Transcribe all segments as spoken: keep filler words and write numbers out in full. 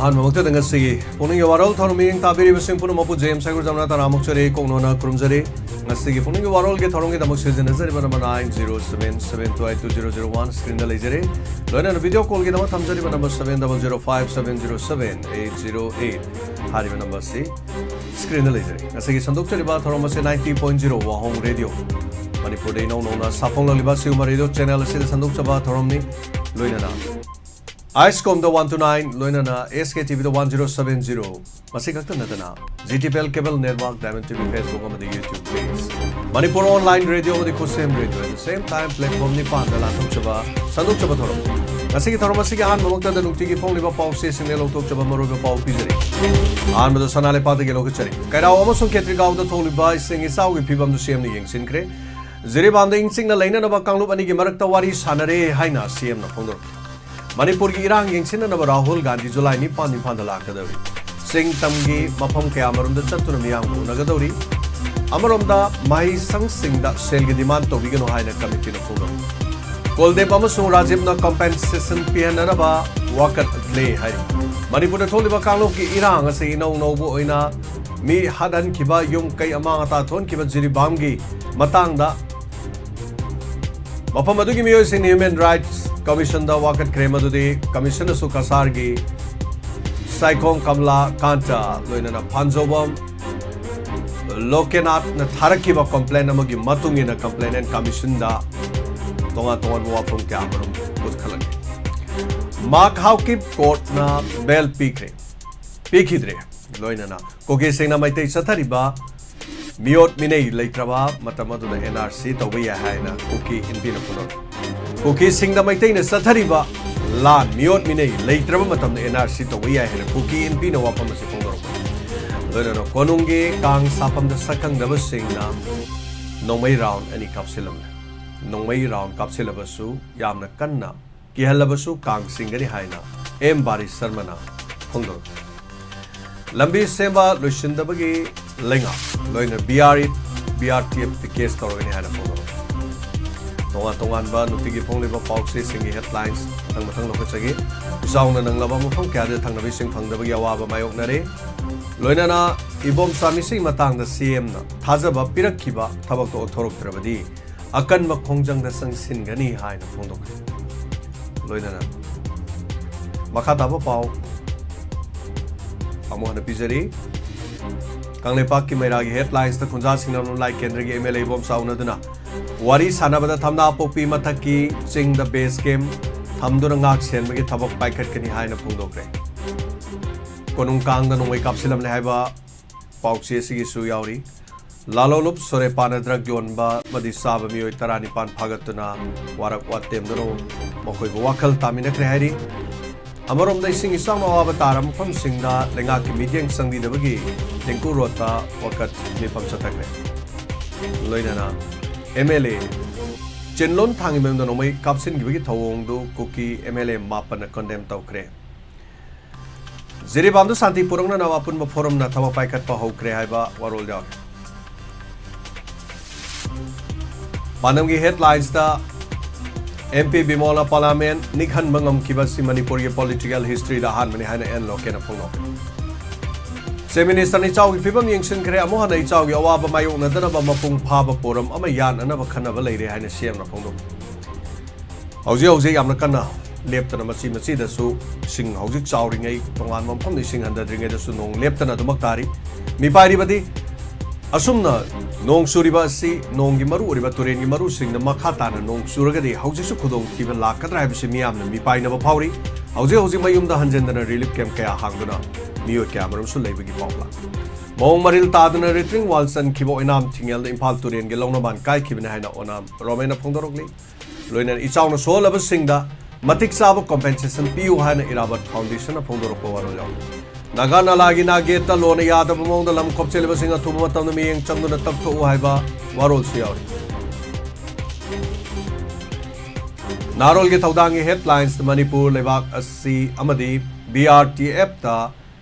ꯑꯍꯥꯟꯕꯃꯛꯇꯗ ꯉꯁꯤꯒꯤ ꯄꯨꯛꯅꯤꯡꯒꯤ ꯋꯥꯔꯣꯜ ꯊꯧꯔꯝ ꯃꯤꯠꯌꯦꯡ ꯇꯥꯕꯤꯔꯤꯕꯁꯤꯡ ꯄꯨꯝꯅꯃꯛꯄꯨ ꯖꯦꯝꯁ ꯍꯩꯒ꯭ꯔꯨꯖꯝꯅ ꯇꯔꯥꯃꯨꯛ ꯆꯔꯤ ꯀꯣꯛꯅꯣꯅ ꯈꯨꯔꯨꯝꯖꯔꯤ꯫ ꯉꯁꯤꯒꯤ ꯄꯨꯛꯅꯤꯡꯒꯤ ꯋꯥꯔꯣꯜꯒꯤ ꯊꯧꯔꯝꯒꯤꯗꯃꯛ ꯁꯤꯖꯤꯟꯅꯖꯔꯤꯕ number nine zero seven seven two eight two zero zero one screenꯗ ꯂꯩꯖꯔꯦ꯫ ꯂꯣꯏꯅꯅ ꯚꯤꯗꯤꯑꯣ ꯀꯣꯜꯒꯤꯗꯃꯛ ꯊꯝꯖꯔꯤꯕ number seven double zero five seven zero seven eight zero eight ꯍꯥꯏꯔꯤꯕ ꯅꯝꯕꯔꯁꯤ ꯁ꯭ꯀ꯭ꯔꯤꯟꯗ ꯂꯩꯖꯔꯦ꯫ ꯉꯁꯤꯒꯤ ꯁꯟꯗꯣꯛꯆꯔꯤꯕ ꯊꯧꯔꯝ ꯑꯁꯤ ninety point zero ꯋꯥꯍꯣꯡ ꯔꯦꯗꯤꯑꯣ ꯃꯅꯤꯄꯨꯔꯗ ꯏꯅꯧ ꯅꯧꯅ ꯁꯥꯐꯣꯡꯂꯛꯂꯤꯕ ꯑꯁꯤꯒꯨꯝꯕ ꯔꯦꯗꯤꯑꯣ ꯆꯦꯅꯦꯜ ꯑꯁꯤꯗ ꯁꯟꯗꯣꯛꯆꯕ ꯊꯧꯔꯝꯅꯤ꯫ ꯂꯣꯏꯅꯅ ꯑꯥꯏꯁꯀꯣꯝꯗ one two nine, ꯂꯣꯏꯅꯅ S K T Vꯗ one zero seven zero꯫ ꯃꯁꯤ ꯈꯛꯇ ꯅꯠꯇꯅ, G T P L cable network, Diamond T V Facebook ꯑꯃꯗꯤ YouTube page, Manipur online radio ꯑꯃꯗꯤ ꯈꯨꯠꯁꯦꯝ radio, at the same time platform ꯅꯤꯄꯥꯟꯗ ꯂꯥꯟꯊꯣꯛꯆꯕ, ꯁꯟꯗꯣꯛꯆꯕ ꯊꯧꯔꯝ꯫ ꯉꯁꯤꯒꯤ ꯊꯧꯔꯝ ꯑꯁꯤꯒꯤ ꯑꯍꯥꯟꯕꯃꯛꯇꯗ ꯅꯨꯡꯇꯤꯒꯤ ꯐꯣꯡꯂꯤꯕ ꯄꯥꯎꯆꯦꯁꯤꯡꯗ ꯂꯧꯊꯣꯛꯆꯕ ꯃꯔꯨꯑꯣꯏꯕ ꯄꯥꯎ ꯄꯤꯖꯔꯤ꯫ ꯑꯍꯥꯟꯕꯗ ꯁꯅꯥ ꯂꯩꯄꯥꯛꯇꯒꯤ ꯂꯧꯈꯠꯆꯔꯤ꯫ ꯀꯩꯔꯥꯎ ꯑꯃꯁꯨꯡ ꯈꯦꯇ꯭ꯔꯤꯒꯥꯎꯗ ꯊꯣꯛꯂꯤꯕ ꯏꯁꯤꯡ ꯏꯆꯥꯎꯒꯤ ꯐꯤꯕꯝꯗꯨ ꯁꯤ ꯑꯦꯝꯅ ꯌꯦꯡꯁꯤꯟꯈ꯭ꯔꯦ꯫ ꯖꯤꯔꯤꯕꯥꯝꯗ ꯏꯪ ꯆꯤꯛꯅ ꯂꯩꯅꯅꯕ ꯀꯥꯡꯂꯨꯞ ꯑꯅꯤꯒꯤ ꯃꯔꯛꯇ ꯋꯥꯔꯤ ꯁꯥꯟꯅꯔꯦ ꯍꯥꯏꯅ ꯁꯤ ꯑꯦꯝꯅ ꯐꯣꯡꯗꯣꯔꯛꯈꯤ꯫ ꯃꯅꯤꯄꯨꯔꯒꯤ ꯏꯔꯥꯡ ꯌꯦꯡꯁꯤꯟꯅꯅꯕ ꯔꯥꯍꯨꯜ ꯒꯥꯟꯙꯤ ꯖꯨꯂꯥꯏ ꯅꯤꯄꯥꯟ ꯏꯝꯐꯥꯜꯗ ꯂꯥꯛꯀꯗꯧꯔꯤ꯫ ꯆꯤꯡ ꯇꯝꯒꯤ ꯃꯐꯝ ꯀꯌꯥꯃꯔꯨꯝꯗ ꯆꯠꯇꯨꯅ ꯃꯤꯌꯥꯝꯒ ꯎꯅꯒꯗꯧꯔꯤ꯫ ꯑꯃꯔꯣꯝꯗ ꯃꯍꯩꯁꯪꯁꯤꯡꯗ ꯁꯦꯜꯒꯤ demand ꯇꯧꯕꯤꯒꯅꯨ ꯍꯥꯏꯅ ꯀꯃꯤꯇꯤꯅ ꯐꯣꯡꯗꯣꯛꯏ꯫ ꯀꯨꯜꯗꯤꯞ ꯑꯃꯁꯨꯡ ꯔꯥꯖꯤꯕꯅ compensation ꯄꯤꯍꯟꯅꯅꯕ ꯋꯥꯀꯠꯂꯦ ꯍꯥꯏꯔꯤ꯫ ꯃꯅꯤꯄꯨꯔꯗ ꯊꯣꯛꯂꯤꯕ ꯀꯥꯡꯂꯨꯞꯀꯤ ꯏꯔꯥꯡ ꯑꯁꯤ ꯏꯅꯧ ꯅꯧꯕ ꯑꯣꯏꯅ ꯃꯤ ꯍꯥꯠꯍꯟꯈꯤꯕ, ꯌꯨꯝ ꯀꯩ ꯑꯃꯥꯡ ꯑꯇꯥ ꯊꯣꯛꯍꯟꯈꯤꯕ ꯖꯤꯔꯤꯕꯥꯝꯒꯤ ꯃꯇꯥꯡꯗ ꯃꯐꯝ ꯑꯗꯨꯒꯤ ꯃꯤꯑꯣꯏꯁꯤꯡꯅ Human Rights Commissionꯗ ꯋꯥꯀꯠꯈ꯭ꯔꯦ, ꯃꯗꯨꯗꯤ commissionꯅꯁꯨ ꯀꯁꯥꯔꯒꯤ ꯁꯥꯏꯈꯣꯝ ꯀꯃꯂꯥ ꯀꯥꯟꯇ, ꯂꯣꯏꯅꯅ ꯐꯥꯟꯖꯧꯕꯝ ꯂꯣꯀꯦꯅꯥꯊꯅ ꯊꯥꯔꯛꯈꯤꯕ complaint ꯑꯃꯒꯤ ꯃꯇꯨꯡ ꯏꯟꯅ Complainant Commissionꯗ ꯇꯣꯉꯥꯟ ꯇꯣꯉꯥꯟꯕ ꯋꯥꯐꯝ ꯀꯌꯥ ꯑꯃꯔꯣꯝ ꯄꯨꯈꯠꯂꯛꯈꯤ꯫ ꯃꯥꯛ ꯍꯥꯎꯀꯤꯞ courtꯅ bail ꯄꯤꯈ꯭ꯔꯦ, ꯄꯤꯈꯤꯗ꯭ꯔꯦ꯫ ꯂꯣꯏꯅꯅ ꯀꯨꯀꯤꯁꯤꯡꯅ ꯃꯩꯇꯩ ꯆꯠꯊꯔꯤꯕ ꯃꯤꯑꯣꯠ ꯃꯤꯅꯩ ꯂꯩꯇ꯭ꯔꯕ ꯃꯇꯝ ꯑꯗꯨꯗ N R C ꯇꯧꯕ ꯌꯥꯏ ꯍꯥꯏꯅ ꯀꯨꯀꯤ ꯏꯟꯄꯤꯅ ꯐꯣꯡꯗꯣꯔꯛꯏ꯫ ꯀꯨꯀꯤꯁꯤꯡꯗ ꯃꯩꯇꯩꯅ ꯆꯠꯊꯔꯤꯕ ꯂꯥꯟ, ꯃꯤꯑꯣꯠ ꯃꯤꯅꯩ ꯂꯩꯇ꯭ꯔꯕ ꯃꯇꯝꯗ N R C ꯇꯧꯕ ꯌꯥꯏ ꯍꯥꯏꯅ ꯀꯨꯀꯤ ꯏꯟꯄꯤꯅ ꯋꯥꯐꯝ ꯑꯁꯤ ꯐꯣꯡꯗꯣꯔꯛꯄꯅꯤ꯫ ꯂꯣꯏꯅꯅ ꯀꯣꯅꯨꯡꯒꯤ ꯀꯥꯡ ꯁꯥꯐꯝꯗ ꯁꯛꯈꯪꯗꯕꯁꯤꯡꯅ ꯅꯣꯡꯃꯩ round ꯑꯅꯤ ꯀꯥꯞꯁꯤꯜꯂꯝꯂꯦ꯫ ꯅꯣꯡꯃꯩ round ꯀꯥꯞꯁꯤꯜꯂꯕꯁꯨ ꯌꯥꯝꯅ ꯀꯟꯅ ꯀꯤꯍꯜꯂꯕꯁꯨ ꯀꯥꯡ ꯆꯤꯡꯒꯅꯤ ꯍꯥꯏꯅ ꯑꯦꯝ ꯕꯥꯔꯤ ꯁꯔꯃꯅ ꯐꯣꯡꯗꯣꯔꯛꯈꯤ꯫ ꯂꯝꯕꯤ ꯁꯦꯝꯕ ꯂꯣꯏꯁꯤꯟꯗꯕꯒꯤ ꯂꯩꯉꯥꯛ, ꯂꯣꯏꯅ B R, B R T Fꯇ case ꯇꯧꯔꯒꯅꯤ ꯍꯥꯏꯅ ꯐꯣꯡꯗꯣꯔꯛꯈꯤ꯫ ꯇꯣꯉꯥꯟ ꯇꯣꯉꯥꯟꯕ ꯅꯨꯡꯇꯤꯒꯤ ꯐꯣꯡꯂꯤꯕ ꯄꯥꯎꯆꯦꯁꯤꯡꯒꯤ headlines ꯃꯊꯪ ꯃꯊꯪ ꯂꯧꯈꯠꯆꯒꯦ꯫ ꯏꯆꯥꯎꯅ ꯅꯪꯂꯕ ꯃꯐꯝ ꯀꯌꯥꯗ ꯊꯛꯅꯕ ꯏꯁꯤꯡ ꯐꯪꯗꯕꯒꯤ ꯑꯋꯥꯕ ꯃꯥꯌꯣꯛꯅꯔꯦ꯫ ꯂꯣꯏꯅꯅ ꯏꯕꯣꯝꯆꯥ ꯃꯤꯁꯤꯡ ꯃꯇꯥꯡꯗ CMꯅ ꯊꯥꯖꯕ ꯄꯤꯔꯛꯈꯤꯕ ꯊꯕꯛꯇ ꯑꯣꯟꯊꯣꯔꯛꯇ꯭ꯔꯕꯗꯤ ꯑꯀꯟꯕ ꯈꯣꯡꯖꯪꯗ ꯆꯪꯁꯤꯟꯒꯅꯤ ꯍꯥꯏꯅ ꯐꯣꯡꯗꯣꯛꯈ꯭ꯔꯦ꯫ ꯂꯣꯏꯅꯅ ꯃꯈꯥ ꯇꯥꯕ ꯄꯥꯎ ꯑꯃꯨꯛ ꯍꯟꯅ ꯄꯤꯖꯔꯤ꯫ ꯀꯪꯂꯩꯄꯥꯛꯀꯤ ꯃꯩꯔꯥꯒꯤ headlinesꯇ ꯈꯨꯟꯖꯥꯁꯤꯡꯅ ꯂꯝꯂꯥꯏ ꯀꯦꯟꯗ꯭ꯔꯒꯤ MLA ꯏꯕꯣꯝꯆꯥ ꯎꯅꯗꯨꯅ ꯋꯥꯔꯤ ꯁꯥꯟꯅꯕꯗ ꯊꯝꯅꯥꯄꯣꯛꯄꯤ ꯃꯊꯛꯀꯤ ꯆꯤꯡꯗ base camp ꯊꯝꯗꯨꯅ ꯉꯥꯛ ꯁꯦꯟꯕꯒꯤ ꯊꯕꯛ ꯄꯥꯏꯈꯠꯀꯅꯤ ꯍꯥꯏꯅ ꯐꯣꯡꯗꯣꯛꯈ꯭ꯔꯦ꯫ ꯀꯣꯅꯨꯡ ꯀꯥꯡꯗ ꯅꯣꯡꯃꯩ ꯀꯥꯞꯁꯤꯜꯂꯝꯂꯦ ꯍꯥꯏꯕ ꯄꯥꯎꯆꯦ ꯑꯁꯤꯒꯤꯁꯨ ꯌꯥꯎꯔꯤ꯫ ꯂꯥꯂꯣꯂꯨꯞ ꯁꯣꯔꯦꯄꯥꯅ drug ꯌꯣꯟꯕ ꯑꯃꯗꯤ ꯆꯥꯕ ꯃꯤꯑꯣꯏ ꯇꯔꯥꯅꯤꯄꯥꯟ ꯐꯥꯒꯠꯇꯨꯅ ꯋꯥꯔꯛ ꯋꯥꯇꯦꯝꯗꯨꯅ ꯃꯈꯣꯏꯕꯨ ꯋꯥꯈꯜ ꯇꯥꯃꯤꯟꯅꯈ꯭ꯔꯦ ꯍꯥꯏꯔꯤ꯫ ꯑꯃꯔꯣꯝꯗ ꯏꯁꯤꯡ ꯏꯆꯥꯎꯅ ꯑꯋꯥꯕ ꯇꯥꯔꯕ ꯃꯐꯝꯁꯤꯡꯗ ꯂꯩꯉꯥꯛꯀꯤ ꯃꯤꯠꯌꯦꯡ ꯆꯪꯕꯤꯗꯕꯒꯤ ꯇꯦꯡꯀꯨ ꯔꯣꯗꯇ ꯋꯥꯀꯠ ꯃꯤꯐꯝ ꯆꯠꯊꯈ꯭ꯔꯦ꯫ ꯂꯣꯏꯅꯅ MLA ꯆꯤꯟꯂꯣꯟ ꯊꯥꯡꯒꯤ ꯃꯌꯨꯝꯗ ꯅꯣꯡꯃꯩ ꯀꯥꯞꯁꯤꯟꯈꯤꯕꯒꯤ ꯊꯧꯑꯣꯡꯗꯨ ꯀꯨꯀꯤ MLA ꯃꯥꯄꯟꯅ condemn ꯇꯧꯈ꯭ꯔꯦ꯫ ꯖꯤꯔꯤꯕꯥꯝꯗ ꯁꯥꯟꯇꯤ ꯄꯨꯔꯛꯅꯅꯕ ꯑꯄꯨꯟꯕ ꯐꯣꯔꯝꯅ ꯊꯕꯛ ꯄꯥꯏꯈꯠꯄ ꯍꯧꯈ꯭ꯔꯦ ꯍꯥꯏꯕ ꯋꯥꯔꯣꯜ ꯌꯥꯎꯔꯤ꯫ ꯄꯥꯟꯗꯝꯒꯤ headlinesꯇ MP ꯕꯤꯃꯣꯜꯅ parliament ꯅꯤꯛꯍꯟꯕ ꯉꯝꯈꯤꯕ ꯑꯁꯤ ꯃꯅꯤꯄꯨꯔꯒꯤ political historyꯗ ꯑꯍꯥꯟꯕꯅꯤ ꯍꯥꯏꯅ ꯑꯦꯟ ꯂꯣꯀꯦꯟꯅ ꯐꯣꯡꯗꯣꯛꯈꯤ꯫ Chief Ministerꯅ ꯏꯆꯥꯎꯒꯤ ꯐꯤꯕꯝ ꯌꯦꯡꯁꯤꯟꯈ꯭ꯔꯦ, ꯑꯃꯨꯛ ꯍꯟꯅ ꯏꯆꯥꯎꯒꯤ ꯑꯋꯥꯕ ꯃꯥꯌꯣꯛꯅꯗꯅꯕ ꯃꯄꯨꯡ ꯐꯥꯕ ꯐꯣꯔꯝ ꯑꯃ ꯌꯥꯅꯅꯕ ꯈꯟꯅꯕ ꯂꯩꯔꯦ ꯍꯥꯏꯅ CMꯅ ꯐꯣꯡꯗꯣꯛꯈꯤ꯫ ꯍꯧꯖꯤꯛ ꯍꯧꯖꯤꯛ ꯌꯥꯝꯅ ꯀꯟꯅ ꯂꯦꯞꯇꯅ ꯃꯆꯤ ꯃꯆꯤꯗꯁꯨ ꯏꯁꯤꯡ ꯍꯧꯖꯤꯛ ꯆꯥꯎꯔꯤꯉꯩ, ꯇꯣꯉꯥꯟꯕ ꯃꯐꯝꯗ ꯏꯁꯤꯡ ꯍꯟꯊꯗ꯭ꯔꯤꯉꯩꯗꯁꯨ ꯅꯣꯡ ꯂꯦꯞꯇꯅ ꯑꯗꯨꯃꯛ ꯇꯥꯔꯤ꯫ ꯃꯤꯄꯥꯏꯔꯤꯕꯗꯤ ꯑꯁꯨꯝꯅ ꯅꯣꯡ ꯆꯨꯔꯤꯕ ꯑꯁꯤ ꯅꯣꯡꯒꯤ ꯃꯔꯨ ꯑꯣꯏꯔꯤꯕ ꯇꯨꯔꯦꯟꯒꯤ ꯃꯔꯨꯁꯤꯡꯗ ꯃꯈꯥ ꯇꯥꯅ ꯅꯣꯡ ꯆꯨꯔꯒꯗꯤ ꯍꯧꯖꯤꯛꯁꯨ ꯈꯨꯗꯣꯡꯊꯤꯕ ꯂꯥꯛꯀꯗ꯭ꯔꯥ ꯍꯥꯏꯕꯁꯤ ꯃꯤꯌꯥꯝꯅ ꯃꯤꯄꯥꯏꯅꯕ ꯐꯥꯎꯔꯤ꯫ ꯍꯧꯖꯤꯛ ꯍꯧꯖꯤꯛ ꯃꯌꯨꯝꯗ ꯍꯟꯖꯤꯟꯗꯅ relief camp ꯀꯌꯥ ꯍꯥꯡꯗꯨꯅ ꯃꯤꯑꯣꯏ ꯀꯌꯥ ꯑꯃꯔꯣꯝꯁꯨ ꯂꯩꯕꯒꯤ ꯄꯥꯎ ꯂꯥꯛꯂꯤ꯫ ꯃꯑꯣꯡ ꯃꯔꯤꯜ ꯇꯥꯗꯅ retaining wall ꯆꯟꯈꯤꯕ ꯑꯣꯏꯅꯥꯝ ꯊꯤꯡꯉꯦꯜꯗ ꯏꯝꯐꯥꯜ ꯇꯨꯔꯦꯟꯒꯤ ꯂꯧꯅꯃꯥꯟ ꯀꯥꯏꯈꯤꯕꯅꯤ ꯍꯥꯏꯅ ꯑꯣꯅꯥꯝ ꯔꯣꯃꯦꯟꯅ ꯐꯣꯡꯗꯣꯔꯛꯂꯤ꯫ ꯂꯣꯏꯅꯅ ꯏꯆꯥꯎꯅ ꯁꯣꯛꯍꯜꯂꯕꯁꯤꯡꯗ ꯃꯇꯤꯛ ꯆꯥꯕ compensation ꯄꯤꯌꯨ ꯍꯥꯏꯅ ꯏꯔꯥꯕꯠ Foundationꯅ ꯐꯣꯡꯗꯣꯔꯛꯄ ꯋꯥꯔꯣꯜ ꯌꯥꯎꯔꯤ꯫ ꯅꯥꯒꯥ ꯅꯥꯂꯥꯒꯤ ꯅꯥꯒꯦꯠꯇ ꯂꯣꯅ ꯌꯥꯗꯕ ꯃꯑꯣꯡꯗ ꯂꯝ ꯈꯣꯞꯆꯤꯜꯂꯤꯕꯁꯤꯡ ꯑꯊꯨꯕ ꯃꯇꯝꯗ ꯃꯤꯠꯌꯦꯡ ꯆꯪꯗꯨꯅ ꯇꯞꯊꯣꯛꯎ ꯍꯥꯏꯕ ꯋꯥꯔꯣꯜꯁꯨ ꯌꯥꯎꯔꯤ꯫ ꯅꯥꯔꯣꯜꯒꯤ ꯊꯧꯗꯥꯡꯒꯤ headlines ꯃꯅꯤꯄꯨꯔ ꯂꯩꯕꯥꯛ ꯑꯁꯤ ꯑꯃꯗꯤ BRTFꯇ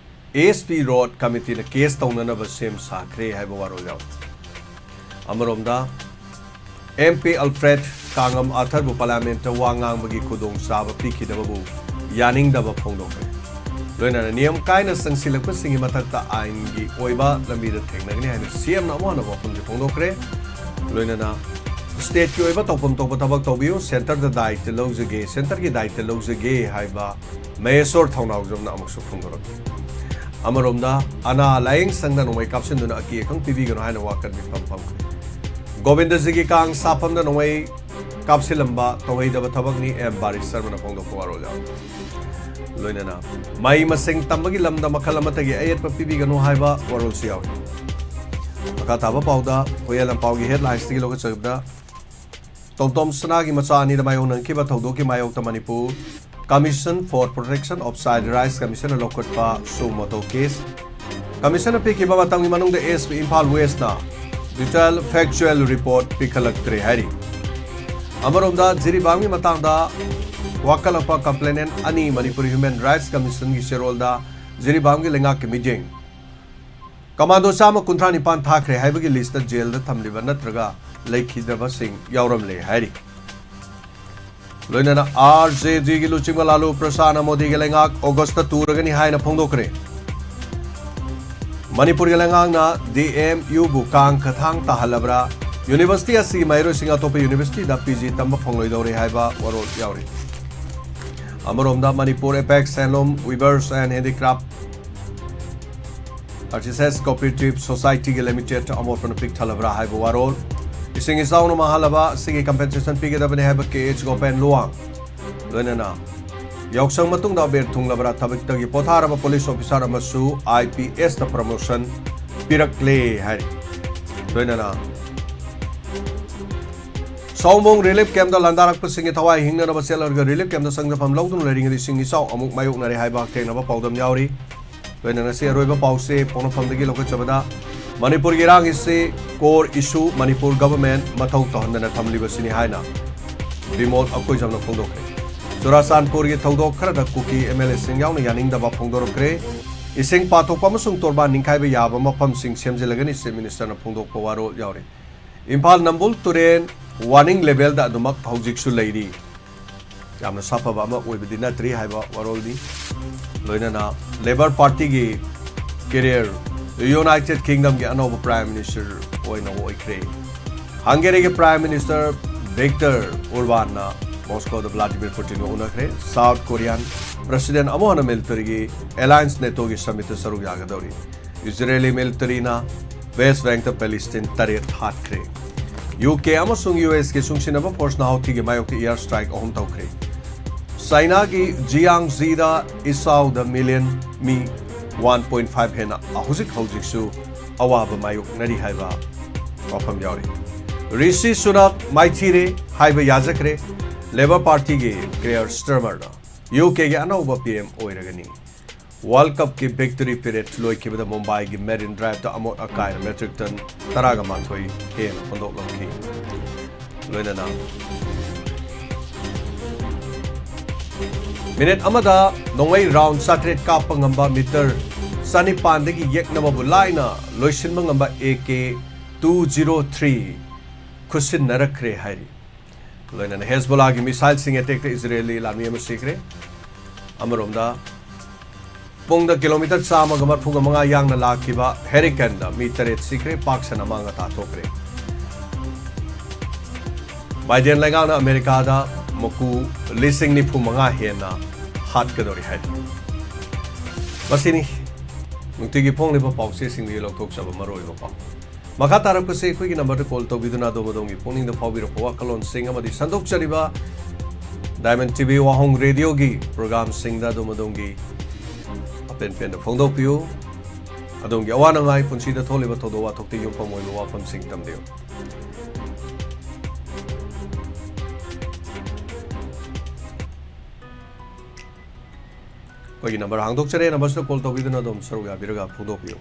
ASP Road Committeeꯅ case ꯇꯧꯅꯅꯕ ꯁꯦꯝ ꯁꯥꯈ꯭ꯔꯦ ꯍꯥꯏꯕ ꯋꯥꯔꯣꯜ ꯌꯥꯎꯔꯤ꯫ ꯑꯃꯔꯣꯝꯗ MP Alfred ꯁꯥꯡꯉꯝ ꯑꯥꯔꯊꯔꯕꯨ ꯄꯥꯔꯂꯤꯌꯥꯃꯦꯟꯠꯇ ꯋꯥ ꯉꯥꯡꯕꯒꯤ ꯈꯨꯗꯣꯡꯆꯥꯕ ꯄꯤꯈꯤꯗꯕꯕꯨ ꯌꯥꯅꯤꯡꯗꯕ ꯐꯣꯡꯗꯣꯛꯈ꯭ꯔꯦ꯫ ꯂꯣꯏꯅꯅ ꯅꯤꯌꯝ ꯀꯥꯏꯅ ꯆꯪꯁꯤꯜꯂꯛꯄꯁꯤꯡꯒꯤ ꯃꯊꯛꯇ ꯑꯥꯏꯟꯒꯤ ꯑꯣꯏꯕ ꯂꯝꯕꯤꯗ ꯊꯦꯡꯅꯒꯅꯤ ꯍꯥꯏꯅ ꯁꯤ ꯑꯦꯝꯅ ꯑꯃꯨꯛ ꯍꯟꯅ ꯋꯥꯐꯝꯁꯦ ꯐꯣꯡꯗꯣꯛꯈ꯭ꯔꯦ꯫ ꯂꯣꯏꯅꯅ ꯁ꯭ꯇꯦꯠꯀꯤ ꯑꯣꯏꯕ ꯇꯧꯐꯝ ꯊꯣꯛꯄ ꯊꯕꯛ ꯇꯧꯕꯤꯌꯨ, ꯁꯦꯟꯇꯔꯗ ꯗꯥꯏꯇ ꯂꯧꯖꯒꯦ, ꯁꯦꯟꯇꯔꯒꯤ ꯗꯥꯏꯇ ꯂꯧꯖꯒꯦ ꯍꯥꯏꯕ ꯃꯍꯦꯁꯣꯔ ꯊꯧꯅꯥꯎꯖꯝꯅ ꯑꯃꯨꯛꯁꯨ ꯐꯣꯡꯗꯣꯔꯛꯈꯤ꯫ ꯑꯃꯔꯣꯝꯗ ꯑꯅꯥ ꯂꯥꯌꯦꯡ ꯁꯪꯗ ꯅꯣꯡꯃꯩ ꯀꯥꯞꯁꯤꯟꯗꯨꯅ ꯑꯀꯤ ꯑꯈꯪ ꯄꯤꯕꯤꯒꯅꯨ ꯍꯥꯏꯅ ꯋꯥꯀꯠ ꯃꯤꯐꯝ ꯐꯝꯈ꯭ꯔꯦ꯫ ꯒꯣꯕꯤꯟꯗꯖꯤꯒꯤ ꯀꯥꯡ ꯁꯥꯐꯝꯗ ꯅꯣꯡꯃꯩ ꯀꯥꯞꯁꯤꯜꯂꯝꯕ ꯇꯧꯍꯩꯗꯕ ꯊꯕꯛꯅꯤ, ꯑꯦꯝ ꯕꯥꯔꯤꯁ ꯁꯔꯃꯅ ꯐꯣꯡꯗꯣꯛꯄ ꯋꯥꯔꯣꯜ ꯌꯥꯎꯔꯤ꯫ ꯂꯣꯏꯅꯅ ꯃꯍꯩ ꯃꯁꯤꯡ ꯇꯝꯕꯒꯤ ꯂꯝꯗ ꯃꯈꯜ ꯑꯃꯠꯇꯒꯤ ꯑꯌꯦꯠꯄ ꯄꯤꯕꯤꯒꯅꯨ ꯍꯥꯏꯕ ꯋꯥꯔꯣꯜꯁꯨ ꯌꯥꯎꯔꯤ꯫ ꯃꯈꯥ ꯇꯥꯕ ꯄꯥꯎꯗ ꯍꯨꯏꯌꯦꯟ ꯂꯥꯟꯄꯥꯎꯒꯤ ꯍꯦꯗꯂꯥꯏꯟꯁꯇꯒꯤ ꯂꯧꯈꯠꯆꯕꯗ, ꯇꯣꯝꯇꯣꯝ ꯁꯅꯥꯒꯤ ꯃꯆꯥ ꯑꯅꯤꯗ ꯃꯥꯌꯣꯛꯅꯈꯤꯕ ꯊꯧꯗꯣꯛꯀꯤ ꯃꯥꯌꯣꯛꯇ Manipur Commission for Protection of Child Rights Commissionꯅ ꯂꯧꯈꯠꯄ suo motu case꯫ Commissionꯅ ꯄꯤꯈꯤꯕ ꯃꯇꯝꯒꯤ ꯃꯅꯨꯡꯗ SP Imphal ꯋꯦꯁꯅ detail factual report ꯄꯤꯈꯠꯂꯛꯇ꯭ꯔꯦ ꯍꯥꯏꯔꯤ꯫ ꯑꯃꯔꯣꯝꯗ ꯖꯤꯔꯤꯕꯥꯝꯒꯤ ꯃꯇꯥꯡꯗ ꯋꯥꯀꯠꯂꯛꯄ complainant ꯑꯅꯤ ꯃꯅꯤꯄꯨꯔ Human Rights Commissionꯒꯤ ꯆꯦꯔꯣꯜꯗ ꯖꯤꯔꯤꯕꯥꯝꯒꯤ ꯂꯩꯉꯥꯛꯀꯤ ꯃꯤꯠꯌꯦꯡ꯫ ꯀꯃꯥꯟꯗꯣ ꯆꯥꯝꯃ ꯀꯨꯟꯊ꯭ꯔꯥ ꯅꯤꯄꯥꯟ ꯊꯥꯈ꯭ꯔꯦ ꯍꯥꯏꯕꯒꯤ ꯂꯤꯁꯇ ꯖꯦꯜꯗ ꯊꯝꯂꯤꯕ ꯅꯠꯇ꯭ꯔꯒ ꯂꯩꯈꯤꯗ꯭ꯔꯕꯁꯤꯡ ꯌꯥꯎꯔꯝꯂꯦ ꯍꯥꯏꯔꯤ꯫ ꯂꯣꯏꯅꯅ RJDꯒꯤ ꯂꯨꯆꯤꯡꯕ ꯂꯥꯂꯨ ꯄ꯭ꯔꯁꯥꯗꯅ ꯃꯣꯗꯤꯒꯤ ꯂꯩꯉꯥꯛ ꯑꯣꯒꯁꯇ ꯇꯨꯔꯒꯅꯤ ꯍꯥꯏꯅ ꯐꯣꯡꯗꯣꯛꯈ꯭ꯔꯦ꯫ ꯃꯅꯤꯄꯨꯔꯒꯤ ꯂꯩꯉꯥꯛꯅ DMUꯕꯨ ꯀꯥꯡ ꯈꯊꯥꯡ ꯇꯥꯍꯜꯂꯕ꯭ꯔꯥ? ꯌꯨꯅꯤꯚꯔꯁꯤꯇꯤ ꯑꯁꯤꯒꯤ ꯃꯍꯩꯔꯣꯏꯁꯤꯡ ꯑꯇꯣꯞꯄ ꯌꯨꯅꯤꯚꯔꯁꯤꯇꯤꯗ PG ꯇꯝꯕ ꯐꯪꯂꯣꯏꯗꯧꯔꯦ ꯍꯥꯏꯕ ꯋꯥꯔꯣꯜ ꯌꯥꯎꯔꯤ꯫ ꯑꯃꯔꯣꯝꯗ Manipur Apex Handloom Weavers and Handicraft Artisans Cooperative Societyꯒꯤ Limited ꯑꯃꯣꯠꯄꯅ ꯄꯤꯛ ꯊꯜꯂꯕ꯭ꯔꯥ ꯍꯥꯏꯕ ꯋꯥꯔꯣꯜ, ꯏꯁꯤꯡ ꯏꯆꯥꯎꯅ ꯃꯥꯡꯍꯜꯂꯕ ꯑꯁꯤꯒꯤ compensation ꯄꯤꯒꯗꯕꯅꯤ ꯍꯥꯏꯕ KH ꯒꯣꯄꯦꯟ ꯂꯨꯋꯥꯡ, ꯂꯣꯏꯅꯅ ꯌꯥꯎꯁꯪ ꯃꯇꯨꯡꯗ ꯑꯕꯦꯔ ꯊꯨꯡꯂꯕ꯭ꯔꯥ, ꯊꯕꯛꯇꯒꯤ ꯄꯣꯊꯥꯔꯕ police officer ꯑꯃꯁꯨ IPSꯇ promotion ꯄꯤꯔꯛꯂꯦ ꯍꯥꯏꯔꯤ꯫ ꯂꯣꯏꯅꯅ ꯁꯑꯣꯝꯕꯨꯡ relief campꯇ ꯂꯥꯟꯗꯥꯔꯛꯄꯁꯤꯡꯒꯤ ꯊꯋꯥꯏ ꯍꯤꯡꯅꯅꯕ ꯆꯦꯜꯂꯔꯒ relief campꯇ ꯆꯪꯖꯐꯝ ꯂꯧꯗꯨꯅ ꯂꯩꯔꯤꯉꯩꯗ ꯏꯁꯤꯡ ꯏꯆꯥꯎ ꯑꯃꯨꯛ ꯃꯥꯌꯣꯛꯅꯔꯦ ꯍꯥꯏꯕ ꯍꯛꯊꯦꯡꯅꯕ ꯄꯥꯎꯗꯝ ꯌꯥꯎꯔꯤ꯫ ꯂꯣꯏꯅꯅ ꯉꯁꯤ ꯑꯔꯣꯏꯕ ꯄꯥꯎꯁꯦ ꯄꯣꯛꯅꯐꯝꯗꯒꯤ ꯂꯧꯈꯠꯆꯕꯗ, ꯃꯅꯤꯄꯨꯔꯒꯤ ꯏꯔꯥꯡ ꯑꯁꯤ core issue, ꯃꯅꯤꯄꯨꯔ government ꯃꯊꯧ ꯇꯧꯍꯟꯗꯅ ꯊꯝꯂꯤꯕꯁꯤꯅꯤ ꯍꯥꯏꯅ ꯕꯤꯃꯣꯜ ꯑꯀꯣꯏꯖꯝꯅ ꯐꯣꯡꯗꯣꯛꯈ꯭ꯔꯦ꯫ ꯆꯨꯔꯥꯆꯥꯟꯄꯨꯔꯒꯤ ꯊꯧꯗꯣꯛ ꯈꯔꯗ ꯀꯨꯀꯤ MLAꯁꯤꯡ ꯌꯥꯎꯅ ꯌꯥꯅꯤꯡꯗꯕ ꯐꯣꯡꯗꯣꯔꯛꯈ꯭ꯔꯦ꯫ ꯏꯁꯤꯡ ꯄꯥꯊꯣꯛꯄ ꯑꯃꯁꯨꯡ ꯇꯣꯔꯕꯥꯟ ꯅꯤꯡꯈꯥꯏꯕ ꯌꯥꯕ ꯃꯐꯝꯁꯤꯡ ꯁꯦꯝꯖꯤꯜꯂꯒꯅꯤ, Chief Ministerꯅ ꯐꯣꯡꯗꯣꯛꯄ ꯋꯥꯔꯣꯜ ꯌꯥꯎꯔꯤ꯫ ꯏꯝꯐꯥꯜ ꯅꯝꯕꯨꯜ ꯇꯨꯔꯦꯜ ꯋꯥꯔꯅꯤꯡ ꯂꯦꯚꯦꯜꯗ ꯑꯗꯨꯃꯛ ꯍꯧꯖꯤꯛꯁꯨ ꯂꯩꯔꯤ꯫ ꯌꯥꯝꯅ ꯁꯥꯐꯕ ꯑꯃ ꯑꯣꯏꯕꯗꯤ ꯅꯠꯇ꯭ꯔꯤ ꯍꯥꯏꯕ ꯋꯥꯔꯣꯜꯅꯤ꯫ ꯂꯣꯏꯅꯅ ꯂꯦꯕꯔ ꯄꯥꯔꯇꯤꯒꯤ ꯀꯦꯔꯤꯌꯔ ꯌꯨꯅꯥꯏꯇꯦꯗ ꯀꯤꯡꯗꯝꯒꯤ ꯑꯅꯧꯕ ꯄ꯭ꯔꯥꯏꯝ ꯃꯤꯅꯤꯁꯇꯔ ꯑꯣꯏꯅ ꯑꯣꯏꯈ꯭ꯔꯦ꯫ ꯍꯪꯒꯦꯔꯤꯒꯤ ꯄ꯭ꯔꯥꯏꯝ ꯃꯤꯅꯤꯁꯇꯔ ꯚꯤꯛꯇꯔ ꯑꯣꯔꯕꯥꯟꯅ ꯃꯣꯁꯀꯣꯗ ꯚ꯭ꯂꯥꯗꯤꯃꯤꯔ ꯄꯨꯇꯤꯟꯒ ꯎꯅꯈ꯭ꯔꯦ꯫ ꯁꯥꯎꯠ ꯀꯣꯔꯤꯌꯥꯟ ꯄ꯭ꯔꯁꯤꯗꯦꯟ ꯑꯃꯨꯛ ꯍꯟꯅ ꯃꯤꯂꯤꯇꯔꯤꯒꯤ ꯑꯦꯂꯥꯌꯟꯁ ꯅꯦꯇꯣꯒꯤ ꯁꯃꯤꯠꯇ ꯁꯔꯨꯛ ꯌꯥꯒꯗꯧꯔꯤ꯫ ꯏꯖꯔꯦꯂꯤ ꯃꯤꯂꯤꯇꯔꯤꯅ ꯋꯦꯁ ꯕꯦꯡꯛꯇ ꯄꯦꯂꯤꯁꯇꯤꯟ ꯇꯔꯦꯠ ꯍꯥꯠꯈ꯭ꯔꯦ꯫ ꯌꯨ ꯀꯦ ꯑꯃꯁꯨꯡ ꯌꯨ ꯑꯦꯁꯀꯤ ꯆꯨꯡꯁꯤꯟꯅꯕ ꯐꯣꯔꯁꯅ ꯍꯥꯎꯊꯤꯒꯤ ꯃꯥꯌꯣꯛꯇ ꯏꯌꯥꯔ ꯁ꯭ꯇ꯭ꯔꯥꯏꯛ ꯑꯍꯨꯝ ꯇꯧꯈ꯭ꯔꯦ꯫ ꯆꯥꯏꯅꯥꯒꯤ ꯖꯤꯌꯥꯡꯖꯤꯗ ꯏꯆꯥꯎꯗ ꯃꯤꯂꯤꯌꯟ ꯃꯤ ꯋꯥꯟ ꯄꯣꯏꯟ ꯐꯥꯏꯚ ꯍꯦꯟꯅ ꯍꯧꯖꯤꯛ ꯍꯧꯖꯤꯛꯁꯨ ꯑꯋꯥꯕ ꯃꯥꯌꯣꯛꯅꯔꯤ ꯍꯥꯏꯕ ꯋꯥꯐꯝ ꯌꯥꯎꯔꯤ꯫ ꯔꯤꯁꯤ ꯁꯨꯅꯥꯛ ꯃꯥꯏꯊꯤꯔꯦ ꯍꯥꯏꯕ ꯌꯥꯖꯈ꯭ꯔꯦ꯫ ꯂꯦꯕꯔ ꯄꯥꯔꯇꯤꯒꯤ ꯀ꯭ꯔꯦꯌꯔ ꯁ꯭ꯇꯔꯃꯔꯅ ꯌꯨ ꯀꯦꯒꯤ ꯑꯅꯧꯕ ꯄꯤ ꯑꯦꯝ ꯑꯣꯏꯔꯒꯅꯤ꯫ ꯋꯥꯔꯜꯗ ꯀꯞꯀꯤ ꯚꯤꯛꯇꯣꯔꯤ ꯄꯦꯔꯦꯗ ꯂꯣꯏꯈꯤꯕꯗ ꯃꯨꯝꯕꯥꯏꯒꯤ ꯃꯦꯔꯤꯟ ꯗ꯭ꯔꯥꯏꯚꯇ ꯑꯃꯣꯠ ꯑꯀꯥꯏꯅ ꯃꯦꯇ꯭ꯔꯤꯛ ꯇꯟ ꯇꯔꯥꯒ ꯃꯥꯊꯣꯏ ꯍꯦꯟꯅ ꯍꯨꯟꯗꯣꯛꯂꯝꯈꯤ꯫ ꯂꯣꯏꯅꯅ ꯃꯤꯅꯤꯠ ꯑꯃꯗ ꯅꯣꯡꯃꯩ ꯔꯥꯎꯟ ꯆꯥꯇ꯭ꯔꯦꯠ ꯀꯥꯞꯄ ꯉꯝꯕ ꯃꯤꯇꯔ ꯆꯅꯤꯄꯥꯟꯗꯒꯤ ꯌꯦꯛꯅꯕꯕꯨ ꯂꯥꯏꯅ ꯂꯣꯏꯁꯤꯟꯕ ꯉꯝꯕ A K two zero three ꯈꯨꯠꯁꯤꯟꯅꯔꯛꯈ꯭ꯔꯦ ꯍꯥꯏꯔꯤ꯫ ꯂꯣꯏꯅꯅ ꯍꯦꯖꯕꯣꯂꯥꯒꯤ ꯃꯤꯁꯥꯏꯜꯁꯤꯡ ꯑꯦꯇꯦꯛꯇ ꯏꯖꯔꯦꯂꯤ ꯂꯥꯟꯃꯤ ꯑꯃ ꯁꯤꯈ꯭ꯔꯦ꯫ ꯑꯃꯔꯣꯝꯗ ꯄꯨꯡꯗ ꯀꯤꯂꯣꯃꯤꯇꯔ ꯆꯥꯝꯃꯒ ꯃꯔꯐꯨꯒ ꯃꯉꯥ ꯌꯥꯡꯅ ꯂꯥꯛꯈꯤꯕ ꯍꯦꯔꯤꯀꯦꯟꯗ ꯃꯤ ꯇꯔꯦꯠ ꯁꯤꯈ꯭ꯔꯦ, ꯄꯥꯛ ꯁꯟꯅ ꯑꯃꯥꯡ ꯑꯇꯥ ꯊꯣꯛꯈ꯭ꯔꯦ꯫ ꯕꯥꯏꯗꯦꯟ ꯂꯩꯉꯥꯛꯅ ꯑꯃꯦꯔꯤꯀꯥꯗ ꯃꯀꯨ ꯂꯤꯁꯤꯡ ꯅꯤꯐꯨ ꯃꯉꯥ ꯍꯦꯟꯅ ꯍꯥꯠꯀꯗꯧꯔꯤ ꯍꯥꯏꯔꯤ꯫ ꯃꯁꯤꯅꯤ ꯅꯨꯡꯇꯤꯒꯤ ꯐꯣꯡꯂꯤꯕ ꯄꯥꯎꯆꯦꯁꯤꯡꯗꯒꯤ ꯂꯧꯊꯣꯛꯆꯕ ꯃꯔꯨꯑꯣꯏꯕ ꯄꯥꯎ꯫ ꯃꯈꯥ ꯇꯥꯔꯛꯄꯁꯤ ꯑꯩꯈꯣꯏꯒꯤ ꯅꯝꯕꯔꯗ ꯀꯣꯜ ꯇꯧꯕꯤꯗꯨꯅ ꯑꯗꯣꯝ ꯑꯗꯣꯝꯒꯤ ꯄꯨꯛꯅꯤꯡꯗ ꯐꯥꯎꯕꯤꯔꯛꯄ ꯋꯥꯈꯜꯂꯣꯟꯁꯤꯡ ꯑꯃꯗꯤ ꯁꯟꯗꯣꯛꯆꯔꯤꯕ ꯗꯥꯏꯃꯟ ꯇꯤ ꯚꯤ ꯋꯥꯍꯣꯡ ꯔꯦꯗꯤꯑꯣꯒꯤ ꯄ꯭ꯔꯣꯒ꯭ꯔꯥꯝꯁꯤꯡꯗ ꯑꯗꯣꯝ ꯑꯗꯣꯝꯒꯤ ꯑꯄꯦꯟ ꯄꯦꯟꯗ ꯐꯣꯡꯗꯣꯛꯄꯤꯌꯨ꯫ ꯑꯗꯣꯝꯒꯤ ꯑꯋꯥ ꯅꯨꯡꯉꯥꯏ, ꯄꯨꯟꯁꯤꯗ ꯊꯣꯛꯂꯤꯕ ꯊꯧꯗꯣꯛ ꯋꯥꯊꯣꯛꯇ ꯌꯨꯝꯐꯝ ꯑꯣꯏꯕ ꯋꯥꯐꯝꯁꯤꯡ ꯊꯝꯕꯤꯌꯨ꯫ ꯑꯩꯈꯣꯏꯒꯤ ꯅꯝꯕꯔ ꯍꯥꯡꯗꯣꯛꯆꯔꯦ, ꯅꯝꯕꯔꯁꯤꯗ ꯀꯣꯜ ꯇꯧꯕꯤꯗꯨꯅ ꯑꯗꯣꯝ ꯁꯔꯨꯛ ꯌꯥꯕꯤꯔꯒ ꯐꯣꯡꯗꯣꯛꯄꯤꯌꯨ꯫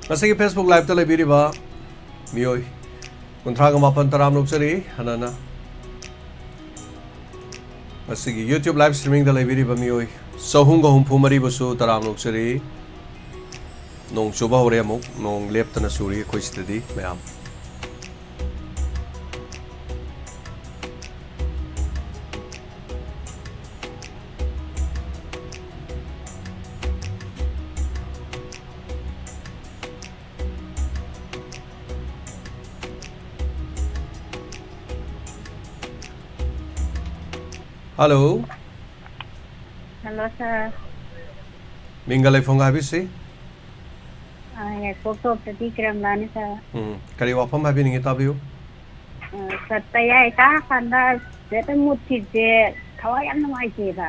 ꯉꯁꯤꯒꯤ Facebook Live-ꯇ ꯂꯩꯕꯤꯔꯤꯕ ꯃꯤꯑꯣꯏ ꯀꯨꯟꯊ꯭ꯔꯥꯒ ꯃꯥꯄꯟ ꯇꯔꯥꯝꯅ ꯑꯣꯛꯆꯔꯤ꯫ ꯍꯟꯅꯅ ꯉꯁꯤꯒꯤ YouTube live streaming-ꯗ ꯂꯩꯕꯤꯔꯤꯕ ꯃꯤꯑꯣꯏ ꯆꯍꯨꯝꯒ ꯍꯨꯝꯐꯨ ꯃꯔꯤꯕꯨꯁꯨ ꯇꯔꯥꯝꯅ ꯑꯣꯛꯆꯔꯤ꯫ ꯅꯣꯡ ꯆꯨꯕ ꯍꯧꯔꯦ ꯑꯃꯨꯛ꯫ ꯅꯣꯡ ꯂꯦꯞꯇꯅ ꯆꯨꯔꯤ ꯑꯩꯈꯣꯏ ꯁꯤꯗꯗꯤ ꯃꯌꯥꯝ꯫ Hello꯫ Hello, sir꯫ ꯃꯤꯡꯒ ꯂꯩꯐꯝꯒ ꯍꯥꯏꯕꯤꯁꯤ꯫ ꯑ, ꯌꯥꯏꯁꯀꯣꯛ ꯇꯣꯞꯇꯒꯤ ꯀꯤꯔꯟꯕꯥꯅꯤ, sir꯫ ꯎꯝ, ꯀꯔꯤ ꯋꯥꯐꯝ ꯍꯥꯏꯕꯤꯅꯤꯡꯉꯤ, ꯇꯥꯕꯤꯌꯨ꯫ ꯑ, sir, ꯇꯌꯥꯏ ꯇꯥꯔꯀꯥꯟꯗ ꯍꯦꯛꯇ ꯃꯨꯠꯈꯤꯕꯁꯦ ꯊꯋꯥꯏ ꯌꯥꯝ ꯅꯨꯡꯉꯥꯏꯇꯦꯕ꯫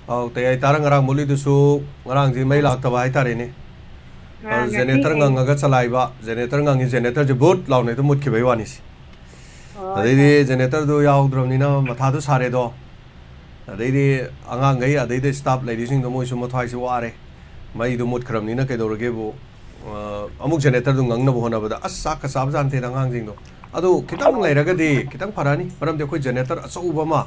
ꯑꯧ, ꯇꯌꯥꯏ ꯇꯥꯔ ꯉꯔꯥꯡ ꯃꯨꯠꯂꯤꯗꯨꯁꯨ ꯉꯔꯥꯡꯁꯦ ꯃꯩ ꯂꯥꯛꯇꯕ ꯍꯥꯏꯇꯥꯔꯦꯅꯦ꯫ ꯑ, ꯑꯗꯨ ꯉꯁꯤ generator ꯉꯪꯉꯒ ꯆꯂꯥꯏꯕ, generator ꯉꯪꯉꯤ, generator-ꯁꯦ ꯕꯨꯠ ꯂꯥꯎꯅ ꯍꯦꯛꯇ ꯃꯨꯠꯈꯤꯕꯩ ꯋꯥꯅꯤꯁꯦ꯫ ꯑꯣ, ꯑꯗꯩꯗꯤ sir꯫ Generator-ꯗꯨ ꯌꯥꯎꯗ꯭ꯔꯕꯅꯤꯅ ꯃꯊꯥꯗꯨ ꯁꯥꯔꯦꯗꯣ꯫ ꯑꯗꯩꯗꯤ ꯑꯉꯥꯡꯈꯩ, ꯑꯗꯩꯗꯤ staff ꯂꯩꯔꯤꯁꯤꯡꯗꯣ ꯃꯣꯏꯁꯨ ꯃꯊ꯭ꯋꯥꯏꯁꯦ ꯋꯥꯔꯦ꯫ ꯃꯩꯗꯨ ꯃꯨꯠꯈ꯭ꯔꯕꯅꯤꯅ ꯀꯩꯗꯧꯔꯒꯦꯕꯨ, ꯑ, ꯑꯃꯨꯛ generator-ꯗꯨ ꯉꯪꯅꯕ ꯍꯣꯠꯅꯕꯗ ꯑꯁ ꯆꯥꯛꯀ ꯆꯥꯕ ꯖꯥꯠ ꯅꯠꯇꯦꯗ ꯑꯉꯥꯡꯁꯤꯡꯗꯣ꯫ ꯑꯗꯨ ꯈꯤꯇꯪ ꯂꯩꯔꯒꯗꯤ ꯈꯤꯇꯪ ꯐꯔꯛꯑꯅꯤ꯫ ꯃꯔꯝꯗꯤ ꯑꯩꯈꯣꯏ generator ꯑꯆꯧꯕ ꯑꯃ,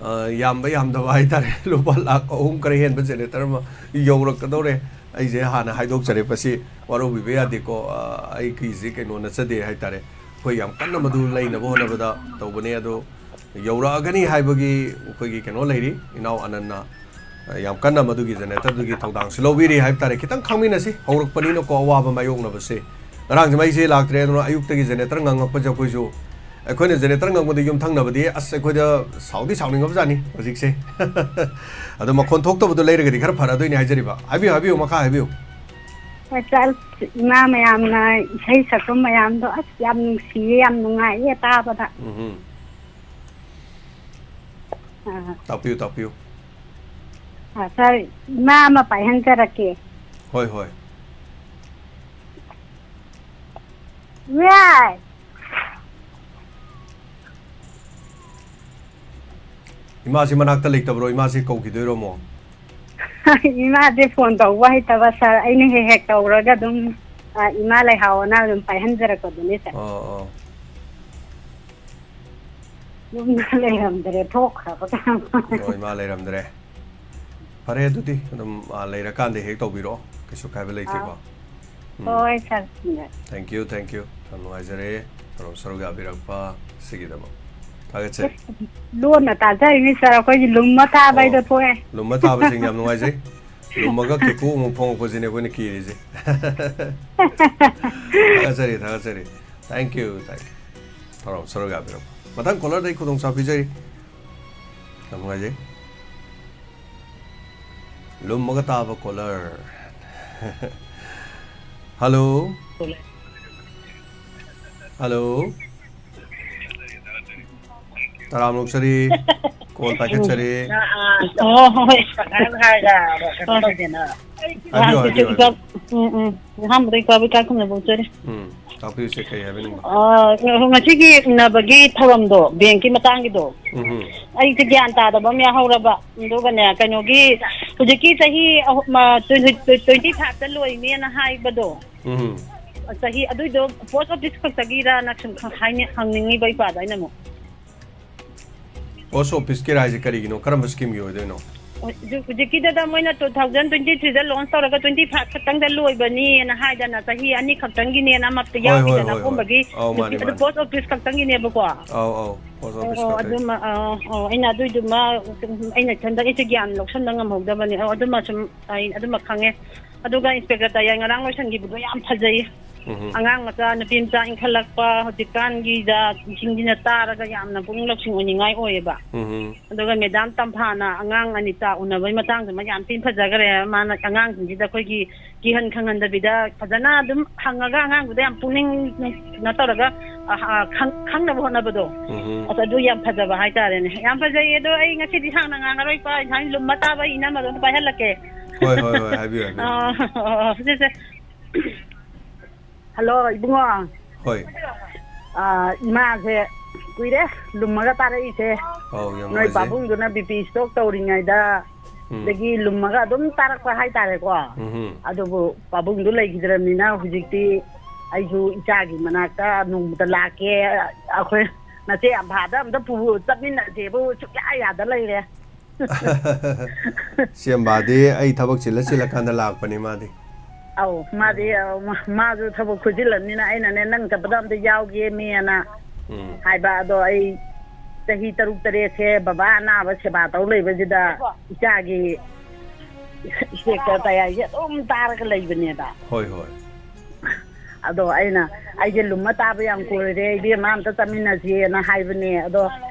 ꯑ, ꯌꯥꯝꯕ ꯌꯥꯝꯗꯕ ꯍꯥꯏꯇꯥꯔꯦ, ꯂꯨꯄꯥ ꯂꯥꯈ ꯑꯍꯨꯝ ꯈꯔ ꯍꯦꯟꯕ generator ꯑꯃ ꯌꯧꯔꯛꯀꯗꯧꯔꯦ꯫ ꯑꯩꯁꯦ ꯍꯥꯟꯅ ꯍꯥꯏꯗꯣꯛꯆꯔꯦ, ꯃꯁꯤ ꯋꯥꯔꯧꯕꯤꯕ ꯌꯥꯗꯦꯀꯣ꯫ ꯑ, ꯑꯩꯒꯤꯁꯤ ꯀꯩꯅꯣ ꯅꯠꯆꯗꯦ ꯍꯥꯏꯇꯥꯔꯦ꯫ ꯑꯩꯈꯣꯏ ꯌꯥꯝ ꯀꯟꯅ ꯃꯗꯨ ꯂꯩꯅꯕ ꯍꯣꯠꯅꯕꯗ ꯇꯧꯕꯅꯦ꯫ ꯑꯗꯣ ꯌꯧꯔꯛꯑꯒꯅꯤ ꯍꯥꯏꯕꯒꯤ ꯑꯩꯈꯣꯏꯒꯤ ꯀꯩꯅꯣ ꯂꯩꯔꯤ, ꯏꯅꯥꯎ ꯑꯅꯟꯅ, ꯑ, ꯌꯥꯝ ꯀꯟꯅ ꯃꯗꯨꯒꯤ generator-ꯗꯨꯒꯤ ꯊꯧꯗꯥꯡꯁꯨ ꯂꯧꯕꯤꯔꯤ ꯍꯥꯏꯕ ꯇꯥꯔꯦ꯫ ꯈꯤꯇꯪ ꯈꯪꯃꯤꯟꯅꯁꯤ, ꯍꯧꯔꯛꯄꯅꯤꯅꯀꯣ ꯑꯋꯥꯕ ꯃꯥꯌꯣꯛꯅꯕꯁꯦ꯫ ꯉꯔꯥꯡꯁꯦ ꯃꯩꯁꯦ ꯂꯥꯛꯇ꯭ꯔꯦ, ꯑꯗꯨꯅ ꯑꯌꯨꯛꯇꯒꯤ generator ꯉꯪꯉꯛꯄꯁꯦ ꯑꯩꯈꯣꯏꯁꯨ, ꯑꯩꯈꯣꯏꯅ generator ꯉꯪꯕꯗ ꯌꯨꯝꯊꯪꯅꯕꯗꯤ ꯑꯁ ꯑꯩꯈꯣꯏꯗ ꯁꯥꯎꯗꯤ ꯁꯥꯎꯅꯤꯡꯉꯕꯖꯥꯠꯅꯤ ꯍꯧꯖꯤꯛꯁꯦ꯫ ꯑꯗꯣ ꯃꯈꯣꯟ ꯊꯣꯛꯇꯕꯗꯣ ꯂꯩꯔꯒꯗꯤ ꯈꯔ ꯐꯔꯗꯣꯏꯅꯤ ꯍꯥꯏꯖꯔꯤꯕ꯫ ꯍꯥꯏꯕꯤꯌꯨ, ꯍꯥꯏꯕꯤꯌꯨ, ꯃꯈꯥ ꯍꯥꯏꯕꯤꯌꯨ꯫ ꯍꯣꯏ, sir, ꯏꯃꯥ ꯃꯌꯥꯝꯅ ꯏꯁꯩ ꯁꯛꯄ ꯃꯌꯥꯝꯗꯣ ꯑꯁ ꯌꯥꯝ ꯅꯨꯡꯁꯤꯌꯦ, ꯌꯥꯝ ꯅꯨꯡꯉꯥꯏꯌꯦ ꯇꯥꯕꯗ꯫ ꯎꯝꯍꯨꯝ꯫ ꯑꯥ꯫ ꯇꯥꯛꯄꯤꯌꯨ, ꯇꯥꯛꯄꯤꯌꯨ꯫ ꯑꯥ, sir, ꯏꯃꯥ ꯑꯃ ꯄꯥꯏꯍꯟꯖꯔꯛꯀꯦ꯫ ꯍꯣꯏ, ꯍꯣꯏ꯫ ꯌꯥꯏ꯫ ꯏꯃꯥꯁꯤ ꯃꯅꯥꯛꯇ ꯂꯩꯇꯕ꯭ꯔꯣ? ꯏꯃꯥꯁꯤ ꯀꯧꯈꯤꯗꯣꯏꯔꯣ ꯑꯃꯨꯛ? ꯏꯃꯥꯁꯦ phone ꯇꯧꯕ ꯍꯩꯇꯕ, sir꯫ ꯑꯩꯅ ꯍꯦꯛ ꯍꯦꯛ ꯇꯧꯔꯒ ꯑꯗꯨꯝ ꯏꯃꯥ ꯂꯩꯍꯥꯎꯅ ꯑꯗꯨꯝ ꯄꯥꯏꯍꯟꯖꯔꯛꯄꯗꯨꯅꯤ, ꯁꯥꯔ꯫ ꯑꯣ, ꯑꯣ꯫ ꯌꯨꯝꯗ ꯂꯩꯔꯝꯗ꯭ꯔꯦ, ꯊꯣꯛꯈ꯭ꯔꯕ ꯀꯩꯅꯣ꯫ ꯑꯣ, ꯏꯃꯥ ꯂꯩꯔꯝꯗ꯭ꯔꯦ꯫ ꯐꯔꯦ, ꯑꯗꯨꯗꯤ ꯑꯗꯨꯝ, ꯑ, ꯂꯩꯔꯀꯥꯟꯗ ꯍꯦꯛ ꯇꯧꯕꯤꯔꯛꯑꯣ, ꯀꯩꯁꯨ ꯀꯥꯏꯕ ꯂꯩꯇꯦꯀꯣ꯫ ꯑꯥ꯫ ꯎꯝ꯫ ꯍꯣꯏ, ꯁꯥꯔ꯫ ꯎꯝ꯫ Thank you, thank you꯫ ꯌꯥꯝ ꯅꯨꯡꯉꯥꯏꯖꯔꯦ ꯁꯣꯝꯅ ꯁꯔꯨꯛ ꯌꯥꯕꯤꯔꯛꯄ ꯁꯤꯒꯤꯗꯃꯛ꯫ ꯊꯥꯒꯠꯆꯔꯤ꯫ ꯂꯣꯟꯅ ꯇꯥꯖꯔꯤꯅꯤ, ꯁꯥꯔ, ꯑꯩꯈꯣꯏꯒꯤ ꯂꯨꯝꯃ ꯊꯥꯕ ꯍꯥꯏꯗꯣ ꯑꯣ, ꯊꯣꯛꯑꯦ꯫ ꯂꯨꯝꯃ ꯊꯥꯕꯁꯤꯡ ꯌꯥꯝ ꯅꯨꯡꯉꯥꯏꯖꯩ꯫ ꯂꯨꯝꯃꯒ ꯀꯦꯀꯨ ꯑꯃꯨꯛ ꯐꯣꯡꯉꯛꯄꯁꯤꯅꯦ ꯑꯩꯈꯣꯏꯅ ꯀꯤꯔꯤꯁꯦ꯫ ꯊꯥꯒꯠꯆꯔꯤ, ꯊꯥꯒꯠꯆꯔꯤ꯫ Thank you, thank you꯫ ꯊꯧꯔꯝ ꯁꯔꯨꯛ ꯌꯥꯕꯤꯔꯛꯄ꯫ ꯃꯊꯪ caller ꯗ ꯑꯩ ꯈꯨꯗꯣꯡꯆꯥꯕ ꯄꯤꯖꯔꯤ꯫ ꯌꯥꯝ ꯅꯨꯡꯉꯥꯏꯖꯩ꯫ ꯂꯨꯝꯃꯒ ꯇꯥꯕ caller꯫ Hello? Hello? ꯇꯔꯥꯝꯅ ꯑꯣꯛꯆꯔꯤ꯫ Call ꯄꯥꯏꯈꯠꯆꯔꯤ꯫ ꯑꯣ, ꯍꯣꯏ, ꯍꯣꯏ꯫ ꯍꯥꯏꯕꯤꯌꯨ, ꯍꯥꯏꯕꯤꯌꯨ, ꯍꯥꯏꯕꯤꯌꯨ꯫ ꯎꯝ, ꯎꯝ꯫ ꯑꯍꯥꯟꯕꯗ ꯏꯄꯥꯕꯨ ꯏꯀꯥꯏ ꯈꯨꯝꯅꯕ ꯎꯠꯆꯔꯤ꯫ ꯎꯝ, ꯇꯥꯛꯄꯤꯌꯨꯁꯦ, ꯀꯔꯤ ꯍꯥꯏꯕꯤꯅꯤꯡꯕ? ꯑ, ꯉꯁꯤꯒꯤ ꯎꯅꯕꯒꯤ ꯊꯧꯔꯝꯗꯣ, bank ꯀꯤ ꯃꯇꯥꯡꯒꯤꯗꯣ, ꯎꯝ, ꯎꯝ꯫ ꯑꯩꯁꯦ ꯒ꯭ꯌꯥꯟ ꯇꯥꯗꯕ ꯑꯃ ꯌꯥꯎꯍꯧꯔꯕ꯫ ꯑꯗꯨꯒꯅꯦ, ꯀꯩꯅꯣꯒꯤ, ꯍꯧꯖꯤꯛꯀꯤ ꯆꯍꯤ ꯑꯍꯨꯝ, ꯑ, twenty, twenty five ꯇ ꯂꯣꯏꯅꯦꯅ ꯍꯥꯏꯕꯗꯣ, ꯎꯝ꯫ ꯆꯍꯤ ꯑꯗꯨꯏꯗꯣ post office ꯈꯛꯇꯒꯤꯔꯅ ꯁꯨꯝ ꯈ-, ꯍꯥꯏꯅꯤ-, ꯍꯪꯅꯤꯡꯉꯤꯕ ꯏꯄꯥꯗ ꯑꯩꯅ ꯑꯃꯨꯛ꯫ Post office ꯀꯤꯔ ꯍꯥꯏꯁꯦ ꯀꯔꯤꯒꯤꯅꯣ? ꯀꯔꯝꯕ scheme ꯒꯤ ꯑꯣꯏꯗꯣꯏꯅꯣ? ꯍꯧꯖꯤꯛ-, ꯍꯧꯖꯤꯛꯀꯤꯗꯨꯗ ꯃꯣꯏꯅ two thousand twenty three ꯗ launch ꯇꯧꯔꯒ twenty five ꯈꯛꯇꯪꯗ ꯂꯣꯏꯕꯅꯤꯅ ꯍꯥꯏꯗꯅ, ꯆꯍꯤ ꯑꯅꯤ ꯈꯛꯇꯪꯒꯤꯅꯦꯅ ꯑꯃ ꯍꯣꯏ, ꯍꯣꯏ, ꯌꯥꯎꯈꯤꯗꯅ ꯍꯣꯏ, ꯍꯣꯏ꯫ ꯑꯗꯨꯝꯕꯒꯤ ꯑꯧ, ꯅꯨꯄꯤ-, ꯃꯥꯅꯦ, ꯑꯗꯨ ꯃꯥꯅꯦ꯫ Post office ꯈꯛꯇꯪꯒꯤꯅꯦꯕꯀꯣ꯫ ꯑꯧ, ꯑꯧ, post office ꯑꯣ, ꯈꯛꯇꯪ꯫ ꯑꯗꯨꯃ, ꯑ, ꯑꯣ, ꯑꯩꯅ ꯑꯗꯨꯏꯗꯨꯃ ꯑꯩꯅ ꯏꯊꯟꯗ ꯑꯩꯁꯨ ꯒ꯭ꯌꯥꯟ ꯂꯧꯁꯟꯕ ꯉꯝꯍꯧꯗꯕꯅꯦ꯫ ꯑꯣ, ꯑꯗꯨꯃ ꯁꯨꯝ ꯑꯩ ꯑꯗꯨꯃ ꯈꯪꯉꯦ꯫ ꯑꯗꯨꯒ Inspector ꯇꯌꯥꯏ ꯉꯔꯥꯡ ꯂꯣꯏꯁꯟꯈꯤꯕꯗꯣ ꯌꯥꯝ ꯐꯖꯩ꯫ ꯎꯝ꯫ ꯑꯉꯥꯡ ꯃꯆꯥ, ꯅꯨꯄꯤ ꯃꯆꯥ ꯏꯟꯈꯠꯂꯛꯄ, ꯍꯧꯖꯤꯛꯀꯥꯟꯒꯤ ꯖꯥꯠꯁꯤꯡꯁꯤꯅ ꯇꯥꯔꯒ ꯌꯥꯝꯅ ꯄꯨꯛꯅꯤꯡ ꯂꯧꯁꯤꯡ ꯑꯣꯏꯅꯤꯡꯉꯥꯏ ꯑꯣꯏꯌꯦꯕ꯫ ꯎꯝ꯫ ꯑꯗꯨꯒ Madam ꯇꯝꯐꯥꯅ ꯑꯉꯥꯡ ꯑꯅꯤ ꯆꯥꯛ ꯎꯅꯕꯒꯤ ꯃꯇꯥꯡꯗꯨꯃ ꯌꯥꯝ ꯊꯤꯅ ꯐꯖꯈ꯭ꯔꯦ꯫ ꯃꯥꯅ ꯑꯉꯥꯡꯁꯤꯡꯁꯤꯗ ꯑꯩꯈꯣꯏꯒꯤ ꯀꯤꯍꯟ ꯈꯪꯍꯟꯗꯕꯤꯗ ꯐꯖꯅ ꯑꯗꯨꯝ ꯍꯪꯉꯒ ꯑꯉꯥꯡꯗꯨꯗ ꯌꯥꯝ ꯄꯨꯛꯅꯤꯡ ꯀꯩꯅꯣ ꯇꯧꯔꯒ, ꯑ, ꯑ, ꯈꯪ-, ꯈꯪꯅꯕ ꯍꯣꯠꯅꯕꯗꯣ꯫ ꯎꯝ꯫ ꯑꯁ, ꯑꯗꯨ ꯌꯥꯝ ꯐꯖꯕ ꯍꯥꯏꯇꯥꯔꯦꯅꯦ꯫ ꯌꯥꯝ ꯐꯖꯩꯌꯦ꯫ ꯑꯗꯣ ꯑꯩ ꯉꯁꯤꯗꯤ ꯁꯥꯡꯅ ꯉꯥꯡꯉꯔꯣꯏꯀꯣ꯫ ꯉꯁꯥꯏ ꯂꯨꯝꯃ ꯇꯥꯕ ꯏꯅꯝꯃꯗꯣ ꯑꯝꯇ ꯄꯥꯏꯍꯜꯂꯛꯀꯦ꯫ ꯍꯣꯏ, ꯍꯣꯏ, ꯍꯣꯏ, ꯍꯥꯏꯕꯤꯌꯨ, ꯍꯥꯏꯕꯤꯌꯨ꯫ ꯑ, ꯑ, ꯑ, ꯁꯦ, ꯁꯦ꯫ Hello, ꯏꯕꯨꯡꯉꯣ꯫ ꯍꯣꯏ꯫ ꯑ, ꯏꯃꯥꯁꯦ ꯀꯨꯏꯔꯦ ꯂꯨꯝꯃꯒ ꯇꯥꯔꯛꯏꯁꯦ꯫ ꯑꯧ, ꯌꯥꯝ ꯅꯣꯏ ꯅꯨꯡꯉꯥꯏꯖꯩ꯫ ꯄꯥꯕꯨꯡꯗꯨꯅ B P stroke ꯇꯧꯔꯤꯉꯩꯗ ꯎꯝ꯫ ꯑꯗꯒꯤ ꯂꯨꯝꯃꯒ ꯑꯗꯨꯝ ꯇꯥꯔꯛꯄ ꯍꯥꯏꯇꯥꯔꯦꯀꯣ꯫ ꯎꯝꯍꯨꯝ꯫ ꯑꯗꯨꯕꯨ ꯄꯥꯕꯨꯡꯗꯨ ꯂꯩꯈꯤꯗ꯭ꯔꯕꯅꯤꯅ ꯍꯧꯖꯤꯛꯇꯤ ꯑꯩꯁꯨ ꯏꯆꯥꯒꯤ ꯃꯅꯥꯛꯇ ꯅꯣꯡꯃꯇ ꯂꯥꯛꯀꯦ, ꯑꯩꯈꯣꯏ ꯅꯆꯦ ꯑꯝꯐꯥꯗ ꯑꯝꯇ ꯄꯨ-, ꯆꯠꯃꯤꯟꯅꯁꯦꯕꯨ ꯁꯨꯛꯌꯥ ꯌꯥꯗ ꯂꯩꯔꯦ꯫ ꯆꯦꯝꯕꯥꯗꯤ ꯑꯩ ꯊꯕꯛ ꯆꯤꯜꯂ ꯆꯤꯜꯂꯀꯥꯟꯗ ꯂꯥꯛꯄꯅꯤ ꯃꯥꯗꯤ꯫ ꯑꯧ, ꯃꯥꯗꯤ, ꯑ, ꯃꯥ-, ꯃꯥꯁꯨ ꯊꯕꯛ ꯈꯨꯖꯤꯜꯂꯕꯅꯤꯅ ꯑꯩꯅꯅꯦ, "ꯅꯪ ꯆꯠꯄꯗ ꯑꯝꯇ ꯌꯥꯎꯒꯦ ꯃꯤ," ꯑꯅ ꯎꯝ꯫ ꯍꯥꯏꯕ꯫ ꯑꯗꯣ ꯑꯩ ꯆꯍꯤ ꯇꯔꯨꯛ ꯇꯔꯦꯠꯁꯦ ꯕꯕꯥ ꯑꯅꯥꯕ ꯁꯦꯕꯥ ꯇꯧ ꯂꯩꯕꯁꯤꯗ ꯏꯆꯥꯒꯤ ꯏꯁꯄꯦꯛꯇꯔ ꯇꯌꯥꯏꯁꯦ ꯑꯗꯨꯝ ꯇꯥꯔꯒ ꯂꯩꯕꯅꯦꯕ꯫ ꯍꯣꯏ, ꯍꯣꯏ꯫ ꯑꯗꯣ ꯑꯩꯅ, "ꯑꯩꯁꯦ ꯂꯨꯝꯃ ꯇꯥꯕ ꯌꯥꯝ ꯀꯨꯏꯔꯦ, ꯏꯕꯦꯝꯃ ꯑꯝꯇ ꯆꯠꯃꯤꯟꯅꯁꯦꯅ" ꯍꯥꯏꯕꯅꯦ꯫ ꯑꯗꯣ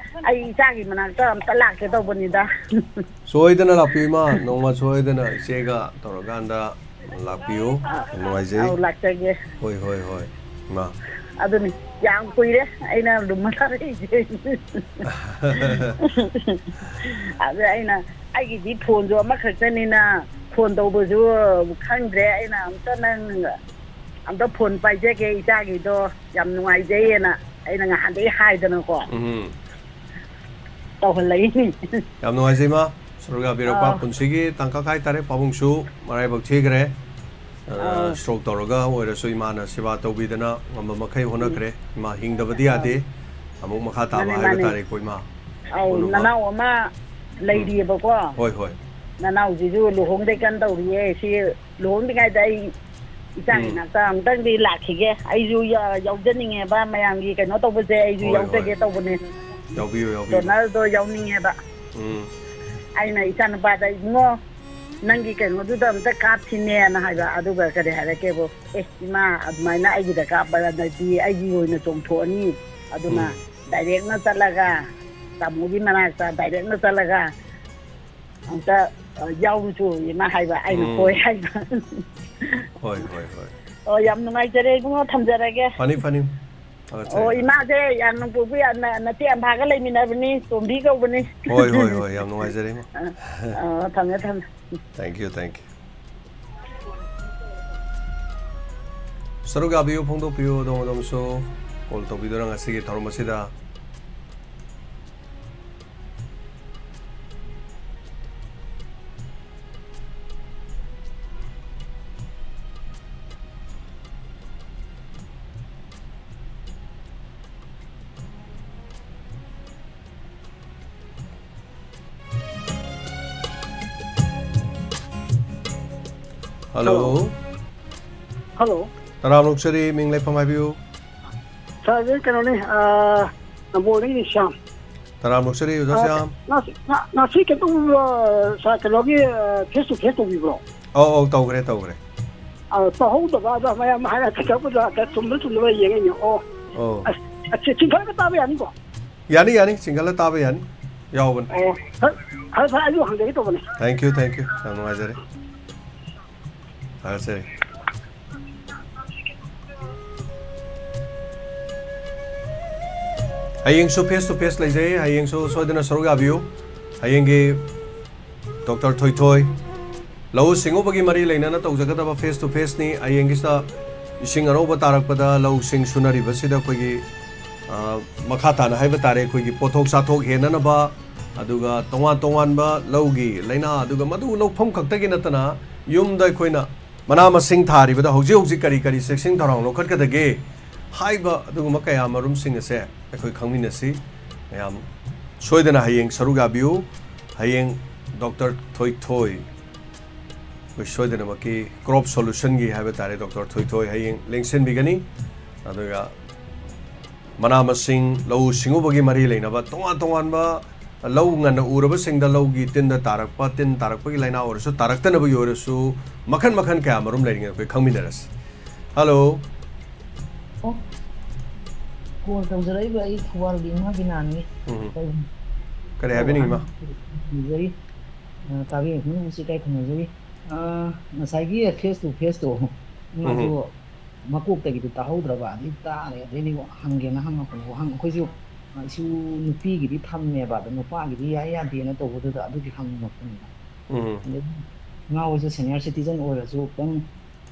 ꯑꯩ ꯏꯆꯥꯒꯤ ꯃꯅꯥꯛꯇ ꯑꯝꯇ ꯂꯥꯛꯀꯦ ꯇꯧꯕꯅꯤꯗ꯫ ꯁꯣꯏꯗꯅ ꯂꯥꯛꯄꯤꯌꯨ, ꯏꯃꯥ꯫ ꯅꯣꯡꯃ ꯁꯣꯏꯗꯅ ꯏꯆꯦꯒ ꯇꯧꯔꯀꯥꯟꯗ ꯂꯥꯛꯄꯤꯌꯨ꯫ ꯌꯥꯝ ꯅꯨꯡꯉꯥꯏꯖꯩ꯫ ꯑꯧ, ꯂꯥꯛꯆꯒꯦ꯫ ꯍꯣꯏ, ꯍꯣꯏ, ꯍꯣꯏ, ꯏꯃꯥ꯫ ꯑꯗꯨꯅꯤ, ꯌꯥꯝ ꯀꯨꯏꯔꯦ ꯑꯩꯅ ꯂꯨꯝꯃ ꯇꯥꯔꯛꯏꯁꯦ꯫ ꯑꯗ ꯑꯩꯅ, ꯑꯩꯒꯤꯗꯤ ꯐꯣꯟꯁꯨ ꯑꯃꯈꯛꯇꯅꯤꯅ ꯐꯣꯟ ꯇꯧꯕꯁꯨ ꯈꯪꯗ꯭ꯔꯦ꯫ ꯑꯩꯅ ꯑꯝꯇ ꯅꯪ ꯑꯝꯇ ꯐꯣꯟ ꯄꯥꯏꯖꯒꯦ, ꯏꯆꯥꯒꯤꯗꯣ ꯌꯥꯝ ꯅꯨꯡꯉꯥꯏꯖꯩꯌꯦꯅ ꯑꯩꯅ ꯉꯍꯥꯟꯗꯩ ꯍꯥꯏꯗꯅꯀꯣ ꯎꯝ꯫ ꯇꯧꯍꯜꯂꯛꯏꯅꯤ꯫ ꯌꯥꯝ ꯅꯨꯡꯉꯥꯏꯖꯩ, ꯏꯃꯥ꯫ ꯁꯔꯨꯛ ꯌꯥꯕꯤꯔꯛꯄ ꯑꯥ꯫ ꯄꯨꯟꯁꯤꯒꯤ ꯇꯥꯡꯀꯛ ꯍꯥꯏꯇꯥꯔꯦ, ꯄꯥꯕꯨꯡꯁꯨ ꯃꯔꯥꯏꯕꯛ ꯊꯤꯈ꯭ꯔꯦ꯫ ꯑ, ꯑꯥ꯫ Stroke ꯇꯧꯔꯒ ꯑꯣꯏꯔꯁꯨ ꯏꯃꯥꯅ ꯁꯦꯕꯥ ꯇꯧꯕꯤꯗꯅ ꯉꯝꯕ ꯃꯈꯩ ꯎꯝ꯫ ꯍꯣꯠꯅꯈ꯭ꯔꯦ꯫ ꯏꯃꯥ ꯍꯤꯡꯗꯕꯗꯤ ꯑꯥ꯫ ꯌꯥꯗꯦ꯫ ꯑꯃꯨꯛ ꯃꯈꯥ ꯇꯥꯕ ꯃꯥꯅꯦ, ꯍꯥꯏꯕ ꯃꯥꯅꯦ꯫ ꯇꯥꯔꯦꯀꯣ, ꯏꯃꯥ꯫ ꯑꯧ, ꯄꯨꯝꯅꯃꯛ꯫ ꯅꯅꯥꯎ ꯑꯃ ꯎꯝ꯫ ꯂꯩꯔꯤꯑꯕꯀꯣ꯫ ꯍꯣꯏ, ꯍꯣꯏ꯫ ꯅꯅꯥꯎꯁꯤꯁꯨ ꯂꯨꯍꯣꯡꯗꯦ ꯀꯟ ꯇꯧꯔꯤꯌꯦ꯫ ꯁꯤ ꯂꯨꯍꯣꯡꯗ꯭ꯔꯤꯉꯩꯗ ꯑꯩ ꯏꯆꯥꯒꯤ ꯎꯝ꯫ ꯅꯥꯛꯇ ꯑꯃꯨꯛꯇꯪꯗꯤ ꯂꯥꯛꯈꯤꯒꯦ꯫ ꯑꯩꯁꯨ ꯌꯥ-, ꯌꯥꯎꯖꯅꯤꯡꯉꯦꯕ, ꯃꯌꯥꯝꯒꯤ ꯀꯩꯅꯣ ꯇꯧꯕꯁꯦ ꯑꯩꯁꯨ ꯍꯣꯏ, ꯍꯣꯏ꯫ ꯌꯥꯎꯖꯒꯦ ꯇꯧꯕꯅꯦ꯫ ꯌꯥꯎꯕꯤꯌꯨ, ꯌꯥꯎꯕꯤꯌꯨ꯫ Donorꯗꯣ ꯌꯥꯎꯅꯤꯡꯉꯦꯕ꯫ ꯎꯝ꯫ ꯑꯩꯅ ꯏꯆꯥꯅꯨꯄꯥꯗ, "ꯏꯕꯨꯡꯉꯣ, ꯅꯪꯒꯤ ꯀꯩꯅꯣꯗꯨꯗ ꯑꯝꯇ ꯀꯥꯞꯁꯤꯅꯦꯅ" ꯍꯥꯏꯕ꯫ ꯑꯗꯨꯒ ꯀꯔꯤ ꯍꯥꯏꯔꯛꯀꯦꯕꯨ, "ꯑꯦ, ꯏꯃꯥ, ꯑꯗꯨꯃꯥꯏꯅ ꯑꯩꯒꯤꯗ ꯀꯥꯞꯄꯗꯤ ꯑꯩꯒꯤ ꯑꯣꯏꯅ ꯆꯣꯡꯊꯣꯛꯑꯅꯤ꯫ ꯑꯗꯨꯅ ꯎꯝ꯫ Directꯅ ꯆꯠꯂꯒ, ꯇꯥꯃꯣꯒꯤ ꯃꯅꯥꯛꯇ directꯅ ꯆꯠꯂꯒ ꯑꯝꯇ, ꯑ, ꯌꯥꯎꯔꯨꯆꯣꯌꯦ" ꯃꯥ ꯍꯥꯏꯕ꯫ ꯑꯩꯅ ꯎꯝ꯫ "ꯍꯣꯏ" ꯍꯥꯏꯕ꯫ ꯍꯣꯏ, ꯍꯣꯏ, ꯍꯣꯏ꯫ ꯑꯣ, ꯌꯥꯝ ꯅꯨꯡꯉꯥꯏꯖꯔꯦ ꯏꯕꯨꯡꯉꯣ, ꯊꯝꯖꯔꯒꯦ꯫ ꯐꯅꯤ, ꯐꯅꯤ꯫ ꯊꯥꯒꯠꯆꯔꯤ, ꯑꯣ, ꯊꯥꯒꯠꯆꯔꯤ꯫ ꯏꯃꯥꯁꯦ ꯌꯥꯝꯅ ꯄꯨꯕ ꯌꯥꯝꯅ ꯅꯆꯦ ꯑꯝꯐꯥꯒ ꯂꯩꯃꯤꯟꯅꯕꯅꯤ, ꯇꯣꯝꯕꯤ ꯀꯧꯕꯅꯤ꯫ ꯍꯣꯏ, ꯍꯣꯏ, ꯍꯣꯏ, ꯌꯥꯝ ꯅꯨꯡꯉꯥꯏꯖꯔꯦ, ꯏꯃꯥ꯫ ꯑ, ꯑ, ꯊꯝꯃꯦ, ꯊꯝꯃꯦ꯫ Thank you, thank you꯫ ꯁꯔꯨꯛ ꯌꯥꯕꯤꯌꯨ, ꯐꯣꯡꯗꯣꯛꯄꯤꯌꯨ, ꯑꯗꯣꯝ ꯑꯗꯣꯝꯁꯨ call ꯇꯧꯕꯤꯗꯨꯅ ꯉꯁꯤꯒꯤ ꯊꯧꯔꯝ ꯑꯁꯤꯗ꯫ ꯍꯜꯂꯣ꯫ ꯍꯜꯂꯣ꯫ ꯇꯔꯥꯝꯅ ꯑꯣꯛꯆꯔꯤ, ꯃꯤꯡ ꯂꯩꯐꯝ ꯍꯥꯏꯕꯤꯌꯨ꯫ ꯁꯥꯔꯁꯦ ꯀꯩꯅꯣꯅꯤ, ꯑ, ꯅꯝꯕꯣꯜꯗꯒꯤꯅꯤ, ꯁ꯭ꯌꯥꯝ꯫ ꯇꯔꯥꯝꯅ ꯑꯣꯛꯆꯔꯤ, ꯑꯣꯖꯥ ꯑ, ꯁ꯭ꯌꯥꯝ꯫ ꯉꯁꯤ, ꯉ-, ꯉꯁꯤ ꯀꯩꯅꯣ ꯇꯧꯕꯤꯕ꯭ꯔꯣ, ꯁꯥꯔ, ꯀꯩꯅꯣꯒꯤ, ꯑ, face to face ꯇꯧꯕꯤꯕ꯭ꯔꯣ? ꯑꯧ, ꯑꯧ, ꯇꯧꯈ꯭ꯔꯦ, ꯇꯧꯈ꯭ꯔꯦ꯫ ꯑ, ꯇꯧꯍꯧꯗꯕ, ꯑꯗꯣ ꯃꯌꯥꯝ ꯍꯥꯏꯅ ꯀꯩꯗꯧꯕꯗ ꯆꯨꯝꯕ꯭ꯔꯥ ꯆꯨꯝꯗꯕ꯭ꯔꯥ ꯌꯦꯡꯉꯛꯏꯅꯦ꯫ ꯑꯣ꯫ ꯑꯣ꯫ ꯑꯁ, ꯑꯁ, ꯆꯤꯡꯈꯠꯂꯒ ꯇꯥꯕ ꯌꯥꯅꯤꯀꯣ? ꯌꯥꯅꯤ, ꯌꯥꯅꯤ, ꯆꯤꯡꯈꯠꯂ ꯇꯥꯕ ꯌꯥꯅꯤ, ꯌꯥꯎꯕꯅꯤ꯫ ꯑꯣ, ꯐꯔꯦ, ꯐꯔꯦ, ꯐꯔꯦ, ꯑꯩꯁꯨ ꯍꯪꯖꯒꯦ ꯇꯧꯕꯅꯤ꯫ Thank you, thank you, ꯌꯥꯝ ꯅꯨꯡꯉꯥꯏꯖꯔꯦ꯫ ꯊꯥꯒꯠꯆꯔꯤ꯫ ꯍꯌꯦꯡꯁꯨ face to face ꯂꯩꯖꯩ, ꯍꯌꯦꯡꯁꯨ ꯁꯣꯏꯗꯅ ꯁꯔꯨꯛ ꯌꯥꯕꯤꯌꯨ꯫ ꯍꯌꯦꯡꯒꯤ ꯗꯣꯛꯇꯔ ꯊꯣꯏꯊꯣꯏ, ꯂꯧꯎ ꯁꯤꯡꯎꯕꯒꯤ ꯃꯔꯤ ꯂꯩꯅꯅ ꯇꯧꯖꯒꯗꯕ face to faceꯅꯤ꯫ ꯍꯌꯦꯡꯒꯤꯁꯤꯗ ꯏꯁꯤꯡ ꯑꯅꯧꯕ ꯇꯥꯔꯛꯄꯗ ꯂꯧꯁꯤꯡ ꯁꯨꯅꯔꯤꯕꯁꯤꯗ ꯑꯩꯈꯣꯏꯒꯤ, ꯑ, ꯃꯈꯥ ꯇꯥꯅ ꯍꯥꯏꯕ ꯇꯥꯔꯦ, ꯑꯩꯈꯣꯏꯒꯤ ꯄꯣꯠꯊꯣꯛ ꯆꯥꯊꯣꯛ ꯍꯦꯟꯅꯅꯕ, ꯑꯗꯨꯒ ꯇꯣꯉꯥꯟ ꯇꯣꯉꯥꯟꯕ ꯂꯧꯒꯤ ꯂꯥꯏꯅꯥ, ꯑꯗꯨꯒ ꯃꯗꯨ ꯂꯧꯐꯝ ꯈꯛꯇꯒꯤ ꯅꯠꯇꯅ ꯌꯨꯝꯗ ꯑꯩꯈꯣꯏꯅ ꯃꯅꯥ ꯃꯁꯤꯡ ꯊꯥꯔꯤꯕꯗ ꯍꯧꯖꯤꯛ ꯍꯧꯖꯤꯛ ꯀꯔꯤ ꯀꯔꯤ ꯆꯦꯛꯁꯤꯟ ꯊꯧꯔꯥꯡ ꯂꯧꯈꯠꯀꯗꯒꯦ ꯍꯥꯏꯕ ꯑꯗꯨꯒꯨꯝꯕ ꯀꯌꯥ ꯃꯔꯨꯝꯁꯤꯡ ꯑꯁꯦ ꯑꯩꯈꯣꯏ ꯈꯪꯃꯤꯟꯅꯁꯤ꯫ ꯃꯌꯥꯝ ꯁꯣꯏꯗꯅ ꯍꯌꯦꯡ ꯁꯔꯨꯛ ꯌꯥꯕꯤꯌꯨ꯫ ꯍꯌꯦꯡ ꯗꯣꯛꯇꯔ ꯊꯣꯏꯊꯣꯏ, ꯑꯩꯈꯣꯏ ꯁꯣꯏꯗꯅꯃꯛꯀꯤ crop solutionꯒꯤ ꯍꯥꯏꯕ ꯇꯥꯔꯦ, ꯗꯣꯛꯇꯔ ꯊꯣꯏꯊꯣꯏ ꯍꯌꯦꯡ ꯂꯦꯡꯁꯤꯟꯕꯤꯒꯅꯤ꯫ ꯑꯗꯨꯒ ꯃꯅꯥ ꯃꯁꯤꯡ, ꯂꯧꯎ ꯁꯤꯡꯎꯕꯒꯤ ꯃꯔꯤ ꯂꯩꯅꯕ ꯇꯣꯉꯥꯟ ꯇꯣꯉꯥꯟꯕ ꯂꯧ ꯉꯟꯅ ꯎꯔꯕꯁꯤꯡꯗ ꯂꯧꯒꯤ ꯇꯤꯟꯗ ꯇꯥꯔꯛꯄ, ꯇꯤꯟ ꯇꯥꯔꯛꯄꯒꯤ ꯂꯥꯏꯅꯥ ꯑꯣꯏꯔꯁꯨ, ꯇꯥꯔꯛꯇꯅꯕꯒꯤ ꯑꯣꯏꯔꯁꯨ, ꯃꯈꯟ ꯃꯈꯟ ꯀꯌꯥ ꯃꯔꯨꯝ ꯂꯩꯔꯤꯉꯩ ꯑꯩꯈꯣꯏ ꯈꯪꯃꯤꯟꯅꯔꯁꯤ꯫ ꯍꯜꯂꯣ꯫ ꯑꯣ, call ꯇꯧꯖꯔꯛꯏꯕ ꯑꯩ ꯊꯧꯕꯥꯜꯒꯤ ꯏꯃꯥ ꯕꯤꯅꯥꯅꯤ꯫ ꯎꯝ꯫ ꯀꯔꯤ ꯍꯥꯏꯕꯤꯅꯤꯡꯉꯤ, ꯏꯃꯥ? ꯈꯨꯔꯨꯝꯖꯔꯤ꯫ ꯑ, ꯇꯥꯕꯤꯔꯤꯕ ꯄꯨꯝꯅꯃꯛꯁꯨ ꯏꯀꯥꯏ ꯈꯨꯝꯅꯖꯔꯤ꯫ ꯑ, ꯉꯁꯥꯏꯒꯤ face to faceꯇꯣ, ꯏꯃꯥꯁꯨ ꯎꯝ꯫ ꯃꯀꯣꯛꯇꯒꯤꯗꯤ ꯇꯥꯍꯧꯗ꯭ꯔꯕ, ꯑꯗꯩ ꯇꯥꯔꯦ, ꯑꯗꯩꯗꯤ ꯍꯪꯒꯦꯅ ꯍꯪꯉꯛꯄꯅꯦ꯫ ꯋꯥꯍꯪ ꯑꯩꯈꯣꯏꯁꯨ, ꯑ, ꯏꯁꯨ ꯅꯨꯄꯤꯒꯤꯗꯤ ꯊꯝꯃꯦꯕ, ꯑꯗꯣ ꯅꯨꯄꯥꯒꯤꯗꯤ ꯌꯥꯏ ꯌꯥꯗꯦꯅ ꯇꯧꯕꯗꯨꯗ ꯑꯗꯨꯒꯤ ꯍꯪꯉꯛꯄꯅꯤꯗ꯫ ꯎꯝ꯫ ꯑꯗꯩ ꯏꯃꯥ ꯍꯣꯏꯁꯨ senior citizen ꯑꯣꯏꯔꯁꯨ ꯈꯤꯇꯪ,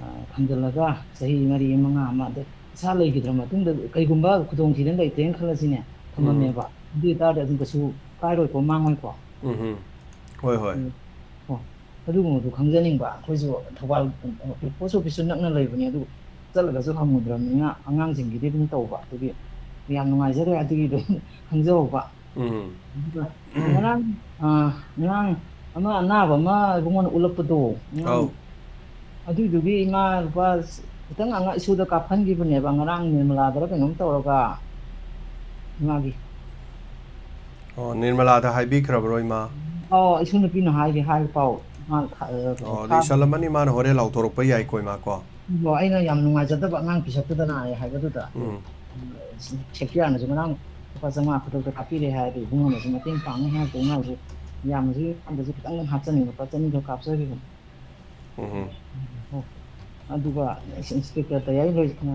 ꯑ, ꯊꯝꯖꯤꯜꯂꯒ ꯆꯍꯤ ꯃꯔꯤ ꯃꯉꯥ ꯑꯃ, ꯑꯗꯩ ꯏꯁꯥ ꯂꯩꯈꯤꯗ꯭ꯔ ꯃꯇꯨꯡꯗ ꯀꯩꯒꯨꯝꯕ ꯈꯨꯗꯣꯡꯊꯤꯗꯅ ꯂꯩꯇ꯭ꯔꯦꯅ ꯈꯜꯂꯁꯤꯅꯦ, ꯎꯝ꯫ ꯊꯝꯃꯝꯃꯦꯕ꯫ ꯑꯗꯨ ꯑꯣꯏꯇꯥꯔꯗꯤ ꯑꯗꯨꯝ ꯀꯩꯁꯨ ꯀꯥꯏꯔꯣꯏꯀꯣ, ꯃꯥꯡꯉꯣꯏꯀꯣ? ꯎꯝ ꯍꯝ꯫ ꯍꯣꯏ, ꯍꯣꯏ꯫ ꯎꯝ꯫ ꯑꯣ, ꯑꯗꯨꯒꯨꯝꯕꯗꯨ ꯈꯪꯖꯅꯤꯡꯕ꯫ ꯑꯩꯈꯣꯏꯁꯨ ꯊꯧꯕꯥꯜ, ꯑ, post officeꯁꯨ ꯅꯛꯅ ꯂꯩꯕꯅꯦ, ꯑꯗꯨ ꯆꯠꯂꯒꯁꯨ ꯍꯪꯉꯨꯗ꯭ꯔꯕꯅꯤꯅ ꯑꯉꯥꯡꯁꯤꯡꯒꯤꯗꯤ ꯑꯗꯨꯝ ꯇꯧꯕ꯫ ꯑꯗꯨꯒꯤ ꯌꯥꯝ ꯅꯨꯡꯉꯥꯏꯖꯔꯦ, ꯑꯗꯨꯒꯤꯗꯣ ꯈꯪꯖꯍꯧꯕ꯫ ꯎꯝ꯫ ꯑꯗꯨꯒ ꯉꯔꯥꯡ, ꯑ, ꯉꯔꯥꯡ ꯑꯃ ꯑꯅꯥꯕ ꯑꯃ ꯏꯕꯨꯡꯉꯣꯅ ꯎꯠꯂꯛꯄꯗꯣ, ꯑꯉꯥꯡ ꯑꯧ꯫ ꯑꯗꯨꯏꯗꯨꯒꯤ ꯏꯃꯥ ꯂꯨꯄꯥ ꯈꯤꯇꯪ ꯑꯉꯥꯡ ꯏꯁꯨꯗ ꯀꯥꯞꯍꯟꯈꯤꯕꯅꯦꯕ, ꯉꯔꯥꯡ ꯅꯤꯔꯃꯂꯥꯗꯔ ꯀꯩꯅꯣꯝ ꯇꯧꯔꯒ ꯏꯃꯥꯒꯤ꯫ ꯑꯣ, ꯅꯤꯔꯃꯂꯥꯗ ꯍꯥꯏꯕꯤꯈ꯭ꯔꯕ꯭ꯔꯣ, ꯏꯃꯥ? ꯑꯣ, ꯏꯁꯨ ꯅꯨꯄꯤꯅ ꯍꯥꯏꯒꯦ ꯍꯥꯏ ꯄꯥꯎ꯫ ꯃꯥ ꯊꯥ-, ꯑ, ꯑꯣ, ꯑꯗꯨ ꯊꯥ-, ꯏꯁꯜꯂꯝꯃꯅꯤ, ꯃꯥꯅ ꯍꯣꯔꯦꯟ ꯂꯥꯎꯊꯣꯔꯛꯄ ꯌꯥꯏꯀꯣ, ꯏꯃꯥ ꯀꯣ꯫ ꯑꯗꯣ ꯑꯩꯅ ꯌꯥꯝ ꯅꯨꯡꯉꯥꯏꯖꯗꯕ, ꯑꯉꯥꯡ ꯄꯤꯁꯛꯇꯨꯗ ꯅꯥꯔꯦ ꯍꯥꯏꯕꯗꯨꯗ꯫ ꯎꯝ꯫ ꯁꯦꯀ꯭ꯔꯦꯇꯔꯤꯅꯁꯨ ꯉꯔꯥꯡ ꯂꯨꯄꯥ ꯆꯥꯝꯃꯉꯥ ꯈꯨꯗꯛꯇ ꯀꯥꯞꯄꯤꯔꯦ ꯍꯥꯏꯔꯗꯤ ꯏꯕꯨꯡꯉꯣꯅꯁꯨ ꯃꯇꯦꯡ ꯄꯥꯡꯅꯤ ꯍꯥꯏꯔꯗꯤ ꯏꯃꯥꯁꯨ ꯌꯥꯝꯅꯁꯨ ꯌꯥꯝꯗꯁꯨ ꯈꯤꯇꯪ ꯍꯥꯞꯆꯅꯤꯡꯕ, ꯂꯨꯄꯥ ꯆꯅꯤꯗꯣ ꯀꯥꯞꯆꯈꯤꯕꯅꯤ꯫ ꯎꯝ꯫ ꯑꯗꯨꯒ ꯏꯟꯁꯄꯦꯛꯇꯔ ꯇꯌꯥꯏ ꯂꯣꯏ-, ꯑ,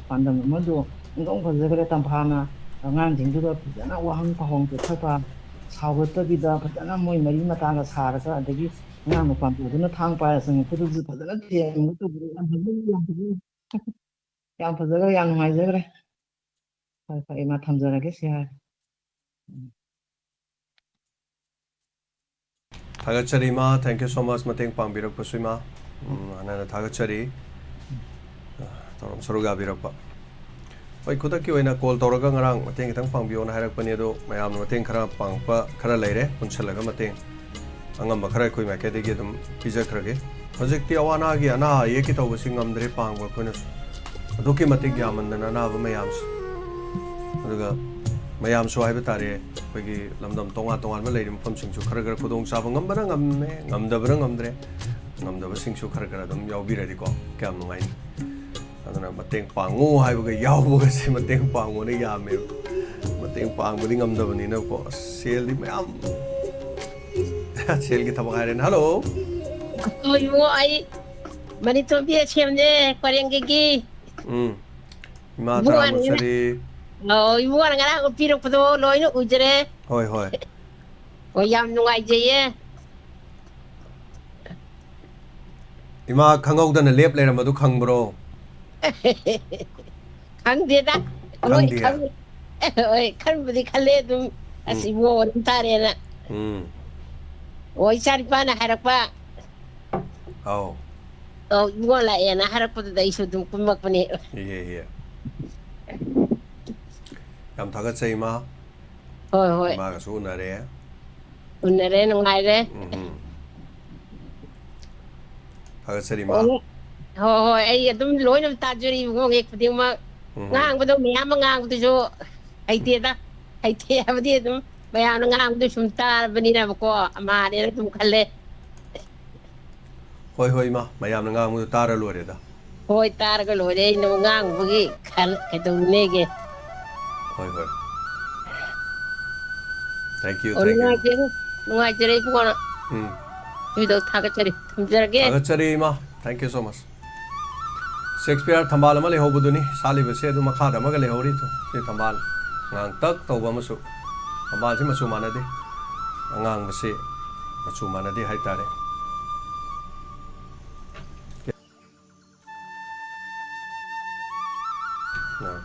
ꯄꯥꯟꯗꯝ ꯑꯃꯗꯣ ꯏꯪꯈꯣꯡ ꯐꯖꯈ꯭ꯔꯦ꯫ ꯇꯝꯐꯥꯅ ꯑꯉꯥꯡꯁꯤꯡꯗꯨꯗ ꯐꯖꯅ ꯋꯥꯍꯪ ꯄꯥꯎꯍꯪ ꯆꯠꯊꯕ, ꯁꯥꯎꯒꯠꯇꯕꯤꯗ ꯐꯖꯅ ꯃꯣꯏ ꯃꯔꯤ ꯃꯇꯥꯒ ꯁꯥꯔꯒ, ꯑꯗꯒꯤ ꯑꯉꯥꯡ ꯅꯨꯄꯥꯗꯨꯅ ꯊꯥꯡ ꯄꯥꯏꯔ ꯆꯪꯉꯛꯄꯗꯨꯁꯨ ꯐꯖꯅ ꯊꯦꯝꯕ ꯇꯧꯕꯗꯣ ꯌꯥꯝ ꯐꯖꯈ꯭ꯔꯦ, ꯌꯥꯝ ꯐꯖꯈ꯭ꯔꯦ꯫ ꯌꯥꯝ ꯐꯖꯈ꯭ꯔꯦ, ꯌꯥꯝ ꯅꯨꯡꯉꯥꯏꯖꯈ꯭ꯔꯦ꯫ ꯐꯔꯦ, ꯐꯔꯦ, ꯏꯃꯥ, ꯊꯝꯖꯔꯒꯦ, ꯁꯤ ꯍꯥꯏꯔꯦ꯫ ꯊꯥꯒꯠꯆꯔꯤ, ꯏꯃꯥ꯫ Thank you so much, ꯃꯇꯦꯡ ꯄꯥꯡꯕꯤꯔꯛꯄꯁꯨ, ꯏꯃꯥ꯫ ꯎꯝ, ꯍꯥꯟꯅ ꯊꯥꯒꯠꯆꯔꯤ, ꯊꯧꯔꯝ ꯁꯔꯨꯛ ꯌꯥꯕꯤꯔꯛꯄ꯫ ꯍꯣꯏ, ꯈꯨꯗꯛꯀꯤ ꯑꯣꯏꯅ ꯀꯣꯜ ꯇꯧꯔꯒ ꯉꯔꯥꯡ ꯃꯇꯦꯡ ꯈꯤꯇꯪ ꯄꯥꯡꯕꯤꯌꯣꯅ ꯍꯥꯏꯔꯛꯄꯅꯤ, ꯑꯗꯣ ꯃꯌꯥꯝꯅ ꯃꯇꯦꯡ ꯈꯔ ꯄꯥꯡꯉꯛꯄ ꯈꯔ ꯂꯩꯔꯦ, ꯄꯨꯟꯁꯤꯜꯂꯒ ꯃꯇꯦꯡ ꯑꯉꯝꯕ ꯈꯔ ꯑꯩꯈꯣꯏ ꯃꯥꯏꯀꯩꯗꯒꯤ ꯑꯗꯨꯝ ꯄꯤꯖꯈ꯭ꯔꯒꯦ꯫ ꯍꯧꯖꯤꯛꯇꯤ ꯑꯋꯥ ꯑꯅꯥꯒꯤ, ꯑꯅꯥ ꯑꯌꯦꯛꯀꯤ ꯇꯧꯕꯁꯤ ꯉꯝꯗ꯭ꯔꯦ ꯄꯥꯡꯕ ꯑꯩꯈꯣꯏꯅꯁꯨ꯫ ꯑꯗꯨꯛꯀꯤ ꯃꯇꯤꯛ ꯌꯥꯝꯃꯟꯗꯅ ꯑꯅꯥꯕ ꯃꯌꯥꯝꯁꯦ꯫ ꯑꯗꯨꯒ ꯃꯌꯥꯝꯁꯨ ꯍꯥꯏꯕ ꯇꯥꯔꯦ, ꯑꯩꯈꯣꯏꯒꯤ ꯂꯝꯗꯝ ꯇꯣꯉꯥꯟ ꯇꯣꯉꯥꯟꯕ ꯂꯩꯔꯤꯕ ꯃꯐꯝꯁꯤꯡꯁꯨ ꯈꯔ ꯈꯔ ꯈꯨꯗꯣꯡ ꯆꯥꯕ ꯉꯝꯕꯅ ꯉꯝꯃꯦ, ꯉꯝꯗꯕꯅ ꯉꯝꯗ꯭ꯔꯦ꯫ ꯉꯝꯗꯕꯁꯤꯡꯁꯨ ꯈꯔ ꯈꯔ ꯑꯗꯨꯝ ꯌꯥꯎꯕꯤꯔꯗꯤꯀꯣ ꯀꯌꯥꯝ ꯅꯨꯡꯉꯥꯏꯅꯤ꯫ ꯑꯗꯨꯅ ꯃꯇꯦꯡ ꯄꯥꯡꯉꯨ ꯍꯥꯏꯕꯒ ꯌꯥꯎꯕꯒꯁꯦ ꯃꯇꯦꯡ ꯄꯥꯡꯉꯨꯅ ꯌꯥꯝꯃꯦꯕ꯫ ꯃꯇꯦꯡ ꯄꯥꯡꯕꯗꯤ ꯉꯝꯗꯕꯅꯤꯅꯀꯣ, ꯑꯁ, ꯁꯦꯜꯗꯤ ꯃꯌꯥꯝ, ꯁꯦꯜꯒꯤ ꯊꯕꯛ ꯍꯥꯏꯔꯦꯅꯦ꯫ ꯍꯜꯂꯣ꯫ ꯑꯣ, ꯏꯕꯨꯡꯉꯣ, ꯑꯩ ꯃꯅꯤꯇꯣꯝꯕꯤ ꯑꯁꯦꯝꯅꯦ, ꯄꯔꯦꯡꯒꯤꯒꯤ꯫ ꯎꯝ꯫ ꯏꯃꯥ ꯏꯕꯨꯡꯉꯣ, ꯇꯔꯥꯃꯁꯔꯤ꯫ ꯑꯣ, ꯏꯕꯨꯡꯉꯣꯅ ꯉꯔꯥꯡ ꯄꯤꯔꯛꯄꯗꯣ ꯂꯣꯏꯅ ꯎꯖꯔꯦ꯫ ꯍꯣꯏ, ꯍꯣꯏ꯫ ꯑꯣ, ꯌꯥꯝ ꯅꯨꯡꯉꯥꯏꯖꯩꯌꯦ꯫ ꯏꯃꯥ ꯈꯪꯍꯧꯗꯅ ꯂꯦꯞ ꯂꯩꯔꯝꯕꯗꯨ ꯈꯪꯕ꯭ꯔꯣ? ꯈꯪꯗꯦꯗ꯫ ꯍꯣꯏ, ꯈꯪꯗꯦ? ꯈꯪ-, ꯍꯣꯏ, ꯈꯟꯕꯨꯗꯤ ꯈꯜꯂꯦ ꯑꯗꯨꯝ꯫ ꯑꯁ, ꯎꯝ꯫ ꯏꯕꯨꯡꯉꯣ ꯑꯣꯏꯔꯝ ꯇꯥꯔꯦꯅ꯫ ꯎꯝ꯫ ꯑꯣ, ꯏꯆꯥ ꯅꯨꯄꯥꯅ ꯍꯥꯏꯔꯛꯄ꯫ ꯑꯧ꯫ ꯑꯧ, ꯏꯕꯨꯡꯉꯣ ꯂꯥꯛꯑꯦꯅ ꯍꯥꯏꯔꯛꯄꯗꯨꯗ ꯑꯩꯁꯨ ꯑꯗꯨꯝ ꯀꯨꯝꯃꯛꯄꯅꯦ꯫ ꯏꯍꯦ, ꯏꯍꯦ꯫ ꯌꯥꯝ ꯊꯥꯒꯠꯆꯩ, ꯏꯃꯥ꯫ ꯍꯣꯏ, ꯍꯣꯏ꯫ ꯏꯃꯥꯒꯁꯨ ꯎꯅꯔꯦ꯫ ꯎꯅꯔꯦ, ꯅꯨꯡꯉꯥꯏꯔꯦ꯫ ꯎꯝ꯫ ꯊꯥꯒꯠꯆꯔꯤ, ꯃꯥ꯫ ꯍꯣꯏ꯫ ꯍꯣꯏ, ꯍꯣꯏ, ꯑꯩ ꯑꯗꯨꯝ ꯂꯣꯏꯅ ꯇꯥꯖꯔꯤ, ꯏꯕꯨꯡꯉꯣ, ꯍꯦꯛ ꯈꯨꯗꯤꯡꯃꯛ꯫ ꯎꯝ꯫ ꯉꯥꯡꯕꯗꯣ ꯃꯌꯥꯝ ꯑꯃ ꯉꯥꯡꯕꯗꯨꯁꯨ ꯍꯩꯇꯦꯗ꯫ ꯍꯩꯇꯦ ꯍꯥꯏꯕꯗꯤ ꯑꯗꯨꯝ ꯃꯌꯥꯝꯅ ꯉꯥꯡꯕꯗꯨ ꯁꯨꯝ ꯇꯥꯔꯕꯅꯤꯅꯕꯀꯣ, ꯑꯃꯍꯥꯅꯦꯅ ꯑꯗꯨꯝ ꯈꯜꯂꯦ꯫ ꯍꯣꯏ, ꯍꯣꯏ, ꯏꯃꯥ, ꯃꯌꯥꯝꯅ ꯉꯥꯡꯕꯗꯨ ꯇꯥꯔ ꯂꯣꯏꯔꯦꯗ꯫ ꯍꯣꯏ, ꯇꯥꯔꯒ ꯂꯣꯏꯔꯦ꯫ ꯑꯩꯅ ꯉꯥꯡꯕꯒꯤ ꯈꯜ-, ꯀꯩꯗꯧꯅꯦꯒꯦ? ꯍꯣꯏ, ꯍꯣꯏ꯫ Thank you, ꯑꯣ, thank you꯫ ꯅꯨꯡꯉꯥꯏꯖꯔꯦ, ꯅꯨꯡꯉꯥꯏꯖꯔꯦ, ꯏꯕꯨꯡꯉꯣ꯫ ꯎꯝ꯫ ꯅꯣꯏꯗ ꯊꯥꯒꯠꯆꯔꯤ, ꯊꯝꯖꯔꯒꯦ꯫ ꯊꯥꯒꯠꯆꯔꯤ, ꯏꯃꯥ꯫ Thank you so much꯫ Shakespeare ꯊꯝꯕꯥꯜ ꯑꯃ ꯂꯩꯍꯧꯕꯗꯨꯅꯤ ꯁꯥꯠꯂꯤꯕꯁꯦ, ꯑꯗꯨ ꯃꯈꯥꯗ ꯑꯃꯒ ꯂꯩꯍꯧꯔꯤ꯫ ꯇꯨ, ꯁꯤ ꯊꯝꯕꯥꯜ ꯉꯥꯡꯇꯛ ꯇꯧꯕ ꯑꯃꯁꯨ꯫ ꯊꯝꯕꯥꯜꯁꯤ ꯃꯆꯨ ꯃꯥꯟꯅꯗꯦ꯫ ꯑꯉꯥꯡꯕꯁꯤ ꯃꯆꯨ ꯃꯥꯟꯅꯗꯦ ꯍꯥꯏꯇꯥꯔꯦ꯫ ꯑꯥ꯫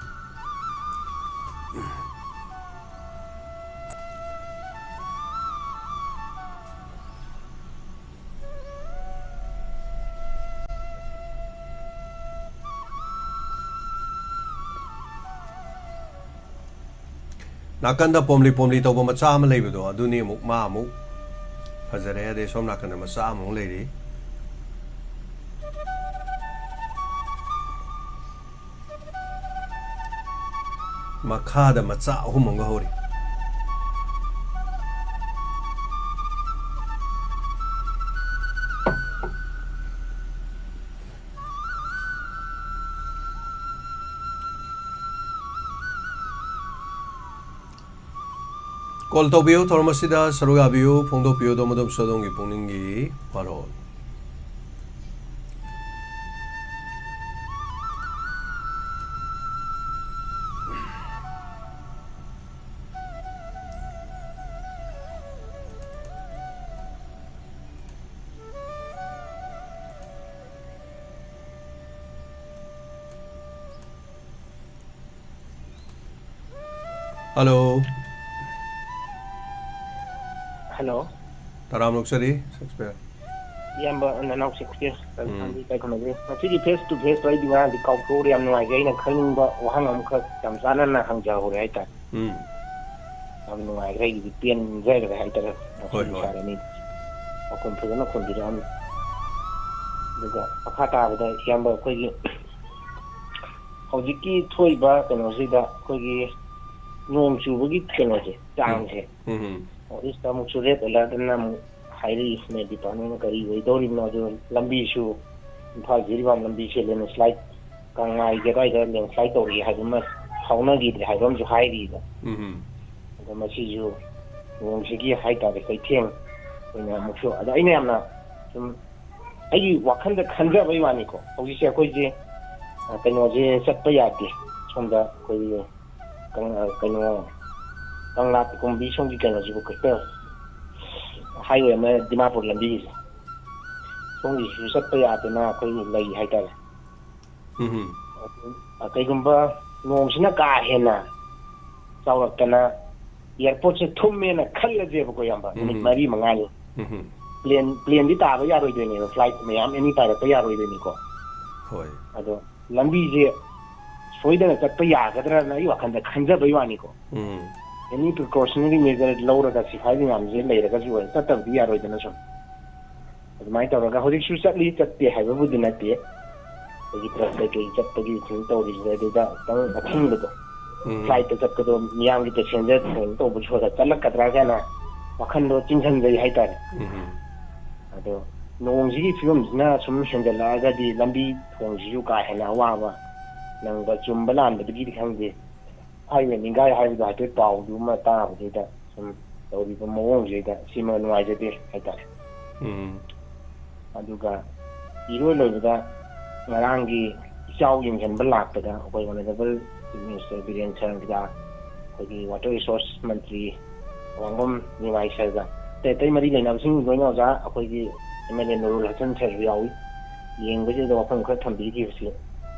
ꯅꯥꯀꯟꯗ ꯄꯣꯝꯂꯤ ꯄꯣꯝꯂꯤ ꯇꯧꯕ ꯃꯆꯥ ꯑꯃ ꯂꯩꯕꯗꯣ, ꯑꯗꯨꯅꯤ ꯑꯃꯨꯛ, ꯃꯥ ꯑꯃꯨꯛ ꯐꯖꯔꯦ꯫ ꯑꯗꯩ ꯁꯣꯝ ꯅꯥꯀꯟꯗ ꯃꯆꯥ ꯑꯃꯃꯨꯛ ꯂꯩꯔꯤ꯫ ꯃꯈꯥꯗ ꯃꯆꯥ ꯑꯍꯨꯝ ꯑꯃꯒ ꯍꯧꯔꯤ꯫ ꯀꯣꯜ ꯇꯧꯕꯤꯌꯨ, ꯊꯧꯔꯝ ꯑꯁꯤꯗ ꯁꯔꯨꯛ ꯌꯥꯕꯤꯌꯨ, ꯐꯣꯡꯗꯣꯛꯄꯤꯌꯨ ꯑꯗꯣꯝ ꯑꯗꯣꯝꯁꯨ ꯑꯗꯣꯝꯒꯤ ꯄꯨꯛꯅꯤꯡꯒꯤ ꯋꯥꯔꯣꯜ꯫ ꯍꯜꯂꯣ꯫ ꯍꯜꯂꯣ꯫ ꯇꯔꯥꯝꯅ ꯑꯣꯛꯆꯔꯤ, ꯁꯦꯛꯁꯄꯤꯌꯔ꯫ ꯏꯌꯥꯝꯕ ꯅꯅꯥꯎ ꯁꯦꯛꯁꯄꯤꯌꯔ, ꯎꯝ꯫ ꯇꯥꯏꯕꯪ ꯄꯥꯟꯕꯤ ꯏꯀꯥꯏ ꯈꯨꯝꯅꯖꯔꯤ꯫ ꯉꯁꯤꯒꯤ face to face ꯇꯣ ꯑꯩꯗꯤ ꯉꯔꯥꯡꯗꯤ ꯀꯥꯎꯊꯣꯛꯎꯔꯦ꯫ ꯌꯥꯝ ꯅꯨꯡꯉꯥꯏꯖꯩ꯫ ꯑꯩꯅ ꯈꯪꯅꯤꯡꯕ ꯋꯥꯍꯪ ꯑꯃꯈꯛ ꯌꯥꯝ ꯆꯥꯟꯅꯅ ꯍꯪꯖꯍꯧꯔꯦ ꯍꯥꯏꯇꯥꯔꯦ꯫ ꯎꯝ꯫ ꯌꯥꯝ ꯅꯨꯡꯉꯥꯏꯈ꯭ꯔꯦ꯫ ꯑꯩꯒꯤꯗꯤ ꯄꯦꯟꯖꯈ꯭ꯔꯦ ꯍꯥꯏꯇꯥꯔꯦ꯫ ꯍꯣꯏ, ꯉꯁꯤꯒꯤ ꯍꯣꯏ꯫ ꯁꯥꯔ ꯑꯅꯤꯗꯤ ꯄꯥꯎꯈꯨꯝ ꯐꯖꯅ ꯈꯨꯝꯕꯤꯔꯛꯑꯝꯃꯤ꯫ ꯑꯗꯨꯒ ꯃꯈꯥ ꯇꯥꯕꯗ ꯏꯌꯥꯝꯕ ꯑꯩꯈꯣꯏꯒꯤ ꯍꯧꯖꯤꯛꯀꯤ ꯊꯣꯛꯏꯕ ꯀꯩꯅꯣꯁꯤꯗ ꯑꯩꯈꯣꯏꯒꯤ ꯅꯣꯡ ꯆꯨꯕꯒꯤ ꯀꯩꯅꯣꯁꯦ, ꯆꯥꯡꯁꯦ, ꯎꯝ ꯅꯣꯔꯠ ꯏꯁꯇ ꯑꯃꯨꯛꯁꯨ ꯔꯦꯗ ꯑꯦꯂꯔꯠ ꯑꯅ ꯑꯃꯨꯛ ꯍꯥꯏꯔꯛꯏꯁꯤꯅ ꯗꯤꯄꯥꯔꯠꯃꯦꯟꯅ ꯀꯔꯤ ꯑꯣꯏꯗꯧꯔꯤꯕꯅꯣ? ꯑꯗꯨ ꯂꯝꯕꯤꯁꯨ ꯏꯝꯐꯥꯜ ꯖꯤꯔꯤꯕꯥꯝ ꯂꯝꯕꯤꯁꯦ ꯂꯦꯟꯁ꯭ꯂꯥꯏꯠ, ꯀꯪꯂꯥꯒꯤ ꯑꯗꯨꯋꯥꯏꯗ ꯂꯦꯟꯁ꯭ꯂꯥꯏꯠ ꯇꯧꯔꯤ ꯍꯥꯏꯕ ꯑꯃ, ꯐꯥꯎꯅꯈꯤꯗ꯭ꯔꯦ ꯍꯥꯏꯕ ꯑꯃꯁꯨ ꯍꯥꯏꯔꯤꯕ꯫ ꯎꯝ ꯑꯗꯣ ꯃꯁꯤꯁꯨ ꯅꯣꯡꯁꯤꯒꯤ ꯍꯥꯏꯇꯥꯔꯦ ꯀꯩꯊꯦꯡ ꯑꯣꯏꯅ ꯑꯃꯨꯛꯁꯨ, ꯑꯗꯣ ꯑꯩꯅ ꯌꯥꯝꯅ ꯁꯨꯝ ꯑꯩꯒꯤ ꯋꯥꯈꯜꯗ ꯈꯟꯖꯕꯩ ꯋꯥꯅꯤꯀꯣ, ꯍꯧꯖꯤꯛꯁꯦ ꯑꯩꯈꯣꯏꯁꯦ, ꯑ, ꯀꯩꯅꯣꯁꯦ ꯆꯠꯄ ꯌꯥꯗꯦ꯫ ꯁꯣꯝꯗ ꯑꯩꯈꯣꯏꯒꯤ ꯀꯪ-, ꯑ, ꯀꯩꯅꯣ, ꯀꯪꯂꯥ ꯀꯨꯝꯕꯤ ꯁꯣꯝꯒꯤ ꯀꯩꯅꯣꯁꯤꯕꯨ ꯀꯩꯇꯧ, ꯍꯥꯏꯋꯦ ꯑꯃ ꯗꯤꯃꯥꯄꯨꯔ ꯂꯝꯕꯤꯒꯤꯁꯦ, ꯁꯣꯝꯒꯤꯁꯤꯁꯨ ꯆꯠꯄ ꯌꯥꯗꯅ ꯑꯩꯈꯣꯏ ꯂꯩ ꯍꯥꯏꯇꯥꯔꯦ꯫ ꯎꯝ ꯑ, ꯀꯩꯒꯨꯝꯕ ꯅꯣꯡꯁꯤꯅ ꯀꯥ ꯍꯦꯟꯅ ꯆꯥꯎꯔꯛꯇꯅ ꯑꯦꯌꯥꯔꯄꯣꯔꯠꯁꯦ ꯊꯨꯝꯃꯦꯅ ꯈꯜꯂꯁꯦꯕꯀꯣ, ꯏꯌꯥꯝꯕ, ꯅꯨꯃꯤꯠ ꯎꯝ꯫ ꯃꯔꯤ ꯃꯉꯥꯅꯤ꯫ ꯎꯝ ꯄ꯭ꯂꯦꯟ, ꯄ꯭ꯂꯦꯟꯗꯤ ꯇꯥꯕ ꯌꯥꯔꯣꯏꯗꯣꯏꯅꯦꯕ, ꯐ꯭ꯂꯥꯏꯠ ꯃꯌꯥꯝ ꯑꯦꯅꯤ ꯄꯥꯏꯔꯛꯄ ꯌꯥꯔꯣꯏꯗꯣꯏꯅꯤꯀꯣ꯫ ꯍꯣꯏ ꯑꯗꯣ ꯂꯝꯕꯤꯁꯦ ꯁꯣꯏꯗꯅ ꯆꯠꯄ ꯌꯥꯒꯗ꯭ꯔꯅ ꯑꯩ ꯋꯥꯈꯜꯗ ꯈꯟꯖꯕꯩ ꯋꯥꯅꯤꯀꯣ꯫ ꯎꯝ ꯑꯦꯅꯤ ꯄ꯭ꯔꯤꯀꯣꯁꯅꯔꯤ ꯃꯦꯖꯔ ꯂꯧꯔꯒ ꯁꯤꯐꯥꯏ ꯃꯌꯥꯝꯁꯦ ꯂꯩꯔꯒꯁꯨ ꯆꯠꯇꯕꯗꯤ ꯌꯥꯔꯣꯏꯗꯅ ꯁꯨꯝ꯫ ꯑꯗꯨꯃꯥꯏꯅ ꯇꯧꯔꯒ ꯍꯧꯖꯤꯛꯁꯨ ꯆꯠꯂꯤ, ꯆꯠꯇꯦ ꯍꯥꯏꯕꯕꯨꯗꯤ ꯅꯠꯇꯦ꯫ ꯑꯩꯈꯣꯏꯒꯤ ꯇ꯭ꯔꯁ ꯀꯩꯀꯩ ꯆꯠꯄꯒꯤ ꯁꯨꯝ ꯇꯧꯔꯤꯁꯦ ꯑꯗꯨꯗ ꯈꯤꯇꯪ ꯑꯊꯤꯡꯕꯗꯣ, ꯎꯝ ꯐ꯭ꯂꯥꯏꯠꯇ ꯆꯠꯄꯗꯣ ꯃꯤꯌꯥꯝꯒꯤ ꯄꯦꯁꯦꯟꯖꯔ ꯀꯩꯅꯣ ꯇꯧꯕꯁꯨ ꯈꯔ ꯆꯠꯂꯛꯀꯗ꯭ꯔꯥ ꯀꯥꯏꯅ ꯋꯥꯈꯜꯗꯣ ꯆꯤꯡꯁꯤꯟꯖꯩ ꯍꯥꯏꯇꯥꯔꯦ꯫ ꯎꯝ ꯑꯗꯣ ꯅꯣꯡꯁꯤꯒꯤ ꯐꯤꯕꯝꯁꯤꯅ ꯁꯨꯝ ꯍꯦꯟꯖꯜꯂꯛꯑꯒꯗꯤ ꯂꯝꯕꯤ ꯊꯣꯡꯁꯤꯁꯨ ꯀꯥ ꯍꯦꯟꯅ ꯑꯋꯥꯕ ꯅꯪꯕ, ꯆꯨꯝꯕ ꯂꯥꯟꯕꯗꯒꯤꯗꯤ ꯈꯪꯗꯦ, ꯍꯥꯏꯋꯦ ꯅꯤꯡꯒꯥꯏ ꯍꯥꯏꯕꯗꯣ ꯍꯥꯏꯐꯦꯠ ꯄꯥꯎꯗꯨꯃ ꯇꯥꯕꯗꯨꯗ ꯁꯨꯝ ꯇꯧꯔꯤꯕ ꯃꯑꯣꯡꯁꯤꯗ ꯁꯤꯃ ꯅꯨꯡꯉꯥꯏꯖꯗꯦ ꯍꯥꯏꯇꯥꯔꯦ꯫ ꯎꯝ ꯑꯗꯨꯒ ꯏꯔꯣꯏ ꯂꯣꯏꯕꯗ ꯉꯔꯥꯡꯒꯤ ꯏꯆꯥꯎ ꯌꯦꯡꯁꯤꯟꯕ ꯂꯥꯛꯄꯗ ꯑꯩꯈꯣꯏ ꯑꯣꯅꯔꯦꯕꯜ ꯆꯤꯐ ꯃꯤꯅꯤꯁꯇꯔ ꯕꯤꯔꯦꯟ ꯁꯔꯒ, ꯑꯩꯈꯣꯏꯒꯤ ꯋꯥꯇꯔ ꯔꯤꯁꯣꯔꯁ ꯃꯟꯇ꯭ꯔꯤ ꯋꯥꯡꯕꯝ ꯅꯤꯉꯥꯏ ꯁꯔꯒ, ꯑꯇꯩ ꯑꯇꯩ ꯃꯔꯤ ꯂꯩꯅꯕꯁꯤꯡ ꯂꯣꯏꯅ ꯑꯣꯖꯥ ꯑꯩꯈꯣꯏꯒꯤ ꯑꯦꯝ ꯑꯦꯜ ꯑꯦ ꯅꯨꯔꯨꯜ ꯍꯁꯟ ꯁꯔꯁꯨ ꯌꯥꯎꯏ꯫ ꯌꯦꯡꯕꯁꯤꯗ ꯋꯥꯐꯝ ꯈꯔ ꯊꯝꯕꯤꯈꯤꯕꯁꯤ,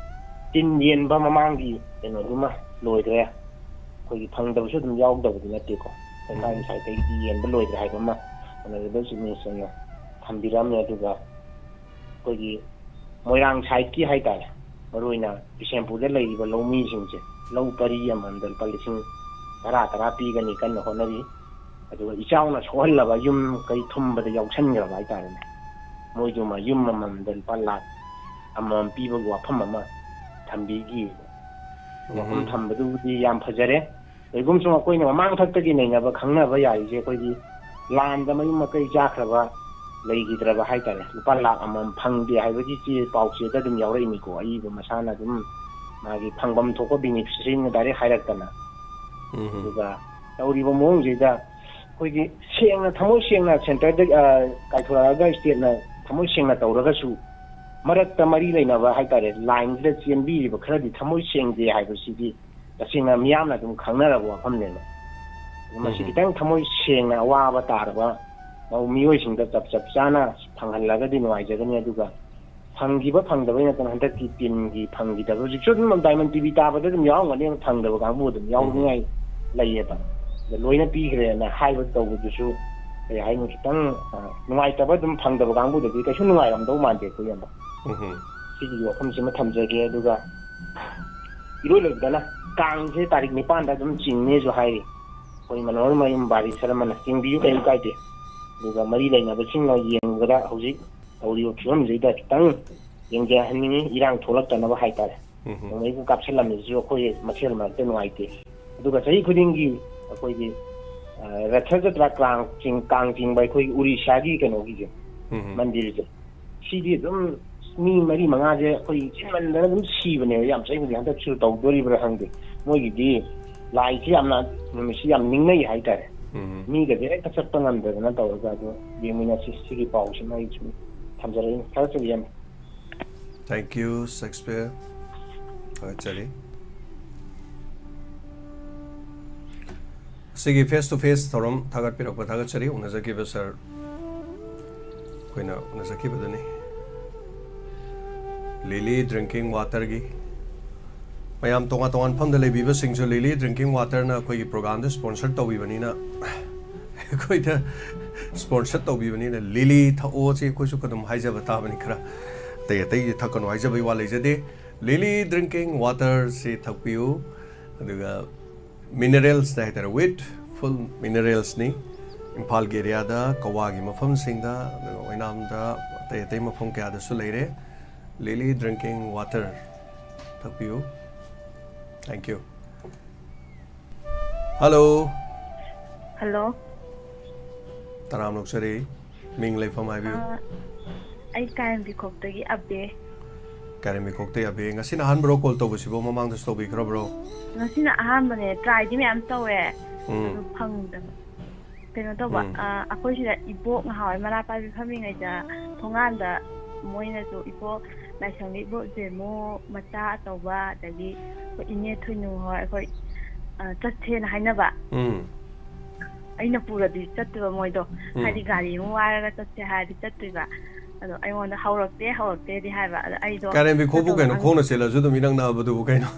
ꯇꯤꯟ ꯌꯦꯟꯕ ꯃꯃꯥꯡꯒꯤ ꯀꯩꯅꯣꯗꯨꯃ ꯂꯣꯏꯈ꯭ꯔꯦ꯫ ꯑꯩꯈꯣꯏꯒꯤ ꯐꯪꯗꯕꯁꯨ ꯑꯗꯨꯝ ꯌꯥꯎꯗꯕꯗꯤ ꯅꯠꯇꯦꯀꯣ꯫ ꯁꯔꯀꯥꯔꯒꯤ ꯁꯥꯏꯠꯇꯒꯤ ꯌꯦꯟꯕ ꯂꯣꯏꯈ꯭ꯔꯦ ꯍꯥꯏꯕ ꯑꯃ ꯑꯣꯅꯔꯦꯕꯜ ꯆꯤꯐ ꯃꯤꯅꯤꯁꯇꯔꯅ ꯊꯝꯕꯤꯔꯝꯃꯦ꯫ ꯑꯗꯨꯒ ꯑꯩꯈꯣꯏꯒꯤ ꯃꯣꯏꯔꯥꯡ ꯁꯥꯏꯠꯀꯤ ꯍꯥꯏꯇꯥꯔꯦ, ꯃꯔꯨꯑꯣꯏꯅ ꯕꯤꯁꯦꯝꯄꯨꯔꯗ ꯂꯩꯔꯤꯕ ꯂꯧꯃꯤꯁꯤꯡꯁꯦ, ꯂꯧ ꯄꯔꯤ ꯑꯃꯃꯝꯗ ꯂꯨꯄꯥ ꯂꯤꯁꯤꯡ ꯇꯔꯥ ꯇꯔꯥ ꯄꯤꯒꯅꯤ ꯀꯟꯅ ꯍꯣꯠꯅꯔꯤ꯫ ꯑꯗꯨꯒ ꯏꯆꯥꯎꯅ ꯁꯣꯛꯍꯜꯂꯕ ꯌꯨꯝ ꯀꯩ ꯊꯨꯝꯕꯗ ꯌꯥꯎꯁꯟꯈ꯭ꯔꯕ ꯍꯥꯏꯇꯥꯔꯦꯅꯦ꯫ ꯃꯣꯏꯗꯨꯃ ꯌꯨꯝ ꯑꯃꯃꯝꯗ ꯂꯨꯄꯥ ꯂꯥꯈ ꯑꯃꯃꯝ ꯄꯤꯕꯒꯤ ꯋꯥꯐꯝ ꯑꯃ ꯊꯝꯕꯤꯈꯤ꯫ ꯋꯥꯐꯝ ꯎꯝ꯫ ꯊꯝꯕꯗꯨꯕꯨꯗꯤ ꯌꯥꯝ ꯐꯖꯔꯦ꯫ ꯀꯔꯤꯒꯨꯝꯕ ꯁꯨꯝ ꯑꯩꯈꯣꯏꯅ ꯃꯃꯥꯡ ꯊꯛꯇꯒꯤ ꯅꯩꯅꯕ ꯈꯪꯅꯕ ꯌꯥꯔꯤꯁꯦ ꯑꯩꯈꯣꯏꯒꯤ ꯂꯥꯟꯗ ꯃꯌꯨꯝ ꯃꯀꯩ ꯆꯥꯈ꯭ꯔꯕ, ꯂꯩꯈꯤꯗ꯭ꯔꯕ ꯍꯥꯏꯇꯥꯔꯦ, ꯂꯨꯄꯥ ꯂꯥꯈ ꯑꯃꯃꯝ ꯐꯪꯗꯦ ꯍꯥꯏꯕꯒꯤ ꯆꯦ ꯄꯥꯎꯆꯦꯗ ꯑꯗꯨꯝ ꯌꯥꯎꯔꯛꯏꯅꯤꯀꯣ꯫ ꯑꯏꯕ ꯃꯁꯥꯅ ꯑꯗꯨꯝ ꯃꯥꯒꯤ ꯐꯪꯐꯝ ꯊꯣꯛꯄ ꯕꯦꯅꯤꯐꯤꯁꯔꯤꯅ ꯗꯥꯏꯔꯦꯛ ꯍꯥꯏꯔꯛꯇꯅ꯫ ꯎꯝ꯫ ꯑꯗꯨꯒ ꯇꯧꯔꯤꯕ ꯃꯑꯣꯡꯁꯤꯗ ꯑꯩꯈꯣꯏꯒꯤ ꯁꯦꯡꯅ, ꯊꯃꯣꯏ ꯁꯦꯡꯅ ꯁꯦꯟꯇꯔꯗ, ꯑ, ꯀꯥꯏꯊꯣꯔꯛꯑꯒ ꯏꯁꯇꯦꯠꯅ ꯊꯃꯣꯏ ꯁꯦꯡꯅ ꯇꯧꯔꯒꯁꯨ ꯃꯔꯛꯇ ꯃꯔꯤ ꯂꯩꯅꯕ ꯍꯥꯏꯇꯥꯔꯦ, ꯂꯥꯏꯟꯁꯤꯗ ꯆꯦꯟꯕꯤꯔꯤꯕ ꯈꯔꯗꯤ ꯊꯃꯣꯏ ꯁꯦꯡꯗꯦ ꯍꯥꯏꯕꯁꯤꯗꯤ ꯇꯁꯦꯡꯅ ꯃꯤꯌꯥꯝꯅ ꯑꯗꯨꯝ ꯈꯪꯅꯔꯕ ꯋꯥꯐꯝꯅꯦꯕ꯫ ꯑꯗꯨ ꯃꯁꯤ ꯎꯝ꯫ ꯈꯤꯇꯪ ꯊꯃꯣꯏ ꯁꯦꯡꯅ ꯑꯋꯥꯕ ꯇꯥꯔꯕ ꯃꯧ ꯃꯤꯑꯣꯏꯁꯤꯡꯗ ꯆꯞ ꯆꯞ ꯆꯥꯅ ꯐꯪꯍꯜꯂꯒꯗꯤ ꯅꯨꯡꯉꯥꯏꯖꯒꯅꯤ꯫ ꯑꯗꯨꯒ ꯐꯪꯈꯤꯕ ꯐꯪꯗꯕꯩ ꯅꯠꯇꯅ ꯍꯟꯗꯛꯀꯤ ꯇꯤꯝꯒꯤ ꯐꯪꯈꯤꯗꯕ, ꯍꯧꯖꯤꯛꯁꯨ ꯑꯗꯨꯝ ꯗꯥꯏꯃꯟ ꯇꯤꯚꯤ ꯇꯥꯕꯗ ꯑꯗꯨꯝ ꯌꯥꯎꯔꯝꯒꯅꯦꯕ, ꯐꯪꯗꯕ ꯀꯥꯡꯕꯨ ꯑꯗꯨꯝ ꯎꯝ꯫ ꯌꯥꯎꯅꯤꯡꯉꯥꯏ ꯂꯩꯌꯦꯕ꯫ ꯑꯗ ꯂꯣꯏꯅ ꯄꯤꯈ꯭ꯔꯦꯅ ꯍꯥꯏꯕ ꯇꯧꯕꯗꯨꯁꯨ, ꯀꯩ ꯍꯥꯏꯅꯤ, ꯈꯤꯇꯪ, ꯑ, ꯅꯨꯡꯉꯥꯏꯇꯕ ꯑꯗꯨꯝ ꯐꯪꯗꯕ ꯀꯥꯡꯕꯨꯗꯗꯤ ꯀꯩꯁꯨ ꯅꯨꯡꯉꯥꯏꯔꯝꯗꯧ ꯃꯥꯟꯗꯦ ꯑꯩꯈꯣꯏ ꯏꯌꯥꯝꯕ꯫ ꯎꯝ꯫ ꯁꯤꯒꯤ ꯋꯥꯐꯝꯁꯤꯃ ꯊꯝꯖꯒꯦ꯫ ꯑꯗꯨꯒ ꯏꯔꯣꯏ ꯂꯣꯏꯕꯗꯅ ꯀꯥꯡꯁꯦ ꯇꯥꯔꯤꯛ ꯅꯤꯄꯥꯟꯗ ꯑꯗꯨꯝ ꯆꯤꯡꯅꯦꯁꯨ ꯍꯥꯏꯔꯤ꯫ ꯑꯩꯈꯣꯏ ꯃꯅꯣꯍꯔ ꯃꯌꯨꯝ ꯕꯥꯔꯤ ꯁꯔꯃꯅ ꯆꯤꯡꯕꯤꯌꯨ, ꯀꯔꯤꯝ ꯀꯥꯏꯗꯦ꯫ ꯑꯗꯨꯒ ꯃꯔꯤ ꯂꯩꯅꯕꯁꯤꯡꯅ ꯌꯦꯡꯕꯗ ꯍꯧꯖꯤꯛ ꯇꯧꯔꯤꯕ ꯐꯤꯕꯝꯁꯤꯗ ꯈꯤꯇꯪ ꯌꯦꯡꯖꯍꯟꯅꯤꯡꯉꯤ, ꯏꯔꯥꯡ ꯊꯣꯛꯂꯛꯇꯅꯕ ꯍꯥꯏꯇꯥꯔꯦ꯫ ꯎꯝ꯫ ꯅꯣꯡꯃꯩꯕꯨ ꯀꯥꯞꯁꯤꯜꯂꯝꯃꯤꯁꯤꯁꯨ ꯑꯩꯈꯣꯏ ꯃꯁꯦꯜ ꯃꯔꯛꯇ ꯅꯨꯡꯉꯥꯏꯇꯦ꯫ ꯑꯗꯨꯒ ꯆꯍꯤ ꯈꯨꯗꯤꯡꯒꯤ ꯑꯩꯈꯣꯏꯒꯤ, ꯑ, ꯔꯊ ꯖꯇ꯭ꯔꯥ ꯀꯥꯡ ꯆꯤꯡ-, ꯀꯥꯡ ꯆꯤꯡꯕ ꯑꯩꯈꯣꯏꯒꯤ ꯎꯔꯤꯁꯥꯒꯤ ꯀꯩꯅꯣꯒꯤꯁꯦ, ꯎꯝ꯫ ꯃꯟꯗꯤꯔꯁꯦ, ꯁꯤꯗꯤ ꯑꯗꯨꯝ ꯃꯤ ꯃꯔꯤ ꯃꯉꯥꯁꯦ ꯑꯩꯈꯣꯏ ꯆꯤꯟꯃꯟꯗꯅ ꯑꯗꯨꯝ ꯁꯤꯕꯅꯦꯕ꯫ ꯌꯥꯝ ꯆꯍꯤ ꯈꯨꯗꯤꯡ ꯍꯟꯗꯛꯁꯨ ꯇꯧꯗꯣꯔꯤꯕ꯭ꯔꯥ ꯈꯪꯗꯦ꯫ ꯃꯣꯏꯒꯤꯗꯤ ꯂꯥꯏꯁꯤ ꯌꯥꯝꯅ, ꯅꯨꯃꯤꯠꯁꯤ ꯌꯥꯝ ꯅꯤꯡꯅꯩ ꯍꯥꯏꯇꯥꯔꯦ꯫ ꯎꯝ꯫ ꯃꯤꯒꯁꯦ ꯍꯦꯛꯇ ꯆꯠꯄ ꯉꯝꯗꯗꯅ ꯇꯧꯔꯒ꯫ ꯑꯗꯣ ꯌꯦꯡꯃꯤꯟꯅꯁꯤ꯫ ꯁꯤꯒꯤ ꯄꯥꯎꯁꯤꯃ ꯑꯩ ꯁꯨꯝ ꯊꯝꯖꯔꯛꯏꯅꯤ꯫ ꯊꯥꯒꯠꯆꯔꯤ ꯌꯥꯝ꯫ Thank you, Shakespeare. ꯊꯥꯒꯠꯆꯔꯤ꯫ ꯑꯁꯤꯒꯤ face to face ꯊꯧꯔꯝ ꯊꯥꯒꯠꯄꯤꯔꯛꯄ ꯊꯥꯒꯠꯆꯔꯤ꯫ ꯎꯅꯖꯈꯤꯕ ꯁꯥꯔ, ꯑꯩꯈꯣꯏꯅ ꯎꯅꯖꯈꯤꯕꯗꯨꯅꯤ꯫ ꯂꯤꯂꯤ ꯗ꯭ꯔꯤꯡꯀꯤꯡ ꯋꯥꯇꯔꯒꯤ ꯃꯌꯥꯝ ꯇꯣꯉꯥꯟ ꯇꯣꯉꯥꯟ ꯃꯐꯝꯗ ꯂꯩꯕꯤꯕꯁꯤꯡꯁꯨ ꯂꯤꯂꯤ ꯗ꯭ꯔꯤꯡꯀꯤꯡ ꯋꯥꯇꯔꯅ ꯑꯩꯈꯣꯏꯒꯤ ꯄ꯭ꯔꯣꯒꯥꯝꯗ ꯁ꯭ꯄꯣꯟꯁꯔ ꯇꯧꯕꯤꯕꯅꯤꯅ, ꯑꯩꯈꯣꯏꯗ ꯁ꯭ꯄꯣꯟꯁꯔ ꯇꯧꯕꯤꯕꯅꯤꯅ ꯂꯤꯂꯤ ꯊꯛꯑꯣꯁꯤ ꯑꯩꯈꯣꯏꯁꯨ ꯑꯗꯨꯝ ꯍꯥꯏꯖꯕ ꯇꯥꯕꯅꯤ꯫ ꯈꯔ ꯑꯇꯩ ꯑꯇꯩꯗꯤ ꯊꯛꯀꯅꯨ ꯍꯥꯏꯖꯕꯒꯤ ꯋꯥ ꯂꯩꯖꯗꯦ꯫ ꯂꯤꯂꯤ ꯗ꯭ꯔꯤꯡꯀꯤꯡ ꯋꯥꯇꯔꯁꯤ ꯊꯛꯄꯤꯌꯨ꯫ ꯑꯗꯨꯒ ꯃꯤꯅꯔꯦꯜꯁꯇ ꯍꯥꯏꯇꯥꯔꯦ, ꯋꯤꯠ ꯐꯨꯜ ꯃꯤꯅꯔꯦꯜꯁꯅꯤ꯫ ꯏꯝꯐꯥꯜꯒꯤ ꯑꯦꯔꯤꯌꯥꯗ, ꯀꯋꯥꯒꯤ ꯃꯐꯝꯁꯤꯡꯗ, ꯑꯗꯨꯒ ꯑꯣꯏꯅꯥꯝꯗ, ꯑꯇꯩ ꯑꯇꯩ ꯃꯐꯝ ꯀꯌꯥꯗꯁꯨ ꯂꯩꯔꯦ꯫ Lily drinking water ꯊꯛꯄꯤꯌꯨ꯫ Thank you꯫ Hello꯫ Hello꯫ ꯇꯔꯥꯝꯅ ꯑꯣꯛꯆꯔꯤ꯫ ꯃꯤꯡ ꯂꯩꯐꯝ ꯍꯥꯏꯕꯤꯌꯨ꯫ ꯑꯥ, ꯑꯩ ꯀꯥꯏꯔꯦꯝꯕꯤꯈꯣꯛꯇꯒꯤ ꯑꯕꯦ꯫ ꯀꯥꯏꯔꯦꯝꯕꯤꯈꯣꯛꯇꯒꯤ ꯑꯕꯦ꯫ ꯉꯁꯤꯅ ꯑꯍꯥꯟꯕꯔꯣ call ꯇꯧꯕꯁꯤꯕꯣ? ꯃꯃꯥꯡꯗꯁꯨ ꯇꯧꯕꯤꯈ꯭ꯔꯕ꯭ꯔꯣ? ꯉꯁꯤꯅ ꯑꯍꯥꯟꯕꯅꯦ꯫ Tryꯗꯤ ꯃꯌꯥꯝ ꯇꯧꯋꯦ꯫ ꯎꯝ꯫ ꯑꯗꯨ ꯐꯪꯗꯕ꯫ ꯀꯩꯅꯣ ꯇꯧꯕ, ꯎꯝ꯫ ꯑꯥ, ꯑꯩꯈꯣꯏ ꯁꯤꯗ ꯏꯕꯣꯛ ꯉꯍꯥꯟꯋꯥꯏ ꯃꯔꯥ ꯄꯥꯏꯕꯤ ꯐꯝꯃꯤꯉꯩꯗ ꯊꯣꯡꯒꯥꯟꯗ ꯃꯣꯏꯅꯁꯨ ꯏꯕꯣꯛ ꯂꯥꯏꯁꯪꯒꯤ ꯏꯕꯣꯛ ꯖꯦꯃꯣ ꯃꯆꯥ ꯑꯆꯧꯕ, ꯑꯗꯒꯤ ꯑꯩꯈꯣꯏ ꯏꯅꯦ ꯊꯣꯏꯅꯨ ꯍꯣꯏ, ꯑꯩꯈꯣꯏ, ꯑꯥ, ꯆꯠꯁꯦꯅ ꯍꯥꯏꯅꯕ꯫ ꯎꯝ꯫ ꯑꯩꯅ ꯄꯨꯔꯗꯤ ꯆꯠꯇꯣꯏꯕ ꯃꯣꯏꯗꯣ꯫ ꯎꯝ꯫ ꯍꯥꯏꯗꯤ ꯒꯥꯔꯤ ꯑꯃ ꯋꯥꯏꯔꯒ ꯆꯠꯁꯦ ꯍꯥꯏꯔꯗꯤ ꯆꯠꯇꯣꯏꯕ꯫ ꯑꯗꯣ ꯑꯩꯉꯣꯟꯗ ꯍꯧꯔꯛꯇꯦ, ꯍꯧꯔꯛꯇꯦꯗꯤ ꯍꯥꯏꯕ꯫ ꯑꯗꯣ ꯑꯩꯗꯣ ꯀꯥꯏꯔꯦꯝꯕꯤꯈꯣꯛꯄꯨ ꯆꯠꯇꯧꯕ ꯀꯩꯅꯣ, ꯈꯪ- ꯈꯣꯡꯅ ꯆꯦꯜꯂꯁꯨ ꯑꯗꯨꯝ ꯏꯅꯛ ꯅꯛꯑꯕꯗꯨꯕꯨ ꯀꯩꯅꯣ꯫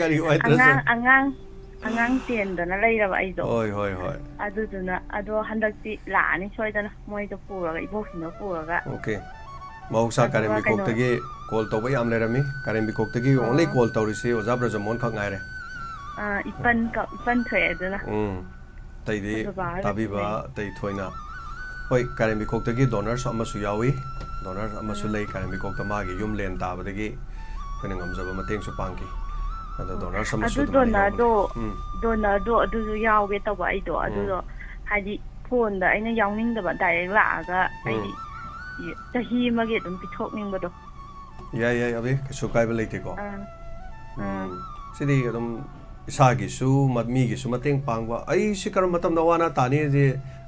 ꯒꯥꯔꯤ ꯋꯥꯏꯗ꯭ꯔꯁꯨ꯫ ꯑꯉꯥꯡ, ꯑꯉꯥꯡ, ꯑꯉꯥꯡ ꯆꯦꯟꯗꯅ ꯂꯩꯔꯕ ꯑꯩꯗꯣ꯫ ꯍꯣꯏ, ꯍꯣꯏ, ꯍꯣꯏ꯫ ꯑꯗꯨꯗꯨꯅ, ꯑꯗꯣ ꯍꯟꯗꯛꯇꯤ ꯂꯥꯛꯑꯅꯤ ꯁꯣꯏꯗꯅ, ꯃꯣꯏꯗꯣ ꯄꯨꯔꯒ, ꯏꯕꯣꯛꯁꯤꯡꯗꯣ ꯄꯨꯔꯒ꯫ Okay꯫ ꯃꯍꯧꯁꯥ ꯑꯗꯨꯒ ꯀꯥꯏꯔꯦꯝꯕꯤꯈꯣꯛꯇꯒꯤ call ꯇꯧꯕ ꯌꯥꯝ ꯂꯩꯔꯝꯃꯤ꯫ ꯀꯥꯏꯔꯦꯝꯕꯤꯈꯣꯛꯇꯒꯤ ꯑꯥ꯫ Only call ꯇꯧꯔꯤꯁꯤ ꯑꯣꯖꯥ ꯕ꯭ꯔꯖꯃꯣꯍꯟ ꯈꯛ ꯉꯥꯏꯔꯦ꯫ ꯑꯥ, ꯏꯄꯟ ꯀ-, ꯏꯄꯟ ꯊꯣꯛꯑꯦ ꯑꯗꯨꯅ꯫ ꯎꯝ꯫ ꯑꯇꯩꯗꯤ ꯑꯩꯈꯣꯏ ꯕꯕꯥ ꯍꯣꯏꯒ ꯇꯥꯕꯤꯕ ꯊꯦꯡꯅꯩ꯫ ꯑꯇꯩ ꯊꯣꯏꯅ꯫ ꯍꯣꯏ, ꯀꯥꯏꯔꯦꯝꯕꯤꯈꯣꯛꯇꯒꯤ donors ꯑꯃꯁꯨ ꯌꯥꯎꯏ꯫ Donor ꯑꯃꯁꯨ ꯎꯝ꯫ ꯂꯩ ꯀꯥꯏꯔꯦꯝꯕꯤꯈꯣꯛꯇ, ꯃꯥꯒꯤ ꯌꯨꯝ land ꯇꯥꯕꯗꯒꯤ ꯑꯩꯈꯣꯏꯅ ꯉꯝꯖꯕ ꯃꯇꯦꯡꯁꯨ ꯄꯥꯡꯈꯤ꯫ ꯑꯗꯣ ꯎꯝ꯫ Donors ꯑꯃꯁꯨ ꯑꯗꯨ ꯑꯗꯨꯃꯥꯏꯅ ꯌꯥꯎꯕꯅꯤ꯫ Donorꯗꯣ, ꯎꯝ꯫ Donorꯗꯣ ꯑꯗꯨꯁꯨ ꯌꯥꯎꯒꯦ ꯇꯧꯕ ꯑꯩꯗꯣ꯫ ꯎꯝ꯫ ꯑꯗꯨꯗꯣ ꯍꯥꯏꯗꯤ phoneꯗ ꯑꯩꯅ ꯌꯥꯎꯅꯤꯡꯗꯕ, direct ꯂꯥꯛꯑꯒ ꯎꯝ꯫ ꯑꯩꯗꯤ ꯆꯍꯤ ꯑꯃꯒꯤ ꯑꯗꯨꯝ ꯄꯤꯊꯣꯛꯅꯤꯡꯕꯗꯣ꯫ ꯌꯥꯏ, ꯌꯥꯏ, ꯑꯕꯦ, ꯀꯩꯁꯨ ꯀꯥꯏꯕ ꯂꯩꯇꯦꯀꯣ꯫ ꯑꯥ꯫ ꯑꯥ꯫ ꯎꯝ꯫ ꯁꯤꯗꯤ ꯑꯗꯨꯝ ꯏꯁꯥꯒꯤꯁꯨ, ꯃ-, ꯃꯤꯒꯤꯁꯨ ꯃꯇꯦꯡ ꯄꯥꯡꯕ꯫ ꯑꯩ ꯁꯤ ꯀꯔꯝꯕ ꯃꯇꯝꯗ ꯑꯋꯥ ꯑꯅꯥ ꯇꯥꯅꯤ ꯍꯥꯏꯁꯦ,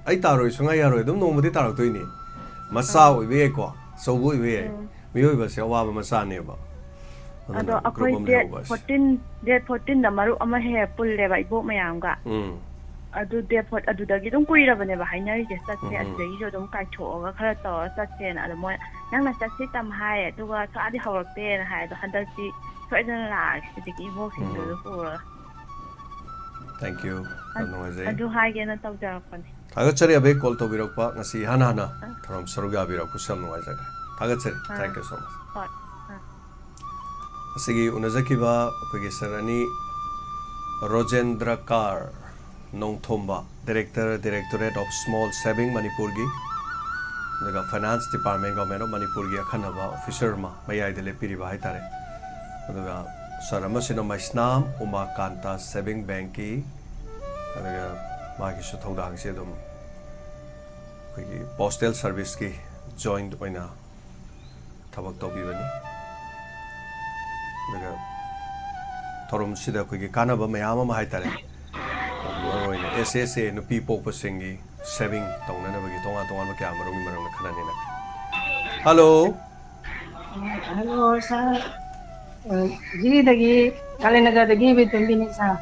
ꯑꯩ ꯇꯥꯔꯣꯏ ꯁꯨꯡꯌꯥ ꯌꯥꯔꯣꯏ, ꯑꯗꯨꯝ ꯅꯣꯡꯃꯗꯤ ꯇꯥꯔꯛꯇꯣꯏꯅꯤ꯫ ꯃꯆꯥ ꯑꯥ꯫ ꯑꯣꯏꯕ ꯌꯥꯏꯀꯣ, ꯑꯆꯧꯕ ꯑꯣꯏꯕ ꯌꯥꯏ꯫ ꯎꯝ꯫ ꯃꯤꯑꯣꯏꯕꯁꯦ ꯑꯋꯥꯕ ꯃꯆꯥꯅꯦꯕ꯫ ꯑꯗꯨꯅ ꯑꯗꯣ group ꯑꯩꯈꯣꯏ ꯑꯃ date ꯂꯩꯍꯧꯕ ꯑꯁꯦ꯫ Fourteen, date fourteenꯗ ꯃꯔꯨꯞ ꯑꯃ ꯍꯦꯛ ꯍꯦꯛ ꯄꯨꯜꯂꯦꯕ ꯏꯕꯣꯛ ꯃꯌꯥꯝꯒ꯫ ꯎꯝ꯫ ꯑꯗꯨ date four-, ꯑꯗꯨꯗꯒꯤ ꯑꯗꯨꯝ ꯀꯨꯏꯔꯕꯅꯦꯕ ꯍꯥꯏꯅꯔꯤꯁꯦ, ꯆꯠꯁꯦ, ꯎꯝ, ꯎꯝ꯫ ꯑꯁꯤꯗꯒꯤꯁꯨ ꯑꯗꯨꯝ ꯀꯥꯏꯊꯣꯛꯑꯒ ꯈꯔ ꯇꯧꯔ ꯆꯠꯁꯦꯅ꯫ ꯑꯗꯣ ꯃꯣꯏ, "ꯅꯪꯅ ꯆꯠꯁꯤ ꯇꯝ ꯍꯥꯏ, ꯑꯗꯨꯒ ꯁꯨꯛꯌꯥꯗꯤ ꯍꯧꯔꯛꯇꯦꯅ" ꯍꯥꯏ꯫ ꯑꯗꯣ ꯍꯟꯗꯛꯇꯤ ꯁꯣꯏꯗꯅ ꯂꯥꯛꯑꯒꯦ ꯍꯧꯖꯤꯛꯀꯤ ꯏꯕꯣꯛꯁꯤꯡꯗꯨꯁꯨ ꯎꯝ꯫ ꯄꯨꯔꯒ꯫ Thank you꯫ ꯌꯥꯝ ꯑ-, ꯅꯨꯡꯉꯥꯏꯖꯩ꯫ ꯑꯗꯨ ꯍꯥꯏꯒꯦꯅ ꯇꯧꯖꯔꯛꯄꯅꯦ꯫ ꯊꯥꯒꯠꯆꯔꯤ ꯑꯕꯦ, call ꯇꯧꯕꯤꯔꯛꯄ, ꯉꯁꯤ ꯏꯍꯥꯟ ꯍꯥꯟꯅ ꯑ꯫ ꯊꯧꯔꯝ ꯁꯔꯨꯛ ꯌꯥꯕꯤꯔꯛꯄꯁꯨ ꯌꯥꯝ ꯅꯨꯡꯉꯥꯏꯖꯔꯦ꯫ ꯊꯥꯒꯠꯆꯔꯤ꯫ ꯑ꯫ Thank you so much꯫ ꯍꯣꯏ꯫ ꯑ꯫ ꯉꯁꯤꯒꯤ ꯎꯅꯖꯈꯤꯕ ꯑꯩꯈꯣꯏꯒꯤ sir ꯑꯅꯤ, ꯔꯣꯖꯦꯟꯗ꯭ꯔ car ꯅꯣꯡꯊꯣꯝꯕ, Director, Directorate of Small Saving ꯃꯅꯤꯄꯨꯔꯒꯤ, ꯑꯗꯨꯒ Finance Department, Government of ꯃꯅꯤꯄꯨꯔꯒꯤ ꯑꯈꯟꯅꯕ officer ꯑꯃ ꯃꯌꯥꯏꯗ ꯂꯦꯞꯄꯤꯔꯤꯕ ꯍꯥꯏꯇꯥꯔꯦ꯫ ꯑꯗꯨꯒ sir ꯑꯃꯁꯤꯅ ꯃꯩꯁꯅꯥꯝ ꯎꯃꯥꯀꯥꯟꯇ Saving Bankꯀꯤ, ꯑꯗꯨꯒ ꯃꯥꯒꯤꯁꯨ ꯊꯧꯗꯥꯡꯁꯦ ꯑꯗꯨꯝ ꯑꯩꯈꯣꯏꯒꯤ postal serviceꯀꯤ joint ꯑꯣꯏꯅ ꯊꯕꯛ ꯇꯧꯕꯤꯕꯅꯤ꯫ ꯑꯗꯨꯒ ꯊꯧꯔꯝꯁꯤꯗ ꯑꯩꯈꯣꯏꯒꯤ ꯀꯥꯟꯅꯕ ꯃꯌꯥꯝ ꯑꯃ ꯍꯥꯏꯇꯥꯔꯦ, ꯃꯔꯨ ꯑꯣꯏꯅ S S A ꯅꯨꯄꯤ ꯄꯣꯛꯄꯁꯤꯡꯒꯤ saving ꯇꯧꯅꯅꯕꯒꯤ ꯇꯣꯉꯥꯟ ꯇꯣꯉꯥꯟꯕ ꯀꯌꯥ ꯃꯔꯨꯝꯒꯤ ꯃꯔꯝꯗ ꯈꯟꯅ ꯅꯩꯅꯒꯦ꯫ Hello꯫ Hello, sir. ꯑ, ꯖꯤꯔꯤꯗꯒꯤ, ꯀꯥꯂꯤꯅꯒꯔꯗꯒꯤ ꯕꯤꯇꯣꯝꯕꯤꯅꯤ, sir꯫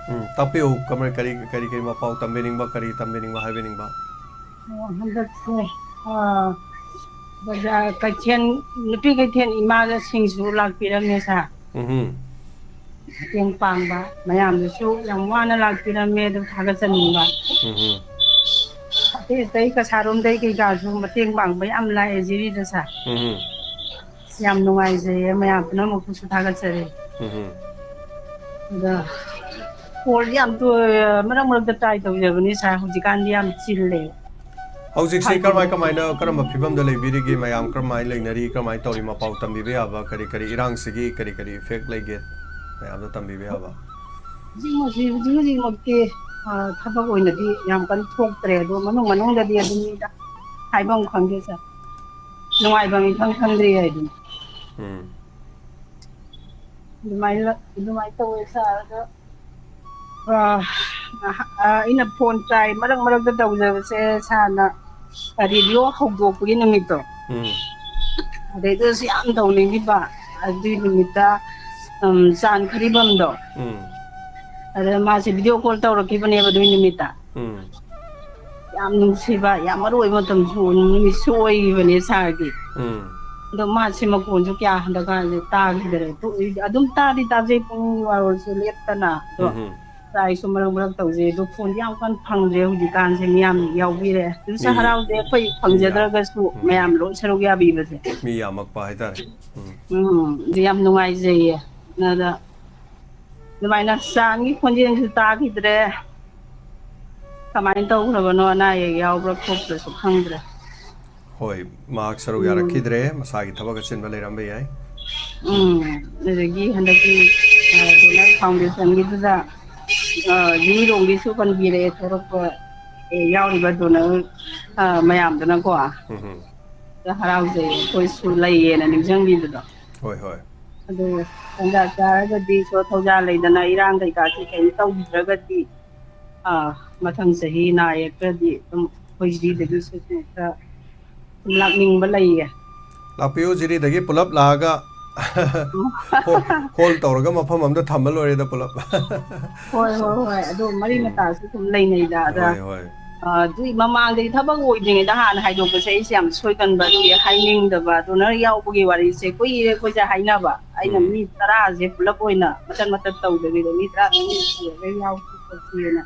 ꯎꯝ, ꯇꯥꯛꯄꯤꯌꯨ, ꯀꯃꯥꯏ-, ꯀꯔꯤ, ꯀꯔꯤ, ꯀꯔꯤ ꯃꯄꯥꯎ ꯇꯝꯕꯤꯅꯤꯡꯕ, ꯀꯔꯤ ꯇꯝꯕꯤꯅꯤꯡꯕ, ꯍꯥꯏꯕꯤꯅꯤꯡꯕ? ꯑꯣ, ꯍꯟꯗꯛꯁꯦ, ꯑ, ꯕꯖꯥꯔ ꯀꯩꯊꯦꯜ, ꯅꯨꯄꯤ ꯀꯩꯊꯦꯜ ꯏꯃꯥꯗ ꯁꯤꯡꯖꯨ ꯂꯥꯛꯄꯤꯔꯝꯃꯦ, sir꯫ ꯎꯝꯍꯨꯝ꯫ ꯃꯇꯦꯡ ꯄꯥꯡꯕ ꯃꯌꯥꯝꯗꯨꯁꯨ ꯌꯥꯝ ꯋꯥꯅ ꯂꯥꯛꯄꯤꯔꯝꯃꯦ, ꯑꯗꯨ ꯊꯥꯒꯠꯆꯅꯤꯡꯕ꯫ ꯎꯝꯍꯨꯝ꯫ ꯑꯇꯩ ꯑꯇꯩ ꯀꯁꯥꯔꯣꯝꯗꯩ ꯀꯩꯀꯥꯁꯨ ꯃꯇꯦꯡ ꯄꯥꯡꯕ ꯌꯥꯝ ꯂꯥꯛꯑꯦ ꯖꯤꯔꯤꯗ, sir꯫ ꯎꯝꯍꯨꯝ꯫ ꯌꯥꯝ ꯅꯨꯡꯉꯥꯏꯖꯩꯌꯦ, ꯃꯌꯥꯝ ꯄꯨꯝꯅꯃꯛꯄꯨꯁꯨ ꯊꯥꯒꯠꯆꯔꯤ꯫ ꯎꯝꯍꯨꯝ꯫ ꯑꯗ callꯗꯤ ꯌꯥꯝ ꯇꯣꯏ-, ꯃꯔꯛ ꯃꯔꯛꯇ try ꯇꯧꯖꯕꯅꯤ, sir꯫ ꯍꯧꯖꯤꯛꯀꯥꯟꯗꯤ ꯌꯥꯝ ꯆꯤꯜꯂꯦ꯫ ꯍꯧꯖꯤꯛꯁꯤ ꯍꯥꯏꯗꯤ ꯀꯔꯝꯍꯥꯏ ꯀꯃꯥꯏꯅ, ꯀꯔꯝꯕ ꯐꯤꯕꯝꯗ ꯂꯩꯕꯤꯔꯤꯒꯦ? ꯃꯌꯥꯝ ꯀꯔꯝꯍꯥꯏꯅ ꯂꯩꯅꯔꯤ? ꯀꯔꯝꯍꯥꯏꯅ ꯇꯧꯔꯤ? ꯃꯄꯥꯎ ꯇꯝꯕꯤꯕ ꯌꯥꯕ ꯀꯔꯤ ꯀꯔꯤ ꯏꯔꯥꯡꯁꯤꯒꯤ ꯀꯔꯤ ꯀꯔꯤ effect ꯂꯩꯒꯦ? ꯃꯌꯥꯝꯗ ꯇꯝꯕꯤꯕ ꯌꯥꯕ꯫ ꯍꯧꯖꯤꯛꯃꯛꯁꯤ, ꯍꯧꯖꯤꯛ ꯍꯧꯖꯤꯛꯃꯛꯇꯤ, ꯑ, ꯊꯕꯛ ꯑꯣꯏꯅꯗꯤ ꯌꯥꯝ ꯀꯟꯅ ꯊꯣꯛꯇ꯭ꯔꯦ꯫ ꯑꯗꯣ ꯃꯅꯨꯡ ꯃꯅꯨꯡꯗꯗꯤ ꯑꯗꯨꯝ ꯃꯤꯗ ꯍꯥꯏꯐꯝ ꯈꯪꯗꯦ, sir꯫ ꯅꯨꯡꯉꯥꯏꯐꯝ ꯏꯈꯪ ꯈꯪꯗ꯭ꯔꯤ ꯍꯥꯏꯗꯨꯅꯤ꯫ ꯎꯝ꯫ ꯑꯗꯨꯃꯥꯏꯅ, ꯑꯗꯨꯃꯥꯏꯅ ꯇꯧꯋꯦ, sir꯫ ꯑꯗꯣ, ꯑ, ꯑ, ꯑꯩꯅ phone try ꯃꯔꯛ ꯃꯔꯛꯇ ꯇꯧꯖꯕꯁꯦ, sirꯅ radio ꯍꯧꯗꯣꯛꯄꯒꯤ ꯅꯨꯃꯤꯠꯇꯣ꯫ ꯎꯝ꯫ ꯑꯗꯩꯗꯨꯗꯁꯨ ꯌꯥꯝ ꯇꯧꯅꯤꯡꯈꯤꯕ꯫ ꯑꯗꯨꯏ ꯅꯨꯃꯤꯠꯇ, ꯎꯝ, ꯆꯥꯟ ꯈꯔꯤꯕꯝꯗꯣ꯫ ꯎꯝ꯫ ꯑꯗ ꯃꯥꯁꯦ video call ꯇꯧꯔꯛꯈꯤꯕꯅꯦꯕ ꯑꯗꯨꯏ ꯅꯨꯃꯤꯠꯇ꯫ ꯎꯝ꯫ ꯌꯥꯝ ꯅꯨꯡꯁꯤꯕ, ꯌꯥꯝ ꯃꯔꯨ ꯑꯣꯏꯕ ꯃꯇꯝꯁꯨ, ꯅꯨꯃꯤꯠꯁꯨ ꯑꯣꯏꯈꯤꯕꯅꯦ sirꯒꯤ꯫ ꯎꯝ꯫ ꯑꯗꯣ ꯃꯥꯁꯦ ꯃꯈꯣꯟꯁꯨ ꯀꯌꯥ ꯍꯟꯗꯛꯀꯥꯟꯁꯦ ꯇꯥꯈꯤꯗꯔꯦ꯫ ꯇꯣꯛꯏ-, ꯑꯗꯨꯝ ꯇꯥꯗꯤ ꯇꯥꯖꯩ ꯄꯨꯡ ꯋꯥꯔꯣꯜꯁꯨ ꯂꯦꯞꯇꯅ꯫ ꯑꯗꯣ ꯎꯝ꯫ Tryꯁꯨ ꯃꯔꯛ ꯃꯔꯛ ꯇꯧꯖꯩ꯫ ꯑꯗꯣ phoneꯗꯤ ꯌꯥꯝ ꯀꯟꯅ ꯐꯪꯗ꯭ꯔꯦ ꯍꯧꯖꯤꯛꯀꯥꯟꯁꯦ꯫ ꯃꯤꯌꯥꯝ ꯌꯥꯎꯕꯤꯔꯦ꯫ ꯑꯗꯨ sir ꯃꯤ, ꯍꯔꯥꯎꯖꯩ ꯑꯩꯈꯣꯏ ꯃꯤ ꯌꯥꯝ, ꯐꯪꯖꯗ꯭ꯔꯒꯁꯨ ꯎꯝ꯫ ꯃꯌꯥꯝ ꯂꯣꯏ ꯁꯔꯨꯛ ꯌꯥꯕꯤꯕꯁꯦ꯫ ꯃꯤ ꯌꯥꯝꯃꯛꯄ ꯍꯥꯏꯇꯥꯔꯦ꯫ ꯎꯝ꯫ ꯎꯝ, ꯑꯗꯨ ꯌꯥꯝ ꯅꯨꯡꯉꯥꯏꯖꯩꯌꯦ꯫ ꯑꯗ ꯑꯗꯨꯃꯥꯏꯅ ꯆꯥꯟꯒꯤ ꯈꯣꯟꯖꯦꯜꯁꯨ ꯇꯥꯈꯤꯗ꯭ꯔꯦ꯫ ꯀꯃꯥꯏꯅ ꯇꯧꯈ꯭ꯔꯕꯅꯣ, ꯑꯅꯥ ꯑꯌꯦꯛ ꯌꯥꯎꯕ꯭ꯔꯥ ꯈꯣꯠꯄ꯭ꯔꯥꯁꯨ ꯈꯪꯗ꯭ꯔꯦ꯫ ꯍꯣꯏ, ꯃꯍꯥꯛ ꯁꯔꯨꯛ ꯎꯝ꯫ ꯌꯥꯔꯛꯈꯤꯗ꯭ꯔꯦ, ꯃꯁꯥꯒꯤ ꯊꯕꯛ ꯑꯆꯤꯟꯕ ꯂꯩꯔꯝꯕ ꯌꯥꯏ꯫ ꯎꯝ, ꯑꯗꯒꯤ ꯍꯟꯗꯛꯀꯤ ꯗꯣꯅꯔ ꯐꯥꯎꯟꯗꯦꯁꯟꯒꯤꯗꯨꯗ ꯖꯤꯔꯤꯔꯣꯝꯒꯤꯁꯨ ꯄꯟꯕꯤꯔꯛꯑꯦ, ꯊꯣꯔꯛꯄ ꯌꯥꯎꯔꯤꯕ ꯗꯣꯅꯔ ꯃꯌꯥꯝꯗꯨꯅꯀꯣ꯫ ꯎꯝ ꯍꯝ꯫ ꯍꯔꯥꯎꯖꯩ, ꯑꯩꯈꯣꯏꯁꯨ ꯂꯩꯌꯦꯅ ꯅꯤꯡꯁꯤꯡꯕꯤꯕꯗꯣ꯫ ꯍꯣꯏ ꯍꯣꯏ꯫ ꯑꯗꯨ ꯇꯟꯖꯥ ꯆꯥꯔꯒꯗꯤ ꯁꯣ ꯊꯧꯖꯥꯜ ꯂꯩꯗꯅ ꯏꯔꯥꯡ ꯀꯩꯀꯥꯁꯦ ꯀꯩꯅꯣ ꯇꯧꯈꯤꯗ꯭ꯔꯒꯗꯤ, ꯑꯥ, ꯃꯊꯪ ꯆꯍꯤ ꯅꯥ ꯌꯦꯛꯇ꯭ꯔꯗꯤ ꯑꯗꯨꯝ ꯑꯩꯈꯣꯏ ꯖꯤꯔꯤꯗꯒꯤꯁꯨ ꯈꯔ ꯂꯥꯛꯅꯤꯡꯕ ꯂꯩꯌꯦ꯫ ꯂꯥꯛꯄꯤꯌꯨ, ꯖꯤꯔꯤꯗꯒꯤ ꯄꯨꯂꯞ ꯂꯥꯛꯑꯒ ꯍꯣ-, ꯍꯣꯜ ꯇꯧꯔꯒ ꯃꯐꯝ ꯑꯃꯗ ꯊꯝꯕ ꯂꯣꯏꯔꯦꯗ ꯄꯨꯂꯞ꯫ ꯍꯣꯏ ꯍꯣꯏ ꯍꯣꯏ, ꯑꯗꯣ ꯃꯔꯤ ꯎꯝ꯫ ꯃꯇꯥꯁꯨ ꯑꯗꯨꯝ ꯂꯩꯅꯩꯗ ꯑꯗ꯫ ꯍꯣꯏ ꯍꯣꯏ꯫ ꯑ, ꯑꯗꯨꯏ ꯃꯃꯥꯡꯗꯒꯤ ꯊꯕꯛ ꯑꯣꯏꯗ꯭ꯔꯤꯉꯩꯗ ꯍꯥꯟꯅ ꯍꯥꯏꯗꯣꯛꯄꯁꯦ ꯑꯩꯁꯦ ꯌꯥꯝ ꯁꯣꯏꯒꯟꯕ, ꯑꯗꯨꯒꯤ ꯍꯥꯏꯅꯤꯡꯗꯕ꯫ ꯗꯣꯅꯔ ꯌꯥꯎꯕꯒꯤ ꯋꯥꯔꯤꯁꯦ ꯀꯨꯏꯔꯦ ꯑꯩꯈꯣꯏꯁꯦ ꯍꯥꯏꯅꯕ꯫ ꯑꯩꯅ ꯎꯝ꯫ ꯃꯤ ꯇꯔꯥꯁꯦ ꯄꯨꯂꯞ ꯑꯣꯏꯅ ꯃꯆꯠ ꯃꯆꯠ ꯇꯧꯗꯕꯤꯗ ꯃꯤ ꯇꯔꯥ ꯑꯗꯨꯝ ꯁꯨꯔꯒ ꯌꯥꯎꯁꯤ ꯈꯣꯠꯁꯤꯅ꯫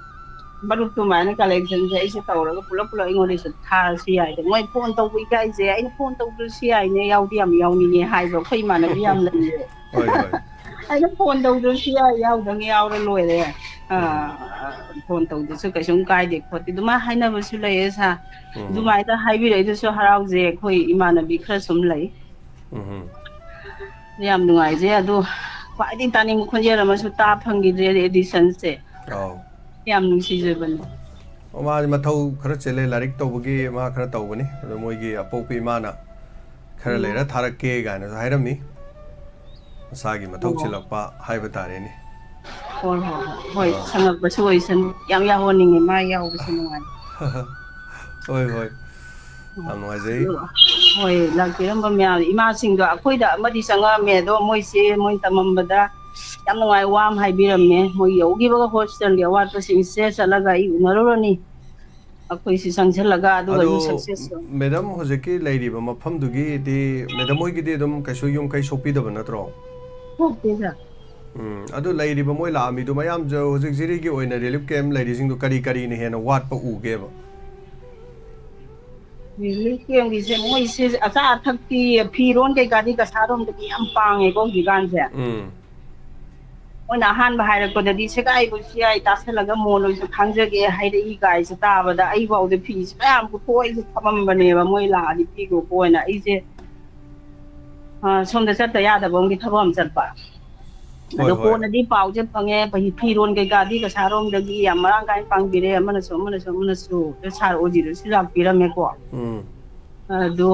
ꯃꯔꯨꯞ ꯑꯗꯨꯃꯥꯏꯅ ꯀꯂꯦꯛꯁꯟꯁꯦ ꯑꯩꯁꯦ ꯇꯧꯔꯒ ꯄꯨꯂꯞ ꯄꯨꯂꯞ ꯑꯩꯉꯣꯟꯗꯁꯨ ꯊꯥꯔꯁꯨ ꯌꯥꯏꯗ꯫ ꯃꯣꯏ ꯐꯣꯟ ꯇꯧꯕ ꯏꯀꯥꯏꯖꯩ, ꯑꯩꯅ ꯐꯣꯟ ꯇꯧꯗ꯭ꯔꯁꯨ ꯌꯥꯏꯅꯦ, ꯌꯥꯎꯗꯤ ꯌꯥꯝ ꯌꯥꯎꯅꯤꯡꯉꯦ ꯍꯥꯏꯕ ꯑꯩꯈꯣꯏ ꯏꯃꯥꯟꯅꯕꯤ ꯌꯥꯝ ꯂꯩꯌꯦ꯫ ꯍꯣꯏ ꯍꯣꯏ꯫ ꯑꯩꯅ ꯐꯣꯟ ꯇꯧꯗ꯭ꯔꯁꯨ ꯌꯥꯏ, ꯌꯥꯎꯗꯪ ꯌꯥꯎꯔ ꯂꯣꯏꯔꯦ꯫ ꯑ, ꯎꯝ꯫ ꯐꯣꯟ ꯇꯧꯗ꯭ꯔꯁꯨ ꯀꯩꯁꯨꯝ ꯀꯥꯏꯗꯦ ꯈꯣꯠꯇꯦ ꯑꯗꯨꯃꯥꯏꯅ ꯍꯥꯏꯅꯕꯁꯨ ꯂꯩꯌꯦ ꯁꯥ꯫ ꯎꯝ꯫ ꯑꯗꯨꯃꯥꯏꯅ ꯍꯥꯏꯕꯤꯔꯛꯏꯗꯨꯁꯨ ꯍꯔꯥꯎꯖꯩ, ꯑꯩꯈꯣꯏ ꯏꯃꯥꯟꯅꯕꯤ ꯈꯔ ꯁꯨꯝ ꯂꯩ꯫ ꯎꯝ꯫ ꯌꯥꯝ ꯅꯨꯡꯉꯥꯏꯖꯩ꯫ ꯑꯗꯣ ꯈ꯭ꯋꯥꯏꯗꯒꯤ ꯇꯥꯅꯤꯡꯕ ꯈꯣꯟꯖꯦꯜ ꯑꯃꯁꯨ ꯇꯥ ꯐꯪꯈꯤꯗ꯭ꯔꯦ ꯑꯦꯗꯤꯁꯟꯁꯦ꯫ ꯑꯥꯎ꯫ ꯌꯥꯝ ꯅꯨꯡꯁꯤꯖꯕꯅꯤ꯫ ꯑꯣ, ꯃꯥꯗꯤ ꯃꯊꯧ ꯈꯔ ꯆꯤꯜꯂꯦ, ꯂꯥꯏꯔꯤꯛ ꯇꯧꯕꯒꯤ ꯃꯥ ꯈꯔ ꯇꯧꯕꯅꯤ꯫ ꯑꯗꯣ ꯃꯣꯏꯒꯤ ꯑꯄꯣꯛꯄꯤ ꯏꯃꯥꯅ ꯈꯔ ꯎꯝ꯫ ꯂꯩꯔ ꯊꯥꯔꯛꯀꯦ ꯀꯥꯏꯅꯁꯨ ꯍꯥꯏꯔꯝꯃꯤ꯫ ꯃꯁꯥꯒꯤ ꯃꯊꯧ ꯑꯣ꯫ ꯆꯤꯜꯂꯛꯄ ꯍꯥꯏꯕ ꯇꯥꯔꯦꯅꯦ꯫ ꯍꯣꯏ ꯍꯣꯏ ꯍꯣꯏ ꯍꯣꯏ, ꯑꯥ꯫ ꯁꯪꯉꯛꯄꯁꯨ ꯑꯣꯏꯁꯅꯨ꯫ ꯌꯥꯝ ꯌꯥꯎꯍꯟꯅꯤꯡꯉꯦ, ꯃꯥ ꯌꯥꯎꯕꯁꯦ ꯅꯨꯡꯉꯥꯏ꯫ ꯍꯣꯏ ꯍꯣꯏ꯫ ꯌꯥꯝ ꯅꯨꯡꯉꯥꯏꯖꯩ꯫ ꯍꯣꯏ, ꯂꯥꯛꯄꯤꯔꯝꯕ ꯃꯌꯥꯝ, ꯏꯃꯥꯁꯤꯡꯗꯣ ꯑꯩꯈꯣꯏꯗ ꯑꯃꯗꯤ ꯆꯪꯉꯛꯑꯝꯃꯦ, ꯑꯗꯣ ꯃꯣꯏꯁꯦ ꯃꯣꯏ ꯇꯝꯃꯝꯕꯗ ꯌꯥꯝ ꯅꯨꯡꯉꯥꯏ ꯋꯥ ꯑꯃ ꯍꯥꯏꯕꯤꯔꯝꯃꯦ꯫ ꯃꯣꯏ ꯌꯧꯈꯤꯕꯒ ꯍꯣꯁꯇꯦꯜꯒꯤ ꯑꯋꯥꯠꯄꯁꯤꯡꯁꯦ ꯆꯠꯂꯒ ꯑꯩ ꯎꯅꯔꯨꯔꯅꯤ꯫ ꯑꯩꯈꯣꯏꯁꯤ ꯆꯪꯁꯤꯜꯂꯒ ꯑꯗꯨꯒ ꯑꯗꯨ ꯑꯗꯨꯝ ꯁꯛꯁꯦꯁ ꯑꯣꯏ꯫ ꯃꯦꯗꯥꯝ ꯍꯧꯖꯤꯛꯀꯤ ꯂꯩꯔꯤꯕ ꯃꯐꯝꯗꯨꯒꯤꯗꯤ ꯃꯦꯗꯥꯝ ꯍꯣꯏꯒꯤꯗꯤ ꯑꯗꯨꯝ ꯀꯩꯁꯨ ꯌꯨꯝ ꯀꯩ ꯁꯣꯛꯄꯤꯗꯕ ꯅꯠꯇ꯭ꯔꯣ? ꯁꯣꯛꯇꯦ ꯁꯥꯔ꯫ ꯎꯝ, ꯑꯗꯨ ꯂꯩꯔꯤꯕ ꯃꯣꯏ ꯂꯥꯛꯑꯝꯃꯤꯗꯨ ꯃꯌꯥꯝꯁꯨ ꯍꯧꯖꯤꯛ ꯖꯤꯔꯤꯒꯤ ꯑꯣꯏꯅ ꯔꯤꯂꯤꯐ ꯀꯦꯝꯞ ꯂꯩꯔꯤꯁꯤꯡꯗꯨ ꯀꯔꯤ ꯀꯔꯤꯅ ꯍꯦꯟꯅ ꯋꯥꯠꯄ ꯎꯒꯦꯕ? ꯔꯤꯂꯤꯐ ꯀꯦꯝꯞꯀꯤꯁꯦ ꯃꯣꯏꯁꯦ ꯑꯆꯥ ꯑꯊꯛꯀꯤ ꯐꯤꯔꯣꯟ ꯀꯩꯀꯥꯗꯤ ꯀꯁꯥꯔꯣꯝꯗꯗꯤ ꯌꯥꯝ ꯄꯥꯡꯉꯦꯀꯣ ꯍꯧꯖꯤꯛꯀꯥꯟꯁꯦ꯫ ꯎꯝ꯫ ꯃꯣꯏꯅ ꯑꯍꯥꯟꯕ ꯍꯥꯏꯔꯛꯄꯗꯗꯤ "ꯁꯦꯒꯥꯏꯕꯁꯨ ꯌꯥꯏ, ꯇꯥꯁꯜꯂꯒ ꯃꯣꯟ ꯑꯣꯏꯁꯨ ꯈꯥꯡꯖꯒꯦ" ꯍꯥꯏꯔꯛꯏ ꯀꯥꯏꯁꯦ ꯇꯥꯕꯗ ꯑꯩꯐꯥꯎꯗ ꯐꯤꯁꯦ ꯃꯌꯥꯝ ꯄꯨꯊꯣꯛꯑ ꯑꯩꯁꯦ ꯊꯝꯃꯝꯕꯅꯦꯕ, ꯃꯣꯏ ꯂꯥꯛꯑꯗꯤ ꯄꯤꯈꯣꯀꯣꯅ꯫ ꯑꯩꯁꯦ ꯑ, ꯁꯣꯝꯗ ꯆꯠꯇ ꯌꯥꯗꯕ ꯑꯃꯒꯤ ꯊꯕꯛ ꯑꯃ ꯆꯠꯄ꯫ ꯑꯗꯣ ꯍꯣꯏ, ꯍꯣꯏ꯫ ꯀꯣꯟꯅꯗꯤ ꯄꯥꯎꯁꯦ ꯐꯪꯉꯦ, ꯐꯤ-, ꯐꯤꯔꯣꯟ ꯀꯩꯀꯥꯗꯤ ꯀꯁꯥꯔꯣꯝꯗꯒꯤ ꯌꯥꯝ ꯃꯔꯥꯡ ꯀꯥꯏꯅ ꯄꯥꯡꯕꯤꯔꯦ, ꯑꯃꯅꯁꯨ ꯑꯃꯅꯁꯨ ꯑꯃꯅꯁꯨ꯫ ꯑꯗꯣ ꯁꯥꯔ ꯑꯣꯖꯤꯗꯁꯨ ꯂꯥꯛꯄꯤꯔꯝꯃꯦꯀꯣ꯫ ꯎꯝ꯫ ꯑꯗꯣ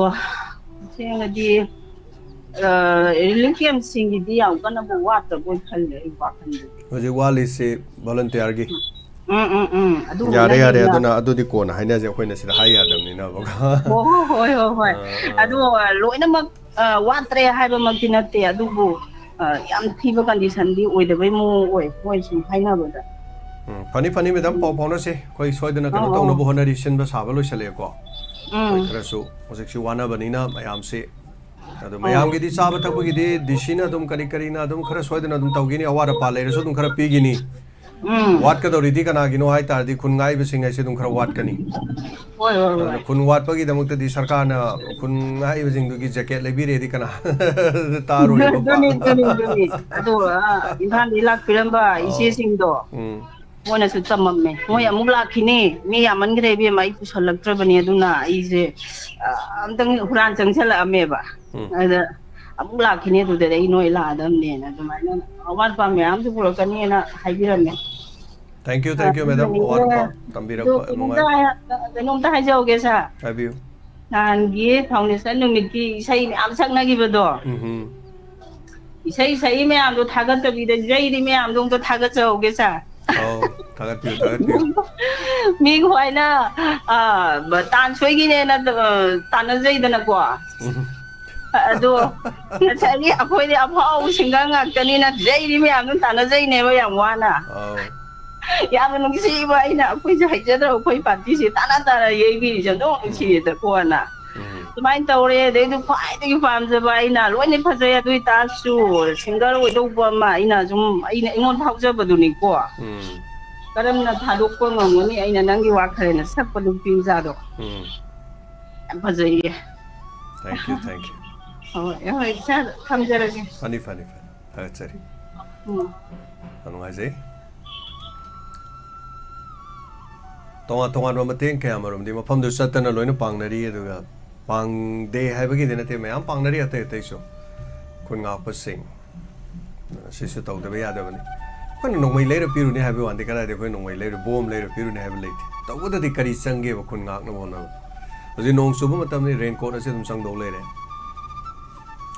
ꯁꯦꯡꯅꯗꯤ, ꯑ, ꯔꯤꯂꯤꯐ ꯀꯦꯝꯞꯁꯤꯡꯒꯤꯗꯤ ꯌꯥꯝ ꯀꯟꯅꯕꯨ ꯋꯥꯠꯇꯕꯣꯏ ꯈꯜꯂꯦ ꯑꯩ ꯋꯥꯈꯜꯗꯗꯤ꯫ ꯍꯧꯖꯤꯛ ꯋꯥꯠꯂꯤꯁꯤ ꯚꯣꯂꯨꯟꯇꯤꯌꯔꯒꯤ꯫ ꯎꯝ, ꯎꯝ, ꯎꯝ꯫ ꯑꯗꯨꯒꯨꯝꯕꯅ ꯌꯥꯔꯦ, ꯌꯥꯔꯦ, ꯍꯦꯟꯅ ꯑꯗꯨꯅ, ꯑꯗꯨꯗꯤ ꯀꯣꯟꯅ ꯍꯥꯏꯅꯁꯦ, ꯑꯩꯈꯣꯏꯅ ꯁꯤꯗ ꯍꯥꯏ ꯌꯥꯗꯕꯅꯤꯅꯕꯀꯣ꯫ ꯍꯣ, ꯍꯣ, ꯍꯣꯏ, ꯍꯣꯏ, ꯍꯣꯏ꯫ ꯑꯥ, ꯑꯗꯣ ꯂꯣꯏꯅꯃꯛ, ꯑ, ꯋꯥꯠꯇ꯭ꯔꯦ ꯍꯥꯏꯕꯃꯛꯇꯤ ꯅꯠꯇꯦ, ꯑꯗꯨꯕꯨ, ꯑ, ꯌꯥꯝ ꯊꯤꯕ ꯀꯟꯗꯤꯁꯟꯗꯤ ꯑꯣꯏꯗꯕꯩ ꯃꯑꯣꯡ ꯑꯣꯏ, ꯃꯣꯏ ꯁꯨꯝ ꯍꯥꯏꯅꯕꯗ꯫ ꯎꯝ, ꯐꯅꯤ, ꯐꯅꯤ, ꯃꯦꯗꯥꯝ, ꯄꯥꯎ ꯐꯥꯎꯅꯁꯦ꯫ ꯑꯩꯈꯣꯏ ꯁꯣꯏꯗꯅ ꯀꯩꯅꯣ ꯑꯧ, ꯑꯧ, ꯇꯧꯅꯕ ꯑꯧ꯫ ꯍꯣꯠꯅꯔꯤ, ꯁꯤꯟꯕ ꯁꯥꯕ ꯂꯣꯏꯁꯜꯂꯛꯑꯦꯀꯣ꯫ ꯎꯝ꯫ ꯑꯩꯈꯣꯏ ꯈꯔꯁꯨ ꯍꯧꯖꯤꯛꯁꯤ ꯋꯥꯅꯕꯅꯤꯅ ꯃꯌꯥꯝꯁꯤ꯫ ꯑꯗꯣ ꯑꯧ꯫ ꯃꯌꯥꯝꯒꯤꯗꯤ ꯆꯥꯕ ꯊꯛꯄꯒꯤꯗꯤ ꯗꯤ ꯁꯤꯅ ꯑꯗꯨꯝ ꯀꯔꯤ ꯀꯔꯤꯅ ꯑꯗꯨꯝ ꯈꯔ ꯁꯣꯏꯗꯅ ꯑꯗꯨꯝ ꯇꯧꯈꯤꯅꯤ, ꯑꯋꯥꯠ ꯑꯄꯥ ꯂꯩꯔꯁꯨ ꯑꯗꯨꯝ ꯈꯔ ꯄꯤꯈꯤꯅꯤ꯫ ꯎꯝ꯫ ꯋꯥꯠꯀꯗꯧꯔꯤꯗꯤ ꯀꯅꯥꯒꯤꯅꯣ ꯍꯥꯏ ꯇꯥꯔꯗꯤ ꯈꯨꯟ ꯉꯥꯛꯏꯕꯁꯤꯡ ꯍꯥꯏꯁꯦ ꯑꯗꯨꯝ ꯈꯔ ꯋꯥꯠꯀꯅꯤ꯫ ꯍꯣꯏ, ꯍꯣꯏ, ꯑꯗꯨꯅ ꯍꯣꯏ꯫ ꯈꯨꯟ ꯋꯥꯠꯄꯒꯤꯗꯃꯛꯇꯗꯤ ꯁꯔꯀꯥꯔꯅ ꯈꯨꯟ ꯉꯥꯛꯏꯕꯁꯤꯡꯗꯨꯒꯤ ꯖꯦꯀꯦꯠ ꯂꯩꯕꯤꯔꯦꯗꯤ ꯀꯅꯥ ꯇꯥꯔꯣꯏꯕꯀꯣ? ꯑꯗꯨꯅꯤ, ꯑꯗꯨꯅꯤ, ꯑꯗꯨꯅꯤ꯫ ꯑꯗꯣ, ꯑ, ꯏꯝꯐꯥꯜꯗꯒꯤ ꯂꯥꯛꯄꯤꯔꯝꯕ ꯑꯧ꯫ ꯏꯆꯦꯁꯤꯡꯗꯣ, ꯎꯝ꯫ ꯃꯣꯏꯅꯁꯨ ꯇꯝꯃꯝꯃꯦ꯫ ꯃꯣꯏ ꯎꯝ꯫ ꯑꯃꯨꯛ ꯂꯥꯛꯈꯤꯅꯤ, ꯃꯤ ꯌꯥꯝꯃꯟꯈ꯭ꯔꯦ ꯏꯕꯦꯝꯃ, ꯑꯩ ꯄꯨꯁꯜꯂꯛꯇ꯭ꯔꯕꯅꯤ, ꯑꯗꯨꯅ ꯑꯩꯁꯦ, ꯑ, ꯑꯝꯇꯪ ꯍꯨꯔꯥꯟ ꯆꯪꯁꯜꯂꯛꯑꯝꯃꯦꯕ꯫ ꯎꯝ꯫ ꯑꯗ ꯑꯃꯨꯛ ꯂꯥꯛꯈꯤꯅꯤ, ꯑꯗꯨꯗꯗꯤ ꯑꯩ ꯅꯣꯏ ꯂꯥꯛꯑꯗꯕꯅꯦꯅ ꯑꯗꯨꯃꯥꯏꯅ ꯑꯋꯥꯠ ꯑꯄꯥ ꯃꯌꯥꯝꯁꯨ ꯄꯨꯔꯛꯀꯅꯤꯅ ꯍꯥꯏꯕꯤꯔꯝꯃꯦ꯫ Thank you, thank you, madam. ꯑꯗꯨꯅꯅꯦ, ꯑꯋꯥꯠ ꯑꯄꯥ ꯑꯗꯨ ꯇꯝꯕꯤꯔꯛꯄ ꯀꯩꯅꯣꯝꯇ ꯅꯨꯡꯉꯥꯏ꯫ ꯍꯥꯏ-, ꯀꯩꯅꯣꯝꯇ ꯍꯥꯏꯖꯍꯧꯒꯦ, sir꯫ ꯍꯥꯏꯕꯤꯌꯨ꯫ ꯅꯍꯥꯟꯒꯤ foundation ꯅꯨꯃꯤꯠꯀꯤ ꯏꯁꯩ ꯃꯌꯥꯝ ꯁꯛꯅꯈꯤꯕꯗꯣ, ꯎꯝꯍꯨꯝ꯫ ꯏꯁꯩ ꯁꯛꯏ ꯃꯌꯥꯝꯗꯣ ꯊꯥꯒꯠꯇꯕꯤꯗ ꯌꯩꯔꯤ ꯃꯌꯥꯝꯗꯣ ꯑꯝꯇ ꯊꯥꯒꯠꯆꯍꯧꯒꯦ, sir꯫ ꯑꯧ, ꯊꯥꯒꯠꯄꯤꯌꯨ, ꯊꯥꯒꯠꯄꯤꯌꯨ꯫ ꯃꯤ ꯍꯣꯏꯅ, ꯑ, ꯕ-, ꯇꯥꯟ ꯁꯣꯏꯒꯤꯅꯦꯅ, ꯑ, ꯇꯥꯟꯅꯖꯩꯗꯅꯀꯣ꯫ ꯎꯝ꯫ ꯑꯗꯣ ꯉꯁꯥꯏꯒꯤ ꯑꯩꯈꯣꯏꯗꯤ ꯑꯐꯥꯎꯕ singer ꯉꯥꯛꯇꯅꯤꯅ ꯌꯩꯔꯤ ꯃꯌꯥꯝꯗꯣ ꯇꯥꯟꯅꯖꯩꯅꯦꯕ ꯌꯥꯝ ꯋꯥꯅ꯫ ꯑꯧ꯫ ꯌꯥꯝꯅ ꯅꯨꯡꯁꯤꯕ, ꯑꯩꯅ ꯑꯩꯈꯣꯏꯁꯨ ꯍꯩꯖꯗ꯭ꯔꯕ ꯑꯩꯈꯣꯏ partyꯁꯦ ꯇꯥꯟꯅ ꯇꯥꯟꯅ ꯌꯩꯕꯤꯔꯤꯁꯦ ꯑꯗꯨꯝ ꯎꯝ꯫ ꯅꯨꯡꯁꯤꯌꯦꯗꯀꯣꯅ꯫ ꯎꯝ꯫ ꯑꯗꯨꯃꯥꯏꯅ ꯇꯧꯔꯦ꯫ ꯑꯗꯩꯗꯤ ꯈ꯭ꯋꯥꯏꯗꯒꯤ ꯄꯥꯝꯖꯕ ꯑꯩꯅ ꯂꯣꯏꯅ ꯐꯖꯩ, ꯑꯗꯨ ꯑꯣꯏꯇꯥꯔꯁꯨ singer ꯑꯣꯏꯗꯧꯕ ꯑꯃ ꯑꯩꯅ ꯁꯨꯝ, ꯑꯩꯅ, ꯑꯩꯉꯣꯟꯗ ꯐꯥꯎꯖꯕꯗꯨꯅꯤꯀꯣ꯫ ꯎꯝ꯫ ꯀꯔꯝꯅ ꯊꯥꯗꯣꯛꯄ ꯉꯝꯒꯅꯤ? ꯑꯩꯅ ꯅꯪꯒꯤ ꯋꯥ ꯈꯔ ꯍꯦꯟꯅ ꯁꯛꯄ ꯅꯨꯄꯤ ꯃꯆꯥꯗꯣ꯫ ꯎꯝ꯫ ꯌꯥꯝ ꯐꯖꯩꯌꯦ꯫ Thank you, thank you꯫ ꯍꯣꯏ, ꯍꯣꯏ, sir, ꯊꯝꯖꯔꯒꯦ꯫ ꯐꯅꯤ, ꯐꯅꯤ, ꯐꯅꯤ꯫ ꯊꯥꯒꯠꯆꯔꯤ꯫ ꯎꯝ꯫ ꯌꯥꯝ ꯅꯨꯡꯉꯥꯏꯖꯩ꯫ ꯇꯣꯉꯥꯟ ꯇꯣꯉꯥꯟꯕ ꯃꯇꯦꯡ ꯀꯌꯥ ꯑꯃꯔꯣꯝꯗꯤ ꯃꯐꯝꯗꯨ ꯆꯠꯇꯅ ꯂꯣꯏꯅ ꯄꯥꯡꯅꯔꯤ, ꯑꯗꯨꯒ ꯄꯥꯡꯗꯦ ꯍꯥꯏꯕꯒꯤꯗꯤ ꯅꯠꯇꯦ, ꯃꯌꯥꯝ ꯄꯥꯡꯅꯔꯤ ꯑꯇꯩ ꯑꯇꯩꯁꯨ꯫ ꯈꯨꯟ ꯉꯥꯛꯄꯁꯤꯡ, ꯁꯤꯁꯨ ꯇꯧꯗꯕ ꯌꯥꯗꯕꯅꯤ꯫ ꯑꯩꯈꯣꯏꯅ ꯅꯣꯡꯃꯩ ꯂꯩꯔ ꯄꯤꯔꯨꯅꯤ ꯍꯥꯏꯕꯒꯤ ꯋꯥꯗꯤ, ꯀꯗꯥꯏꯗ ꯑꯩꯈꯣꯏ ꯅꯣꯡꯃꯩ ꯂꯩꯔ, ꯕꯣꯝ ꯂꯩꯔ ꯄꯤꯔꯨꯅꯤ ꯍꯥꯏꯕ ꯂꯩꯇꯦ꯫ ꯇꯧꯕꯗꯗꯤ ꯀꯔꯤ ꯆꯪꯒꯦꯕ ꯈꯨꯟ ꯉꯥꯛꯅꯕ ꯍꯣꯠꯅꯕ? ꯍꯧꯖꯤꯛ ꯅꯣꯡ ꯆꯨꯕ ꯃꯇꯝꯅꯤ, ꯔꯦꯟꯀꯣꯠ ꯑꯁꯤ ꯑꯗꯨꯝ ꯆꯪꯗꯧ ꯂꯩꯔꯦ꯫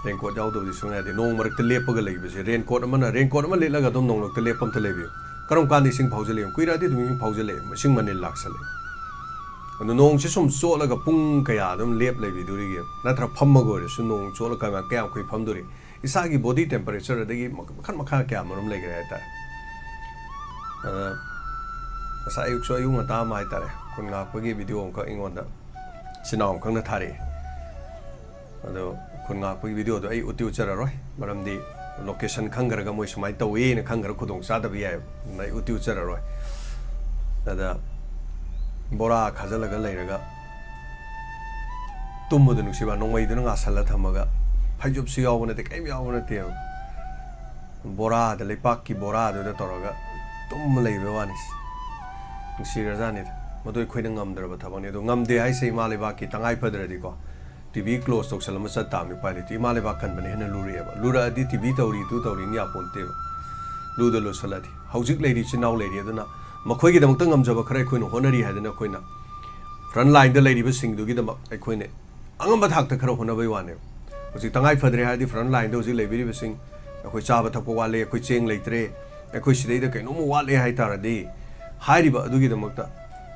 ꯔꯦꯟꯀꯣꯠ ꯌꯥꯎꯗꯕꯗꯤ ꯁꯨꯡꯌꯥ ꯌꯥꯗꯦ꯫ ꯅꯣꯡ ꯃꯔꯛꯇ ꯂꯦꯞꯄꯒ ꯂꯩꯕꯁꯦ, ꯔꯦꯟꯀꯣꯠ ꯑꯃꯅ, ꯔꯦꯟꯀꯣꯠ ꯑꯃ ꯂꯤꯠꯂꯒ ꯑꯗꯨꯝ ꯅꯣꯡꯂꯛꯇ ꯂꯦꯞꯄ ꯑꯝꯇ ꯂꯩꯕꯤꯌꯨ꯫ ꯀꯔꯝ ꯀꯥꯟꯗ ꯏꯁꯤꯡ ꯐꯥꯎꯖꯤꯜꯂꯛꯏ? ꯀꯨꯏꯔꯛꯑꯗꯤ ꯑꯗꯨꯝ ꯏꯁꯤꯡ ꯐꯥꯎꯖꯤꯜꯂꯛꯑꯦ, ꯏꯁꯤꯡ ꯃꯅꯤꯜ ꯂꯥꯛꯁꯜꯂꯛꯑꯦ꯫ ꯑꯗꯨ ꯅꯣꯡꯁꯤ ꯁꯨꯝ ꯆꯣꯠꯂꯒ ꯄꯨꯡ ꯀꯌꯥ ꯑꯗꯨꯝ ꯂꯦꯞ ꯂꯩꯕꯤꯗꯣꯔꯤꯒꯦ? ꯅꯠꯇ꯭ꯔ ꯐꯝꯃꯒ ꯑꯣꯏꯔꯁꯨ ꯅꯣꯡ ꯆꯣꯠꯂꯒ ꯀꯌꯥꯝ, ꯀꯌꯥꯝ ꯀꯨꯏ ꯐꯝꯗꯣꯔꯤ? ꯏꯁꯥꯒꯤ body temperature, ꯑꯗꯒꯤ ꯃꯈ-, ꯃꯈꯜ ꯃꯈꯥ ꯀꯌꯥ ꯃꯔꯨꯝ ꯂꯩꯈ꯭ꯔꯦ ꯍꯥꯏꯇꯥꯔꯦ꯫ ꯑꯗ ꯉꯁꯥꯏ ꯑꯌꯨꯛꯁꯨ ꯑꯌꯨꯛ ꯉꯟꯇꯥ ꯑꯃ ꯍꯥꯏꯇꯥꯔꯦ, ꯈꯨꯟ ꯉꯥꯛꯄꯒꯤ video ꯑꯃꯈꯛ ꯑꯩꯉꯣꯟꯗ ꯏꯆꯤꯟ ꯏꯅꯥꯎ ꯑꯃꯈꯛꯅ ꯊꯥꯔꯛꯑꯦ꯫ ꯑꯗꯣ ꯈꯨꯟ ꯉꯥꯛꯄꯒꯤ videoꯗꯣ ꯑꯩ ꯎꯠꯇꯤ ꯎꯠꯆꯔꯔꯣꯏ, ꯃꯔꯝꯗꯤ location ꯈꯪꯈ꯭ꯔꯒ ꯃꯣꯏ ꯁꯨꯃꯥꯏꯅ ꯇꯧꯋꯦꯅ ꯈꯪꯈ꯭ꯔ ꯈꯨꯗꯣꯡ ꯆꯥꯗꯕ ꯌꯥꯏꯑꯕ, ꯑꯗꯨꯅ ꯑꯩ ꯎꯠꯇꯤ ꯎꯠꯆꯔꯔꯣꯏ꯫ ꯑꯗ ꯕꯣꯔꯥ ꯈꯥꯖꯤꯜꯂꯒ ꯂꯩꯔꯒ ꯇꯨꯝꯕꯗꯣ ꯅꯨꯡꯁꯤꯕ, ꯅꯣꯡꯃꯩꯗꯨꯅ ꯉꯥꯁꯜꯂ ꯊꯝꯃꯒ, ꯐꯩꯖꯨꯞꯁꯨ ꯌꯥꯎꯕ ꯅꯠꯇꯦ, ꯀꯔꯤꯝ ꯌꯥꯎꯕ ꯅꯠꯇꯦꯕ, ꯕꯣꯔꯥꯗ, ꯂꯩꯄꯥꯛꯀꯤ ꯕꯣꯔꯥꯗꯨꯗ ꯇꯧꯔꯒ ꯇꯨꯝꯃ ꯂꯩꯕ ꯋꯥꯅꯤ꯫ ꯅꯨꯡꯁꯤꯔꯖꯥꯠꯅꯤꯗ꯫ ꯃꯗꯨ ꯑꯩꯈꯣꯏꯅ ꯉꯝꯗ꯭ꯔꯕ ꯊꯕꯛꯅꯤ꯫ ꯑꯗꯣ ꯉꯝꯗꯦ ꯍꯥꯏꯁꯦ, ꯏꯃꯥ ꯂꯩꯕꯥꯛꯀꯤ ꯇꯉꯥꯏ ꯐꯗ꯭ꯔꯗꯤꯀꯣ, TV close ꯇꯧꯁꯜꯂꯝꯃ ꯆꯠ ꯇꯥꯕꯅꯤ, ꯎꯄꯥꯏ ꯂꯩꯇꯦ꯫ ꯏꯃꯥ ꯂꯩꯕꯥꯛ ꯀꯟꯕꯅ ꯍꯦꯟꯅ ꯂꯨꯔꯛꯑꯦꯕ꯫ ꯂꯨꯔꯛꯑꯗꯤ TV ꯇꯧꯔꯤ, ꯑꯗꯨ ꯇꯧꯔꯤꯅ ꯌꯥꯄꯣꯟꯇꯦꯕ꯫ ꯂꯨꯗ ꯂꯨꯁꯜꯂꯗꯤ꯫ ꯍꯧꯖꯤꯛ ꯂꯩꯔꯤ ꯏꯆꯤꯟ ꯏꯅꯥꯎ ꯂꯩꯔꯤ, ꯑꯗꯨꯅ ꯃꯈꯣꯏꯒꯤꯗꯃꯛꯇ ꯉꯝꯖꯕ ꯈꯔ ꯑꯩꯈꯣꯏꯅ ꯍꯣꯠꯅꯔꯤ ꯍꯥꯏꯗꯅ, ꯑꯩꯈꯣꯏꯅ front lineꯗ ꯂꯩꯔꯤꯕꯁꯤꯡꯗꯨꯒꯤꯗꯃꯛ ꯑꯩꯈꯣꯏꯅ ꯑꯉꯝꯕ ꯊꯥꯛꯇ ꯈꯔ ꯍꯣꯠꯅꯕꯩ ꯋꯥꯅꯦꯕ꯫ ꯍꯧꯖꯤꯛ ꯇꯉꯥꯏ ꯐꯗ꯭ꯔꯦ ꯍꯥꯏꯔꯗꯤ, front lineꯗ ꯍꯧꯖꯤꯛ ꯂꯩꯕꯤꯔꯤꯕꯁꯤꯡ, ꯑꯩꯈꯣꯏ ꯆꯥꯕ ꯊꯛꯄ ꯋꯥꯠꯂꯦ, ꯑꯩꯈꯣꯏ ꯆꯦꯡ ꯂꯩꯇ꯭ꯔꯦ, ꯑꯩꯈꯣꯏ ꯁꯤꯗꯩꯗ ꯀꯩꯅꯣꯝꯃ ꯋꯥꯠꯂꯦ ꯍꯥꯏ ꯇꯥꯔꯗꯤ, ꯍꯥꯏꯔꯤꯕ ꯑꯗꯨꯒꯤꯗꯃꯛꯇ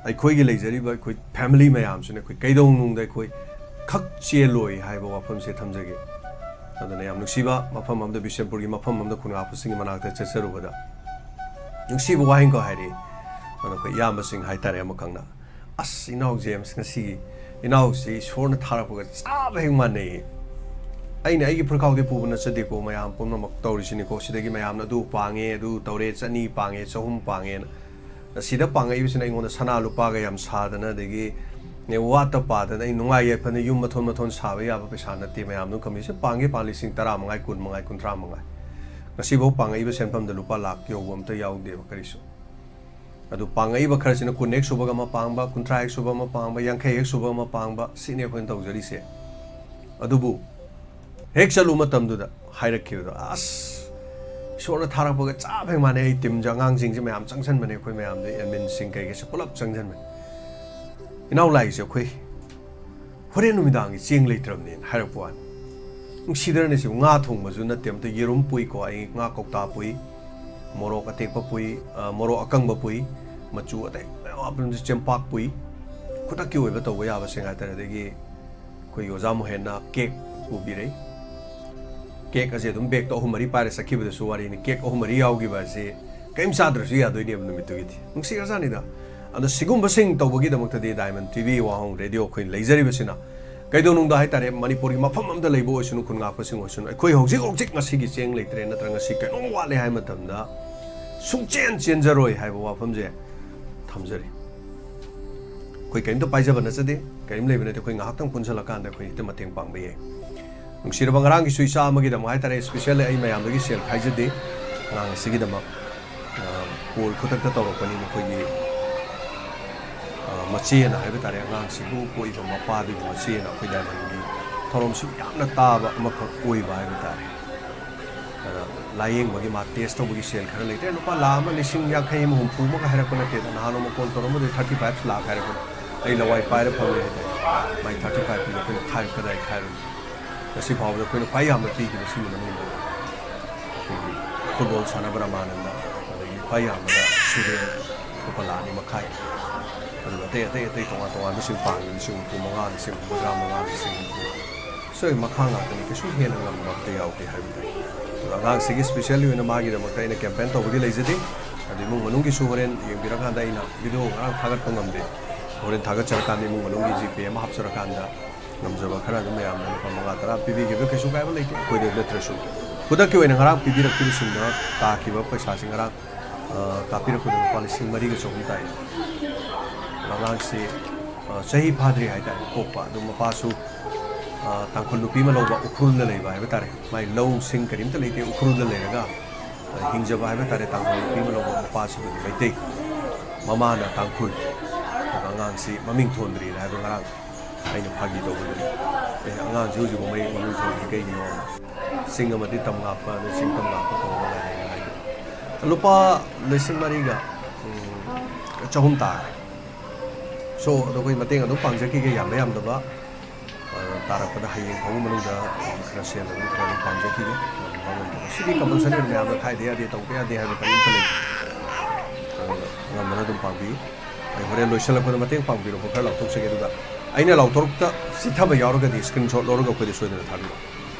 ꯑꯩꯈꯣꯏꯒꯤ ꯂꯩꯖꯔꯤꯕ ꯑꯩꯈꯣꯏ family ꯃꯌꯥꯝꯁꯤꯅ ꯑꯩꯈꯣꯏ ꯀꯩꯗꯧꯅꯨꯡꯗ ꯑꯩꯈꯣꯏ ꯈꯛ ꯆꯦꯜꯂꯣꯏ ꯍꯥꯏꯕ ꯋꯥꯐꯝꯁꯦ ꯊꯝꯖꯒꯦ꯫ ꯑꯗꯨꯅ ꯌꯥꯝ ꯅꯨꯡꯁꯤꯕ ꯃꯐꯝ ꯑꯃꯗ, ꯕꯤꯁꯦꯝꯄꯨꯔꯒꯤ ꯃꯐꯝ ꯑꯃꯗ ꯈꯨꯟ ꯉꯥꯛꯄꯁꯤꯡꯒꯤ ꯃꯅꯥꯛꯇ ꯆꯠꯆꯔꯨꯕꯗ, ꯅꯨꯡꯁꯤꯕ ꯋꯥꯍꯩ ꯑꯃꯈꯛ ꯍꯥꯏꯔꯛꯏ꯫ ꯑꯗꯣ ꯑꯩꯈꯣꯏ ꯏꯌꯥꯝꯕꯁꯤꯡ ꯍꯥꯏꯇꯥꯔꯦ, ꯑꯃꯈꯛꯅ, "ꯑꯁ, ꯏꯅꯥꯎ ꯖꯦꯝꯁ, ꯉꯁꯤꯒꯤ ꯏꯅꯥꯎꯁꯤ ꯏꯁꯣꯔꯅ ꯊꯥꯔꯛꯄꯒ ꯆꯞ ꯍꯦꯛ ꯃꯥꯟꯅꯩ꯫ ꯑꯩꯅ ꯑꯩꯒꯤ ꯐꯨꯔꯈꯥꯎꯗꯤ ꯄꯨꯕ ꯅꯠꯆꯗꯦꯀꯣ, ꯃꯌꯥꯝ ꯄꯨꯝꯅꯃꯛ ꯇꯧꯔꯤꯁꯤꯅꯤꯀꯣ, ꯁꯤꯗꯒꯤ ꯃꯌꯥꯝꯅ ꯑꯗꯨ ꯄꯥꯡꯉꯦ, ꯑꯗꯨ ꯇꯧꯔꯦ, ꯆꯅꯤ ꯄꯥꯡꯉꯦ, ꯆꯍꯨꯝ ꯄꯥꯡꯉꯦꯅ꯫ ꯁꯤꯗ ꯄꯥꯡꯉꯛꯏꯕꯁꯤꯅ ꯑꯩꯉꯣꯟꯗ ꯁꯅꯥ ꯂꯨꯄꯥꯒ ꯌꯥꯝ ꯁꯥꯗꯅ, ꯑꯗꯒꯤ ꯋꯥꯠꯇ ꯄꯥꯗꯅ, ꯑꯩ ꯅꯨꯡꯉꯥꯏ ꯌꯥꯏꯐꯅ ꯌꯨꯝ ꯃꯊꯣꯟ ꯃꯊꯣꯟ ꯁꯥꯕ ꯌꯥꯕ ꯄꯩꯁꯥ ꯅꯠꯇꯦ ꯃꯌꯥꯝꯗꯨ ꯀꯝꯃꯤꯁꯦ꯫ ꯄꯥꯡꯒꯦ ꯄꯥꯡ ꯂꯤꯁꯤꯡ ꯇꯔꯥ ꯃꯉꯥ, ꯀꯨꯟ ꯃꯉꯥ, ꯀꯨꯟꯊ꯭ꯔꯥ ꯃꯉꯥ꯫ ꯉꯁꯤꯐꯥꯎ ꯄꯥꯡꯉꯛꯏꯕ ꯁꯦꯟꯐꯝꯗ ꯂꯨꯄꯥ ꯂꯥꯈ ꯌꯧꯕ ꯑꯝꯇ ꯌꯥꯎꯗꯦꯕ ꯀꯔꯤꯁꯨ꯫ ꯑꯗꯨ ꯄꯥꯡꯉꯛꯏꯕ ꯈꯔꯁꯤꯅ ꯀꯨꯟ ꯍꯦꯛ ꯁꯨꯕꯒ ꯑꯃ ꯄꯥꯡꯕ, ꯀꯨꯟꯊ꯭ꯔꯥ ꯍꯦꯛ ꯁꯨꯕ ꯑꯃ ꯄꯥꯡꯕ, ꯌꯥꯡꯈꯩ ꯍꯦꯛ ꯁꯨꯕ ꯑꯃ ꯄꯥꯡꯕ, ꯁꯤꯅꯤ ꯑꯩꯈꯣꯏꯅ ꯇꯧꯖꯔꯤꯁꯦ꯫ ꯑꯗꯨꯕꯨ ꯍꯦꯛ ꯆꯠꯂꯨ ꯃꯇꯝꯗꯨꯗ ꯍꯥꯏꯔꯛꯈꯤꯕꯗꯣ, "ꯑꯁ, ꯏꯁꯣꯔꯅ ꯊꯥꯔꯛꯄꯒ ꯆꯞ ꯍꯦꯛ ꯃꯥꯟꯅꯩ꯫ ꯑꯩ ꯇꯤꯝꯁꯦ, ꯑꯉꯥꯡꯁꯤꯡꯁꯦ ꯃꯌꯥꯝ ꯆꯪꯁꯟꯕꯅꯦ, ꯑꯩꯈꯣꯏ ꯃꯌꯥꯝꯗ ꯑꯦꯗꯃꯤꯟꯁꯤꯡ ꯀꯩꯀꯩꯁꯦ ꯄꯨꯂꯞ ꯆꯪꯁꯟꯕꯅꯦ꯫ ꯏꯅꯥꯎ ꯂꯥꯛꯏꯁꯦ ꯑꯩꯈꯣꯏ ꯍꯣꯔꯦꯟ ꯅꯨꯃꯤꯗꯥꯡꯒꯤ ꯆꯦꯡ ꯂꯩꯇ꯭ꯔꯕꯅꯦꯅ" ꯍꯥꯏꯔꯛꯄ ꯋꯥꯅꯤ꯫ ꯅꯨꯡꯁꯤꯗ꯭ꯔꯅꯦ ꯁꯤꯕꯨ? ꯉꯥ ꯊꯣꯡꯕꯁꯨ ꯅꯠꯇꯦ, ꯑꯝꯇ ꯌꯦꯔꯨꯝ ꯄꯨꯏꯀꯣ, ꯑꯩ ꯉꯥ ꯀꯧꯇꯥ ꯄꯨꯏ, ꯃꯣꯔꯣꯛ ꯑꯇꯦꯛꯄ ꯄꯨꯏ, ꯑ, ꯃꯣꯔꯣꯛ ꯑꯀꯪꯕ ꯄꯨꯏ, ꯃꯆꯨ ꯑꯇꯩ ꯃꯌꯥꯝ ꯍꯥꯞꯄ, ꯆꯦꯡꯄꯥꯛ ꯄꯨꯏ, ꯈꯨꯗꯛꯀꯤ ꯑꯣꯏꯕ ꯇꯧꯕ ꯌꯥꯕꯁꯤꯡ ꯍꯥꯏꯇꯥꯔꯦ꯫ ꯑꯗꯒꯤ ꯑꯩꯈꯣꯏꯒꯤ ꯑꯣꯖꯥ ꯃꯣꯍꯦꯟꯅ ꯀꯦꯛ ꯄꯨꯕꯤꯔꯛꯏ꯫ ꯀꯦꯛ ꯑꯁꯦ ꯑꯗꯨꯝ ꯕꯦꯒꯇꯣ ꯑꯍꯨꯝ ꯃꯔꯤ ꯄꯥꯏꯔ ꯆꯠꯈꯤꯕꯗꯁꯨ ꯋꯥꯔꯤꯅꯤ, ꯀꯦꯛ ꯑꯍꯨꯝ ꯃꯔꯤ ꯌꯥꯎꯈꯤꯕ ꯑꯁꯤ ꯀꯔꯤꯝ ꯆꯥꯗ꯭ꯔꯁꯨ ꯌꯥꯗꯣꯏꯅꯦꯕ ꯅꯨꯃꯤꯠꯇꯨꯒꯤꯗꯤ꯫ ꯅꯨꯡꯁꯤꯈ꯭ꯔꯖꯥꯠꯅꯤꯗ꯫ ꯑꯗꯣ ꯁꯤꯒꯨꯝꯕꯁꯤꯡ ꯇꯧꯕꯒꯤꯗꯃꯛꯇꯗꯤ ꯗꯥꯏꯃꯟ ꯇꯤ ꯚꯤ ꯋꯥꯍꯣꯡ ꯔꯦꯗꯤꯑꯣ ꯑꯩꯈꯣꯏ ꯂꯩꯖꯔꯤꯕꯁꯤꯅ ꯀꯩꯗꯧꯅꯨꯡꯗ ꯍꯥꯏꯇꯥꯔꯦ, ꯃꯅꯤꯄꯨꯔꯒꯤ ꯃꯐꯝ ꯑꯃꯗ ꯂꯩꯕ ꯑꯣꯏꯁꯅꯨ, ꯈꯨꯟ ꯉꯥꯛꯄꯁꯤꯡ ꯑꯣꯏꯁꯅꯨ, ꯑꯩꯈꯣꯏ ꯍꯧꯖꯤꯛ ꯍꯧꯖꯤꯛ ꯉꯁꯤꯒꯤ ꯆꯦꯡ ꯂꯩꯇ꯭ꯔꯦ, ꯅꯠꯇ꯭ꯔꯒ ꯉꯁꯤ ꯀꯩꯅꯣꯝ ꯋꯥꯠꯂꯦ ꯍꯥꯏꯕ ꯃꯇꯝꯗ ꯁꯨꯡꯆꯦꯟ ꯆꯦꯟꯖꯔꯣꯏ ꯍꯥꯏꯕ ꯋꯥꯐꯝꯁꯦ ꯊꯝꯖꯔꯤ꯫ ꯑꯩꯈꯣꯏ ꯀꯔꯤꯝꯇ ꯄꯥꯏꯖꯕ ꯅꯠꯆꯗꯦ, ꯀꯔꯤꯝ ꯂꯩꯕ ꯅꯠꯇꯦ꯫ ꯑꯩꯈꯣꯏ ꯉꯥꯏꯍꯥꯛꯇꯪ ꯄꯨꯟꯁꯤꯜꯂꯀꯥꯟꯗ ꯑꯩꯈꯣꯏ ꯍꯦꯛꯇ ꯃꯇꯦꯡ ꯄꯥꯡꯕ ꯌꯥꯏ꯫ ꯅꯨꯡꯁꯤꯔꯕ, ꯉꯔꯥꯡꯒꯤꯁꯨ ꯏꯆꯥ ꯑꯃꯒꯤꯗꯃꯛ ꯍꯥꯏꯇꯥꯔꯦ, specially ꯑꯩ ꯃꯌꯥꯝꯗꯒꯤ ꯁꯦꯜ ꯈꯥꯏꯖꯗꯦ꯫ ꯑꯉꯥꯡ ꯑꯁꯤꯒꯤꯗꯃꯛ, ꯑ, call ꯈꯨꯗꯛꯇ ꯇꯧꯔꯛꯄꯅꯤ꯫ ꯃꯈꯣꯏꯒꯤ, ꯑ, ꯃꯆꯦꯅ ꯍꯥꯏꯕ ꯇꯥꯔꯦ, ꯑꯉꯥꯡꯁꯤꯕꯨ ꯄꯣꯛꯏꯕ ꯃꯄꯥꯗꯨꯒꯤ ꯃꯆꯦꯅ ꯑꯩꯈꯣꯏ ꯗꯥꯏꯃꯟꯒꯤ ꯊꯧꯔꯝꯁꯨ ꯌꯥꯝꯅ ꯇꯥꯕ ꯑꯃꯈꯛ ꯑꯣꯏꯕ ꯍꯥꯏꯕ ꯇꯥꯔꯦ꯫ ꯑꯗ ꯂꯥꯏꯌꯦꯡꯕꯒꯤ ꯃꯥ test ꯇꯧꯕꯒꯤ ꯁꯦꯜ ꯈꯔ ꯂꯩꯇ꯭ꯔꯦ꯫ ꯂꯨꯄꯥ ꯂꯥꯈ ꯑꯃ ꯂꯤꯁꯤꯡ ꯌꯥꯡꯈꯩ ꯑꯃ ꯍꯨꯝꯐꯨ ꯑꯃꯒ ꯍꯥꯏꯔꯛꯄ ꯅꯠꯇꯦꯗ꯫ ꯅꯍꯥꯟ ꯅꯣꯡꯃ call ꯇꯧꯔꯝꯕꯗ thirty five ꯂꯥꯛ ꯍꯥꯏꯔꯛꯄꯅꯦ꯫ ꯑꯩ ꯂꯋꯥꯏ ꯄꯥꯏꯔ ꯐꯝꯃꯦ ꯍꯥꯏꯇꯥꯔꯦ꯫ ꯃꯥꯏ thirty five ꯄꯤꯗ ꯑꯩꯈꯣꯏꯅ ꯈꯥꯏ ꯀꯗꯥꯏ ꯈꯥꯏꯔꯨꯅꯤ? ꯉꯁꯤ ꯐꯥꯎꯕꯗ ꯑꯩꯈꯣꯏꯅ ꯈ꯭ꯋꯥꯏ ꯌꯥꯝꯅ ꯄꯤꯈꯤꯕ ꯁꯤꯒꯤ ꯃꯅꯨꯡꯗ ꯑꯩꯈꯣꯏꯒꯤ football ꯁꯥꯟꯅꯕ ꯔꯃꯥꯅꯟꯗ, ꯑꯗꯒꯤ ꯈ꯭ꯋꯥꯏ ꯌꯥꯝꯕꯗ ꯁꯨꯔꯦꯟ ꯂꯨꯄꯥ ꯂꯥꯈ ꯑꯅꯤ ꯃꯈꯥꯏ, ꯑꯗꯨꯒ ꯑꯇꯩ ꯑꯇꯩ ꯑꯇꯩ ꯇꯣꯉꯥꯟ ꯇꯣꯉꯥꯟꯕꯁꯤꯡ ꯄꯥꯡꯉꯤ, ꯂꯤꯁꯤꯡ ꯍꯨꯝꯐꯨ ꯃꯉꯥ, ꯂꯤꯁꯤꯡ ꯍꯨꯝꯐꯨ ꯇꯔꯥ ꯃꯉꯥ, ꯂꯤꯁꯤꯡ ꯍꯨꯝꯐꯨ꯫ ꯁꯣꯏ ꯃꯈꯥ ꯉꯥꯛꯇꯅꯤ, ꯀꯩꯁꯨ ꯍꯦꯟꯅ ꯉꯝꯕ ꯑꯝꯇ ꯌꯥꯎꯗꯦ ꯍꯥꯏꯕ ꯇꯥꯏ꯫ ꯑꯗꯣ ꯑꯉꯥꯡꯁꯤꯒꯤ specially ꯑꯣꯏꯅ ꯃꯥꯒꯤꯗꯃꯛꯇ ꯑꯩꯅ campaign ꯇꯧꯕꯗꯤ ꯂꯩꯖꯗꯦ꯫ ꯑꯗꯨ ꯏꯃꯨꯡ ꯃꯅꯨꯡꯒꯤꯁꯨ ꯍꯣꯔꯦꯟ ꯌꯦꯡꯕꯤꯔꯀꯥꯟꯗ, ꯑꯩꯅ video ꯉꯔꯥꯡ ꯊꯥꯒꯠꯄ ꯉꯝꯗꯦ, ꯍꯣꯔꯦꯟ ꯊꯥꯒꯠꯆꯔꯀꯥꯟꯗ ꯏꯃꯨꯡ ꯃꯅꯨꯡꯒꯤ GPay ꯑꯃ ꯍꯥꯞꯆꯔꯀꯥꯟꯗ ꯉꯝꯖꯕ ꯈꯔ ꯑꯗꯨꯝ ꯃꯌꯥꯝꯅ ꯂꯨꯄꯥ ꯃꯉꯥ ꯇꯔꯥ ꯄꯤꯕꯤꯈꯤꯕꯗ ꯀꯩꯁꯨ ꯀꯥꯏꯕ ꯂꯩꯇꯦ꯫ ꯑꯩꯈꯣꯏꯗ ꯅꯠꯇ꯭ꯔꯁꯨ ꯈꯨꯗꯛꯀꯤ ꯑꯣꯏꯅ ꯉꯔꯥꯡ ꯄꯤꯕꯤꯔꯛꯈꯤꯕꯁꯤꯡꯗꯨꯅ ꯇꯥꯈꯤꯕ ꯄꯩꯁꯥꯁꯤ ꯉꯔꯥꯡ, ꯑ, ꯀꯥꯞꯄꯤꯔꯛꯄꯗ ꯂꯨꯄꯥ ꯂꯤꯁꯤꯡ ꯃꯔꯤꯒ ꯆꯍꯨꯝ ꯇꯥꯏ꯫ ꯑꯉꯥꯡꯁꯤ, ꯑ, ꯆꯍꯤ ꯐꯥꯗ꯭ꯔꯤ ꯍꯥꯏꯇꯥꯔꯦ ꯄꯣꯛꯄ꯫ ꯑꯗꯨ ꯃꯄꯥꯁꯨ ꯑ, ꯇꯥꯡꯈꯨꯜ ꯅꯨꯄꯤ ꯑꯃ ꯂꯧꯕ, ꯎꯈ꯭ꯔꯨꯜꯗ ꯂꯩꯕ ꯍꯥꯏꯕ ꯇꯥꯔꯦ꯫ ꯃꯥꯏ ꯂꯧ ꯁꯤꯡ ꯀꯔꯤꯝꯇ ꯂꯩꯇꯦ, ꯎꯈ꯭ꯔꯨꯜꯗ ꯂꯩꯔꯒ, ꯑ, ꯍꯤꯡꯖꯕ ꯍꯥꯏꯕ ꯇꯥꯔꯦ꯫ ꯇꯥꯡꯈꯨꯜ ꯅꯨꯄꯤ ꯑꯃ ꯂꯧꯕ, ꯃꯄꯥꯁꯤꯕꯨꯗꯤ ꯃꯩꯇꯩ, ꯃꯃꯥꯅ ꯇꯥꯡꯈꯨꯜ꯫ ꯑꯗꯨꯒ ꯑꯉꯥꯡꯁꯤ ꯃꯃꯤꯡ ꯊꯣꯟꯗ꯭ꯔꯤꯅ ꯍꯥꯏꯕ ꯉꯔꯥꯡ ꯑꯩꯅ ꯐꯥꯒꯤ ꯇꯧꯕꯗꯨꯅꯤ꯫ "ꯑꯦ, ꯑꯉꯥꯡꯁꯤ ꯍꯧꯖꯤꯛꯐꯥꯎ ꯃꯩ ꯃꯃꯤꯡ ꯊꯣꯟꯗ꯭ꯔꯤ ꯀꯩꯒꯤꯅꯣ?" ꯆꯤꯡ ꯑꯃꯗꯤ ꯇꯝ ꯉꯥꯛꯄ, ꯑꯗꯨ ꯆꯤꯡ ꯇꯝ ꯉꯥꯛꯄ ꯀꯧꯔꯒ ꯂꯥꯛꯑꯦꯅ ꯍꯥꯏꯕ꯫ ꯂꯨꯄꯥ ꯂꯤꯁꯤꯡ ꯃꯔꯤꯒ, ꯎꯝ, ꯆꯍꯨꯝ ꯇꯥꯔꯦ꯫ So, ꯑꯗꯣ ꯑꯩꯈꯣꯏ ꯃꯇꯦꯡ ꯑꯗꯨꯝ ꯄꯥꯡꯖꯈꯤꯒꯦ, ꯌꯥꯝꯕ ꯌꯥꯝꯗꯕ꯫ ꯑ, ꯇꯥꯔꯛꯄꯗ ꯍꯌꯦꯡ ꯐꯥꯎꯕ ꯃꯅꯨꯡꯗ ꯈꯔ ꯁꯦꯜ ꯑꯗꯨꯝ ꯈꯔ ꯑꯗꯨꯝ ꯄꯥꯡꯖꯈꯤꯒꯦ꯫ ꯉꯝꯕ ꯉꯝꯗꯕ꯫ ꯁꯤꯗꯤ compulsory ꯑꯣꯏꯅ ꯃꯌꯥꯝꯅ ꯈꯥꯏꯗ ꯌꯥꯗꯦ, ꯇꯧꯕ ꯌꯥꯗꯦ ꯍꯥꯏꯕ ꯀꯔꯤꯝꯇ ꯂꯩꯇꯦ꯫ ꯑꯗꯨꯅ ꯉꯝꯕꯅ ꯑꯗꯨꯝ ꯄꯥꯡꯕꯤꯌꯨ꯫ ꯑꯩ ꯍꯣꯔꯦꯟ ꯂꯣꯏꯁꯤꯜꯂꯛꯄꯗ ꯃꯇꯦꯡ ꯄꯥꯡꯕꯤꯔꯛꯄ ꯈꯔ ꯂꯥꯎꯊꯣꯛꯆꯒꯦ, ꯑꯗꯨꯒ ꯑꯩꯅ ꯂꯥꯎꯊꯣꯔꯛꯇ ꯆꯤꯠꯊꯕ ꯌꯥꯎꯔꯒꯗꯤ screenshot ꯂꯧꯔꯒ ꯑꯩꯈꯣꯏꯗ ꯁꯣꯏꯗꯅ ꯊꯥꯕꯤꯔꯛꯎ꯫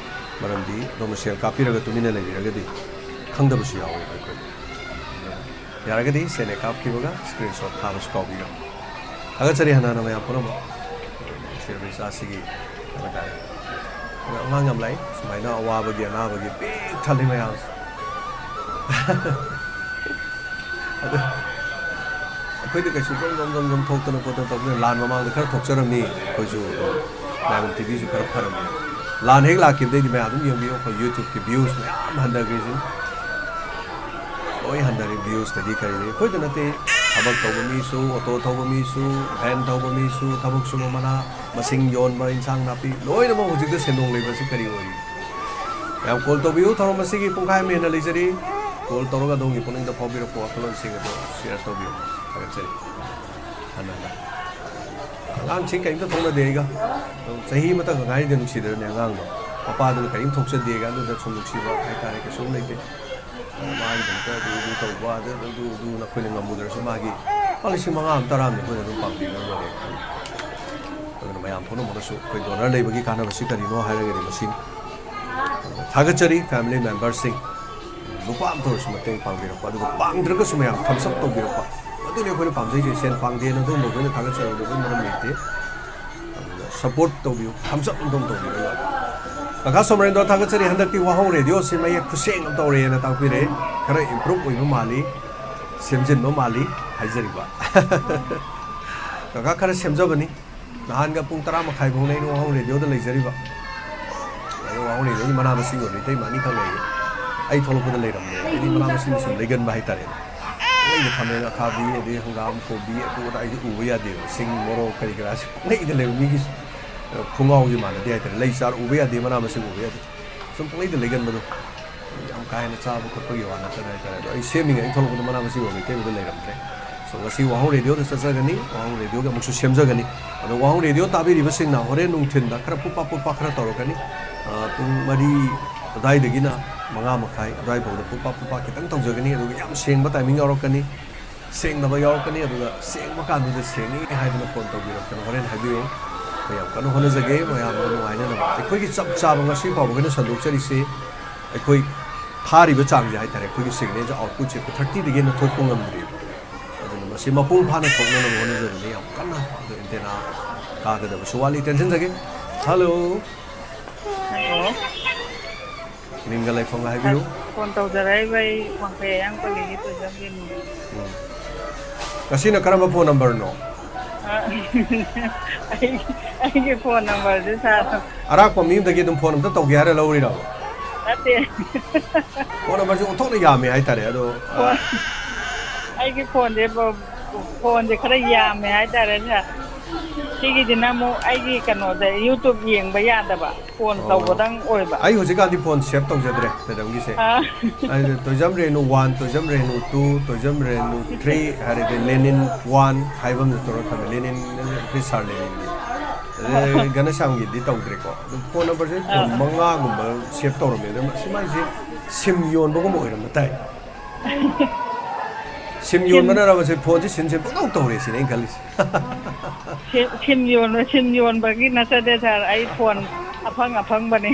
ꯃꯔꯝꯗꯤ ꯑꯗꯣꯝꯅ ꯁꯦꯜ ꯀꯥꯞꯄꯤꯔꯒ ꯇꯨꯃꯤꯟꯅ ꯂꯩꯕꯤꯔꯒꯗꯤ ꯈꯪꯗꯕꯁꯨ ꯌꯥꯎꯋꯦꯕ ꯑꯩꯈꯣꯏ꯫ ꯌꯥꯔꯒꯗꯤ ꯁꯦꯜ ꯍꯦꯛ ꯀꯥꯞꯈꯤꯕꯒ screenshot ꯊꯥꯕꯁꯨ ꯀꯥꯎꯕꯤꯒꯅꯨ꯫ ꯊꯥꯒꯠꯆꯔꯤ ꯍꯟꯅ ꯍꯟꯅ ꯃꯌꯥꯝ ꯄꯨꯝꯅꯃꯛ꯫ ꯁꯤꯔꯕ ꯏꯆꯥꯁꯤꯒꯤ ꯍꯥꯏꯕ ꯇꯥꯔꯦ꯫ ꯑꯗꯣ ꯑꯉꯥꯡ ꯌꯥꯝ ꯂꯥꯛꯏ, ꯁꯨꯃꯥꯏꯅ ꯑꯋꯥꯕꯒꯤ ꯑꯅꯥꯕꯒꯤ ꯄꯤꯛ ꯊꯜꯂꯤ ꯃꯌꯥꯝꯁꯦ꯫ ꯑꯗꯨ ꯑꯩꯈꯣꯏꯗꯤ ꯀꯩꯁꯨ ꯖꯣꯝ ꯖꯣꯝ ꯖꯣꯝ ꯖꯣꯝ ꯊꯣꯛꯇꯅ ꯈꯣꯠꯇꯅ ꯇꯧꯗꯅ, ꯂꯥꯟ ꯃꯃꯥꯡꯗ ꯈꯔ ꯊꯣꯛꯆꯔꯝꯃꯤ ꯑꯩꯈꯣꯏꯁꯨ꯫ ꯑꯗꯣ ꯃꯌꯥꯝ ꯇꯤꯚꯤꯁꯨ ꯈꯔ ꯐꯔꯝꯃꯤ꯫ ꯂꯥꯟ ꯍꯦꯛ ꯂꯥꯛꯈꯤꯕꯗꯩꯗꯤ ꯃꯌꯥꯝ ꯑꯗꯨꯝ ꯌꯦꯡꯕꯤꯌꯨ, ꯑꯩꯈꯣꯏ YouTubeꯀꯤ views ꯃꯌꯥꯝ ꯍꯟꯊꯈ꯭ꯔꯤꯁꯤꯅꯤ꯫ ꯂꯣꯏ ꯍꯟꯊꯔꯦ, viewsꯇꯒꯤ ꯀꯔꯤꯗꯒꯤ꯫ ꯑꯩꯈꯣꯏꯗ ꯅꯠꯇꯦ, ꯊꯕꯛ ꯇꯧꯕ ꯃꯤꯁꯨ, ꯑꯣꯇꯣ ꯊꯧꯕ ꯃꯤꯁꯨ, ꯚꯦꯟ ꯊꯧꯕ ꯃꯤꯁꯨ, ꯊꯕꯛ ꯁꯨꯕ, ꯃꯅꯥ ꯃꯁꯤꯡ ꯌꯣꯟꯕ, ꯏꯟꯁꯥꯡ ꯅꯥꯄꯤ, ꯂꯣꯏꯅꯃꯛ ꯍꯧꯖꯤꯛꯇ ꯁꯦꯟꯗꯣꯡ ꯂꯩꯕꯁꯤ ꯀꯔꯤ ꯑꯣꯏꯔꯤ? ꯃꯌꯥꯝ call ꯇꯧꯕꯤꯌꯨ, ꯊꯧꯔꯝ ꯑꯁꯤꯒꯤ ꯄꯨꯡꯈꯥꯏ ꯑꯃ ꯍꯦꯟꯅ ꯂꯩꯖꯔꯤ꯫ Call ꯇꯧꯔꯒ ꯑꯗꯣꯝꯒꯤ ꯄꯨꯛꯅꯤꯡꯗ ꯐꯥꯎꯕꯤꯔꯛꯄ ꯋꯥꯈꯜꯂꯣꯟꯁꯤꯡ ꯑꯗꯨ share ꯇꯧꯕꯤꯌꯨ꯫ ꯊꯥꯒꯠꯆꯔꯤ꯫ ꯍꯟꯅ ꯍꯟꯅ꯫ ꯑꯉꯥꯡꯁꯤ ꯀꯔꯤꯝꯇ ꯊꯣꯛꯅꯗꯦ ꯑꯩꯒ꯫ ꯆꯍꯤ ꯑꯃꯇꯪ ꯉꯥꯏꯔꯤꯗ ꯅꯨꯡꯁꯤꯗ꯭ꯔꯅꯦ ꯑꯉꯥꯡꯗꯣ꯫ ꯃꯄꯥꯗꯨꯅ ꯀꯔꯤꯝ ꯊꯣꯛꯆꯗꯦꯒ ꯑꯗꯨꯗ ꯁꯨꯝ ꯅꯨꯡꯁꯤꯕ ꯍꯥꯏꯇꯥꯔꯦ, ꯀꯩꯁꯨꯝ ꯂꯩꯇꯦ꯫ ꯃꯥꯒꯤꯗꯃꯛꯇ ꯑꯗꯨ, ꯑꯗꯨ ꯇꯧꯕ, ꯑꯗꯨ, ꯑꯗꯨ, ꯑꯗꯨ ꯅꯈꯣꯏꯅ ꯉꯝꯃꯨꯗ꯭ꯔꯁꯨ ꯃꯥꯒꯤ ꯂꯨꯄꯥ ꯂꯤꯁꯤꯡ ꯃꯉꯥ ꯑꯃ ꯇꯔꯥ ꯑꯃꯗꯤ ꯑꯩꯈꯣꯏꯅ ꯑꯗꯨꯝ ꯄꯥꯡꯕꯤꯕ ꯂꯣꯏꯔꯦ꯫ ꯑꯗꯨꯅ ꯃꯌꯥꯝ ꯄꯨꯝꯅꯃꯛꯅꯁꯨ ꯑꯩꯈꯣꯏ donor ꯂꯩꯕꯒꯤ ꯀꯥꯟꯅꯕꯁꯤ ꯀꯔꯤꯅꯣ ꯍꯥꯏꯔꯒꯗꯤ ꯃꯁꯤꯅꯤ꯫ ꯊꯥꯒꯠꯆꯔꯤ family memberꯁꯤꯡ, ꯂꯨꯄꯥ ꯑꯃꯇ ꯑꯣꯏꯔꯁꯨ ꯃꯇꯦꯡ ꯄꯥꯡꯕꯤꯔꯛꯄ, ꯑꯗꯨꯒ ꯄꯥꯡꯗ꯭ꯔꯒꯁꯨ ꯃꯌꯥꯝ thumbs up ꯇꯧꯕꯤꯔꯛꯄ, ꯃꯗꯨꯅꯤ ꯑꯩꯈꯣꯏꯅ ꯄꯥꯝꯖꯩꯁꯦ꯫ ꯁꯦꯟ ꯄꯥꯡꯗꯦꯅ ꯑꯗꯨꯒꯨꯝꯕ ꯑꯩꯈꯣꯏꯅ ꯊꯥꯒꯠꯆꯔꯣꯏꯗꯕꯒꯤ ꯃꯔꯝ ꯂꯩꯇꯦ꯫ ꯑꯗꯨꯅ support ꯇꯧꯕꯤꯌꯨ, thumbs up ꯑꯝꯇꯪ ꯇꯧꯕꯤꯔꯒ꯫ ꯀꯀꯥ ꯁꯣꯃꯔꯦꯟꯗ꯭ꯔꯣ, ꯊꯥꯒꯠꯆꯔꯤ꯫ ꯍꯟꯗꯛꯇꯤ ꯋꯥꯍꯧ radioꯁꯤ ꯃꯌꯦꯛ ꯈꯨꯁꯦꯡ ꯑꯃ ꯇꯧꯔꯦꯅ ꯇꯥꯛꯄꯤꯔꯛꯑꯦ꯫ ꯈꯔ improve ꯑꯣꯏꯕ ꯃꯥꯜꯂꯤ, ꯁꯦꯝꯖꯤꯟꯕ ꯃꯥꯜꯂꯤ ꯍꯥꯏꯖꯔꯤꯕ꯫ ꯀꯀꯥ ꯈꯔ ꯁꯦꯝꯖꯕꯅꯤ꯫ ꯅꯍꯥꯟꯒ ꯄꯨꯡ ꯇꯔꯥ ꯃꯈꯥꯏ ꯐꯥꯎꯅꯦ ꯑꯩꯅ ꯋꯥꯍꯪ ꯔꯦꯗꯤꯑꯣꯗ ꯂꯩꯖꯔꯤꯕ꯫ ꯑꯗꯣ ꯋꯥꯍꯪ ꯔꯦꯗꯤꯑꯣꯒꯤ ꯃꯅꯥ ꯃꯁꯤꯡ ꯌꯣꯟꯕ ꯏꯇꯩꯃ ꯑꯅꯤꯈꯛ ꯂꯩꯌꯦ꯫ ꯑꯩ ꯊꯣꯛꯂꯛꯄꯗ ꯂꯩꯔꯝꯗꯦ꯫ ꯑꯩꯗꯤ ꯃꯅꯥ ꯃꯁꯤꯡ ꯁꯨꯝ ꯂꯩꯒꯟꯕ ꯍꯥꯏꯇꯥꯔꯦꯅꯦ꯫ ꯂꯩꯗ ꯈꯥꯃꯦꯟ ꯑꯈꯥꯕꯤ, ꯑꯗꯩ ꯍꯪꯒꯥꯝ, ꯀꯣꯕꯤ, ꯑꯗꯨ ꯑꯗꯥ ꯑꯩꯗꯤ ꯎꯕ ꯌꯥꯗꯦꯕ꯫ ꯁꯤꯡ, ꯃꯣꯔꯣꯛ, ꯀꯔꯤ ꯀꯔꯥꯁꯦ ꯄꯪꯂꯩꯗ ꯂꯩꯕ꯫ ꯃꯤꯒꯤ, ꯑ, ꯈꯣꯡꯒꯥꯎꯁꯦ ꯃꯥꯟꯅꯗꯦ ꯍꯥꯏꯇꯥꯔꯦ꯫ ꯂꯩ ꯆꯥꯔ ꯎꯕ ꯌꯥꯗꯦ, ꯃꯅꯥ ꯃꯁꯤꯡ ꯎꯕ ꯌꯥꯗꯦ꯫ ꯁꯨꯝ ꯄꯪꯂꯩꯗ ꯂꯩꯒꯟꯕꯗꯣ꯫ ꯌꯥꯝ ꯀꯥ ꯍꯦꯟꯅ ꯆꯥꯕ ꯈꯣꯠꯄꯒꯤ ꯋꯥ ꯅꯠꯇꯅ ꯍꯥꯏꯇꯥꯔꯦ꯫ ꯑꯗꯣ ꯑꯩ ꯁꯦꯝꯃꯤꯉꯩ, ꯑꯩ ꯊꯣꯛꯂꯛꯄꯗ ꯃꯅꯥ ꯃꯁꯤꯡ ꯌꯣꯟꯕ ꯏꯇꯩꯃꯗꯣ ꯂꯩꯔꯝꯗ꯭ꯔꯦ꯫ So, ꯉꯁꯤ ꯋꯥꯍꯪ ꯔꯦꯗꯤꯑꯣꯗ ꯆꯠꯆꯒꯅꯤ, ꯋꯥꯍꯪ ꯔꯦꯗꯤꯑꯣꯒꯤ ꯑꯃꯨꯛꯁꯨ ꯁꯦꯝꯖꯒꯅꯤ꯫ ꯑꯗꯣ ꯋꯥꯍꯪ ꯔꯦꯗꯤꯑꯣ ꯇꯥꯕꯤꯔꯤꯕꯁꯤꯡꯅ ꯍꯣꯔꯦꯟ ꯅꯨꯡꯊꯤꯟꯗ ꯈꯔ ꯄꯨꯞꯄꯥ ꯄꯨꯞꯄꯥ ꯈꯔ ꯇꯧꯔꯛꯀꯅꯤ꯫ ꯑ, ꯄꯨꯡ ꯃꯔꯤ ꯑꯗꯨꯋꯥꯏꯗꯒꯤꯅ ꯃꯉꯥ ꯃꯈꯥꯏ ꯑꯗꯨꯋꯥꯏ ꯐꯥꯎꯗ ꯄꯨꯞꯄꯥ ꯄꯨꯞꯄꯥ ꯈꯤꯇꯪ ꯇꯧꯖꯒꯅꯤ꯫ ꯑꯗꯨꯒ ꯌꯥꯝ ꯁꯦꯡꯕ ꯇꯥꯏꯃꯤꯡ ꯌꯥꯎꯔꯛꯀꯅꯤ, ꯁꯦꯡꯗꯕ ꯌꯥꯎꯔꯛꯀꯅꯤ꯫ ꯑꯗꯨꯒ ꯁꯦꯡꯕ ꯀꯥꯟꯗꯨꯗ ꯁꯦꯡꯉꯤ ꯍꯥꯏꯗꯨꯅ ꯐꯣꯟ ꯇꯧꯕꯤꯔꯛꯇꯅ ꯍꯣꯔꯦꯟ ꯍꯥꯏꯕꯤꯌꯨ꯫ ꯑꯩꯈꯣꯏ ꯌꯥꯝ ꯀꯟꯅ ꯍꯣꯠꯅꯖꯒꯦ ꯃꯌꯥꯝ ꯑꯃ ꯅꯨꯡꯉꯥꯏꯅꯅꯕ꯫ ꯑꯩꯈꯣꯏꯒꯤ ꯆꯞ ꯆꯥꯕ ꯉꯁꯤ ꯐꯥꯎꯕꯒꯤꯅ ꯁꯟꯗꯣꯛꯆꯔꯤꯁꯤ ꯑꯩꯈꯣꯏ ꯊꯥꯔꯤꯕ ꯆꯥꯡꯁꯦ ꯍꯥꯏꯇꯥꯔꯦ, ꯑꯩꯈꯣꯏꯒꯤ ꯁꯤꯒꯅꯦꯜꯁꯦ ꯑꯥꯎꯠꯄꯨꯠꯁꯦ ꯑꯩꯈꯣꯏ ꯊꯥꯔꯇꯤꯗꯒꯤ ꯍꯦꯟꯅ ꯊꯣꯛꯄ ꯉꯝꯗ꯭ꯔꯤꯕ꯫ ꯑꯗꯨꯅ ꯃꯁꯤ ꯃꯄꯨꯡ ꯐꯥꯅ ꯊꯣꯛꯅꯅꯕ ꯍꯣꯠꯅꯖꯕꯅꯤ ꯌꯥꯝ ꯀꯟꯅ꯫ ꯑꯗꯣ ꯑꯦꯟꯇꯦꯅꯥ ꯀꯥꯒꯗꯕꯁꯨ ꯋꯥꯠꯂꯤ, ꯇꯦꯟꯁꯤꯟꯖꯒꯦ꯫ ꯍꯜꯂꯣ꯫ ꯍꯜꯂꯣ꯫ ꯃꯤꯡꯒ ꯂꯩꯐꯝꯒ ꯍꯥꯏꯕꯤꯌꯨ꯫ ꯐꯣꯟ ꯇꯧꯖꯔꯛꯏꯕ ꯑꯩ ꯋꯥꯡꯈꯩ ꯑꯌꯥꯡ ꯄꯜꯂꯤꯒꯤ ꯇꯣꯏꯖꯝ ꯔꯦꯅꯨ꯫ ꯎꯝ꯫ ꯉꯁꯤꯅ ꯀꯔꯝꯕ ꯐꯣꯟ ꯅꯝꯕꯔꯅꯣ? ꯑ, ꯑꯩ, ꯑꯩꯒꯤ ꯐꯣꯟ ꯅꯝꯕꯔꯁꯦ ꯁꯥꯔ꯫ ꯑꯔꯥꯛꯄ ꯃꯤ ꯑꯃꯗꯒꯤ ꯑꯗꯨꯝ ꯐꯣꯟ ꯑꯝꯇ ꯇꯧꯒꯦ ꯍꯥꯏꯔ ꯂꯧꯔꯤꯔꯕ? ꯅꯠꯇꯦ꯫ ꯐꯣꯟ ꯅꯝꯕꯔꯁꯦ ꯑꯣꯟꯊꯣꯛꯅ ꯌꯥꯝꯃꯦ ꯍꯥꯏꯇꯥꯔꯦ, ꯑꯗꯣ, ꯑ, ꯐꯣꯟ-, ꯑꯩꯒꯤ ꯐꯣꯟꯁꯦ, ꯐꯣꯟꯁꯦ ꯈꯔ ꯌꯥꯝꯃꯦ ꯍꯥꯏꯇꯥꯔꯦ ꯁꯥꯔ꯫ ꯁꯤꯒꯤꯁꯤꯅ ꯑꯃꯨꯛ ꯑꯩꯒꯤ ꯀꯩꯅꯣꯗ YouTube ꯌꯦꯡꯕ ꯌꯥꯗꯕ꯫ ꯐꯣꯟ ꯑꯣ꯫ ꯇꯧꯕꯗꯪ ꯑꯣꯏꯕ꯫ ꯑꯩ ꯍꯧꯖꯤꯛꯀꯥꯟꯗꯤ ꯐꯣꯟ ꯁꯦꯚ ꯇꯧꯖꯗ꯭ꯔꯦ, ꯃꯦꯗꯥꯝꯒꯤꯁꯦ꯫ ꯑꯥ꯫ ꯑꯩ Toijam Renu one, Toijam Renu two, Toijam Renu three ꯍꯥꯏꯔꯗꯤ ꯂꯦꯅꯤꯟ ꯋꯥꯟ ꯍꯥꯏꯕ ꯑꯃꯁꯨ ꯇꯧꯔ ꯊꯝꯃꯦ꯫ ꯂꯦꯅꯤꯟ, ꯑꯩꯈꯣꯏ ꯁꯥꯔ ꯂꯦꯅꯤꯟꯒꯤ꯫ ꯑꯗꯩ ꯘꯅꯁ꯭ꯌꯥꯝꯒꯤꯗꯤ ꯇꯧꯗ꯭ꯔꯦꯀꯣ꯫ ꯑꯗꯨ ꯐꯣꯟ ꯅꯝꯕꯔꯁꯦ ꯑꯩ ꯐꯣꯟ ꯑꯥ꯫ ꯃꯉꯥꯒꯨꯝꯕ ꯁꯦꯚ ꯇꯧꯔꯝꯃꯦ꯫ ꯑꯗꯨ ꯃꯁꯤ ꯃꯥꯏꯁꯦ ꯁꯤꯝ ꯌꯣꯟꯕꯒꯨꯝꯕ ꯑꯣꯏꯔꯝꯕ ꯇꯥꯏ꯫ ꯁꯤꯝ ꯁꯤꯝ ꯌꯣꯟꯕꯅꯔꯕꯁꯦ ꯐꯣꯟꯁꯦ ꯁꯤꯟ ꯁꯤꯟ ꯄꯪꯇꯧ ꯇꯧꯔꯦ ꯁꯤꯅꯦ ꯑꯩꯅ ꯈꯜꯂꯤꯁꯦ꯫ ꯁꯤꯝ, ꯁꯤꯝ ꯌꯣꯟꯕ, ꯁꯤꯝ ꯌꯣꯟꯕꯒꯤ ꯅꯠꯆꯗꯦ ꯁꯥꯔ, ꯑꯩ ꯐꯣꯟ ꯑꯐꯪ ꯑꯐꯪꯕꯅꯦ꯫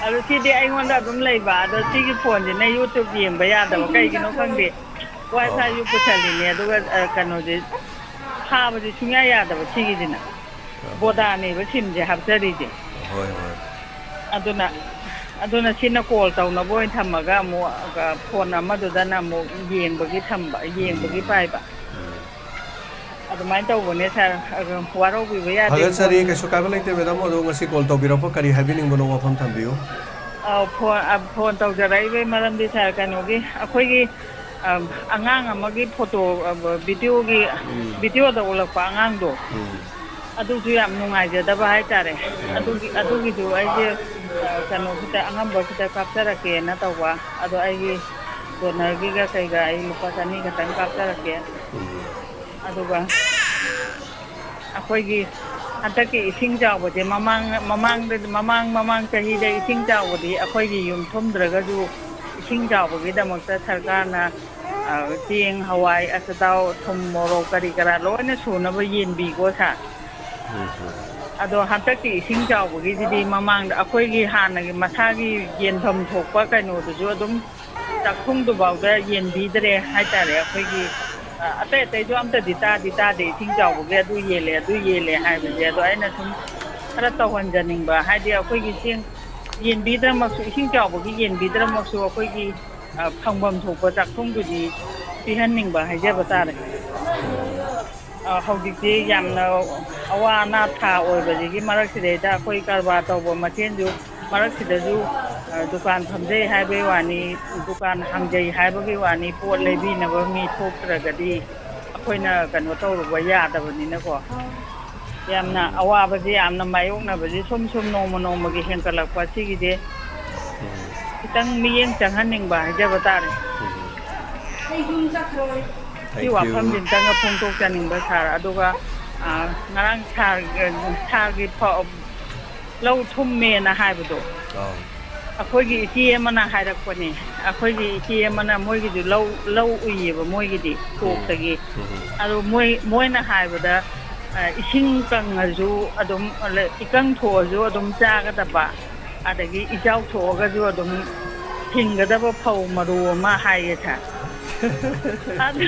ꯑꯗꯣ ꯁꯤꯗꯤ ꯑꯩꯉꯣꯟꯗ ꯑꯗꯨꯝ ꯂꯩꯕ, ꯑꯗꯣ ꯁꯤꯒꯤ ꯐꯣꯟꯁꯤꯅ YouTube ꯌꯦꯡꯕ ꯌꯥꯗꯕ ꯀꯩꯒꯤꯅꯣ ꯈꯪꯗꯦ꯫ ꯑꯣ꯫ WiFiꯁꯨ ꯄꯨꯁꯜꯂꯤꯅꯦ, ꯑꯗꯨꯒ, ꯑ, ꯀꯩꯅꯣꯁꯦ ꯊꯥꯕꯁꯦ ꯁꯨꯡꯌꯥ ꯌꯥꯗꯕ ꯁꯤꯒꯤꯁꯤꯅ꯫ ꯑꯣ꯫ ꯚꯣꯗꯥꯅꯦꯕ ꯁꯤꯝꯁꯦ ꯍꯥꯞꯆꯔꯤꯁꯦ꯫ ꯍꯣꯏ, ꯍꯣꯏ꯫ ꯑꯗꯨꯅ, ꯑꯗꯨꯅ ꯁꯤꯅ ꯀꯣꯜ ꯇꯧꯅꯕ ꯑꯣꯏꯅ ꯊꯝꯃꯒ ꯑꯃꯨꯛ, ꯑ, ꯐꯣꯟ ꯑꯃꯗꯨꯗꯅ ꯑꯃꯨꯛ ꯌꯦꯡꯕꯒꯤ ꯊꯝꯕ, ꯌꯦꯡꯕꯒꯤ ꯎꯝ꯫ ꯄꯥꯏꯕ꯫ ꯎꯝ꯫ ꯑꯗꯨꯃꯥꯏꯅ ꯇꯧꯕꯅꯦ ꯁꯥꯔ, ꯑꯗꯨ ꯋꯥꯔꯧꯕꯤꯕ ꯌꯥꯗꯦ꯫ ꯊꯥꯒꯠꯆꯔꯤ꯫ ꯀꯩꯁꯨ ꯀꯥꯏꯕ ꯂꯩꯇꯦ ꯃꯦꯗꯥꯝ꯫ ꯑꯗꯣ ꯉꯁꯤ ꯀꯣꯜ ꯇꯧꯕꯤꯔꯛꯄ ꯀꯔꯤ ꯍꯥꯏꯕꯤꯅꯤꯡꯕꯅꯣ, ꯋꯥꯐꯝ ꯊꯝꯕꯤꯌꯨ꯫ ꯑ, ꯐꯣꯟ, ꯑ, ꯐꯣꯟ ꯇꯧꯖꯔꯛꯏꯕꯒꯤ ꯃꯔꯝꯗꯤ ꯁꯥꯔ, ꯀꯩꯅꯣꯒꯤ, ꯑꯩꯈꯣꯏꯒꯤ, ꯑ, ꯑꯉꯥꯡ ꯑꯃꯒꯤ ꯐꯣꯇꯣ, ꯑ, ꯚꯤꯗꯤꯑꯣꯒꯤ, ꯚꯤꯗꯤꯑꯣꯗ ꯎꯠꯂꯛꯄ ꯑꯉꯥꯡꯗꯣ, ꯎꯝ꯫ ꯑꯗꯨꯁꯨ ꯌꯥꯝ ꯅꯨꯡꯉꯥꯏꯖꯗꯕ ꯍꯥꯏꯇꯥꯔꯦ꯫ ꯑꯗꯨꯒꯤ, ꯑꯗꯨꯒꯤꯁꯨ ꯑꯩꯁꯦ, ꯑ, ꯀꯩꯅꯣ ꯈꯤꯇ, ꯑꯉꯝꯕ ꯈꯤꯇ ꯀꯥꯞꯆꯔꯛꯀꯦꯅ ꯇꯧꯕ꯫ ꯑꯗꯣ ꯑꯩꯒꯤ ꯗꯣꯅꯔꯒꯤꯒ ꯀꯩꯒ ꯑꯩ ꯂꯨꯄꯥ ꯆꯅꯤ ꯈꯛꯇꯪ ꯀꯥꯞꯆꯔꯛꯀꯦ꯫ ꯑꯗꯨꯒ ꯑꯩꯈꯣꯏꯒꯤ ꯍꯟꯗꯛꯀꯤ ꯏꯁꯤꯡ ꯆꯥꯎꯕꯁꯦ, ꯃꯃꯥꯡ, ꯃꯃꯥꯡꯗ, ꯃꯃꯥꯡ, ꯃꯃꯥꯡ ꯆꯍꯤꯗ ꯏꯁꯤꯡ ꯆꯥꯎꯕꯗꯤ ꯑꯩꯈꯣꯏꯒꯤ ꯌꯨꯝ ꯊꯨꯝꯗ꯭ꯔꯒꯁꯨ, ꯏꯁꯤꯡ ꯆꯥꯎꯕꯒꯤꯗꯃꯛꯇ ꯁꯔꯀꯥꯔꯅ, ꯑ, ꯆꯦꯡ, ꯍꯋꯥꯏ, ꯑꯆꯥꯊꯥꯎ, ꯊꯨꯝ, ꯃꯣꯔꯣꯛ, ꯀꯔꯤ ꯀꯔꯥ ꯂꯣꯏꯅ ꯁꯨꯅꯕ ꯌꯦꯟꯕꯤꯀꯣ ꯁꯥꯔ꯫ ꯑꯗꯣ ꯍꯟꯗꯛꯀꯤ ꯏꯁꯤꯡ ꯆꯥꯎꯕꯒꯤꯁꯤꯗꯤ ꯃꯃꯥꯡꯗ ꯑꯩꯈꯣꯏꯒꯤ ꯍꯥꯟꯅꯒꯤ ꯃꯁꯥꯒꯤ ꯌꯦꯟꯐꯝ ꯊꯣꯛꯄ ꯀꯩꯅꯣꯗꯨꯁꯨ ꯑꯗꯨꯝ ꯆꯥꯛꯈꯨꯝꯗꯨꯐꯥꯎꯗ ꯌꯦꯟꯕꯤꯗ꯭ꯔꯦ ꯍꯥꯏꯇꯥꯔꯦ꯫ ꯑꯩꯈꯣꯏꯒꯤ, ꯑ, ꯑꯇꯩ ꯑꯇꯩꯗꯣ ꯑꯝꯇꯗꯤ ꯇꯥꯗꯤ ꯇꯥꯗꯦ, ꯏꯁꯤꯡ ꯆꯥꯎꯕꯒꯤ ꯑꯗꯨ ꯌꯦꯜꯂꯦ, ꯑꯗꯨ ꯌꯦꯜꯂꯦ ꯍꯥꯏꯕꯁꯦ꯫ ꯑꯗꯣ ꯑꯩꯅ ꯁꯨꯝ ꯈꯔ ꯇꯧꯍꯟꯖꯅꯤꯡꯕ, ꯍꯥꯏꯗꯤ ꯑꯩꯈꯣꯏꯒꯤ ꯆꯦꯡ ꯌꯦꯟꯕꯤꯗ꯭ꯔꯃꯛꯁꯨ, ꯏꯁꯤꯡ ꯆꯥꯎꯕꯒꯤ ꯌꯦꯟꯕꯤꯗ꯭ꯔꯃꯛꯁꯨ, ꯑꯩꯈꯣꯏꯒꯤ, ꯑ, ꯐꯪꯐꯝ ꯊꯣꯛꯄ ꯆꯥꯛꯈꯨꯝꯗꯨꯗꯤ ꯄꯤꯍꯟꯅꯤꯡꯕ ꯍꯥꯏꯖꯕ ꯇꯥꯔꯦ꯫ ꯑ, ꯍꯧꯖꯤꯛꯇꯤ ꯌꯥꯝꯅ ꯑꯋꯥ ꯑꯅꯥ ꯊꯥ ꯑꯣꯏꯕꯁꯤꯒꯤ ꯃꯔꯛꯁꯤꯗꯩꯗ ꯑꯩꯈꯣꯏ ꯀꯔꯕꯥꯔ ꯇꯧꯕ ꯃꯁꯦꯟꯁꯨ ꯃꯔꯛꯁꯤꯗꯁꯨ, ꯑ, ꯗꯨꯀꯥꯟ ꯐꯝꯖꯩ ꯍꯥꯏꯕꯒꯤ ꯋꯥꯅꯤ, ꯗꯨꯀꯥꯟ ꯍꯥꯡꯖꯩ ꯍꯥꯏꯕꯒꯤ ꯋꯥꯅꯤ, ꯄꯣꯠ ꯂꯩꯕꯤꯅꯕ ꯃꯤ ꯊꯣꯛꯇ꯭ꯔꯒꯗꯤ ꯑꯩꯈꯣꯏꯅ ꯀꯩꯅꯣ ꯇꯧꯔꯨꯕ ꯌꯥꯗꯕꯅꯤꯅꯀꯣ꯫ ꯌꯥꯝꯅ ꯑꯋꯥꯕꯁꯦ, ꯌꯥꯝꯅ ꯃꯥꯌꯣꯛꯅꯕꯁꯦ ꯁꯨꯝ ꯁꯨꯝ ꯅꯣꯡꯃ ꯅꯣꯡꯃꯒꯤ ꯍꯦꯟꯒꯠꯂꯛꯄ ꯑꯁꯤꯒꯤꯗꯤ ꯈꯤꯇꯪ ꯃꯤꯠꯌꯦꯡ ꯆꯪꯍꯟꯅꯤꯡꯕ ꯍꯥꯏꯖꯕ ꯇꯥꯔꯦ꯫ ꯁꯤ ꯋꯥꯐꯝꯁꯤꯝꯇꯪꯒ ꯐꯣꯡꯗꯣꯛꯆꯅꯤꯡꯕ ꯁꯥꯔ꯫ ꯑꯗꯨꯒ, ꯑ, ꯉꯔꯥꯡ ꯁꯥꯔ, ꯁꯥꯔꯒꯤ ꯐ-, ꯂꯧ ꯊꯨꯝꯃꯦꯅ ꯍꯥꯏꯕꯗꯣ, ꯑꯥꯎ꯫ ꯑꯩꯈꯣꯏꯒꯤ ꯏꯆꯦ ꯑꯃꯅ ꯍꯥꯏꯔꯛꯄꯅꯦ꯫ ꯑꯩꯈꯣꯏꯒꯤ ꯏꯆꯦ ꯑꯃꯅ, ꯃꯣꯏꯒꯤꯁꯨ ꯂꯧ, ꯂꯧ ꯎꯏꯌꯦꯕ ꯃꯣꯏꯒꯤꯗꯤ, ꯎꯝ꯫ ꯁꯣꯛꯇꯒꯤ꯫ ꯎꯝ꯫ ꯑꯗꯣ ꯃꯣꯏ, ꯃꯣꯏꯅ ꯍꯥꯏꯕꯗ, ꯑ, ꯏꯁꯤꯡ ꯀꯪꯉꯁꯨ ꯑꯗꯨꯝ, ꯏꯀꯪ ꯊꯣꯛꯑꯁꯨ ꯑꯗꯨꯝ ꯆꯥꯒꯗꯕ, ꯑꯗꯒꯤ ꯏꯆꯥꯎ ꯊꯣꯛꯑꯒꯁꯨ ꯑꯗꯨꯝ ꯍꯤꯡꯒꯗꯕ ꯐꯧ ꯃꯔꯨ ꯑꯃ ꯍꯥꯏꯌꯦ ꯁꯥꯔ꯫ ꯑꯗꯨ,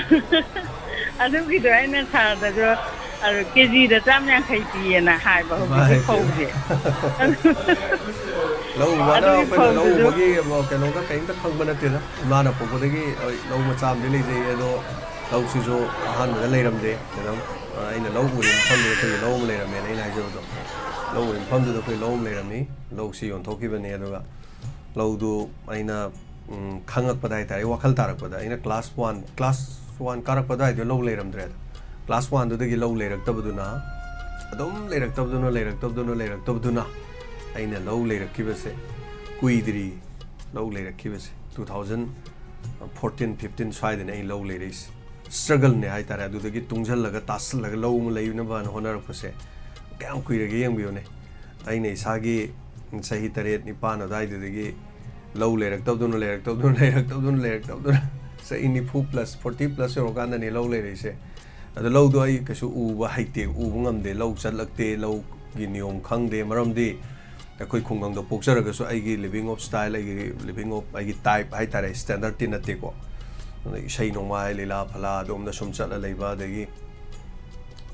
ꯑꯗꯨꯒꯤꯗꯣ ꯑꯩꯅ ꯁꯥꯔꯗꯁꯨ, ꯑꯗꯨ ꯀꯦꯖꯤꯗ ꯆꯥꯝ ꯌꯥꯡꯈꯩ ꯄꯤꯌꯦꯅ ꯍꯥꯏꯕ ꯍꯧꯖꯤꯛꯀꯤ ꯏꯃꯥꯏ ꯄꯦꯝꯃ꯫ ꯐꯧꯁꯦ꯫ ꯂꯧ ꯎꯕꯅ ꯑꯗꯨꯒꯤ ꯑꯩꯈꯣꯏꯅ ꯂꯧ ꯐꯧꯗꯨꯁꯨ ꯎꯕꯒꯤ ꯀꯩꯅꯣꯒ ꯀꯔꯤꯝꯇ ꯈꯪꯕ ꯅꯠꯇꯦꯗ꯫ ꯏꯃꯥꯅ ꯄꯣꯛꯄꯗꯒꯤ ꯍꯣꯏ ꯂꯧ ꯃꯆꯥ ꯑꯃꯗꯤ ꯂꯩꯖꯩ, ꯑꯗꯣ ꯂꯧꯁꯤꯁꯨ ꯑꯍꯥꯟꯕꯗ ꯂꯩꯔꯝꯗꯦ, ꯃꯦꯗꯥꯝ꯫ ꯑꯩꯅ ꯂꯧ ꯎꯔꯤꯕ ꯃꯐꯝꯗꯨꯗ ꯑꯩꯈꯣꯏꯒꯤ ꯂꯧ ꯑꯃ ꯂꯩꯔꯝꯃꯦꯅ ꯑꯩꯅ ꯍꯥꯏꯖꯕꯗꯣ, ꯂꯧ ꯎꯔꯤꯕ ꯃꯐꯝꯗꯨꯗ ꯑꯩꯈꯣꯏ ꯂꯧ ꯑꯃ ꯂꯩꯔꯝꯃꯤ꯫ ꯂꯧꯁꯤ ꯌꯣꯟꯊꯣꯛꯈꯤꯕꯅꯦ꯫ ꯑꯗꯨꯒ ꯂꯧꯗꯨ ꯑꯩꯅ, ꯎꯝ, ꯈꯪꯉꯛꯄꯗ ꯍꯥꯏꯇꯥꯔꯦ, ꯑꯩ ꯋꯥꯈꯜ ꯇꯥꯔꯛꯄꯗ, ꯑꯩꯅ ꯀ꯭ꯂꯥꯁ ꯋꯥꯟ, ꯀ꯭ꯂꯥꯁ ꯋꯥꯟ ꯀꯥꯔꯛꯄ ꯑꯗꯨꯋꯥꯏꯗ ꯂꯧ ꯂꯩꯔꯝꯗ꯭ꯔꯦꯗ꯫ ꯀ꯭ꯂꯥꯁ ꯋꯥꯟꯗꯨꯗꯒꯤ ꯂꯧ ꯂꯩꯔꯛꯇꯕꯗꯨꯅ ꯑꯗꯨꯝ ꯂꯩꯔꯛꯇꯕꯗꯨꯅ, ꯂꯩꯔꯛꯇꯕꯗꯨꯅ, ꯂꯩꯔꯛꯇꯕꯗꯨꯅ ꯑꯩꯅ ꯂꯧ ꯂꯩꯔꯛꯈꯤꯕꯁꯦ ꯀꯨꯏꯗ꯭ꯔꯤ꯫ ꯂꯧ ꯂꯩꯔꯛꯈꯤꯕꯁꯦ two thousand fourteen fifteen ꯁ꯭ꯋꯥꯏꯗꯅꯦ ꯑꯩ ꯂꯧ ꯂꯩꯔꯛꯏꯁꯦ꯫ ꯁ꯭ꯇ꯭ꯔꯒꯜꯅꯦ ꯍꯥꯏꯇꯥꯔꯦ꯫ ꯑꯗꯨꯗꯒꯤ ꯇꯨꯡꯁꯤꯜꯂꯒ, ꯇꯥꯁꯤꯜꯂꯒ ꯂꯧ ꯑꯃ ꯂꯩꯅꯕꯅ ꯍꯣꯠꯅꯔꯛꯄꯁꯦ ꯀꯌꯥꯝ ꯀꯨꯏꯔꯒꯦ ꯌꯦꯡꯕꯤꯌꯨꯅꯦ꯫ ꯑꯩꯅ ꯏꯁꯥꯒꯤ ꯆꯍꯤ ꯇꯔꯦꯠ ꯅꯤꯄꯥꯟ ꯑꯗꯨꯋꯥꯏꯗꯨꯗꯒꯤ ꯂꯧ ꯂꯩꯔꯛꯇꯕꯗꯨꯅ, ꯂꯩꯔꯛꯇꯕꯗꯨꯅ, ꯂꯩꯔꯛꯇꯕꯗꯨꯅ, ꯂꯩꯔꯛꯇꯕꯗꯨꯅ ꯆꯍꯤ ꯅꯤꯐꯨ plus, forty plus ꯌꯧꯔꯀꯥꯟꯗꯅꯦ ꯂꯧ ꯂꯩꯔꯛꯏꯁꯦ꯫ ꯑꯗꯣ ꯂꯧꯗꯣ ꯑꯩ ꯀꯩꯁꯨ ꯎꯕ ꯍꯩꯇꯦ, ꯎꯕ ꯉꯝꯗꯦ, ꯂꯧ ꯆꯠꯂꯛꯇꯦ, ꯂꯧꯒꯤ ꯅꯤꯌꯣꯝ ꯈꯪꯗꯦ꯫ ꯃꯔꯝꯗꯤ ꯑꯩꯈꯣꯏ ꯈꯨꯡꯒꯪꯗ ꯄꯣꯛꯆꯔꯒꯁꯨ ꯑꯩꯒꯤ living of style, ꯑꯩꯒꯤ living of, ꯑꯩꯒꯤ type ꯍꯥꯏꯇꯥꯔꯦ, standardꯇꯤ ꯅꯠꯇꯦꯀꯣ꯫ ꯑꯗ ꯏꯁꯩ ꯅꯣꯡꯃꯥꯏ, ꯂꯤꯂꯥ ꯐꯂꯥ ꯑꯗꯣꯝꯗ ꯁꯨꯝ ꯆꯠꯂ ꯂꯩꯕ, ꯑꯗꯒꯤ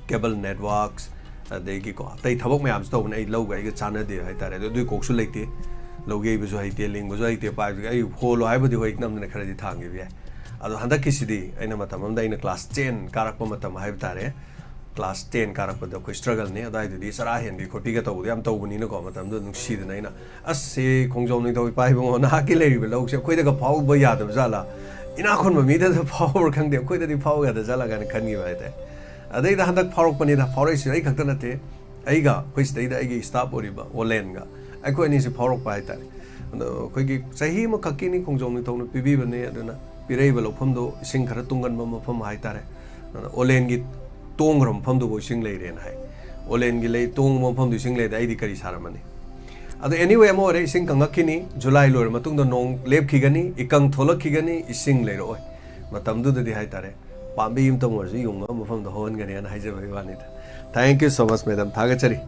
cable networks, ꯑꯗꯒꯤꯀꯣ ꯑꯇꯩ ꯊꯕꯛ ꯃꯌꯥꯝꯁꯨ ꯇꯧꯕꯅꯦ꯫ ꯑꯩ ꯂꯧꯒ ꯑꯩꯒ ꯆꯥꯟꯅꯗꯦ ꯍꯥꯏꯇꯥꯔꯦ꯫ ꯑꯗꯣ ꯑꯗꯨꯏ ꯀꯣꯛꯁꯨ ꯂꯩꯇꯦ꯫ ꯂꯧ ꯌꯩꯕꯁꯨ ꯍꯩꯇꯦ, ꯂꯤꯡꯕꯁꯨ ꯍꯩꯇꯦ, ꯄꯥꯏꯕꯁꯨ ꯑꯩ ꯍꯣꯜꯂꯣ ꯍꯥꯏꯕꯨꯗꯤ ꯍꯣꯏ ꯅꯝꯗꯅ ꯈꯔꯗꯤ ꯊꯥꯡꯈꯤꯕ ꯌꯥꯏ꯫ ꯑꯗꯣ ꯍꯟꯗꯛꯀꯤꯁꯤꯗꯤ ꯑꯩꯅ ꯃꯇꯝ ꯑꯃꯗ ꯑꯩꯅ ꯀ꯭ꯂꯥꯁ ꯇꯦꯟ ꯀꯥꯔꯛꯄ ꯃꯇꯝ ꯍꯥꯏꯕ ꯇꯥꯔꯦ꯫ ꯀ꯭ꯂꯥꯁ ꯇꯦꯟ ꯀꯥꯔꯛꯄꯗ ꯑꯩꯈꯣꯏ ꯁ꯭ꯇ꯭ꯔꯒꯜꯅꯤ꯫ ꯑꯗꯨꯋꯥꯏꯗꯨꯗꯤ ꯆꯔꯥ ꯍꯦꯟꯕꯤ ꯈꯣꯠꯄꯤꯒ ꯇꯧꯕꯗꯣ ꯌꯥꯝ ꯇꯧꯕꯅꯤꯅꯀꯣ, ꯃꯇꯝꯗꯨꯗ ꯅꯨꯡꯁꯤꯗꯅ ꯑꯩꯅ, "ꯑꯁ, ꯁꯤ ꯈꯣꯡꯖꯣꯝ ꯅꯤꯡꯊꯧ ꯏꯄꯥ ꯏꯕꯨꯡꯉꯣ, ꯅꯍꯥꯛꯀꯤ ꯂꯩꯔꯤꯕ ꯂꯧꯁꯦ ꯑꯩꯈꯣꯏꯗꯒ ꯐꯥꯎꯕ ꯌꯥꯗꯕ ꯖꯥꯠꯂꯥ? ꯏꯅꯥꯛ ꯈꯨꯟꯕ ꯃꯤꯗꯗ ꯐꯥꯎꯕ꯭ꯔꯥ ꯈꯪꯗꯦ, ꯑꯩꯈꯣꯏꯗꯗꯤ ꯐꯥꯎ ꯌꯥꯗ ꯖꯥꯠꯂꯥ?" ꯀꯥꯏꯅ ꯈꯟꯈꯤꯕ ꯍꯥꯏꯇꯥꯔꯦ꯫ ꯑꯗꯩꯗ ꯍꯟꯗꯛ ꯐꯥꯎꯔꯛꯄꯅꯤꯗ, ꯐꯥꯎꯔꯛꯏꯁꯦ ꯑꯩ ꯈꯛꯇ ꯅꯠꯇꯦ꯫ ꯑꯩꯒ ꯑꯩꯈꯣꯏ ꯁꯤꯗꯩꯗ ꯑꯩꯒꯤ staff ꯑꯣꯏꯔꯤꯕ ꯑꯣꯂꯦꯟꯒ ꯑꯩꯈꯣꯏ ꯑꯅꯤꯁꯦ ꯐꯥꯎꯔꯛꯄ ꯍꯥꯏꯇꯥꯔꯦ꯫ ꯑꯗꯣ ꯑꯩꯈꯣꯏꯒꯤ ꯆꯍꯤ ꯑꯃꯈꯛꯀꯤꯅꯤ ꯈꯣꯡꯖꯣꯝ ꯅꯤꯡꯊꯧꯅ ꯄꯤꯕꯤꯕꯅꯦ, ꯑꯗꯨꯅ ꯄꯤꯔꯛꯏꯕ ꯂꯧꯐꯝꯗꯣ ꯏꯁꯤꯡ ꯈꯔ ꯇꯨꯡꯒꯟꯕ ꯃꯐꯝ ꯍꯥꯏꯇꯥꯔꯦ꯫ ꯑꯗꯨꯅ ꯑꯣꯂꯦꯟꯒꯤ ꯇꯣꯡꯈ꯭ꯔꯕ ꯃꯐꯝꯗꯨꯕꯨ ꯏꯁꯤꯡ ꯂꯩꯔꯦꯅ ꯍꯥꯏ꯫ ꯑꯣꯂꯦꯟꯒꯤ ꯂꯩ ꯇꯣꯡꯕ ꯃꯐꯝꯗꯨ ꯏꯁꯤꯡ ꯂꯩꯔꯗꯤ ꯑꯩꯗꯤ ꯀꯔꯤ ꯁꯥꯔꯝꯃꯅꯤ? ꯑꯗꯣ anyway ꯑꯃ ꯑꯣꯏꯔꯦ, ꯏꯁꯤꯡ ꯀꯪꯉꯛꯈꯤꯅꯤ, ꯖꯨꯂꯥꯏ ꯂꯣꯏꯔ ꯃꯇꯨꯡꯗ ꯅꯣꯡ ꯂꯦꯞꯈꯤꯒꯅꯤ, ꯏꯀꯪ ꯊꯣꯛꯂꯛꯈꯤꯒꯅꯤ, ꯏꯁꯤꯡ ꯂꯩꯔꯛꯑꯣꯏ꯫ ꯃꯇꯝꯗꯨꯗꯗꯤ ꯍꯥꯏꯇꯥꯔꯦ, ꯄꯥꯝꯕꯤ ꯑꯃꯇꯪ ꯑꯣꯏꯔꯁꯨ ꯌꯨꯡꯉꯒ ꯃꯐꯝꯗꯣ ꯍꯧꯍꯟꯒꯅꯤ ꯍꯥꯏꯅ ꯍꯥꯏꯖꯕꯒꯤ ꯋꯥꯅꯤꯗ꯫ Thank you so much, madam. ꯊꯥꯒꯠꯆꯔꯤ꯫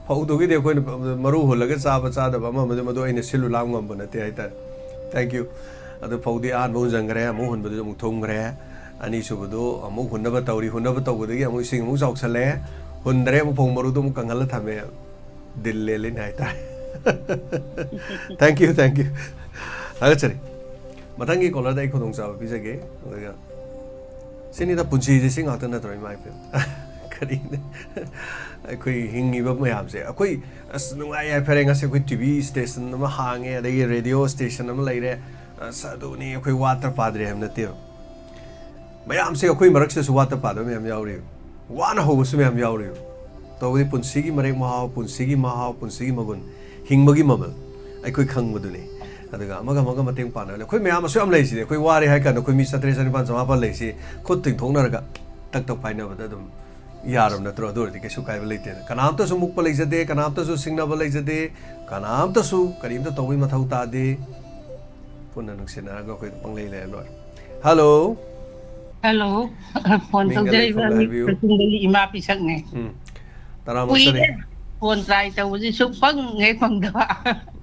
ꯐꯧꯗꯨꯒꯤꯗꯤ ꯑꯩꯈꯣꯏꯅ ꯃꯔꯨ ꯍꯨꯜꯂꯒ ꯆꯥꯕ ꯆꯥꯗꯕ ꯑꯃ ꯑꯃꯗꯤ ꯃꯗꯨ ꯑꯩꯅ ꯁꯤꯜꯂꯨ ꯂꯥꯡ ꯉꯝꯕ ꯅꯠꯇꯦ ꯍꯥꯏꯇꯥꯔꯦ꯫ Thank you. ꯑꯗꯨ ꯐꯧꯗꯤ ꯑꯍꯥꯟꯕ ꯍꯨꯟꯖꯟꯈ꯭ꯔꯦ, ꯑꯃꯨꯛ ꯍꯨꯟꯕꯗꯨꯁꯨ ꯑꯃꯨꯛ ꯊꯨꯝꯈ꯭ꯔꯦ꯫ ꯑꯅꯤꯁꯨꯕꯗꯨ ꯑꯃꯨꯛ ꯍꯨꯟꯅꯕ ꯇꯧꯔꯤ, ꯍꯨꯟꯅꯕ ꯇꯧꯕꯗꯒꯤ ꯑꯃꯨꯛ ꯏꯁꯤꯡ ꯑꯃꯨꯛ ꯆꯥꯎꯁꯜꯂꯦ, ꯍꯨꯟꯗ꯭ꯔꯦ, ꯑꯃꯨꯛ ꯐꯧ ꯃꯔꯨꯗꯨ ꯑꯃꯨꯛ ꯀꯪꯍꯜꯂ ꯊꯝꯃꯦ꯫ ꯗꯤꯜ ꯂꯦꯜꯂꯤꯅꯦ ꯍꯥꯏꯇꯥꯔꯦ꯫ Thank you, thank you. ꯊꯥꯒꯠꯆꯔꯤ꯫ ꯃꯊꯪꯒꯤ caller ꯗ ꯑꯩ ꯈꯨꯗꯣꯡꯆꯥꯕ ꯄꯤꯖꯒꯦ꯫ ꯑꯗꯨꯒ ꯁꯤꯅꯤꯗ ꯄꯨꯟꯁꯤꯁꯦ, ꯁꯤ ꯉꯥꯛꯇ ꯅꯠꯇ꯭ꯔꯣ, ꯏꯃꯥ ꯏꯕꯦꯝ? ꯀꯔꯤꯅꯣ? ꯑꯩꯈꯣꯏ ꯍꯤꯡꯉꯤꯕ ꯃꯌꯥꯝꯁꯦ, ꯑꯩꯈꯣꯏ, ꯑꯁ, ꯅꯨꯡꯉꯥꯏ ꯌꯥꯏꯐꯔꯦ, ꯉꯁꯤ ꯑꯩꯈꯣꯏ ꯇꯤ ꯚꯤ ꯁ꯭ꯇꯦꯁꯟ ꯑꯃ ꯍꯥꯡꯉꯦ, ꯑꯗꯒꯤ ꯔꯦꯗꯤꯑꯣ ꯁ꯭ꯇꯦꯁꯟ ꯑꯃ ꯂꯩꯔꯦ, ꯑꯁ, ꯑꯗꯨꯅꯤ, ꯑꯩꯈꯣꯏ ꯋꯥꯠꯇ ꯄꯥꯗ꯭ꯔꯦ ꯍꯥꯏꯕ ꯅꯠꯇꯦꯕ꯫ ꯃꯌꯥꯝꯁꯦ, ꯑꯩꯈꯣꯏ ꯃꯔꯛꯁꯤꯗꯁꯨ ꯋꯥꯠꯇ ꯄꯥꯗꯕ ꯃꯌꯥꯝ ꯌꯥꯎꯔꯤꯕ, ꯋꯥꯅ ꯍꯧꯕꯁꯨ ꯃꯌꯥꯝ ꯌꯥꯎꯔꯤꯕ꯫ ꯇꯧꯕꯗꯤ ꯄꯨꯟꯁꯤꯒꯤ ꯃꯔꯦꯛ ꯃꯍꯥꯎ, ꯄꯨꯟꯁꯤꯒꯤ ꯃꯍꯥꯎ, ꯄꯨꯟꯁꯤꯒꯤ ꯃꯒꯨꯟ, ꯍꯤꯡꯕꯒꯤ ꯃꯃꯜ ꯑꯩꯈꯣꯏ ꯈꯪꯕꯗꯨꯅꯤ꯫ ꯑꯗꯨꯒ ꯑꯃꯒ ꯑꯃꯒ ꯃꯇꯦꯡ ꯄꯥꯡꯅꯕ, ꯑꯩꯈꯣꯏ ꯃꯌꯥꯝ ꯑꯁꯨꯛ ꯌꯥꯝ ꯂꯩꯔꯤꯁꯤꯗꯤ, ꯑꯩꯈꯣꯏ ꯋꯥꯔꯦ ꯍꯥꯏ ꯀꯥꯟꯗ ꯑꯩꯈꯣꯏ ꯃꯤ ꯆꯥꯇ꯭ꯔꯦꯠ, ꯆꯅꯤꯄꯥꯟ, ꯆꯃꯥꯄꯟ ꯂꯩꯔꯤꯁꯤ ꯈꯨꯠ ꯇꯤꯡꯊꯣꯛꯅꯔꯒ ꯇꯛ ꯇꯛ ꯄꯥꯏꯅꯕꯗ ꯑꯗꯨꯝ ꯌꯥꯔꯕ ꯅꯠꯇ꯭ꯔꯣ? ꯑꯗꯨ ꯑꯣꯏꯔꯗꯤ ꯀꯩꯁꯨ ꯀꯥꯏꯕ ꯂꯩꯇꯦꯅ꯫ ꯀꯅꯥꯝꯇꯁꯨ ꯃꯨꯛꯄ ꯂꯩꯖꯗꯦ, ꯀꯅꯥꯝꯇꯁꯨ ꯁꯤꯡꯅꯕ ꯂꯩꯖꯗꯦ, ꯀꯅꯥꯝꯇꯁꯨ ꯀꯔꯤꯝꯇ ꯇꯧꯕꯒꯤ ꯃꯊꯧ ꯇꯥꯗꯦ꯫ ꯄꯨꯟꯅ ꯅꯨꯡꯁꯤꯅꯔꯒ ꯑꯩꯈꯣꯏ ꯄꯪꯂꯩ ꯂꯩꯔ ꯂꯣꯏꯔꯦ꯫ ꯍꯜꯂꯣ꯫ ꯍꯜꯂꯣ꯫ ꯐꯣꯟ ꯃꯤꯡꯒ ꯇꯧꯖꯔꯛꯏꯕ ꯂꯩꯐꯝꯒ ꯃꯤ ꯍꯥꯏꯕꯤꯌꯨ꯫ ꯀꯛꯆꯤꯡꯗꯒꯤ ꯏꯃꯥ ꯄꯤꯁꯛꯅꯦ꯫ ꯎꯝ꯫ ꯇꯔꯥꯃꯔꯛꯇꯅꯤ꯫ ꯀꯨꯏꯔꯦ ꯐꯣꯟ ꯇ꯭ꯔꯥꯏ ꯇꯧꯕꯁꯤ ꯁꯨꯛꯐꯪ ꯍꯦꯛ ꯐꯪꯗꯕ꯫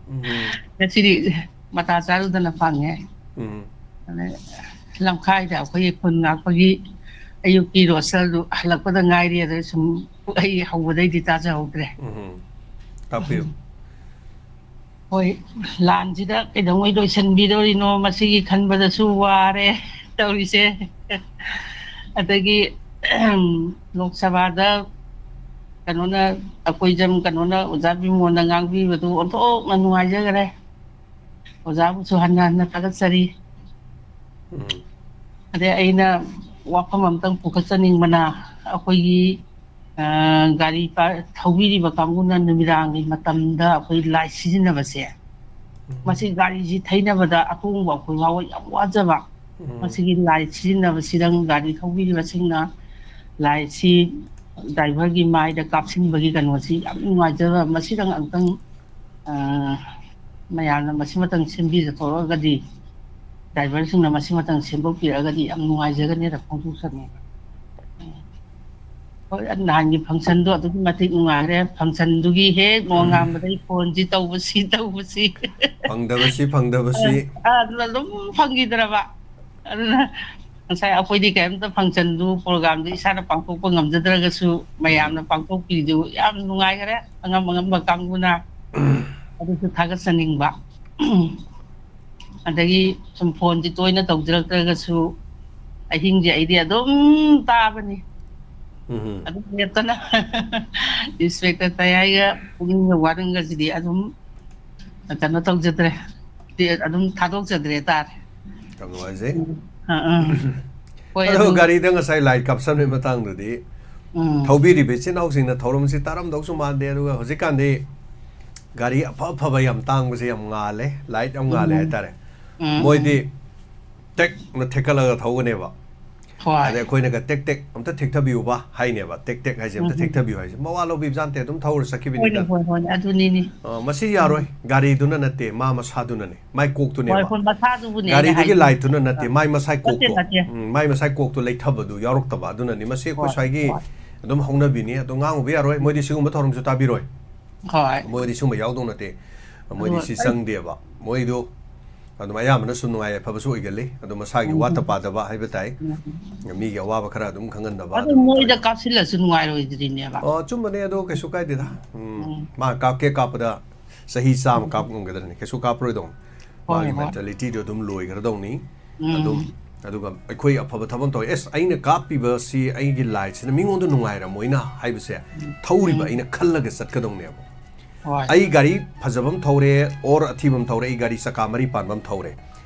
ꯎꯝ꯫ ꯉꯁꯤꯗꯤ ꯃꯇꯥ ꯆꯥꯔꯨꯗꯅ ꯐꯪꯉꯦ꯫ ꯎꯝ꯫ ꯑꯗꯩ ꯂꯝꯈꯥꯏꯗ ꯑꯩꯈꯣꯏꯒꯤ ꯈꯨꯟ ꯉꯥꯛꯄꯒꯤ ꯑꯌꯨꯛꯀꯤ ꯔꯣꯁꯇꯔꯗꯨ ꯍꯜꯂꯛꯄꯗ ꯉꯥꯏꯔꯤ, ꯑꯗ ꯁꯨꯝ ꯑꯩ ꯍꯧꯕꯗꯩꯗꯤ ꯇꯥꯖꯍꯧꯗ꯭ꯔꯦ꯫ ꯎꯝ꯫ ꯇꯥꯛꯄꯤꯌꯨ꯫ ꯍꯣꯏ, ꯂꯥꯟꯁꯤꯗ ꯀꯩꯗꯧꯉꯩ ꯂꯣꯏꯁꯤꯟꯕꯤꯗꯧꯔꯤꯅꯣ, ꯃꯁꯤꯒꯤ ꯈꯟꯕꯗꯁꯨ ꯋꯥꯔꯦ ꯇꯧꯔꯤꯁꯦ꯫ ꯑꯗꯒꯤ, ꯂꯣꯛ ꯁꯚꯥꯗ ꯀꯩꯅꯣꯅ, ꯑꯩꯈꯣꯏ ꯖꯝ ꯀꯩꯅꯣꯅ, ꯑꯣꯖꯥ ꯕꯤꯃꯣꯟꯅ ꯉꯥꯡꯕꯤꯕꯗꯨ ꯑꯣꯟꯊꯣꯛꯅ ꯅꯨꯡꯉꯥꯏꯖꯈꯔꯦ꯫ ꯑꯣꯖꯥꯕꯨꯁꯨ ꯍꯟꯅ ꯍꯟꯅ ꯊꯥꯒꯠꯆꯔꯤ꯫ ꯎꯝ꯫ ꯑꯗꯩ ꯑꯩꯅ ꯋꯥꯐꯝ ꯑꯝꯇꯪ ꯄꯨꯈꯠꯆꯅꯤꯡꯕꯅ, ꯑꯩꯈꯣꯏꯒꯤ, ꯑ, ꯒꯥꯔꯤ ꯄꯥ-, ꯊꯧꯕꯤꯔꯤꯕ ꯀꯥꯡꯕꯨꯅ ꯅꯨꯃꯤꯗꯥꯡꯒꯤ ꯃꯇꯝꯗ ꯑꯩꯈꯣꯏ ꯂꯥꯏꯠ ꯁꯤꯖꯤꯟꯅꯕꯁꯦ, ꯎꯝ꯫ ꯃꯁꯤ ꯒꯥꯔꯤꯁꯤ ꯊꯩꯅꯕꯗ ꯑꯇꯣꯡꯕ ꯑꯩꯈꯣꯏ ꯐꯥꯎꯕ ꯌꯥꯝ ꯋꯥꯖꯕ꯫ ꯎꯝ꯫ ꯃꯁꯤꯒꯤ ꯂꯥꯏꯠ ꯁꯤꯖꯤꯟꯅꯕꯁꯤꯗꯪ ꯒꯥꯔꯤ ꯊꯧꯕꯤꯔꯤꯕꯁꯤꯡꯅ ꯂꯥꯏꯠꯁꯤ ꯗ꯭ꯔꯥꯏꯚꯔꯒꯤ ꯃꯥꯏꯗ ꯀꯥꯞꯁꯤꯟꯕꯒꯤ ꯀꯩꯅꯣꯁꯤ ꯌꯥꯝ ꯅꯨꯡꯉꯥꯏꯖꯕ꯫ ꯃꯁꯤꯗꯪ ꯑꯃꯨꯛꯇꯪ, ꯑ, ꯃꯌꯥꯝꯅ ꯃꯁꯤꯃꯇꯪ ꯁꯦꯝꯕꯤꯊꯣꯛꯑꯒꯗꯤ, ꯗ꯭ꯔꯥꯏꯚꯔꯁꯤꯡꯅ ꯃꯁꯤꯃꯇꯪ ꯁꯦꯝꯗꯣꯛꯄꯤꯔꯒꯗꯤ ꯌꯥꯝ ꯅꯨꯡꯉꯥꯏꯖꯒꯅꯤꯅ ꯐꯣꯡꯗꯣꯛꯆꯅꯤꯡꯕ꯫ ꯍꯣꯏ, ꯅꯍꯥꯟꯒꯤ ꯐꯪꯁꯟꯗꯣ ꯑꯗꯨꯛꯀꯤ ꯃꯇꯤꯛ ꯅꯨꯡꯉꯥꯏꯈ꯭ꯔꯦ꯫ ꯐꯪꯁꯟꯗꯨꯒꯤ ꯍꯦꯛ ꯅꯣꯡꯉꯥꯟꯕꯗꯩ ꯐꯣꯟꯁꯤ ꯇꯧꯕꯁꯤ, ꯇꯧꯕꯁꯤ꯫ ꯐꯪꯗꯕꯁꯤ, ꯐꯪꯗꯕꯁꯤ꯫ ꯑ, ꯑꯗꯨꯅ ꯑꯗꯨꯝ ꯐꯪꯈꯤꯗ꯭ꯔꯕ꯫ ꯑꯗꯨꯅ ꯉꯁꯥꯏ ꯑꯩꯈꯣꯏꯗꯤ ꯀꯔꯤꯝꯇ ꯐꯪꯁꯟꯗꯨ, ꯄ꯭ꯔꯣꯒ꯭ꯔꯥꯝꯗꯨ ꯏꯁꯥꯅ ꯄꯥꯡꯊꯣꯛꯄ ꯉꯝꯖꯗ꯭ꯔꯒꯁꯨ, ꯃꯌꯥꯝꯅ ꯎꯝ꯫ ꯄꯥꯡꯊꯣꯛꯄꯤꯗꯨ ꯌꯥꯝ ꯅꯨꯡꯉꯥꯏꯈꯔꯦ꯫ ꯑꯉꯝ ꯑꯉꯝꯕ ꯀꯥꯡꯕꯨꯅ ꯑꯗꯨꯁꯨ ꯊꯥꯒꯠꯆꯅꯤꯡꯕ꯫ ꯑꯗꯒꯤ ꯁꯨꯝ ꯐꯣꯟꯗꯤ ꯇꯣꯏꯅ ꯇꯧꯖꯔꯛꯇ꯭ꯔꯒꯁꯨ, ꯑꯍꯤꯡꯁꯦ ꯑꯩꯗꯤ ꯑꯗꯨꯝ ꯇꯥꯕꯅꯤ꯫ ꯎꯝ꯫ ꯑꯗꯨꯝ ꯂꯦꯞꯇꯅ ꯏꯟꯁꯄꯦꯛꯇꯔ ꯇꯌꯥꯏꯒ ꯄꯨꯛꯅꯤꯡꯒ ꯋꯥꯔꯪꯒꯁꯤꯗꯤ ꯑꯗꯨꯝ ꯀꯩꯅꯣ ꯇꯧꯖꯗ꯭ꯔꯦ꯫ ꯑꯗꯨꯝ ꯊꯥꯗꯣꯛꯆꯗ꯭ꯔꯦ ꯇꯥꯔꯦ꯫ ꯌꯥꯝ ꯅꯨꯡꯉꯥꯏꯖꯩ꯫ ꯑꯥ, ꯑꯥ꯫ ꯍꯣꯏ, ꯑꯗꯣ ꯑꯗꯨ ꯒꯥꯔꯤꯗ ꯉꯁꯥꯏ ꯂꯥꯏꯠ ꯀꯥꯞꯁꯟꯕꯒꯤ ꯃꯇꯥꯡꯗꯨꯗꯤ ꯎꯝ꯫ ꯊꯧꯕꯤꯔꯤꯕ ꯏꯆꯤꯟ ꯏꯅꯥꯎꯁꯤꯡꯅ ꯊꯧꯔꯝꯁꯤ ꯇꯥꯔꯝꯗꯧꯁꯨ ꯃꯥꯟꯗꯦ꯫ ꯑꯗꯨꯒ ꯍꯧꯖꯤꯛꯀꯥꯟꯗꯤ ꯒꯥꯔꯤ ꯑꯐ ꯑꯐꯕ ꯌꯥꯝ ꯇꯥꯡꯕꯁꯦ ꯌꯥꯝ ꯉꯥꯜꯂꯦ, ꯂꯥꯏꯠ ꯌꯥꯝ ꯉꯥꯜꯂꯦ ꯎꯝ꯫ ꯍꯥꯏꯇꯥꯔꯦ꯫ ꯎꯝ, ꯃꯣꯏꯗꯤ ꯎꯝ꯫ ꯇꯦꯛꯅ ꯊꯦꯛꯀꯠꯂꯒ ꯊꯧꯒꯅꯦꯕ꯫ ꯍꯣꯏ꯫ ꯑꯗꯩ ꯑꯩꯈꯣꯏꯅꯒ "ꯇꯦꯛ ꯇꯦꯛ ꯑꯝꯇ ꯊꯦꯛꯊꯕꯤꯌꯨꯕ" ꯍꯥꯏꯅꯦꯕ꯫ "ꯇꯦꯛ ꯇꯦꯛ" ꯍꯥꯏꯁꯦ "ꯑꯝꯇ ꯎꯝ, ꯎꯝ꯫ ꯊꯦꯛꯊꯕꯤꯌꯨ" ꯍꯥꯏꯁꯦ ꯃꯋꯥ ꯂꯧꯕꯤꯕꯖꯥꯠ ꯅꯠꯇꯦ, ꯑꯗꯨꯝ ꯊꯧꯔ ꯍꯣꯏꯅꯦ, ꯆꯠꯈꯤꯕꯅꯤꯗ꯫ ꯍꯣꯏ, ꯍꯣꯏꯅꯦ, ꯑꯗꯨꯅꯤꯅꯦ꯫ ꯑ, ꯃꯁꯤ ꯌꯥꯔꯣꯏ꯫ ꯎꯝ꯫ ꯒꯥꯔꯤꯗꯨꯅ ꯅꯠꯇꯦ, ꯃꯥ ꯃꯁꯥꯗꯨꯅꯅꯦ, ꯃꯥꯏ ꯍꯣꯏ, ꯀꯣꯛꯇꯨꯅꯦꯕ꯫ ꯍꯣꯏ, ꯃꯁꯥꯗꯨꯕꯨꯅꯦ ꯑꯩꯅ ꯒꯥꯔꯤꯗꯨꯒꯤ ꯍꯥꯏꯁꯦ꯫ ꯂꯥꯏꯠꯇꯨꯅ ꯅꯠꯇꯦ, ꯑ, ꯃꯥꯏ ꯃꯁꯥꯏ ꯅꯠꯇꯦ, ꯀꯣꯛꯇꯣ꯫ ꯅꯠꯇꯦ꯫ ꯎꯝ, ꯃꯥꯏ ꯃꯁꯥꯏ ꯀꯣꯛꯇꯣ ꯂꯩꯊꯕꯗꯨ ꯌꯥꯎꯔꯛꯇꯕ꯫ ꯑꯗꯨꯅꯅꯤ ꯃꯁꯤ ꯑꯩꯈꯣꯏ ꯍꯣꯏ, ꯁ꯭ꯋꯥꯏꯒꯤ ꯍꯣꯏ꯫ ꯑꯗꯨꯝ ꯍꯧꯅꯕꯤꯅꯤ꯫ ꯑꯗꯣ ꯉꯥꯡꯉꯨꯕ ꯌꯥꯔꯣꯏ, ꯃꯣꯏꯗꯤ ꯁꯤꯒꯨꯝꯕ ꯊꯧꯔꯝꯁꯨ ꯇꯥꯕꯤꯔꯣꯏ꯫ ꯍꯣꯏ꯫ ꯃꯣꯏꯗꯤ ꯁꯤꯒꯨꯝꯕ ꯌꯥꯎꯗꯧ ꯅꯠꯇꯦ꯫ ꯃꯣꯏꯗꯤ ꯑꯗꯨ ꯁꯤ ꯑꯩ ꯆꯪꯗꯦꯕ꯫ ꯃꯣꯏꯗꯣ ꯑꯗꯨꯝ ꯑꯌꯥꯝꯕꯅ ꯁꯨꯝ ꯅꯨꯡꯉꯥꯏ ꯌꯥꯏꯐꯕꯁꯨ ꯑꯣꯏꯒꯜꯂꯤ꯫ ꯑꯗꯣ ꯃꯁꯥꯒꯤ ꯎꯝ, ꯋꯥꯠꯇ ꯎꯝ꯫ ꯄꯥꯗꯕ ꯍꯥꯏꯕ ꯇꯥꯏ꯫ ꯎꯝ꯫ ꯃꯤꯒꯤ ꯑꯋꯥꯕ ꯈꯔ ꯑꯗꯨꯝ ꯈꯪꯍꯟꯗꯕ ꯑꯗꯨ ꯑꯗꯨꯝ ꯃꯣꯏꯗ ꯇꯧꯋꯤ꯫ ꯀꯥꯞꯁꯤꯜꯂꯁꯨ ꯅꯨꯡꯉꯥꯏꯔꯣꯏꯗ꯭ꯔꯤꯅꯦꯕ꯫ ꯑꯣ, ꯑꯆꯨꯝꯕꯅꯦ꯫ ꯑꯗꯣ ꯀꯩꯁꯨ ꯀꯥꯏꯗꯦꯗ꯫ ꯎꯝ, ꯎꯝ꯫ ꯃꯥ ꯀꯥꯞꯀꯦ ꯀꯥꯞꯄꯗ ꯆꯍꯤ ꯆꯥꯝꯃ ꯎꯝ꯫ ꯀꯥꯞ ꯉꯝꯒꯗ꯭ꯔꯅꯦ? ꯀꯩꯁꯨ ꯀꯥꯞꯄꯔꯣꯏꯗꯧꯅꯤ꯫ ꯍꯣꯏ, ꯃꯥꯒꯤ ꯍꯣꯏ꯫ ꯃꯦꯟꯇꯦꯂꯤꯇꯤꯗꯣ ꯑꯗꯨꯝ ꯂꯣꯏꯈ꯭ꯔꯗꯧꯅꯤ꯫ ꯎꯝ꯫ ꯑꯗꯨꯝ, ꯑꯗꯨꯒ ꯑꯩꯈꯣꯏ ꯑꯐꯕ ꯊꯕꯛ ꯑꯃ ꯇꯧꯋꯦ, "ꯑꯦꯁ, ꯑꯩꯅ ꯀꯥꯞꯄꯤꯕꯁꯤ ꯑꯩꯒꯤ ꯂꯥꯏꯠꯁꯤꯅ ꯃꯤꯉꯣꯟꯗ ꯅꯨꯡꯉꯥꯏꯔꯝꯃꯣꯏꯅ" ꯍꯥꯏꯕꯁꯦ, ꯎꯝ꯫ ꯊꯧꯔꯤꯕ ꯎꯝ꯫ ꯑꯩꯅ ꯈꯜꯂꯒ ꯆꯠꯀꯗꯧꯅꯦꯕ꯫ ꯍꯣꯏ꯫ ꯑꯩ ꯒꯥꯔꯤ ꯐꯖꯕ ꯑꯃ ꯊꯧꯔꯦ, ꯑꯣꯔ ꯑꯊꯤꯕ ꯑꯃ ꯊꯧꯔꯦ, ꯑꯩ ꯒꯥꯔꯤ ꯆꯀꯥ ꯃꯔꯤ ꯄꯥꯟꯕ ꯑꯃ ꯊꯧꯔꯦ꯫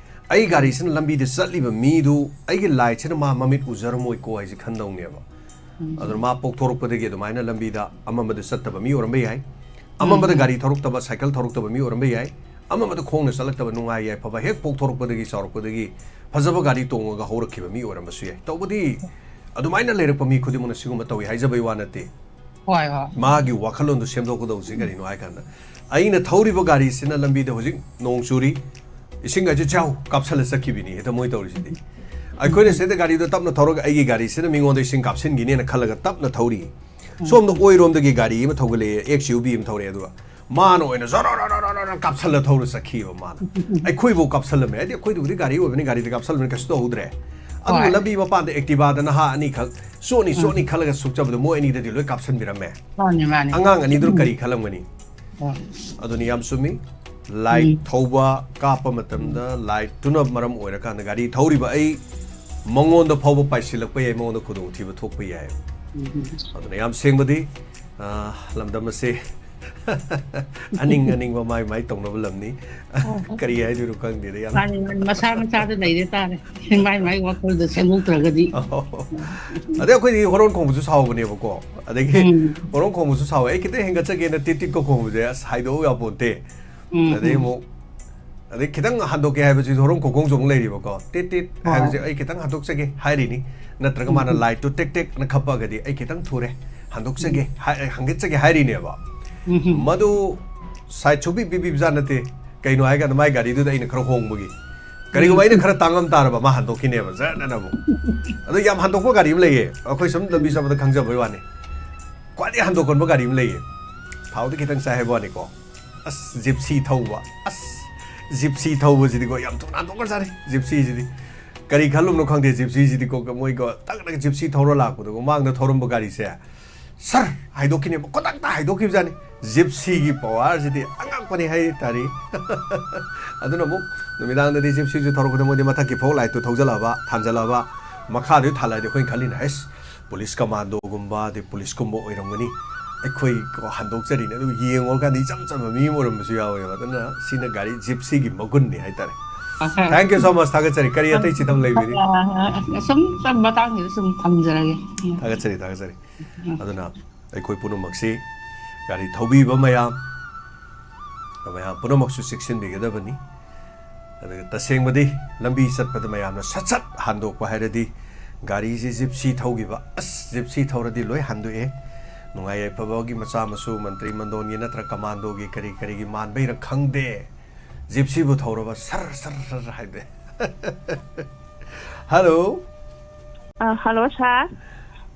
ꯑꯩ ꯒꯥꯔꯤꯁꯤꯅ ꯂꯝꯕꯤꯗ ꯆꯠꯂꯤꯕ ꯃꯤꯗꯨ ꯑꯩꯒꯤ ꯂꯥꯏꯠꯁꯤꯅ ꯃꯥ ꯃꯃꯤꯠ ꯎꯖꯔꯝꯃꯣꯏꯀꯣ ꯍꯥꯏꯁꯦ ꯈꯟꯗꯧꯅꯦꯕ꯫ ꯎꯝ꯫ ꯑꯗꯨꯅ ꯃꯥ ꯄꯣꯛꯊꯣꯔꯛꯄꯗꯒꯤ ꯑꯗꯨꯃꯥꯏꯅ ꯂꯝꯕꯤꯗ ꯑꯃꯝꯕꯗ ꯆꯠꯇꯕ ꯃꯤ ꯑꯣꯏꯔꯝꯕ ꯌꯥꯏ, ꯎꯝ, ꯑꯃꯝꯕꯗ ꯎꯝ꯫ ꯒꯥꯔꯤ ꯊꯧꯔꯛꯇꯕ, ꯁꯥꯏꯀꯜ ꯊꯧꯔꯛꯇꯕ ꯃꯤ ꯑꯣꯏꯔꯝꯕ ꯌꯥꯏ, ꯑꯃꯝꯕꯗ ꯈꯣꯡꯅ ꯆꯠꯂꯛꯇꯕ, ꯅꯨꯡꯉꯥꯏ ꯌꯥꯏꯐꯕ ꯍꯦꯛ ꯄꯣꯛꯊꯣꯔꯛꯄꯗꯒꯤ ꯆꯥꯎꯔꯛꯄꯗꯒꯤ ꯐꯖꯕ ꯒꯥꯔꯤ ꯇꯣꯡꯉꯒ ꯍꯧꯔꯛꯈꯤꯕ ꯃꯤ ꯑꯣꯏꯔꯝꯕꯁꯨ ꯌꯥꯏ꯫ ꯇꯧꯕꯗꯤ ꯑꯗꯨꯃꯥꯏꯅ ꯂꯩꯔꯛꯄ ꯃꯤ ꯈꯨꯗꯤꯡꯃꯛꯅ ꯁꯤꯒꯨꯝꯕ ꯇꯧꯏ ꯍꯥꯏꯖꯕꯩ ꯋꯥ ꯅꯠꯇꯦ꯫ ꯍꯣꯏ, ꯍꯣꯏ꯫ ꯃꯥꯒꯤ ꯋꯥꯈꯜꯂꯣꯟꯗꯣ ꯁꯦꯝꯗꯣꯛꯀꯗꯧꯕꯁꯤ ꯀꯔꯤꯅꯣ ꯍꯥꯏ ꯀꯥꯟꯗ, ꯑꯩꯅ ꯊꯧꯔꯤꯕ ꯒꯥꯔꯤꯁꯤꯅ ꯂꯝꯕꯤꯗ ꯍꯧꯖꯤꯛ ꯅꯣꯡ ꯆꯨꯔꯤ, ꯏꯁꯤꯡ ꯍꯥꯏꯁꯦ ꯆꯥꯎ ꯀꯥꯞꯁꯜꯂ ꯆꯠꯈꯤꯕꯤꯅꯤ ꯍꯦꯛꯇ ꯃꯣꯏ ꯇꯧꯔꯤꯁꯤꯗꯤ꯫ ꯑꯩꯈꯣꯏꯅ ꯁꯤꯗ ꯒꯥꯔꯤꯗꯣ ꯇꯞꯅ ꯊꯧꯔꯒ ꯑꯩꯒꯤ ꯒꯥꯔꯤꯁꯤꯅ ꯃꯤꯉꯣꯟꯗ ꯏꯁꯤꯡ ꯀꯥꯞꯁꯤꯟꯈꯤꯅꯤꯅ ꯈꯜꯂꯒ ꯇꯞꯅ ꯊꯧꯔꯤ꯫ ꯁꯣꯝꯗ ꯑꯣꯏꯔꯣꯝꯗꯒꯤ ꯒꯥꯔꯤ ꯑꯃ ꯊꯧꯒꯠꯂꯛꯑꯦ, ꯑꯦꯛꯁ ꯌꯨ ꯚꯤ ꯑꯃ ꯊꯧꯔꯛꯑꯦ, ꯑꯗꯨꯒ ꯃꯥꯅ ꯑꯣꯏꯅ ꯖꯔ ꯀꯥꯞꯁꯜꯂ ꯊꯧꯔ ꯆꯠꯈꯤꯕ ꯃꯥꯅ꯫ ꯑꯩꯈꯣꯏꯐꯧ ꯀꯥꯞꯁꯜꯂꯝꯃꯦ꯫ ꯍꯥꯏꯗꯤ ꯑꯩꯈꯣꯏꯗꯨꯕꯨꯗꯤ ꯒꯥꯔꯤ ꯑꯣꯏꯕꯅꯤ, ꯒꯥꯔꯤꯗꯤ ꯀꯥꯞꯁꯜꯂꯝꯃꯦ, ꯀꯩꯁꯨ ꯇꯧꯍꯧꯗ꯭ꯔꯦ꯫ ꯑꯗꯨꯒ ꯍꯣꯏ꯫ ꯂꯝꯕꯤ ꯃꯄꯥꯟꯗ ꯑꯦꯛꯇꯤꯚꯥꯗ ꯅꯍꯥ ꯑꯅꯤꯈꯛ ꯆꯣꯠꯅꯤ ꯎꯝ꯫ ꯆꯣꯠꯅꯤ ꯈꯜꯂꯒ ꯁꯨꯛꯆꯕꯗꯣ ꯃꯣꯏ ꯑꯅꯤꯗꯗꯤ ꯂꯣꯏ ꯀꯥꯞꯁꯟꯕꯤꯔꯝꯃꯦ꯫ ꯃꯥꯅꯤ, ꯃꯥꯅꯤ꯫ ꯑꯉꯥꯡ ꯑꯅꯤꯗꯨꯅ ꯀꯔꯤ ꯈꯜꯂꯝꯒꯅꯤ? ꯍꯣꯏ꯫ ꯑꯗꯨꯅꯤ ꯌꯥꯝ ꯆꯨꯝꯃꯤ꯫ ꯂꯥꯏꯠ ꯎꯝ꯫ ꯊꯧꯕ ꯀꯥꯞꯄ ꯃꯇꯝꯗ ꯂꯥꯏꯠꯇꯨꯅ ꯃꯔꯝ ꯑꯣꯏꯔꯀꯥꯟꯗ ꯒꯥꯔꯤ ꯊꯧꯔꯤꯕ ꯑꯩ ꯃꯉꯣꯟꯗ ꯐꯥꯎꯕ ꯄꯥꯏꯁꯤꯜꯂꯛꯄ ꯌꯥꯏ, ꯃꯉꯣꯟꯗ ꯈꯨꯗꯣꯡꯊꯤꯕ ꯊꯣꯛꯄ ꯌꯥꯏ꯫ ꯑꯗꯨꯅ ꯌꯥꯝ ꯁꯦꯡꯕꯗꯤ, ꯑ, ꯂꯝꯗꯝ ꯑꯁꯦ ꯑꯅꯤꯡ ꯑꯅꯤꯡꯕ ꯃꯥꯏ ꯃꯥꯏ ꯇꯧꯅꯕ ꯂꯝꯅꯤ꯫ ꯀꯔꯤ ꯍꯥꯏꯗꯣꯏꯅꯣ ꯈꯪꯗꯦꯗ, ꯌꯥꯝ ꯃꯥꯅꯤ, ꯃꯥꯅꯤ, ꯃꯁꯥ ꯃꯁꯥꯗ ꯂꯩꯔꯦ ꯇꯥꯔꯦ꯫ ꯃꯥꯏ ꯃꯥꯏ ꯋꯥꯈꯜꯗ ꯁꯦꯝꯗꯣꯛꯇ꯭ꯔꯒꯗꯤ꯫ ꯑꯗꯩ ꯑꯩꯈꯣꯏꯗꯤ ꯍꯣꯔꯣꯟ ꯈꯣꯡꯕꯁꯨ ꯁꯥꯎꯕꯅꯦꯕꯀꯣ꯫ ꯑꯗꯒꯤ ꯎꯝ꯫ ꯍꯣꯔꯣꯟ ꯈꯣꯡꯕꯁꯨ ꯁꯥꯎꯋꯦ꯫ ꯑꯩ ꯈꯤꯇꯪ ꯍꯦꯟꯒꯠꯆꯒꯦꯅ ꯇꯤꯠ ꯇꯤꯠꯀ ꯈꯣꯡꯕꯁꯦ, ꯑꯁ, ꯍꯥꯏꯗꯣꯛꯎ ꯌꯥꯄꯣꯟꯇꯦ꯫ ꯎꯝ, ꯑꯗꯩ ꯎꯝ꯫ ꯑꯃꯨꯛ, ꯑꯗꯩ ꯈꯤꯇꯪ ꯍꯟꯗꯣꯛꯀꯦ ꯍꯥꯏꯕꯁꯤꯁꯨ ꯍꯣꯔꯣꯟ ꯈꯣꯡꯈꯣꯡꯁꯨ ꯑꯃꯨꯛ ꯂꯩꯔꯤꯕꯀꯣ꯫ ꯇꯤꯠ ꯇꯤꯠ ꯍꯣꯏ꯫ ꯍꯥꯏꯕꯁꯦ ꯑꯩ ꯈꯤꯇꯪ ꯍꯟꯗꯣꯛꯆꯒꯦ ꯍꯥꯏꯔꯤꯅꯤ꯫ ꯅꯠꯇ꯭ꯔꯒ ꯎꯝ, ꯃꯥꯅ ꯎꯝ꯫ ꯂꯥꯏꯠꯇꯨ ꯇꯦꯛ ꯇꯦꯛꯅ ꯈꯞꯄꯒꯗꯤ ꯑꯩ ꯈꯤꯇꯪ ꯊꯨꯔꯦ, ꯍꯟꯗꯣꯛꯆꯒꯦ ꯎꯝ꯫ ꯍꯥꯏ-, ꯍꯟꯒꯠꯆꯒꯦ ꯍꯥꯏꯔꯤꯅꯦꯕ꯫ ꯎꯝ, ꯎꯝ꯫ ꯃꯗꯨ ꯁꯥꯏꯠ ꯁꯨꯄꯤ ꯄꯤꯕꯤꯕꯖꯥꯠ ꯅꯠꯇꯦ꯫ ꯀꯩꯅꯣ ꯍꯥꯏꯀꯥꯟꯗ ꯃꯥꯏ ꯒꯥꯔꯤꯗꯨꯗ ꯑꯩꯅ ꯈꯔ ꯍꯣꯡꯕꯒꯤ꯫ ꯀꯔꯤꯒꯨꯝꯕ ꯎꯝ꯫ ꯑꯩꯅ ꯈꯔ ꯇꯥꯡꯉꯝ ꯇꯥꯔꯕ, ꯃꯥ ꯍꯟꯗꯣꯛꯈꯤꯅꯦꯕ, ꯖꯔꯅ ꯑꯃꯨꯛ꯫ ꯑꯗꯣ ꯌꯥꯝ ꯍꯟꯗꯣꯛꯄ ꯒꯥꯔꯤ ꯑꯃ ꯂꯩꯌꯦ, ꯑꯩꯈꯣꯏ ꯁꯨꯝ ꯂꯝꯕꯤ ꯎꯝ꯫ ꯆꯠꯄꯗ ꯈꯪꯖꯕꯩ ꯋꯥꯅꯤ꯫ ꯈ꯭ꯋꯥꯏꯗꯒꯤ ꯍꯟꯗꯣꯛꯀꯟꯕ ꯒꯥꯔꯤ ꯑꯃ ꯂꯩꯌꯦ, ꯊꯥꯎꯗꯤ ꯈꯤꯇꯪ ꯆꯥꯏ ꯍꯥꯏꯕ ꯋꯥꯅꯤꯀꯣ꯫ ꯑꯁ, ꯖꯤꯞꯁꯤ ꯊꯧꯕ꯫ ꯑꯁ, ꯖꯤꯞꯁꯤ ꯊꯧꯕꯁꯤꯗꯤꯀꯣ, ꯌꯥꯝ ꯊꯨꯅ ꯍꯟꯗꯣꯛꯈ꯭ꯔꯖꯥꯠꯅꯤ, ꯖꯤꯞꯁꯤꯁꯤꯗꯤ꯫ ꯀꯔꯤ ꯈꯜꯂꯨꯕꯅꯣ ꯈꯪꯗꯦ, ꯖꯤꯞꯁꯤꯁꯤꯗꯤꯀꯣ, ꯃꯣꯏꯀꯣ, ꯇꯛ ꯇꯛ ꯖꯤꯞꯁꯤ ꯊꯧꯔ ꯂꯥꯛꯄꯗꯀꯣ, ꯃꯥꯡꯗ ꯊꯧꯔꯝꯕ ꯒꯥꯔꯤꯁꯦ, ꯁꯔ ꯍꯥꯏꯗꯣꯛꯈꯤꯅꯦꯕ, ꯈꯨꯗꯛꯇ ꯍꯥꯏꯗꯣꯛꯈꯤꯕꯖꯥꯠꯅꯤ꯫ ꯖꯤꯞꯁꯤꯒꯤ ꯄꯋꯥꯔꯁꯤꯗꯤ ꯑꯉꯛꯄꯅꯤ ꯍꯥꯏ ꯇꯥꯔꯤ꯫ ꯑꯗꯨꯅ ꯑꯃꯨꯛ ꯅꯨꯃꯤꯗꯥꯡꯗꯗꯤ ꯖꯤꯞꯁꯤꯁꯨ ꯊꯧꯔꯛꯄꯗ ꯃꯣꯏꯗꯤ ꯃꯊꯛꯀꯤ ꯐꯣꯛ ꯂꯥꯏꯠꯇꯨ ꯊꯧꯖꯜꯂꯛꯑꯕ, ꯊꯥꯟꯖꯜꯂꯛꯑꯕ, ꯃꯈꯥꯗꯨ ꯊꯥꯜꯂꯛꯑꯗꯤ ꯑꯩꯈꯣꯏꯅ ꯈꯜꯂꯤꯅ, "ꯑꯩꯁ, ꯄꯨꯂꯤꯁ ꯀꯃꯥꯟꯗꯣꯒꯨꯝꯕ, ꯑꯗꯩ ꯄꯨꯂꯤꯁꯀꯨꯝꯕ ꯑꯣꯏꯔꯝꯒꯅꯤ꯫ ꯑꯩꯈꯣꯏ ꯀꯣ ꯍꯟꯗꯣꯛꯆꯔꯤꯅꯦ"꯫ ꯑꯗꯨ ꯌꯦꯡꯉꯨꯔꯀꯥꯟꯗ ꯏꯆꯝ ꯆꯝꯕ ꯃꯤ ꯑꯃ ꯑꯣꯏꯔꯝꯕꯁꯨ ꯌꯥꯎꯋꯦꯕ꯫ ꯑꯗꯨꯅ ꯁꯤꯅ ꯒꯥꯔꯤ ꯖꯤꯞꯁꯤꯒꯤ ꯃꯒꯨꯟꯅꯤ ꯍꯥꯏꯇꯥꯔꯦ꯫ ꯑꯍ꯫ Thank you so much꯫ ꯊꯥꯒꯠꯆꯔꯤ꯫ ꯀꯔꯤ ꯑꯇꯩ ꯆꯤꯊꯝ ꯂꯩꯕꯤꯔꯤ? ꯑ, ꯁꯨꯝ ꯃꯇꯥꯡꯁꯤꯗ ꯁꯨꯝ ꯊꯝꯖꯔꯒꯦ꯫ ꯎꯝ꯫ ꯊꯥꯒꯠꯆꯔꯤ, ꯊꯥꯒꯠꯆꯔꯤ꯫ ꯎꯝ꯫ ꯑꯗꯨꯅ ꯑꯩꯈꯣꯏ ꯄꯨꯝꯅꯃꯛꯁꯤ, ꯒꯥꯔꯤ ꯊꯧꯕꯤꯕ ꯃꯌꯥꯝ, ꯃꯌꯥꯝ ꯄꯨꯝꯅꯃꯛꯁꯨ ꯆꯦꯛꯁꯤꯟꯕꯤꯒꯗꯕꯅꯤ꯫ ꯑꯗꯨꯒ ꯇꯁꯦꯡꯕꯗꯤ ꯂꯝꯕꯤ ꯆꯠꯄꯗ ꯃꯌꯥꯝꯅ ꯁꯠ ꯁꯠ ꯍꯟꯗꯣꯛꯄ ꯍꯥꯏꯔꯗꯤ, ꯒꯥꯔꯤꯁꯤ ꯖꯤꯞꯁꯤ ꯊꯧꯈꯤꯕ, ꯑꯁ, ꯖꯤꯞꯁꯤ ꯊꯧꯔꯗꯤ ꯂꯣꯏ ꯍꯟꯗꯣꯛꯑꯦ꯫ ꯅꯨꯡꯉꯥꯏ ꯌꯥꯏꯐꯕꯒꯤ ꯃꯆꯥ ꯃꯁꯨ, ꯃꯟꯇ꯭ꯔꯤ ꯃꯟꯗꯣꯟꯒꯤ ꯅꯠꯇ꯭ꯔ ꯀꯃꯥꯟꯗꯣꯒꯤ ꯀꯔꯤ ꯀꯔꯤꯒꯤ ꯃꯥꯟꯕꯩꯔ ꯈꯪꯗꯦ, ꯖꯤꯞꯁꯤꯕꯨ ꯊꯧꯔꯕ ꯁꯔ ꯁꯔ ꯁꯔ ꯍꯥꯏꯗꯦ꯫ ꯍꯜꯂꯣ꯫ ꯑ, ꯍꯜꯂꯣ, ꯁꯥꯔ꯫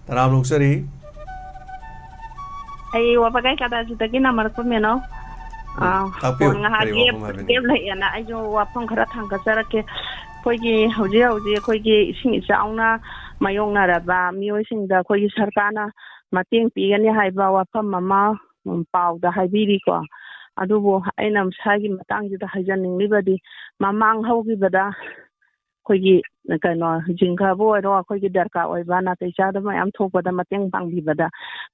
ꯇꯔꯥꯝꯅ ꯑꯣꯛꯆꯔꯤ꯫ ꯑꯩ ꯋꯥꯕꯒꯥꯏ ꯀꯗꯥꯖꯤꯗꯒꯤ ꯅꯃꯔꯛꯄ ꯃꯦꯅꯣ꯫ ꯎꯝ, ꯑ, ꯇꯥꯛꯄꯤꯌꯨ, ꯐꯣꯟ ꯉꯥꯏꯍꯥꯛ ꯀꯔꯤ ꯒꯦꯞ, ꯋꯥꯐꯝ ꯍꯥꯏꯕꯤꯅꯤꯡ? ꯒꯦꯞ ꯂꯩꯌꯦꯅ ꯑꯩꯁꯨ ꯋꯥꯐꯝ ꯈꯔ ꯊꯥꯡꯒꯠꯆꯔꯛꯀꯦ꯫ ꯑꯩꯈꯣꯏꯒꯤ ꯍꯧꯖꯤꯛ ꯍꯧꯖꯤꯛ ꯑꯩꯈꯣꯏꯒꯤ ꯏꯁꯤꯡ ꯏꯆꯥꯎꯅ ꯃꯥꯌꯣꯛꯅꯔꯕ ꯃꯤꯑꯣꯏꯁꯤꯡꯗ ꯑꯩꯈꯣꯏꯒꯤ ꯁꯔꯀꯥꯔꯅ ꯃꯇꯦꯡ ꯄꯤꯒꯅꯤ ꯍꯥꯏꯕ ꯋꯥꯐꯝ ꯑꯃ, ꯎꯝ, ꯄꯥꯎꯗ ꯍꯥꯏꯕꯤꯔꯤꯀꯣ꯫ ꯑꯗꯨꯕꯨ ꯑꯩꯅ ꯃꯁꯥꯒꯤ ꯃꯇꯥꯡꯁꯤꯗ ꯍꯥꯏꯖꯅꯤꯡꯂꯤꯕꯗꯤ, ꯃꯃꯥꯡ ꯍꯧꯈꯤꯕꯗ ꯑꯩꯈꯣꯏꯒꯤ ꯀꯩꯅꯣ, ꯖꯤꯡꯒꯕꯨ ꯑꯣꯏꯔꯣ, ꯑꯩꯈꯣꯏꯒꯤ ꯗꯔꯀꯥꯔ ꯑꯣꯏꯕ ꯅꯥꯇꯩ ꯆꯥꯗꯕ ꯃꯌꯥꯝ ꯊꯣꯛꯄꯗ ꯃꯇꯦꯡ ꯄꯥꯡꯕꯤꯕꯗ,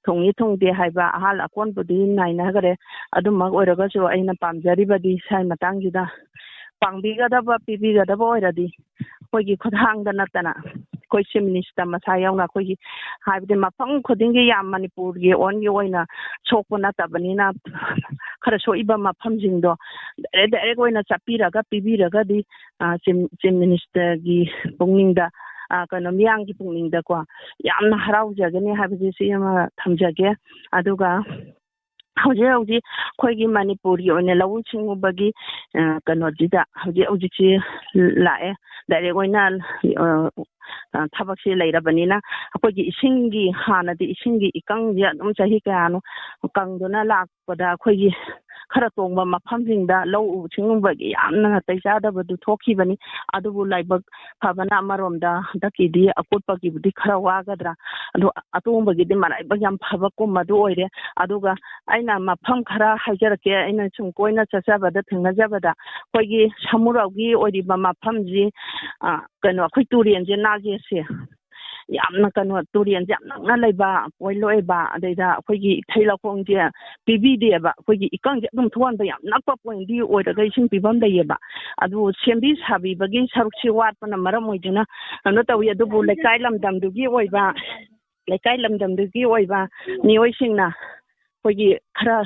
ꯊꯨꯡꯏ ꯊꯨꯡꯗꯦ ꯍꯥꯏꯕ ꯑꯍꯥꯜ ꯑꯀꯣꯟꯕꯨꯗꯤ ꯅꯥꯏꯅꯈ꯭ꯔꯦ꯫ ꯑꯗꯨꯃꯛ ꯑꯣꯏꯔꯒꯁꯨ ꯑꯩꯅ ꯄꯥꯝꯖꯔꯤꯕꯗꯤ ꯁ꯭ꯋꯥꯏ ꯃꯇꯥꯡꯁꯤꯗ ꯄꯥꯡꯕꯤꯒꯗꯕ, ꯄꯤꯕꯤꯒꯗꯕ ꯑꯣꯏꯔꯗꯤ ꯑꯩꯈꯣꯏꯒꯤ ꯈꯨꯠꯊꯥꯡꯗ ꯅꯠꯇꯅ ꯑꯩꯈꯣꯏ ꯆꯤꯐ ꯃꯤꯅꯤꯁꯇꯔ ꯃꯁꯥ ꯌꯥꯎꯅ ꯑꯩꯈꯣꯏꯒꯤ, ꯍꯥꯏꯕꯗꯤ ꯃꯐꯝ ꯈꯨꯗꯤꯡꯒꯤ ꯌꯥꯝ ꯃꯅꯤꯄꯨꯔꯒꯤ ꯑꯣꯟꯒꯤ ꯑꯣꯏꯅ ꯁꯣꯛꯄ ꯅꯠꯇꯕꯅꯤꯅ, ꯈꯔ ꯁꯣꯛꯏꯕ ꯃꯐꯝꯁꯤꯡꯗꯣ ꯗꯥꯏꯔꯦꯛ ꯗꯥꯏꯔꯦꯛ ꯑꯣꯏꯅ ꯆꯠꯄꯤꯔꯒ ꯄꯤꯕꯤꯔꯒꯗꯤ, ꯑ, ꯆꯤꯐ, ꯆꯤꯐ ꯃꯤꯅꯤꯁꯇꯔꯒꯤ ꯄꯨꯛꯅꯤꯡꯗ, ꯑ, ꯀꯩꯅꯣ, ꯃꯤꯌꯥꯝꯒꯤ ꯄꯨꯛꯅꯤꯡꯗꯀꯣ ꯌꯥꯝꯅ ꯍꯔꯥꯎꯖꯒꯅꯤ ꯍꯥꯏꯕꯁꯤ ꯁꯤ ꯑꯃ ꯊꯝꯖꯒꯦ꯫ ꯑꯗꯨꯒ ꯍꯧꯖꯤꯛ ꯍꯧꯖꯤꯛ ꯑꯩꯈꯣꯏꯒꯤ ꯃꯅꯤꯄꯨꯔꯒꯤ ꯑꯣꯏꯅ ꯂꯧꯎ ꯁꯤꯡꯎꯕꯒꯤ, ꯑ, ꯀꯩꯅꯣꯁꯤꯗ ꯍꯧꯖꯤꯛ ꯍꯧꯖꯤꯛꯁꯤ ꯂꯥꯛꯑꯦ꯫ ꯗꯥꯏꯔꯦꯛ ꯑꯣꯏꯅ, ꯑ, ꯑ, ꯊꯕꯛꯁꯤ ꯂꯩꯔꯕꯅꯤꯅ ꯑꯩꯈꯣꯏꯒꯤ ꯏꯁꯤꯡꯒꯤ, ꯍꯥꯟꯅꯗꯤ ꯏꯁꯤꯡꯒꯤ ꯏꯀꯪꯁꯦ ꯑꯗꯨꯝ ꯆꯍꯤ ꯀꯌꯥꯅꯣ ꯀꯪꯗꯨꯅ ꯂꯥꯛꯄꯗ ꯑꯩꯈꯣꯏꯒꯤ ꯈꯔ ꯇꯣꯡꯕ ꯃꯐꯝꯁꯤꯡꯗ ꯂꯧ ꯎ ꯁꯤꯡꯎꯕꯒꯤ ꯌꯥꯝꯅ ꯅꯥꯇꯩ ꯆꯥꯗꯕꯗꯨ ꯊꯣꯛꯈꯤꯕꯅꯤ꯫ ꯑꯗꯨꯕꯨ ꯂꯥꯏꯕꯛ ꯐꯕꯅ ꯑꯃꯔꯣꯝꯗ ꯍꯟꯗꯛꯀꯤꯗꯤ ꯑꯀꯨꯠꯄꯒꯤꯕꯨꯗꯤ ꯈꯔ ꯋꯥꯒꯗ꯭ꯔꯥ, ꯑꯗꯣ ꯑꯇꯣꯡꯕꯒꯤꯗꯤ ꯃꯔꯥꯏꯕꯛ ꯌꯥꯝ ꯐꯕ ꯀꯨꯝ ꯑꯗꯨ ꯑꯣꯏꯔꯦ꯫ ꯑꯗꯨꯒ ꯑꯩꯅ ꯃꯐꯝ ꯈꯔ ꯍꯥꯏꯖꯔꯛꯀꯦ, ꯑꯩꯅ ꯁꯨꯝ ꯀꯣꯏꯅ ꯆꯠꯆꯕꯗ ꯊꯦꯡꯅꯖꯕꯗ ꯑꯩꯈꯣꯏꯒꯤ ꯁꯃꯨꯔꯧꯒꯤ ꯑꯣꯏꯔꯤꯕ ꯃꯐꯝꯁꯤ, ꯑ, ꯀꯩꯅꯣ, ꯑꯩꯈꯣꯏ ꯇꯨꯔꯦꯟꯁꯦ, ꯅꯥꯒꯦꯁꯁꯦ ꯌꯥꯝꯅ, ꯀꯩꯅꯣ, ꯇꯨꯔꯦꯟꯁꯦ ꯌꯥꯝ ꯅꯛꯅ ꯂꯩꯕ ꯄꯣꯏꯟ ꯑꯣꯏꯕ, ꯑꯗꯩꯗ ꯑꯩꯈꯣꯏꯒꯤ ꯏꯊꯩ ꯂꯧꯈꯣꯡꯁꯦ ꯄꯤꯕꯤꯗꯦꯕ꯫ ꯑꯩꯈꯣꯏꯒꯤ ꯏꯀꯪꯁꯦ ꯑꯗꯨꯝ ꯊꯣꯛꯍꯟꯕ ꯌꯥꯝ ꯅꯛꯄ ꯄꯣꯏꯟꯗꯤ ꯑꯣꯏꯔꯒ ꯏꯁꯤꯡ ꯄꯤꯐꯝ ꯂꯩꯌꯦꯕ꯫ ꯑꯗꯨ ꯁꯦꯝꯕꯤ ꯁꯥꯕꯤꯕꯒꯤ ꯁꯔꯨꯛꯁꯤ ꯋꯥꯠꯄꯅ ꯃꯔꯝ ꯑꯣꯏꯗꯨꯅ ꯀꯩꯅꯣ ꯇꯧꯏ꯫ ꯑꯗꯨꯕꯨ ꯂꯩꯀꯥꯏ ꯂꯝꯗꯝꯗꯨꯒꯤ ꯑꯣꯏꯕ, ꯂꯩꯀꯥꯏ ꯂꯝꯗꯝꯗꯨꯒꯤ ꯑꯣꯏꯕ ꯃꯤꯑꯣꯏꯁꯤꯡꯅ ꯑꯩꯈꯣꯏꯒꯤ ꯈꯔ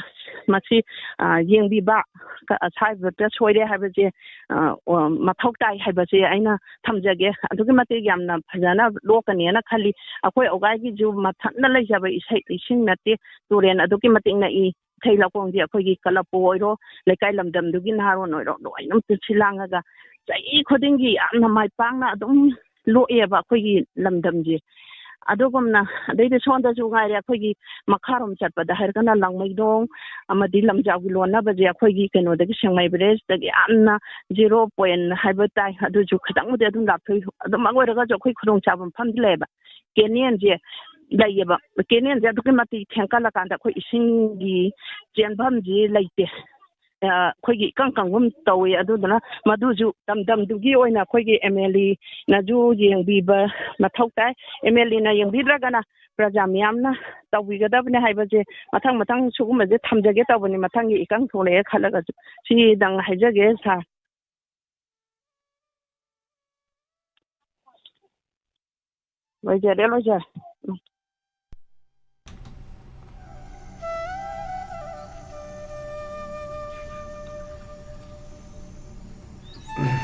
ꯃꯁꯤ, ꯑ, ꯌꯦꯡꯕꯤꯕ, ꯀ-, ꯑꯁꯥꯏꯕꯗ ꯁꯣꯏꯔꯦ ꯍꯥꯏꯕꯁꯦ, ꯑ, ꯑꯣ, ꯃꯊꯧ ꯇꯥꯏ ꯍꯥꯏꯕꯁꯦ ꯑꯩꯅ ꯊꯝꯖꯒꯦ꯫ ꯑꯗꯨꯛꯀꯤ ꯃꯇꯤꯛ ꯌꯥꯝꯅ ꯐꯖꯅ ꯂꯣꯛꯀꯅꯦꯅ ꯈꯜꯂꯤ꯫ ꯑꯩꯈꯣꯏ ꯑꯣꯒꯥꯏꯒꯤꯁꯨ ꯃꯊꯟꯇ ꯂꯩꯖꯕ ꯏꯁꯩ, ꯏꯁꯤꯡ ꯅꯠꯇꯦ, ꯇꯨꯔꯦꯟ ꯑꯗꯨꯛꯀꯤ ꯃꯇꯤꯛ ꯅꯛꯏ꯫ ꯏꯊꯩ ꯂꯧꯈꯣꯡꯁꯦ ꯑꯩꯈꯣꯏꯒꯤ ꯀ꯭ꯂꯕꯄꯨ ꯑꯣꯏꯔꯣ, ꯂꯩꯀꯥꯏ ꯂꯝꯗꯝꯗꯨꯒꯤ ꯅꯍꯥꯔꯣꯟ ꯑꯣꯏꯔꯣ, ꯂꯣꯏꯅꯃꯛ ꯁꯤꯜ ꯂꯥꯡꯉꯒ ꯆꯍꯤ ꯈꯨꯗꯤꯡꯒꯤ ꯌꯥꯝꯅ ꯃꯥꯏ ꯄꯥꯛꯅ ꯑꯗꯨꯝ ꯂꯣꯛꯑꯦꯕ ꯑꯩꯈꯣꯏꯒꯤ ꯂꯝꯗꯝꯁꯦ꯫ ꯑꯗꯨꯒꯨꯝꯅ, ꯑꯗꯩꯗꯤ ꯁꯣꯝꯗꯁꯨ ꯉꯥꯏꯔꯦ, ꯑꯩꯈꯣꯏꯒꯤ ꯃꯈꯥꯔꯣꯝ ꯆꯠꯄꯗ ꯍꯥꯏꯔꯒꯅ ꯂꯥꯡꯃꯩꯗꯣꯡ ꯑꯃꯗꯤ ꯂꯝꯖꯥꯎꯒꯤ ꯂꯣꯟꯅꯕꯁꯦ ꯑꯩꯈꯣꯏꯒꯤ ꯀꯩꯅꯣꯗꯒꯤ, ꯁꯦꯡꯃꯥꯏ ꯕ꯭ꯔꯤꯖꯇꯒꯤ ꯌꯥꯝꯅ ꯖꯤꯔꯣ ꯄꯣꯏꯟ ꯍꯥꯏꯕ ꯇꯥꯏ, ꯑꯗꯨꯁꯨ ꯈꯤꯇꯪꯕꯨꯗꯤ ꯑꯗꯨꯝ ꯂꯥꯞꯊꯣꯛꯏ꯫ ꯑꯗꯨꯃꯛ ꯑꯣꯏꯔꯒꯁꯨ ꯑꯩꯈꯣꯏ ꯈꯨꯗꯣꯡꯆꯥꯕ ꯃꯐꯝꯗꯤ ꯂꯩꯌꯦꯕ꯫ ꯀꯦꯅꯦꯜꯁꯦ ꯂꯩꯌꯦꯕ꯫ ꯀꯦꯅꯦꯜꯁꯦ ꯑꯗꯨꯛꯀꯤ ꯃꯇꯤꯛ ꯊꯦꯡꯀꯠꯂꯀꯥꯟꯗ ꯑꯩꯈꯣꯏ ꯏꯁꯤꯡꯒꯤ ꯆꯦꯟꯐꯝꯁꯤ ꯂꯩꯇꯦ꯫ ꯑꯩꯈꯣꯏꯒꯤ ꯏꯀꯪ ꯀꯪꯒꯨꯝ ꯇꯧꯏ꯫ ꯑꯗꯨꯗꯨꯅ ꯃꯗꯨꯁꯨ ꯇꯝ ꯇꯝꯗꯨꯒꯤ ꯑꯣꯏꯅ ꯑꯩꯈꯣꯏꯒꯤ ꯑꯦꯝ ꯑꯦꯜ ꯑꯦꯅꯁꯨ ꯌꯦꯡꯕꯤꯕ ꯃꯊꯧ ꯇꯥꯏ꯫ ꯑꯦꯝ ꯑꯦꯜ ꯑꯦꯅ ꯌꯦꯡꯕꯤꯗ꯭ꯔꯒꯅ ꯄ꯭ꯔꯖꯥ ꯃꯤꯌꯥꯝꯅ ꯇꯧꯕꯤꯒꯗꯕꯅꯦ ꯍꯥꯏꯕꯁꯦ ꯃꯊꯪ ꯃꯊꯪ ꯁꯤꯒꯨꯝꯕꯁꯦ ꯊꯝꯖꯒꯦ ꯇꯧꯕꯅꯤ, ꯃꯊꯪꯒꯤ ꯏꯀꯪ ꯊꯣꯛꯂꯛꯑꯦ ꯈꯜꯂꯒꯁꯨ꯫ ꯁꯤꯗꯪ ꯍꯥꯏꯖꯒꯦ ꯁꯥꯔ꯫ ꯂꯣꯏꯖꯔꯦ, ꯂꯣꯏꯖꯔꯦ꯫ ꯎꯝ꯫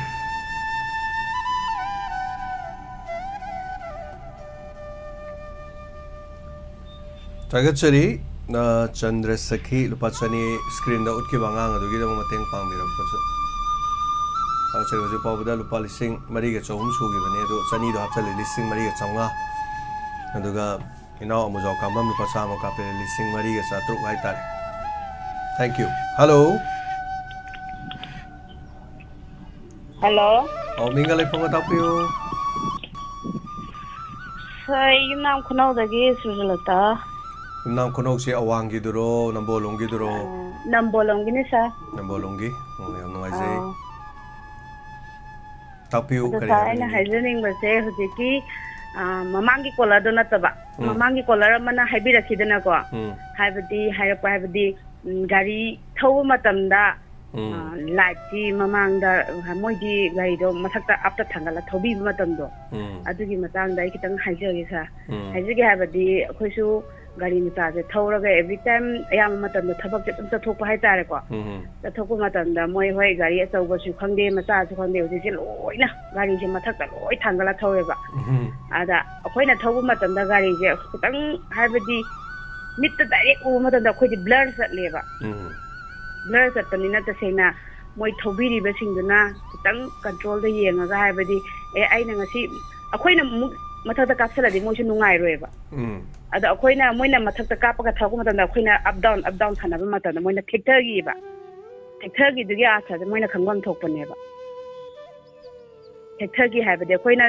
ꯊꯥꯒꯠꯆꯔꯤ꯫ ꯑ, ꯆꯟꯗ꯭ꯔ ꯁꯈꯤ, ꯂꯨꯄꯥ ꯆꯅꯤ ꯁ꯭ꯀ꯭ꯔꯤꯟꯗ ꯎꯠꯈꯤꯕ ꯑꯉꯥꯡ ꯑꯗꯨꯒꯤꯗꯃꯛ ꯃꯇꯦꯡ ꯄꯥꯡꯕꯤꯔꯛꯄꯁꯨ ꯊꯥꯒꯠꯆꯔꯤ꯫ ꯍꯧꯖꯤꯛ ꯐꯥꯎꯕꯗ ꯂꯨꯄꯥ ꯂꯤꯁꯤꯡ ꯃꯔꯤꯒ ꯆꯍꯨꯝ ꯁꯨꯈꯤꯕꯅꯤ, ꯑꯗꯨ ꯆꯅꯤꯗꯣ ꯍꯥꯞꯆꯜꯂꯤ, ꯂꯤꯁꯤꯡ ꯃꯔꯤꯒ ꯆꯥꯝꯃꯉꯥ꯫ ꯑꯗꯨꯒ ꯏꯅꯥꯎ ꯑꯃꯨꯖꯥꯎ ꯀꯥꯝꯕꯝ ꯂꯨꯄꯥ ꯆꯥꯝꯃ ꯀꯥꯞꯄꯤꯔꯦ, ꯂꯤꯁꯤꯡ ꯃꯔꯤꯒ ꯆꯥꯇ꯭ꯔꯨꯛ ꯍꯥꯏꯇꯥꯔꯦ꯫ Thank you꯫ ꯍꯜꯂꯣ꯫ ꯍꯜꯂꯣ꯫ ꯑꯧ, ꯃꯤꯡꯒ ꯂꯩꯐꯝꯒ ꯇꯥꯛꯄꯤꯌꯨ꯫ ꯁꯥꯔ, ꯑꯩ ꯌꯨꯝꯅꯥꯝ ꯈꯨꯅꯧꯗꯒꯤ ꯁꯨꯔꯖꯂꯇꯥ꯫ ꯌꯨꯝꯅꯥꯝ ꯈꯨꯅꯧꯁꯦ ꯑꯋꯥꯡꯒꯤꯗꯨꯔꯣ, ꯅꯝꯕꯣꯜꯂꯣꯝꯒꯤꯗꯨꯔꯣ? ꯑ, ꯅꯝꯕꯣꯜꯂꯣꯝꯒꯤꯅꯤ, ꯁꯥꯔ꯫ ꯅꯝꯕꯣꯜꯂꯣꯝꯒꯤ? ꯑꯣ, ꯌꯥꯝ ꯅꯨꯡꯉꯥꯏꯖꯩ꯫ ꯑꯥ꯫ ꯇꯥꯛꯄꯤꯌꯨ, ꯑꯗꯣ ꯀꯔꯤ ꯁꯥꯔ, ꯑꯩꯅ ꯍꯥꯏꯕꯤꯅꯤꯡꯉꯤ? ꯍꯥꯏꯖꯅꯤꯡꯕꯁꯦ ꯍꯧꯖꯤꯛꯀꯤ, ꯑ, ꯃꯃꯥꯡꯒꯤ ꯀꯣꯂꯔꯗꯣ ꯅꯠꯇꯕ, ꯎꯝ꯫ ꯃꯃꯥꯡꯒꯤ ꯀꯣꯂꯔ ꯑꯃꯅ ꯍꯥꯏꯕꯤꯔꯛꯈꯤꯗꯅꯀꯣ, ꯎꯝ꯫ ꯍꯥꯏꯕꯗꯤ, ꯍꯥꯏꯔꯛꯄ ꯍꯥꯏꯕꯗꯤ, ꯎꯝ, ꯒꯥꯔꯤ ꯊꯧꯕ ꯃꯇꯝꯗ, ꯎꯝ꯫ ꯑ, ꯂꯥꯏꯠꯁꯤ ꯃꯃꯥꯡꯗ, ꯑ, ꯃꯣꯏꯗꯤ ꯒꯥꯔꯤꯗꯣ ꯃꯊꯛꯇ ꯑꯞꯇ ꯊꯥꯡꯒꯠꯂ ꯊꯧꯕꯤꯕ ꯃꯇꯝꯗꯣ, ꯎꯝ꯫ ꯑꯗꯨꯒꯤ ꯃꯇꯥꯡꯗ ꯑꯩ ꯈꯤꯇꯪ ꯍꯥꯏꯖꯒꯦ ꯁꯥꯔ꯫ ꯎꯝ꯫ ꯍꯥꯏꯖꯒꯦ ꯍꯥꯏꯕꯗꯤ ꯑꯩꯈꯣꯏꯁꯨ ꯒꯥꯔꯤ ꯃꯆꯥꯁꯦ ꯊꯧꯔꯒ every time ꯑꯌꯥꯝꯕ ꯃꯇꯝꯗ ꯊꯕꯛꯁꯦ ꯑꯗꯨꯝ ꯆꯠꯊꯣꯛꯄ ꯍꯥꯏꯇꯥꯔꯦꯀꯣ꯫ ꯎꯝ꯫ ꯆꯠꯊꯣꯛꯄ ꯃꯇꯝꯗ ꯃꯣꯏ, ꯍꯣꯏ, ꯒꯥꯔꯤ ꯑꯆꯧꯕꯁꯨ ꯈꯪꯗꯦ, ꯃꯆꯥꯁꯨ ꯈꯪꯗꯦ, ꯍꯧꯖꯤꯛꯁꯦ ꯂꯣꯏꯅ ꯒꯥꯔꯤꯁꯦ ꯃꯊꯛꯇ ꯂꯣꯏ ꯊꯥꯡꯒꯠꯂ ꯊꯧꯋꯦꯕ꯫ ꯎꯝ꯫ ꯑꯗ ꯑꯩꯈꯣꯏꯅ ꯊꯧꯕ ꯃꯇꯝꯗ ꯒꯥꯔꯤꯁꯦ ꯈꯤꯇꯪ, ꯍꯥꯏꯕꯗꯤ, ꯃꯤꯠꯇ direct ꯎꯕ ꯃꯇꯝꯗ ꯑꯩꯈꯣꯏꯗꯤ blur ꯆꯠꯂꯦꯕ꯫ ꯎꯝ꯫ Blur ꯆꯠꯄꯅꯤꯅ ꯇꯁꯦꯡꯅ ꯃꯣꯏ ꯊꯧꯕꯤꯔꯤꯕꯁꯤꯡꯗꯨꯅ ꯈꯤꯇꯪ controlꯗ ꯌꯦꯡꯉꯒ, ꯍꯥꯏꯕꯗꯤ, ꯑꯦ, ꯑꯩꯅ ꯉꯁꯤ, ꯑꯩꯈꯣꯏꯅ ꯑꯃꯨꯛ ꯃꯊꯛꯇ ꯀꯥꯞꯁꯜꯂꯗꯤ ꯃꯣꯏꯁꯨ ꯅꯨꯡꯉꯥꯏꯔꯣꯏꯕ꯫ ꯎꯝ꯫ ꯑꯗꯣ ꯑꯩꯈꯣꯏꯅ, ꯃꯣꯏꯅ ꯃꯊꯛꯇ ꯀꯥꯞꯄꯒ ꯊꯧꯔꯛꯄ ꯃꯇꯝꯗ ꯑꯩꯈꯣꯏꯅ up down, up down ꯁꯥꯟꯅꯕ ꯃꯇꯝꯗ ꯃꯣꯏꯅ ꯊꯦꯛꯊꯈꯤꯕ꯫ ꯊꯦꯛꯊꯈꯤꯗꯨꯒꯤ ꯑꯥꯊ꯭ꯔꯁꯦ ꯃꯣꯏꯅ ꯈꯪꯐꯝ ꯊꯣꯛꯄꯅꯦꯕ꯫ ꯊꯦꯛꯊꯈꯤ ꯍꯥꯏꯕꯗꯤ ꯑꯩꯈꯣꯏꯅ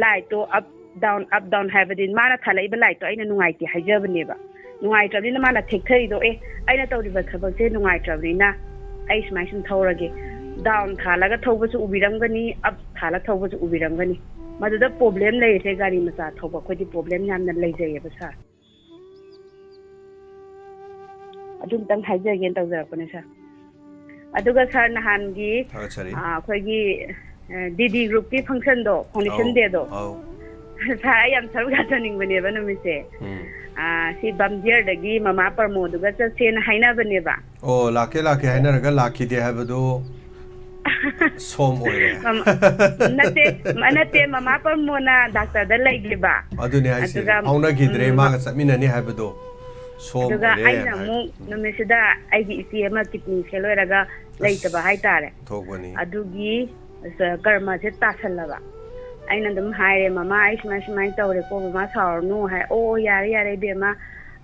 ꯂꯥꯏꯠꯇꯣ up down, up down ꯍꯥꯏꯕꯗꯤ ꯃꯥꯅ ꯊꯥꯜꯂꯛꯏꯕ ꯂꯥꯏꯠꯇꯣ ꯑꯩꯅ ꯅꯨꯡꯉꯥꯏꯇꯦ ꯍꯥꯏꯖꯕꯅꯦꯕ꯫ ꯅꯨꯡꯉꯥꯏꯇ꯭ꯔꯕꯅꯤꯅ ꯃꯥꯅ ꯊꯦꯛꯊꯔꯤꯗꯣ, "ꯑꯦ, ꯑꯩꯅ ꯇꯧꯔꯤꯕ ꯊꯕꯛꯁꯦ ꯅꯨꯡꯉꯥꯏꯇ꯭ꯔꯕꯅꯤꯅ ꯑꯩ ꯁꯨꯃꯥꯏ ꯁꯨꯝ ꯊꯧꯔꯒꯦ, ꯗꯥꯎꯟ ꯊꯥꯜꯂꯒ ꯊꯧꯕꯁꯨ ꯎꯕꯤꯔꯝꯒꯅꯤ, ꯑꯞ ꯊꯥꯜꯂ ꯊꯧꯕꯁꯨ ꯎꯕꯤꯔꯝꯒꯅꯤ꯫ ꯃꯗꯨꯗ ꯄ꯭ꯔꯣꯕ꯭ꯂꯦꯝ ꯂꯩꯔꯤꯁꯦ ꯒꯥꯔꯤ ꯃꯆꯥ ꯊꯧꯕ ꯑꯩꯈꯣꯏꯗꯤ ꯄ꯭ꯔꯣꯕ꯭ꯂꯦꯝ ꯌꯥꯝꯅ ꯂꯩꯖꯩꯌꯦꯕ ꯁꯥꯔ꯫ ꯑꯗꯨꯝꯇꯪ ꯍꯥꯏꯖꯒꯦꯅ ꯇꯧꯖꯔꯛꯄꯅꯦ ꯁꯥꯔ꯫ ꯑꯗꯨꯒ ꯁꯥꯔ, ꯅꯍꯥꯟꯒꯤ, ꯊꯥꯒꯠꯆꯔꯤ꯫ ꯑ, ꯑꯩꯈꯣꯏꯒꯤ, ꯑ, ꯗꯤ ꯗꯤ ꯒ꯭ꯔꯨꯞꯀꯤ ꯐꯪꯁꯟꯗꯣ, ꯐꯥꯎꯟꯗꯦꯁꯟ ꯑꯧ, ꯗꯦꯗꯣ, ꯑꯧ꯫ ꯁꯥꯔ, ꯑꯩ ꯌꯥꯝ ꯁꯔꯨꯛ ꯌꯥꯖꯅꯤꯡꯕꯅꯦꯕ ꯅꯨꯃꯤꯠꯁꯦ꯫ ꯎꯝ꯫ ꯑ, ꯁꯤ ꯕꯝꯗꯤꯌꯔꯗꯒꯤ ꯃꯃꯥ ꯄꯔꯃꯣꯗꯨꯒ ꯆꯠꯁꯦꯅ ꯍꯥꯏꯅꯕꯅꯦꯕ꯫ ꯑꯣ, ꯂꯥꯛꯀꯦ, ꯂꯥꯛꯀꯦ ꯍꯥꯏꯅꯔꯒ ꯂꯥꯛꯈꯤꯗꯦ ꯍꯥꯏꯕꯗꯨ ꯁꯣꯝ ꯑꯣꯏꯔꯦ꯫ ꯃꯃ-, ꯅꯠꯇꯦ, ꯃ-, ꯅꯠꯇꯦ, ꯃꯃꯥ ꯄꯔꯃꯣꯅ ꯗꯥꯛꯇꯔꯗ ꯂꯩꯈꯤꯕ꯫ ꯑꯗꯨꯅꯦ ꯍꯥꯏꯁꯦ, ꯑꯗꯨꯒ, ꯐꯥꯎꯅꯈꯤꯗ꯭ꯔꯦ, ꯎꯝ, ꯃꯥꯒ ꯆꯠꯃꯤꯟꯅꯅꯤ ꯍꯥꯏꯕꯗꯣ ꯁꯣꯝ ꯑꯗꯨꯒ ꯑꯣꯏꯔꯦ ꯑꯩꯅ ꯍꯥꯏ꯫ ꯑꯃꯨꯛ ꯎꯝ꯫ ꯅꯨꯃꯤꯠꯁꯤꯗ ꯑꯩꯒꯤ ꯏꯆꯦ ꯑꯃ ꯀꯤꯗꯅꯤ ꯐꯦꯜ ꯑꯣꯏꯔꯒ ꯑꯁ, ꯂꯩꯇꯕ ꯍꯥꯏꯇꯥꯔꯦ꯫ ꯊꯣꯛꯄꯅꯤ꯫ ꯑꯗꯨꯒꯤ, ꯑꯁ, ꯀꯔꯃꯁꯦ ꯇꯥꯁꯜꯂꯕ꯫ ꯑꯩꯅ ꯑꯗꯨꯝ ꯍꯥꯏꯔꯦ, "ꯃꯃꯥ, ꯑꯩ ꯁꯨꯃꯥꯏ ꯁꯨꯃꯥꯏꯅ ꯇꯧꯔꯦꯀꯣ, ꯃꯃꯥ ꯁꯥꯎꯔꯅꯨ" ꯍꯥꯏ꯫ "ꯑꯣ, ꯌꯥꯔꯦ, ꯌꯥꯔꯦ, ꯏꯕꯦꯝꯃ,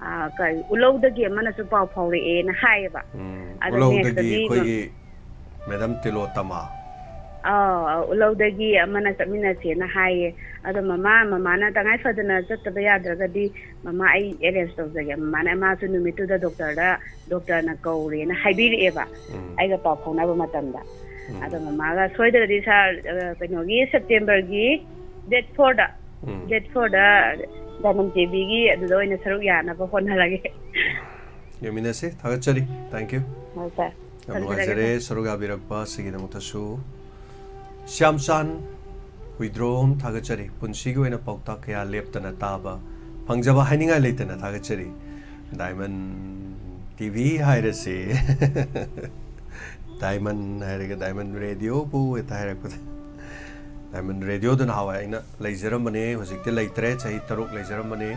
ꯑ, ꯀꯔꯤ, ꯎꯂꯧꯗꯒꯤ ꯑꯃꯅꯁꯨ ꯄꯥꯎ ꯐꯥꯎꯔꯛꯑꯦꯅ" ꯍꯥꯏꯌꯦꯕ꯫ ꯎꯝ, ꯑꯗꯣ ꯎꯂꯧꯗꯒꯤ ꯅꯦꯛꯁꯇꯗꯤ ꯃ-, ꯑꯩꯈꯣꯏꯒꯤ ꯃꯦꯗꯥꯝ ꯇꯤꯂꯣꯇꯃꯥ꯫ ꯑꯥ, ꯎꯂꯧꯗꯒꯤ ꯑꯃꯅ ꯆꯠꯃꯤꯟꯅꯁꯦꯅ ꯍꯥꯏꯌꯦ꯫ ꯑꯗꯣ ꯃꯃꯥ, ꯃꯃꯥꯅ ꯇꯉꯥꯏ ꯐꯗꯅ ꯆꯠꯇꯕ ꯌꯥꯗ꯭ꯔꯒꯗꯤ, "ꯃꯃꯥ, ꯑꯩ ꯑꯦꯔꯦꯟꯖ ꯇꯧꯖꯒꯦ"꯫ ꯃꯃꯥꯅ, ꯃꯥꯁꯨ ꯅꯨꯃꯤꯠꯇꯨꯗ ꯗꯣꯛꯇꯔꯗ, ꯗꯣꯛꯇꯔꯅ ꯀꯧꯔꯦꯅ ꯍꯥꯏꯕꯤꯔꯛꯑꯦꯕ, ꯎꯝ꯫ ꯑꯩꯒ ꯄꯥꯎ ꯐꯥꯎꯅꯕ ꯃꯇꯝꯗ꯫ ꯎꯝ꯫ ꯑꯗꯣ ꯃꯃꯥꯒ ꯁꯣꯏꯗ꯭ꯔꯗꯤ ꯁꯥꯔ, ꯑ, ꯀꯩꯅꯣꯒꯤ ꯁꯦꯞꯇꯦꯝꯕꯔꯒꯤ ꯗꯦꯠ ꯐꯣꯔꯗ, ꯎꯝ꯫ ꯗꯦꯠ ꯐꯣꯔꯗ ꯗꯥꯏꯃꯟ ꯇꯤ ꯚꯤꯒꯤ ꯑꯗꯨꯗ ꯑꯣꯏꯅ ꯁꯔꯨꯛ ꯌꯥꯅꯕ ꯍꯣꯠꯅꯔꯒꯦ꯫ ꯌꯦꯡꯃꯤꯟꯅꯁꯤ꯫ ꯊꯥꯒꯠꯆꯔꯤ꯫ Thank you꯫ ꯍꯣꯏ, ꯁꯥꯔ꯫ ꯌꯥꯝ ꯊꯝꯖꯔꯒꯦ, ꯅꯨꯡꯉꯥꯏꯖꯔꯦ ꯁꯥꯔ꯫ ꯁꯔꯨꯛ ꯌꯥꯕꯤꯔꯛꯄ ꯑꯁꯤꯒꯤꯗꯃꯛꯇꯁꯨ꯫ ꯁ꯭ꯌꯥꯝꯆꯥꯟ ꯍꯨꯏꯗ꯭ꯔꯣꯝ, ꯊꯥꯒꯠꯆꯔꯤ꯫ ꯄꯨꯟꯁꯤꯒꯤ ꯑꯣꯏꯅ ꯄꯥꯎꯇꯥꯛ ꯀꯌꯥ ꯂꯦꯞꯇꯅ ꯇꯥꯕ ꯐꯪꯖꯕ ꯍꯥꯏꯅꯤꯡꯉꯥꯏ ꯂꯩꯇꯅ ꯊꯥꯒꯠꯆꯔꯤ꯫ ꯗꯥꯏꯃꯟ ꯇꯤ ꯚꯤ ꯍꯥꯏꯔꯁꯦ꯫ ꯗꯥꯏꯃꯟ ꯍꯥꯏꯔꯒ ꯗꯥꯏꯃꯟ ꯔꯦꯗꯤꯑꯣꯕꯨ ꯍꯦꯛꯇ ꯍꯥꯏꯔꯛꯄꯗ꯫ ꯗꯥꯏꯃꯟ ꯔꯦꯗꯤꯑꯣꯗꯨ ꯅꯍꯥꯟꯋꯥꯏ ꯑꯩꯅ ꯂꯩꯖꯔꯝꯕꯅꯦ, ꯍꯧꯖꯤꯛꯇꯤ ꯂꯩꯇ꯭ꯔꯦ, ꯆꯍꯤ ꯇꯔꯨꯛ ꯂꯩꯖꯔꯝꯕꯅꯦ꯫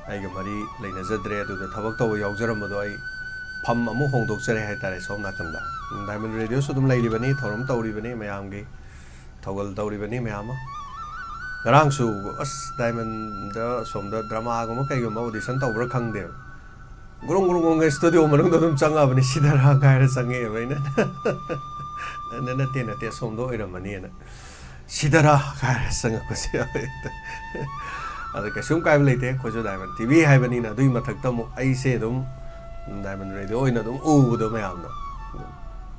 ꯑꯩꯒ ꯃꯔꯤ ꯂꯩꯅꯖꯗ꯭ꯔꯦ꯫ ꯑꯗꯨꯗ ꯊꯕꯛ ꯇꯧꯕ ꯌꯥꯎꯖꯔꯝꯕꯗꯣ ꯑꯩ ꯐꯝ ꯑꯃꯨꯛ ꯍꯣꯡꯗꯣꯛꯆꯔꯦ ꯍꯥꯏꯇꯥꯔꯦ ꯁꯣꯝ ꯅꯥꯀꯟꯗ꯫ ꯗꯥꯏꯃꯟ ꯔꯦꯗꯤꯑꯣꯁꯨ ꯑꯗꯨꯝ ꯂꯩꯔꯤꯕꯅꯤ, ꯊꯧꯔꯝ ꯇꯧꯔꯤꯕꯅꯤ ꯃꯌꯥꯝꯒꯤ꯫ ꯊꯧꯒꯜ ꯇꯧꯔꯤꯕꯅꯤ ꯃꯌꯥꯝ ꯑꯃ꯫ ꯉꯔꯥꯡꯁꯨ ꯑꯁ ꯗꯥꯏꯃꯟꯗ ꯑꯁꯣꯝꯗ ꯗ꯭ꯔꯃꯥꯒꯨꯝꯕ ꯀꯩꯒꯨꯝꯕ ꯑꯣꯗꯤꯁꯟ ꯇꯧꯕ꯭ꯔꯥ ꯈꯪꯗꯦꯕ꯫ ꯒ꯭ꯔꯨꯡ ꯒ꯭ꯔꯨꯡ ꯒ꯭ꯔꯨꯡ ꯁ꯭ꯇꯨꯗꯤꯑꯣ ꯃꯅꯨꯡꯗ ꯑꯗꯨꯝ ꯆꯪꯉꯛꯑꯕꯅꯤ, "ꯁꯤꯗꯔꯥ?" ꯍꯥꯏꯔ ꯆꯪꯉꯛꯑꯦꯕ ꯑꯩꯅ꯫ "ꯅꯠꯇꯦ, ꯅꯠꯇꯦ, ꯑꯁꯣꯝꯗ ꯑꯣꯏꯔꯝꯃꯅꯤꯅ꯫ ꯁꯤꯗꯔꯥ?" ꯍꯥꯏꯔ ꯆꯪꯉꯛꯄꯁꯨ ꯌꯥꯎꯋꯦ꯫ ꯑꯗ ꯀꯩꯁꯨꯝ ꯀꯥꯏꯕ ꯂꯩꯇꯦ, ꯑꯩꯈꯣꯏꯁꯨ ꯗꯥꯏꯃꯟ ꯇꯤ ꯚꯤ ꯍꯥꯏꯕꯅꯤꯅ꯫ ꯑꯗꯨꯒꯤ ꯃꯊꯛꯇ ꯑꯃꯨꯛ ꯑꯩꯁꯦ ꯑꯗꯨꯝ ꯗꯥꯏꯃꯟ ꯔꯦꯗꯤꯑꯣ ꯑꯣꯏꯅ ꯑꯗꯨꯝ ꯎꯕꯗꯣ ꯃꯌꯥꯝꯅ꯫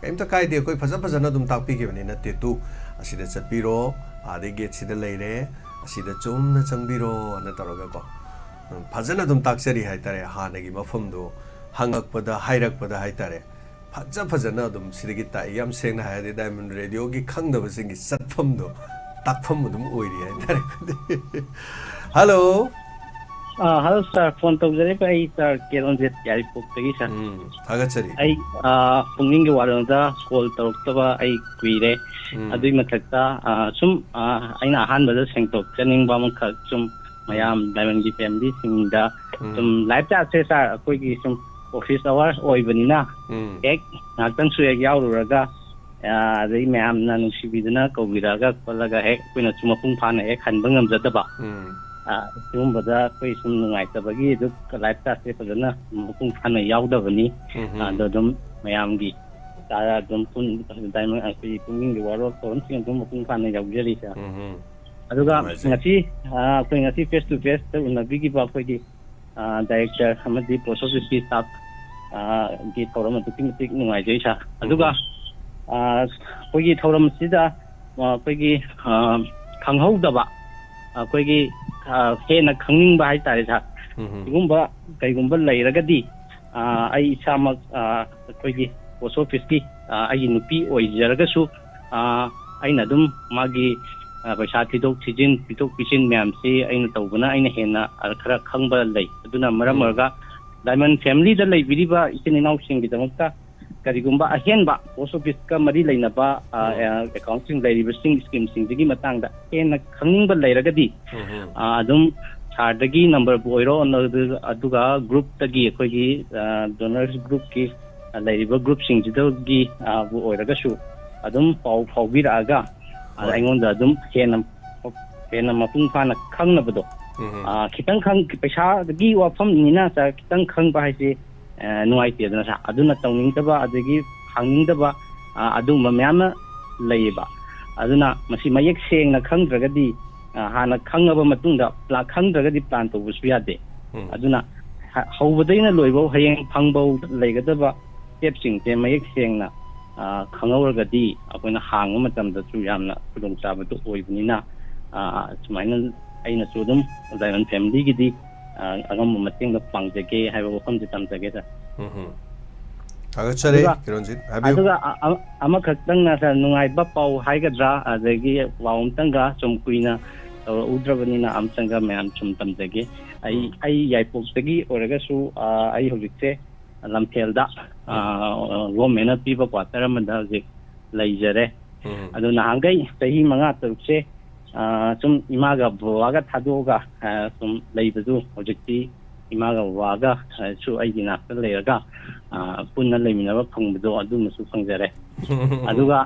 ꯀꯩꯝꯇ ꯀꯥꯏꯗꯦ, ꯑꯩꯈꯣꯏ ꯐꯖ ꯐꯖꯅ ꯑꯗꯨꯝ ꯇꯥꯛꯄꯤꯈꯤꯕꯅꯤ꯫ ꯅꯠꯇꯦ ꯇꯨ, ꯑꯁꯤꯗ ꯆꯠꯄꯤꯔꯣ, ꯑꯥꯗꯩ ꯒꯦꯠꯁꯤꯗ ꯂꯩꯔꯦ, ꯑꯁꯤꯗ ꯆꯨꯝꯅ ꯆꯪꯕꯤꯔꯣ ꯍꯥꯏꯅ ꯇꯧꯔꯒꯀꯣ, ꯎꯝ, ꯐꯖꯅ ꯑꯗꯨꯝ ꯇꯥꯛꯆꯔꯤ ꯍꯥꯏꯇꯥꯔꯦ꯫ ꯍꯥꯟꯅꯒꯤ ꯃꯐꯝꯗꯣ ꯍꯪꯉꯛꯄꯗ, ꯍꯥꯏꯔꯛꯄꯗ ꯍꯥꯏꯇꯥꯔꯦ, ꯐꯖ ꯐꯖꯅ ꯑꯗꯨꯝ ꯁꯤꯗꯒꯤ ꯇꯥꯛꯏ꯫ ꯌꯥꯝ ꯁꯦꯡꯅ ꯍꯥꯏꯔꯗꯤ, ꯗꯥꯏꯃꯟ ꯔꯦꯗꯤꯑꯣꯒꯤ ꯈꯪꯗꯕꯁꯤꯡꯒꯤ ꯆꯠꯐꯝꯗꯣ ꯇꯥꯛꯐꯝ ꯑꯗꯨꯝ ꯑꯣꯏꯔꯤ ꯍꯥꯏꯇꯥꯔꯦ꯫ ꯍꯜꯂꯣ꯫ ꯑꯥ, ꯍꯜꯂꯣ ꯁꯥꯔ, ꯐꯣꯟ ꯇꯧꯖꯔꯛꯏꯕ ꯑꯩ ꯁꯥꯔ ꯀꯦꯔꯣꯟꯖꯤꯠ ꯌꯥꯏꯔꯤꯄꯣꯛꯇꯒꯤ ꯁꯥꯔ꯫ ꯎꯝ, ꯊꯥꯒꯠꯆꯔꯤ꯫ ꯑꯩ ꯑꯥ, ꯄꯨꯛꯅꯤꯡꯒꯤ ꯋꯥꯔꯣꯜꯗ ꯀꯣꯜ ꯇꯧꯔꯛꯇꯕ ꯑꯩ ꯀꯨꯏꯔꯦ꯫ ꯎꯝ꯫ ꯑꯗꯨꯒꯤ ꯃꯊꯛꯇ ꯑꯥ, ꯁꯨꯝ ꯑꯥ, ꯑꯩꯅ ꯑꯍꯥꯟꯕꯗ ꯁꯦꯡꯗꯣꯛꯆꯅꯤꯡꯕ ꯑꯃꯈꯛ, ꯁꯨꯝ ꯃꯌꯥꯝ ꯗꯥꯏꯃꯟꯒꯤ ꯐꯦꯃꯤꯂꯤꯁꯤꯡꯗ ꯎꯝ꯫ ꯁꯨꯝ ꯂꯥꯏꯐ ꯆꯥꯠꯁꯦ ꯁꯥꯔ, ꯑꯩꯈꯣꯏꯒꯤ ꯁꯨꯝ ꯑꯣꯐꯤꯁ ꯑꯋꯥꯔ ꯑꯣꯏꯕꯅꯤꯅ ꯎꯝ꯫ ꯍꯦꯛ ꯉꯥꯏꯍꯥꯛꯇꯪꯁꯨ ꯍꯦꯛ ꯌꯥꯎꯔꯨꯔꯒ, ꯑꯥ, ꯑꯗꯩ ꯃꯌꯥꯝꯅ ꯅꯨꯡꯁꯤꯕꯤꯗꯨꯅ ꯀꯧꯕꯤꯔꯛꯑꯒ ꯈꯣꯠꯂꯒ ꯍꯦꯛ ꯑꯩꯈꯣꯏꯅꯁꯨ ꯃꯄꯨꯡ ꯐꯥꯅ ꯍꯦꯛ ꯍꯟꯕ ꯉꯝꯖꯗꯕ, ꯎꯝ꯫ ꯑꯥ, ꯁꯤꯒꯨꯝꯕꯗ ꯑꯩꯈꯣꯏ ꯁꯨꯝ ꯅꯨꯡꯉꯥꯏꯇꯕꯒꯤ ꯑꯗꯨ ꯂꯥꯏꯐ ꯆꯥꯠꯁꯦ ꯐꯖꯅ ꯃꯄꯨꯡ ꯐꯥꯅ ꯌꯥꯎꯗꯕꯅꯤ꯫ ꯎꯝ꯫ ꯑꯗꯣ ꯑꯗꯨꯝ ꯃꯌꯥꯝꯒꯤ ꯆꯥꯔ ꯑꯗꯨꯝ ꯄꯨꯟ-, ꯗꯥꯏꯃꯟ ꯑꯩꯈꯣꯏꯒꯤ ꯄꯨꯛꯅꯤꯡꯒꯤ ꯋꯥꯔꯣꯜ ꯊꯧꯔꯝꯁꯤꯡ ꯑꯗꯨꯝ ꯃꯄꯨꯡ ꯐꯥꯅ ꯌꯥꯎꯖꯔꯤ ꯁꯥꯔ꯫ ꯎꯝ꯫ ꯑꯗꯨꯒ ꯅꯨꯡꯉꯥꯏꯖꯩ꯫ ꯉꯁꯤ, ꯑꯥ, ꯑꯩꯈꯣꯏ ꯉꯁꯤ ꯐꯦꯁ ꯇꯨ ꯐꯦꯁꯇ ꯎꯅꯕꯤꯈꯤꯕ ꯑꯩꯈꯣꯏꯒꯤ, ꯑꯥ, ꯗꯥꯏꯔꯦꯛꯇꯔ ꯑꯃꯗꯤ ꯄꯣꯁ ꯑꯣꯐꯤꯁꯀꯤ ꯁ꯭ꯇꯥꯐ, ꯑꯥ, ꯒꯤ ꯊꯧꯔꯝ ꯑꯗꯨꯛꯀꯤ ꯃꯇꯤꯛ ꯅꯨꯡꯉꯥꯏꯖꯩ ꯁꯥꯔ꯫ ꯑꯗꯨꯒ, ꯎꯝ꯫ ꯑꯥ, ꯑꯩꯈꯣꯏꯒꯤ ꯊꯧꯔꯝ ꯑꯁꯤꯗ, ꯑꯥ, ꯑꯩꯈꯣꯏꯒꯤ, ꯑꯥ, ꯈꯪꯍꯧꯗꯕ, ꯑꯩꯈꯣꯏꯒꯤ, ꯑꯥ, ꯍꯦꯟꯅ ꯈꯪꯅꯤꯡꯕ ꯍꯥꯏꯇꯥꯔꯦ ꯁꯥꯔ꯫ ꯎꯝ꯫ ꯁꯤꯒꯨꯝꯕ ꯀꯩꯒꯨꯝꯕ ꯂꯩꯔꯒꯗꯤ, ꯑꯥ, ꯑꯩ ꯏꯁꯥꯃꯛ, ꯑꯥ, ꯑꯩꯈꯣꯏꯒꯤ ꯄꯣꯁ ꯑꯣꯐꯤꯁꯀꯤ, ꯑꯥ, ꯑꯩꯒꯤ ꯅꯨꯄꯤ ꯑꯣꯏꯖꯔꯒꯁꯨ, ꯑꯥ, ꯑꯩꯅ ꯑꯗꯨꯝ ꯃꯥꯒꯤ, ꯑꯥ, ꯄꯩꯁꯥ ꯊꯤꯗꯣꯛ ꯊꯤꯖꯤꯟ, ꯄꯤꯊꯣꯛ ꯄꯤꯁꯤꯟ ꯃꯌꯥꯝꯁꯤ ꯑꯩꯅ ꯇꯧꯕꯅ ꯑꯩꯅ ꯍꯦꯟꯅ, ꯑꯥ, ꯈꯔ ꯈꯪꯕ ꯂꯩ꯫ ꯑꯗꯨꯅ ꯃꯔꯝ ꯎꯝ꯫ ꯑꯣꯏꯔꯒ ꯗꯥꯏꯃꯟ ꯐꯦꯃꯤꯂꯤꯗ ꯂꯩꯕꯤꯔꯤꯕ ꯏꯆꯤꯟ ꯏꯅꯥꯎꯁꯤꯡꯒꯤꯗꯃꯛꯇ ꯀꯔꯤꯒꯨꯝꯕ ꯑꯍꯦꯟꯕ ꯄꯣꯁ ꯑꯣꯐꯤꯁꯀ ꯃꯔꯤ ꯂꯩꯅꯕ, ꯑꯥ, ꯎꯝ꯫ ꯑꯥ, ꯑꯦꯀꯥꯎꯟꯁꯤꯡ ꯂꯩꯔꯤꯕꯁꯤꯡ, ꯁ꯭ꯀꯤꯝꯁꯤꯡꯁꯤꯒꯤ ꯃꯇꯥꯡꯗ ꯍꯦꯟꯅ ꯈꯪꯅꯤꯡꯕ ꯂꯩꯔꯒꯗꯤ, ꯎꯝ꯫ ꯑꯥ, ꯑꯗꯨꯝ ꯁꯥꯔꯗꯒꯤ ꯅꯝꯕꯔꯕꯨ ꯑꯣꯏꯔꯣ, ꯑꯗꯨ-, ꯑꯗꯨꯒ ꯒ꯭ꯔꯨꯞꯇꯒꯤ, ꯑꯩꯈꯣꯏꯒꯤ, ꯑꯥ, ꯗꯣꯅꯔꯁ ꯒ꯭ꯔꯨꯞꯀꯤ, ꯑꯥ, ꯂꯩꯔꯤꯕ ꯒ꯭ꯔꯨꯞꯁꯤꯡꯁꯤꯗꯒꯤ, ꯑꯥ, ꯕꯨ ꯑꯣꯏꯔꯒꯁꯨ ꯑꯗꯨꯝ ꯄꯥꯎ ꯐꯥꯎꯕꯤꯔꯛꯑꯒ, ꯑꯥ, ꯍꯣꯏ꯫ ꯑꯩꯉꯣꯟꯗ ꯑꯗꯨꯝ ꯍꯦꯟꯅ, ꯍꯦꯟꯅ ꯃꯄꯨꯡ ꯐꯥꯅ ꯈꯪꯅꯕꯗꯣ, ꯎꯝ꯫ ꯑꯥ, ꯈꯤꯇꯪ ꯈꯪ-, ꯄꯩꯁꯥꯒꯤ ꯋꯥꯐꯝꯅꯤꯅ ꯁꯥꯔ, ꯈꯤꯇꯪ ꯈꯪꯕ ꯍꯥꯏꯁꯦ, ꯑꯥ, ꯅꯨꯡꯉꯥꯏꯇꯦꯗꯅ ꯁꯥꯔ꯫ ꯑꯗꯨꯅ ꯇꯧꯅꯤꯡꯗꯕ ꯑꯗꯒꯤ ꯍꯥꯡꯅꯤꯡꯗꯕ, ꯑꯥ, ꯑꯗꯨꯒꯨꯝꯕ ꯃꯌꯥꯝ ꯑꯃ ꯂꯩꯌꯦꯕ꯫ ꯑꯗꯨꯅ ꯃꯁꯤ ꯃꯌꯦꯛ ꯁꯦꯡꯅ ꯈꯪꯗ꯭ꯔꯒꯗꯤ, ꯑꯥ, ꯍꯥꯟꯅ ꯈꯪꯉꯕ ꯃꯇꯨꯡꯗ ꯄ꯭ꯂꯥ-, ꯈꯪꯗ꯭ꯔꯒꯗꯤ ꯄ꯭ꯂꯥꯟ ꯇꯧꯕꯁꯨ ꯌꯥꯗꯦ꯫ ꯎꯝ꯫ ꯑꯗꯨꯅ ꯍ-, ꯍꯧꯕꯗꯩꯅ ꯂꯣꯏꯕꯧ ꯍꯌꯦꯡ ꯐꯪꯕꯧ ꯂꯩꯒꯗꯕ ꯁ꯭ꯇꯦꯞꯁꯤꯡꯁꯦ ꯃꯌꯦꯛ ꯁꯦꯡꯅ, ꯑ, ꯈꯪꯍꯧꯔꯒꯗꯤ ꯑꯩꯈꯣꯏꯅ ꯍꯥꯡꯕ ꯃꯇꯝꯗꯁꯨ ꯌꯥꯝꯅ ꯈꯨꯗꯣꯡꯆꯥꯕꯗꯨ ꯑꯣꯏꯕꯅꯤꯅ, ꯑ, ꯁꯨꯃꯥꯏꯅ ꯑꯩꯅꯁꯨ ꯑꯗꯨꯝ ꯗꯥꯏꯃꯟ ꯐꯦꯃꯤꯂꯤꯒꯤꯗꯤ, ꯑ, ꯑꯉꯝꯕ ꯃꯇꯦꯡꯗ ꯄꯥꯡꯖꯒꯦ ꯍꯥꯏꯕ ꯋꯥꯐꯝꯁꯦ ꯊꯝꯖꯒꯦ, ꯁꯥꯔ꯫ ꯎꯝ ꯍꯝ꯫ ꯊꯥꯒꯠꯆꯔꯤ, ꯑꯗꯨꯒ, ꯀꯤꯔꯣꯟꯖꯤꯠ꯫ ꯍꯥꯏꯕꯤꯌꯨ꯫ ꯑꯗꯨꯒ ꯑ-, ꯑ-, ꯑꯃꯈꯛꯇꯪꯅ, ꯁꯥꯔ, ꯅꯨꯡꯉꯥꯏꯕ ꯄꯥꯎ ꯍꯥꯏꯒꯗ꯭ꯔꯥ, ꯑꯗꯒꯤ ꯄꯥꯎ ꯑꯃꯇꯪꯒ, ꯁꯨꯝ ꯀꯨꯏꯅ ꯇꯧꯔꯛꯎꯗ꯭ꯔꯕꯅꯤꯅ ꯑꯃꯇꯪꯒ ꯃꯌꯥꯝ ꯁꯨꯝ ꯇꯝꯖꯒꯦ꯫ ꯑꯩ, ꯎꯝ꯫ ꯑꯩ ꯌꯥꯏꯄꯣꯛꯇꯒꯤ ꯑꯣꯏꯔꯒꯁꯨ, ꯑ, ꯑꯩ ꯍꯧꯖꯤꯛꯁꯦ ꯂꯝꯐꯦꯜꯗ, ꯑ, ꯎꯝ꯫ ꯒꯣꯔꯃꯦꯟꯅ ꯄꯤꯕ ꯀ꯭ꯋꯥꯇꯔ ꯑꯃꯗ ꯍꯧꯖꯤꯛ ꯂꯩꯖꯔꯦ꯫ ꯎꯝ꯫ ꯑꯗꯨ ꯅꯍꯥꯟꯈꯩ ꯆꯍꯤ ꯃꯉꯥ ꯇꯔꯨꯛꯁꯦ, ꯑ, ꯁꯨꯝ ꯏꯃꯥꯒ ꯕꯕꯥꯒ ꯊꯥꯗꯣꯛꯑꯒ, ꯑ, ꯁꯨꯝ ꯂꯩꯕꯗꯨ ꯍꯧꯖꯤꯛꯇꯤ ꯏꯃꯥꯒ ꯕꯕꯥꯒ, ꯑ, ꯁꯨ ꯑꯩꯒꯤ ꯅꯥꯛꯇ ꯂꯩꯔꯒ, ꯑ, ꯄꯨꯟꯅ ꯂꯩꯃꯤꯟꯅꯕ ꯐꯪꯕꯗꯣ ꯑꯗꯨꯃꯁꯨ ꯐꯪꯖꯔꯦ꯫ ꯑꯗꯨꯒ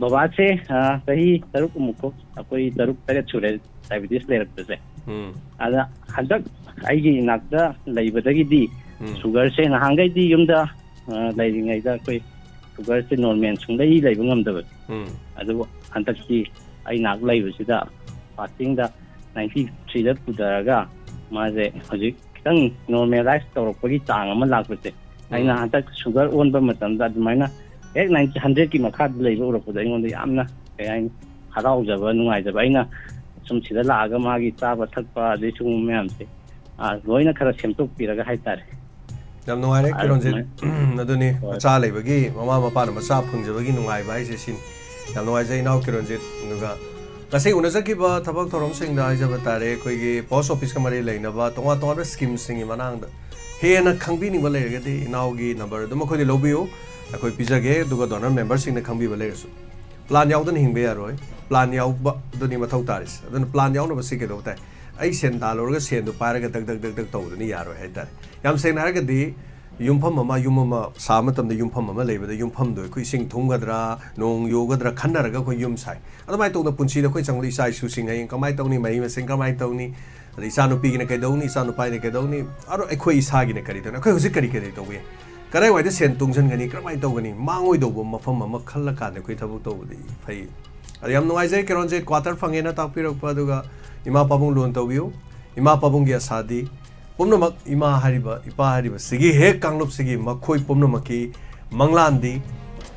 ꯕꯕꯥꯁꯦ, ꯑ, ꯆꯍꯤ ꯇꯔꯨꯛ ꯑꯃꯨꯛ ꯑꯩꯈꯣꯏ ꯇꯔꯨꯛ ꯇꯔꯦꯠ ꯁꯨꯔꯦ ꯗꯥꯏꯕꯤꯇꯤꯁ ꯂꯩꯔꯛꯄꯁꯦ꯫ ꯎꯝ꯫ ꯑꯗ ꯍꯟꯗꯛ ꯑꯩꯒꯤ ꯏꯅꯥꯛꯇ ꯂꯩꯕꯗꯒꯤꯗꯤ ꯎꯝ꯫ ꯁꯨꯒꯔꯁꯦ ꯅꯍꯥꯟꯈꯩꯗꯤ ꯌꯨꯝꯗ, ꯑ, ꯂꯩꯔꯤꯉꯩꯗ ꯑꯩꯈꯣꯏ ꯁꯨꯒꯔꯁꯦ ꯅꯣꯔꯃꯦꯜ ꯁꯨꯡꯂꯩ ꯂꯩꯕ ꯉꯝꯗꯕꯅꯤ꯫ ꯎꯝ꯫ ꯑꯗꯨꯕꯨ ꯍꯟꯗꯛꯇꯤ ꯑꯩ ꯅꯥꯛ ꯂꯩꯕꯁꯤꯗ ꯐꯥꯁꯇꯤꯡꯗ ꯅꯥꯏꯟꯇꯤ ꯊ꯭ꯔꯤꯗ ꯄꯨꯊꯔꯒ ꯃꯥꯁꯦ ꯍꯧꯖꯤꯛ ꯈꯤꯇꯪ ꯅꯣꯔꯃꯦꯂꯥꯏꯁ ꯇꯧꯔꯛꯄꯒꯤ ꯆꯥꯡ ꯑꯃ ꯂꯥꯛꯄꯁꯦ, ꯑꯩꯅ ꯎꯝ꯫ ꯍꯟꯗꯛ ꯁꯨꯒꯔ ꯑꯣꯟꯕ ꯃꯇꯝꯗ ꯑꯗꯨꯃꯥꯏꯅ ꯍꯦꯛ ꯅꯥꯏꯟꯇꯤ, ꯍꯟꯗ꯭ꯔꯦꯠꯀꯤ ꯃꯈꯥꯗ ꯂꯩꯕ ꯎꯔꯛꯄꯗ ꯑꯩꯉꯣꯟꯗ ꯌꯥꯝꯅ, ꯀꯩ ꯍꯥꯏꯅꯤ, ꯍꯔꯥꯎꯖꯕ, ꯅꯨꯡꯉꯥꯏꯖꯕ꯫ ꯑꯩꯅ ꯁꯨꯝ ꯁꯤꯗ ꯂꯥꯛꯑꯒ ꯃꯥꯒꯤ ꯆꯥꯕ ꯊꯛꯄ ꯑꯗꯩ ꯁꯤꯒꯨꯝꯕ ꯃꯌꯥꯝꯁꯦ, ꯑ, ꯂꯣꯏꯅ ꯈꯔ ꯁꯦꯝꯗꯣꯛꯄꯤꯔꯒ ꯍꯥꯏꯇꯥꯔꯦ꯫ ꯌꯥꯝ ꯅꯨꯡꯉꯥꯏꯔꯦ, ꯑ, ꯀꯤꯔꯣꯟꯖꯤꯠ꯫ ꯑꯗꯨꯅꯤ, ꯍꯣꯏ꯫ ꯃꯆꯥ ꯂꯩꯕꯒꯤ, ꯃꯃꯥ ꯃꯄꯥꯅ ꯃꯆꯥ ꯐꯪꯖꯕꯒꯤ ꯅꯨꯡꯉꯥꯏꯕ ꯍꯥꯏꯁꯦ ꯁꯤꯅꯤ꯫ ꯌꯥꯝ ꯅꯨꯡꯉꯥꯏꯖꯩ, ꯏꯅꯥꯎ ꯀꯤꯔꯣꯟꯖꯤꯠ꯫ ꯑꯗꯨꯒ ꯉꯁꯤ ꯎꯅꯖꯈꯤꯕ ꯊꯕꯛ ꯊꯧꯔꯝꯁꯤꯡꯗ ꯍꯥꯏꯖꯕ ꯇꯥꯔꯦ, ꯑꯩꯈꯣꯏꯒꯤ ꯄꯣꯁ ꯑꯣꯐꯤꯁꯀ ꯃꯔꯤ ꯂꯩꯅꯕ ꯇꯣꯉꯥꯟ ꯇꯣꯉꯥꯟꯕ ꯁ꯭ꯀꯤꯝꯁꯤꯡꯒꯤ ꯃꯇꯥꯡꯗ ꯍꯦꯟꯅ ꯈꯪꯕꯤꯅꯤꯡꯕ ꯂꯩꯔꯒꯗꯤ ꯏꯅꯥꯎꯒꯤ ꯅꯝꯕꯔ ꯑꯗꯨꯝ ꯑꯩꯈꯣꯏꯗ ꯂꯧꯕꯤꯌꯨ, ꯑꯩꯈꯣꯏ ꯄꯤꯖꯒꯦ꯫ ꯑꯗꯨꯒ ꯗꯣꯅꯔ ꯃꯦꯝꯕꯔꯁꯤꯡꯅ ꯈꯪꯕꯤꯕ ꯂꯩꯔꯁꯨ, ꯄ꯭ꯂꯥꯟ ꯌꯥꯎꯗꯅ ꯍꯤꯡꯕ ꯌꯥꯔꯣꯏ꯫ ꯄ꯭ꯂꯥꯟ ꯌꯥꯎꯕ ꯑꯗꯨꯅꯤ ꯃꯊꯧ ꯇꯥꯔꯤꯁꯦ꯫ ꯑꯗꯨꯅ ꯄ꯭ꯂꯥꯟ ꯌꯥꯎꯅꯕ ꯁꯤ ꯀꯩꯗꯧꯕ ꯇꯥꯏ? ꯑꯩ ꯁꯦꯟ ꯇꯥꯜꯂꯨꯔꯒ ꯁꯦꯟꯗꯣ ꯄꯥꯏꯔꯒ ꯗꯛ ꯗꯛ ꯗꯛ ꯗꯛ ꯇꯧꯕꯗꯨꯅ ꯌꯥꯔꯣꯏ ꯍꯥꯏꯇꯥꯔꯦ꯫ ꯌꯥꯝ ꯁꯦꯡꯅ ꯍꯥꯏꯔꯒꯗꯤ, ꯌꯨꯝꯐꯝ ꯑꯃ, ꯌꯨꯝ ꯑꯃ ꯁꯥꯕ ꯃꯇꯝꯗ ꯌꯨꯝꯐꯝ ꯑꯃ ꯂꯩꯕꯗ, ꯌꯨꯝꯐꯝꯗꯣ ꯑꯩꯈꯣꯏ ꯏꯁꯤꯡ ꯊꯨꯝꯒꯗ꯭ꯔꯥ, ꯅꯣꯡ ꯌꯣꯒꯗ꯭ꯔꯥ ꯈꯟꯅꯔꯒ ꯑꯩꯈꯣꯏ ꯌꯨꯝ ꯁꯥꯏ꯫ ꯑꯗꯨꯃꯥꯏꯅ ꯇꯧꯗꯅ ꯄꯨꯟꯁꯤꯗ ꯑꯩꯈꯣꯏ ꯆꯪꯂꯛꯏ ꯏꯆꯥ ꯏꯁꯨꯁꯤꯡ ꯍꯌꯦꯡ ꯀꯃꯥꯏꯅ ꯇꯧꯅꯤ, ꯃꯍꯩ ꯃꯁꯤꯡ ꯀꯃꯥꯏꯅ ꯇꯧꯅꯤ, ꯑꯗꯩ ꯏꯆꯥꯅꯨꯄꯤꯒꯤꯅ ꯀꯩꯗꯧꯅꯤ, ꯏꯆꯥꯅꯨꯄꯥꯒꯤꯅ ꯀꯩꯗꯧꯅꯤ, ꯑꯗꯣ ꯑꯩꯈꯣꯏ ꯏꯁꯥꯒꯤꯅ ꯀꯔꯤ ꯇꯧꯅꯤ, ꯑꯩꯈꯣꯏ ꯍꯧꯖꯤꯛ ꯀꯔꯤ ꯀꯔꯤ ꯇꯧꯕ ꯌꯥꯏ, ꯀꯗꯥꯏꯋꯥꯏꯗ ꯁꯦꯟ ꯇꯨꯡꯁꯤꯟꯒꯅꯤ, ꯀꯔꯝꯍꯥꯏꯅ ꯇꯧꯒꯅꯤ, ꯃꯥꯡꯉꯣꯏꯗꯧꯕ ꯃꯐꯝ ꯑꯃ ꯈꯜꯂꯀꯥꯟꯗ ꯑꯩꯈꯣꯏ ꯊꯕꯛ ꯇꯧꯕꯗꯤ ꯐꯩ꯫ ꯑꯗ ꯌꯥꯝ ꯅꯨꯡꯉꯥꯏꯖꯩ, ꯀꯤꯔꯣꯟꯖꯤꯠ ꯀ꯭ꯋꯥꯇꯔ ꯐꯪꯉꯦꯅ ꯇꯥꯛꯄꯤꯔꯛꯄ, ꯑꯗꯨꯒ ꯏꯃꯥ ꯄꯥꯕꯨꯡ ꯂꯨꯅ ꯇꯧꯕꯤꯌꯨ꯫ ꯏꯃꯥ ꯄꯥꯕꯨꯡꯒꯤ ꯑꯁꯥꯗꯤ ꯄꯨꯝꯅꯃꯛ ꯏꯃꯥ ꯍꯥꯏꯔꯤꯕ, ꯏꯄꯥ ꯍꯥꯏꯔꯤꯕꯁꯤꯒꯤ ꯍꯦꯛ ꯀꯥꯡꯂꯨꯞꯁꯤꯒꯤ ꯃꯈꯣꯏ ꯄꯨꯝꯅꯃꯛꯀꯤ ꯃꯪꯂꯥꯟꯗꯤ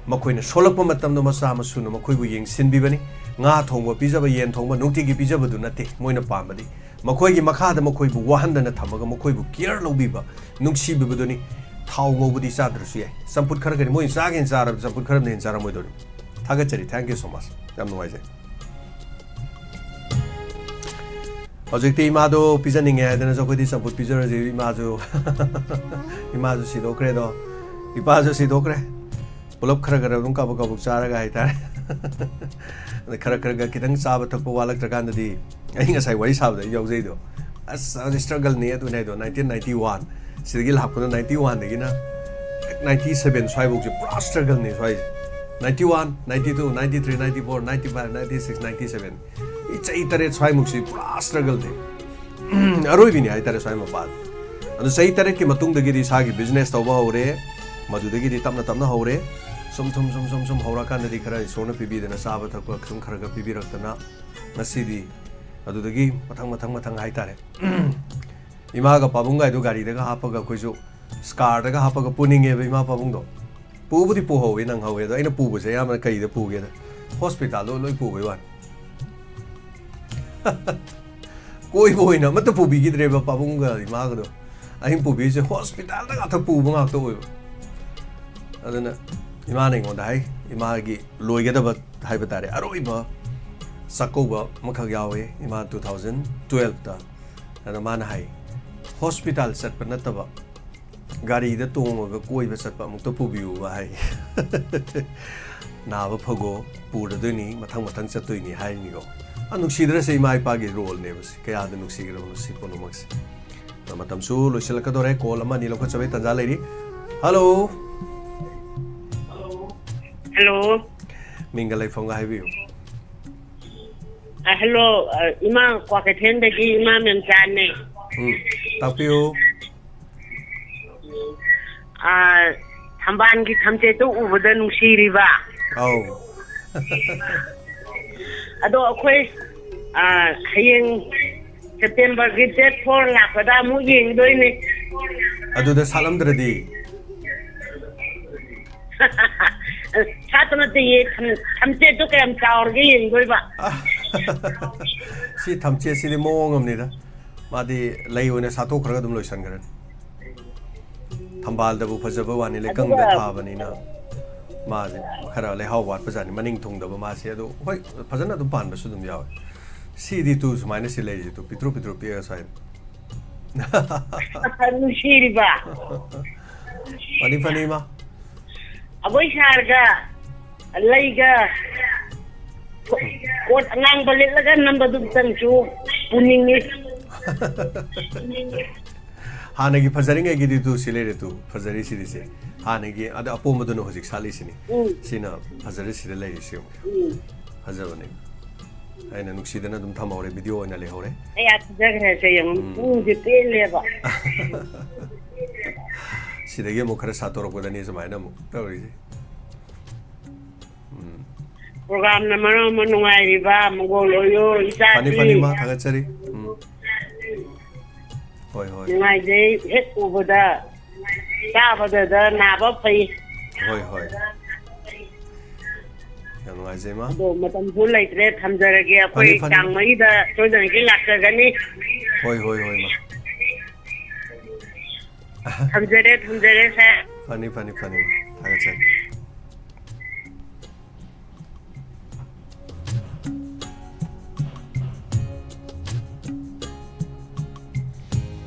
ꯃꯈꯣꯏꯅ ꯁꯣꯜꯂꯛꯄ ꯃꯇꯝꯗ ꯃꯆꯥ ꯃꯁꯨꯅ ꯃꯈꯣꯏꯕꯨ ꯌꯦꯡꯁꯤꯟꯕꯤꯕꯅꯤ꯫ ꯉꯥ ꯊꯣꯡꯕ ꯄꯤꯖꯕ, ꯌꯦꯟ ꯊꯣꯡꯕ ꯅꯨꯡꯇꯤꯒꯤ ꯄꯤꯖꯕꯗꯨ ꯅꯠꯇꯦ ꯃꯣꯏꯅ ꯄꯥꯝꯕꯗꯤ꯫ ꯃꯈꯣꯏꯒꯤ ꯃꯈꯥꯗ ꯃꯈꯣꯏꯕꯨ ꯋꯥꯍꯟꯗꯅ ꯊꯝꯃꯒ ꯃꯈꯣꯏꯕꯨ care ꯂꯧꯕꯤꯕ, ꯅꯨꯡꯁꯤꯕꯤꯕꯗꯨꯅꯤ꯫ ꯊꯥꯎ ꯉꯧꯕꯗꯤ ꯆꯥꯗ꯭ꯔꯁꯨ ꯌꯥꯏ, ꯆꯝꯐꯨꯠ ꯈꯔ ꯈꯔꯗꯤ ꯃꯣꯏꯅ ꯆꯥꯒꯦꯅ ꯆꯥꯔꯕ ꯆꯝꯐꯨꯠ ꯈꯔꯅ ꯍꯦꯟꯅ ꯆꯥꯔꯝꯃꯣꯏꯗꯧꯔꯤ꯫ ꯊꯥꯒꯠꯆꯔꯤ, thank you so much, ꯌꯥꯝ ꯅꯨꯡꯉꯥꯏꯖꯩ꯫ ꯍꯧꯖꯤꯛꯇꯤ ꯏꯃꯥꯗꯣ ꯄꯤꯖꯅꯤꯡꯉꯦ ꯍꯥꯏꯗꯅꯁꯨ ꯑꯩꯈꯣꯏꯗꯤ ꯆꯝꯐꯨꯠ ꯄꯤꯖꯔꯁꯤ꯫ ꯏꯃꯥꯁꯨ ꯏꯃꯥꯁꯨ ꯁꯤꯗꯣꯛꯈ꯭ꯔꯦꯗꯣ, ꯏꯄꯥꯁꯨ ꯁꯤꯗꯣꯛꯈ꯭ꯔꯦ꯫ ꯄꯨꯂꯞ ꯈꯔ ꯈꯔ ꯑꯗꯨꯝ ꯀꯥꯕꯛ ꯀꯥꯕꯛ ꯆꯥꯔꯒ ꯍꯥꯏꯇꯥꯔꯦ꯫ ꯑꯗ ꯈꯔ ꯈꯔꯒ ꯈꯤꯇꯪ ꯆꯥꯕ ꯊꯛꯄ ꯋꯥꯠꯂꯛꯇ꯭ꯔꯀꯥꯟꯗꯗꯤ, ꯑꯩ ꯉꯁꯥꯏ ꯋꯥꯔꯤ ꯁꯥꯕꯗ ꯑꯩ ꯌꯥꯎꯖꯩꯗꯣ, ꯑꯁ, ꯑꯗꯨ struggle ꯅꯤ ꯑꯗꯨꯅꯦ ꯍꯥꯏꯗꯣ, nineteen ninety one ꯁꯤꯗꯒꯤ ꯂꯥꯛꯄꯗ ninety one ꯗꯒꯤꯅ ninety seven ꯁ꯭ꯋꯥꯏꯐꯥꯎꯁꯦ ꯄꯨꯔꯥ struggle ꯅꯤ ꯁ꯭ꯋꯥꯏꯁꯦ꯫ Ninety one, ninety two, ninety three, ninety four, ninety five, ninety six, ninety seven, ꯆꯍꯤ ꯇꯔꯦꯠ ꯁ꯭ꯋꯥꯏꯃꯨꯛꯁꯤ ꯄꯨꯔꯥ struggle ꯅꯤ꯫ ꯑꯔꯣꯏꯕꯤꯅꯤ ꯍꯥꯏꯇꯥꯔꯦ ꯁ꯭ꯋꯥꯏ ꯃꯄꯥꯗ꯫ ꯑꯗꯨ ꯆꯍꯤ ꯇꯔꯦꯠꯀꯤ ꯃꯇꯨꯡꯗꯒꯤꯗꯤ ꯏꯁꯥꯒꯤ business ꯇꯧꯕ ꯍꯧꯔꯦ꯫ ꯃꯗꯨꯗꯒꯤꯗꯤ ꯇꯞꯅ ꯇꯞꯅ ꯍꯧꯔꯦ꯫ ꯁꯨꯝ ꯁꯨꯝ ꯁꯨꯝ ꯁꯨꯝ ꯁꯨꯝ ꯍꯧꯔꯀꯥꯟꯗꯗꯤ ꯈꯔ ꯏꯁꯣꯔꯅ ꯄꯤꯕꯤꯗꯅ ꯆꯥꯕ ꯊꯛꯄ ꯁꯨꯝ ꯈꯔ ꯈꯔ ꯄꯤꯕꯤꯔꯛꯇꯅ ꯉꯁꯤꯗꯤ ꯑꯗꯨꯗꯒꯤ ꯃꯊꯪ ꯃꯊꯪ ꯃꯊꯪ ꯍꯥꯏꯇꯥꯔꯦ꯫ ꯏꯃꯥꯒ ꯄꯥꯕꯨꯡꯒ ꯍꯥꯏꯗꯣ ꯒꯥꯔꯤꯗꯒ ꯍꯥꯞꯄꯒ ꯑꯩꯈꯣꯏꯁꯨ ꯁ꯭ꯀꯥꯔꯗꯒ ꯍꯥꯞꯄꯒ ꯄꯨꯅꯤꯡꯉꯦꯕ ꯏꯃꯥ ꯄꯥꯕꯨꯡꯗꯣ꯫ ꯄꯨꯕꯨꯗꯤ ꯄꯨꯍꯧꯋꯤ, ꯅꯪꯍꯧꯋꯤ꯫ ꯑꯗꯣ ꯑꯩꯅ ꯄꯨꯕꯁꯦ ꯑꯌꯥꯝꯕꯅ ꯀꯔꯤꯗ ꯄꯨꯒꯦꯗ, ꯍꯣꯁꯄꯤꯇꯥꯜꯗ ꯂꯣꯏ ꯄꯨꯕꯩ ꯋꯥꯅꯤ꯫ ꯀꯣꯏꯕ ꯑꯣꯏꯅ ꯑꯃꯠꯇ ꯄꯨꯕꯤꯈꯤꯗ꯭ꯔꯦꯕ ꯄꯥꯕꯨꯡꯒ ꯏꯃꯥꯒꯗꯣ꯫ ꯑꯩꯅ ꯄꯨꯕꯤꯔꯤꯁꯦ ꯍꯣꯁꯄꯤꯇꯥꯜꯗ ꯉꯥꯛꯇ ꯄꯨꯕ ꯉꯥꯛꯇ ꯑꯣꯏꯕ꯫ ꯑꯗꯨꯅ ꯏꯃꯥꯅ ꯑꯩꯉꯣꯟꯗ ꯍꯥꯏ, ꯏꯃꯥꯒꯤ ꯂꯣꯏꯒꯗꯕ ꯍꯥꯏꯕ ꯇꯥꯔꯦ, ꯑꯔꯣꯏꯕ ꯆꯥꯛꯀꯧꯕ ꯑꯃꯈꯛ ꯌꯥꯎꯋꯦ ꯏꯃꯥ, two thousand twelve ꯇ꯫ ꯑꯗ ꯃꯥꯅ ꯍꯥꯏ, "ꯍꯣꯁꯄꯤꯇꯥꯜ ꯆꯠꯄ ꯅꯠꯇꯕ ꯒꯥꯔꯤꯗ ꯇꯣꯡꯉꯒ ꯀꯣꯏꯕ ꯆꯠꯄ ꯑꯃꯨꯛꯇ ꯄꯨꯕꯤꯌꯨꯕ" ꯍꯥꯏ꯫ "ꯅꯥꯕ ꯐꯒꯣ, ꯄꯨꯔꯗꯣꯏꯅꯤ, ꯃꯊꯪ ꯃꯊꯪ ꯆꯠꯇꯣꯏꯅꯤ" ꯍꯥꯏꯔꯤꯅꯤꯀꯣ꯫ ꯑ, ꯅꯨꯡꯁꯤꯗ꯭ꯔꯁꯦ, ꯏꯃꯥ ꯏꯄꯥꯒꯤ role ꯅꯦꯕ ꯁꯤ꯫ ꯀꯌꯥꯗ ꯅꯨꯡꯁꯤꯈ꯭ꯔꯕꯅꯣ ꯁꯤ ꯄꯨꯝꯅꯃꯛꯁꯦ꯫ ꯑ, ꯃꯇꯝꯁꯨ ꯂꯣꯏꯁꯤꯜꯂꯛꯀꯗꯧꯔꯦ꯫ Call ꯑꯃ ꯑꯅꯤ ꯂꯧꯈꯠꯆꯕꯩ ꯇꯥꯟꯖꯥ ꯂꯩꯔꯤ꯫ Hello꯫ Hello꯫ ꯃꯤꯡꯒ ꯂꯩꯐꯝꯒ ꯍꯥꯏꯕꯤꯌꯨ꯫ ꯑ, hello, ꯑ, ꯏꯃꯥ ꯀ꯭ꯋꯥꯀꯩꯊꯦꯜꯗꯒꯤ ꯏꯃꯥ ꯃꯦꯝꯆꯥꯅꯦ꯫ ꯎꯝ, ꯇꯥꯛꯄꯤꯌꯨ꯫ ꯑ, ꯊꯝꯕꯥꯜꯒꯤ ꯊꯝꯆꯦꯠꯇꯨ ꯎꯕꯗ ꯅꯨꯡꯁꯤꯔꯤꯕ꯫ ꯑꯧ꯫ ꯑꯗꯣ ꯑꯩꯈꯣꯏ, ꯑ, ꯍꯌꯦꯡ ꯁꯦꯞꯇꯦꯝꯕꯔꯒꯤ ꯗꯦꯠ ꯐꯣꯔ ꯂꯥꯛꯄꯗ ꯑꯃꯨꯛ ꯌꯦꯡꯗꯣꯏꯅꯦ꯫ ꯑꯗꯨꯗ ꯁꯥꯠꯂꯝꯗ꯭ꯔꯗꯤ? ꯁꯥꯠꯇ ꯅꯠꯇꯦꯌꯦ, ꯊꯝ-, ꯊꯝꯆꯦꯠꯇꯣ ꯀꯌꯥꯝ ꯆꯥꯎꯔꯒꯦ ꯌꯦꯡꯗꯣꯏꯕ꯫ ꯁꯤ ꯊꯝꯆꯦꯠꯁꯤꯗꯤ ꯃꯑꯣꯡ ꯑꯃꯅꯤꯗ꯫ ꯃꯥꯗꯤ ꯂꯩ ꯑꯣꯏꯅ ꯁꯥꯠꯇꯣꯛꯈ꯭ꯔꯒ ꯑꯗꯨꯝ ꯂꯣꯏꯁꯟꯈ꯭ꯔꯅꯤ꯫ ꯊꯝꯕꯥꯜꯗꯕꯨ ꯐꯖꯕ ꯋꯥꯅꯤ, ꯂꯩꯀꯪꯗ ꯑꯗꯨꯒ ꯊꯥꯕꯅꯤꯅ ꯃꯥꯁꯦ ꯈꯔ ꯂꯩꯍꯥꯎ ꯋꯥꯠꯄꯖꯥꯠꯅꯤ, ꯃꯅꯤꯡ ꯊꯨꯡꯗꯕ ꯃꯥꯁꯦ꯫ ꯑꯗꯣ ꯍꯣꯏ, ꯐꯖꯅ ꯑꯗꯨꯝ ꯄꯥꯟꯕꯁꯨ ꯑꯗꯨꯝ ꯌꯥꯎꯋꯦ꯫ ꯁꯤꯗꯤ ꯇꯨ ꯁꯨꯃꯥꯏꯅ ꯁꯤ ꯂꯩꯔꯤꯁꯦ ꯇꯨ ꯄꯤꯛꯇ꯭ꯔꯨ ꯄꯤꯛꯇ꯭ꯔꯨ ꯄꯤꯛꯑꯒ ꯁ꯭ꯋꯥꯏꯗ꯫ ꯅꯨꯡꯁꯤꯔꯤꯕ꯫ ꯐꯅꯤ, ꯐꯅꯤ, ꯏꯃꯥ꯫ ꯑꯩꯈꯣꯏ ꯁꯥꯔꯒ ꯂꯩꯒ ꯀꯣꯠ ꯑꯉꯥꯡꯕ ꯂꯤꯠꯂꯒ ꯅꯝꯕꯗꯨ ꯑꯝꯇꯪꯁꯨ ꯄꯨꯅꯤꯡꯉꯤ꯫ ꯍꯥꯟꯅꯒꯤ ꯐꯖꯔꯤꯉꯩꯒꯤꯗꯤ ꯇꯨ ꯁꯤ ꯂꯩꯔꯦ, ꯇꯨ ꯐꯖꯔꯤꯁꯤꯗꯤ ꯁꯦ꯫ ꯍꯥꯟꯅꯒꯤ ꯑꯗ ꯑꯄꯣꯝꯕꯗꯨꯅ ꯍꯧꯖꯤꯛ ꯁꯥꯠꯂꯤꯁꯤꯅꯤ꯫ ꯎꯝ꯫ ꯁꯤꯅ ꯐꯖꯔꯤꯁꯤꯗ ꯂꯩꯔꯤꯁꯤ ꯌꯦꯡꯉꯨ꯫ ꯎꯝ꯫ ꯐꯖꯕꯅꯦ꯫ ꯑꯩꯅ ꯅꯨꯡꯁꯤꯗꯅ ꯑꯗꯨꯝ ꯊꯝꯍꯧꯔꯦ, ꯚꯤꯗꯤꯑꯣ ꯑꯣꯏꯅ ꯂꯩꯍꯧꯔꯦ꯫ ꯀꯌꯥ ꯐꯖꯈ꯭ꯔꯦ ꯁꯦ ꯌꯦꯡꯉꯨ꯫ ꯎꯝ꯫ ꯄꯨꯡꯁꯦ ꯄꯦꯜꯂꯦꯕ꯫ ꯁꯤꯗꯒꯤ ꯑꯃꯨꯛ ꯈꯔ ꯁꯥꯠꯇꯣꯔꯛꯄꯗꯅꯤ ꯁꯨꯃꯥꯏꯅ ꯑꯃꯨꯛ ꯇꯧꯔꯤꯁꯦ꯫ ꯎꯝ꯫ ꯄ꯭ꯔꯣꯒ꯭ꯔꯥꯝꯅ ꯃꯔꯣꯟ ꯑꯃ ꯅꯨꯡꯉꯥꯏꯔꯤꯕ, ꯃꯪꯒꯣꯜ ꯑꯣꯏꯌꯣ, ꯏꯆꯥꯗꯤ꯫ ꯐꯅꯤ, ꯐꯅꯤ, ꯃꯥ ꯊꯥꯒꯠꯆꯔꯤ꯫ ꯎꯝ꯫ ꯍꯣꯏ, ꯍꯣꯏ꯫ ꯅꯨꯡꯉꯥꯏꯖꯩ, ꯍꯦꯛ ꯎꯕꯗ ꯆꯥꯕꯗꯗ ꯅꯥꯕ ꯐꯩ꯫ ꯍꯣꯏ, ꯍꯣꯏ꯫ ꯌꯥꯝ ꯅꯨꯡꯉꯥꯏꯖꯩ, ꯃꯥ꯫ ꯑꯗꯣ ꯃꯇꯝꯁꯨ ꯂꯩꯇ꯭ꯔꯦ, ꯊꯝꯖꯔꯒꯦ꯫ ꯑꯩꯈꯣꯏ ꯐꯅꯤ, ꯐꯅꯤ꯫ ꯇꯥꯡ ꯃꯔꯤꯗ ꯁꯣꯏꯗꯅꯒꯤ ꯂꯥꯛꯆꯒꯅꯤ꯫ ꯍꯣꯏ, ꯍꯣꯏ, ꯍꯣꯏ, ꯃꯥ꯫ ꯊꯝꯖꯔꯦ, ꯊꯝꯖꯔꯦ, ꯁꯥꯔ꯫ ꯐꯅꯤ, ꯐꯅꯤ, ꯐꯅꯤ, ꯃꯥ꯫ ꯊꯥꯒꯠꯆꯔꯤ꯫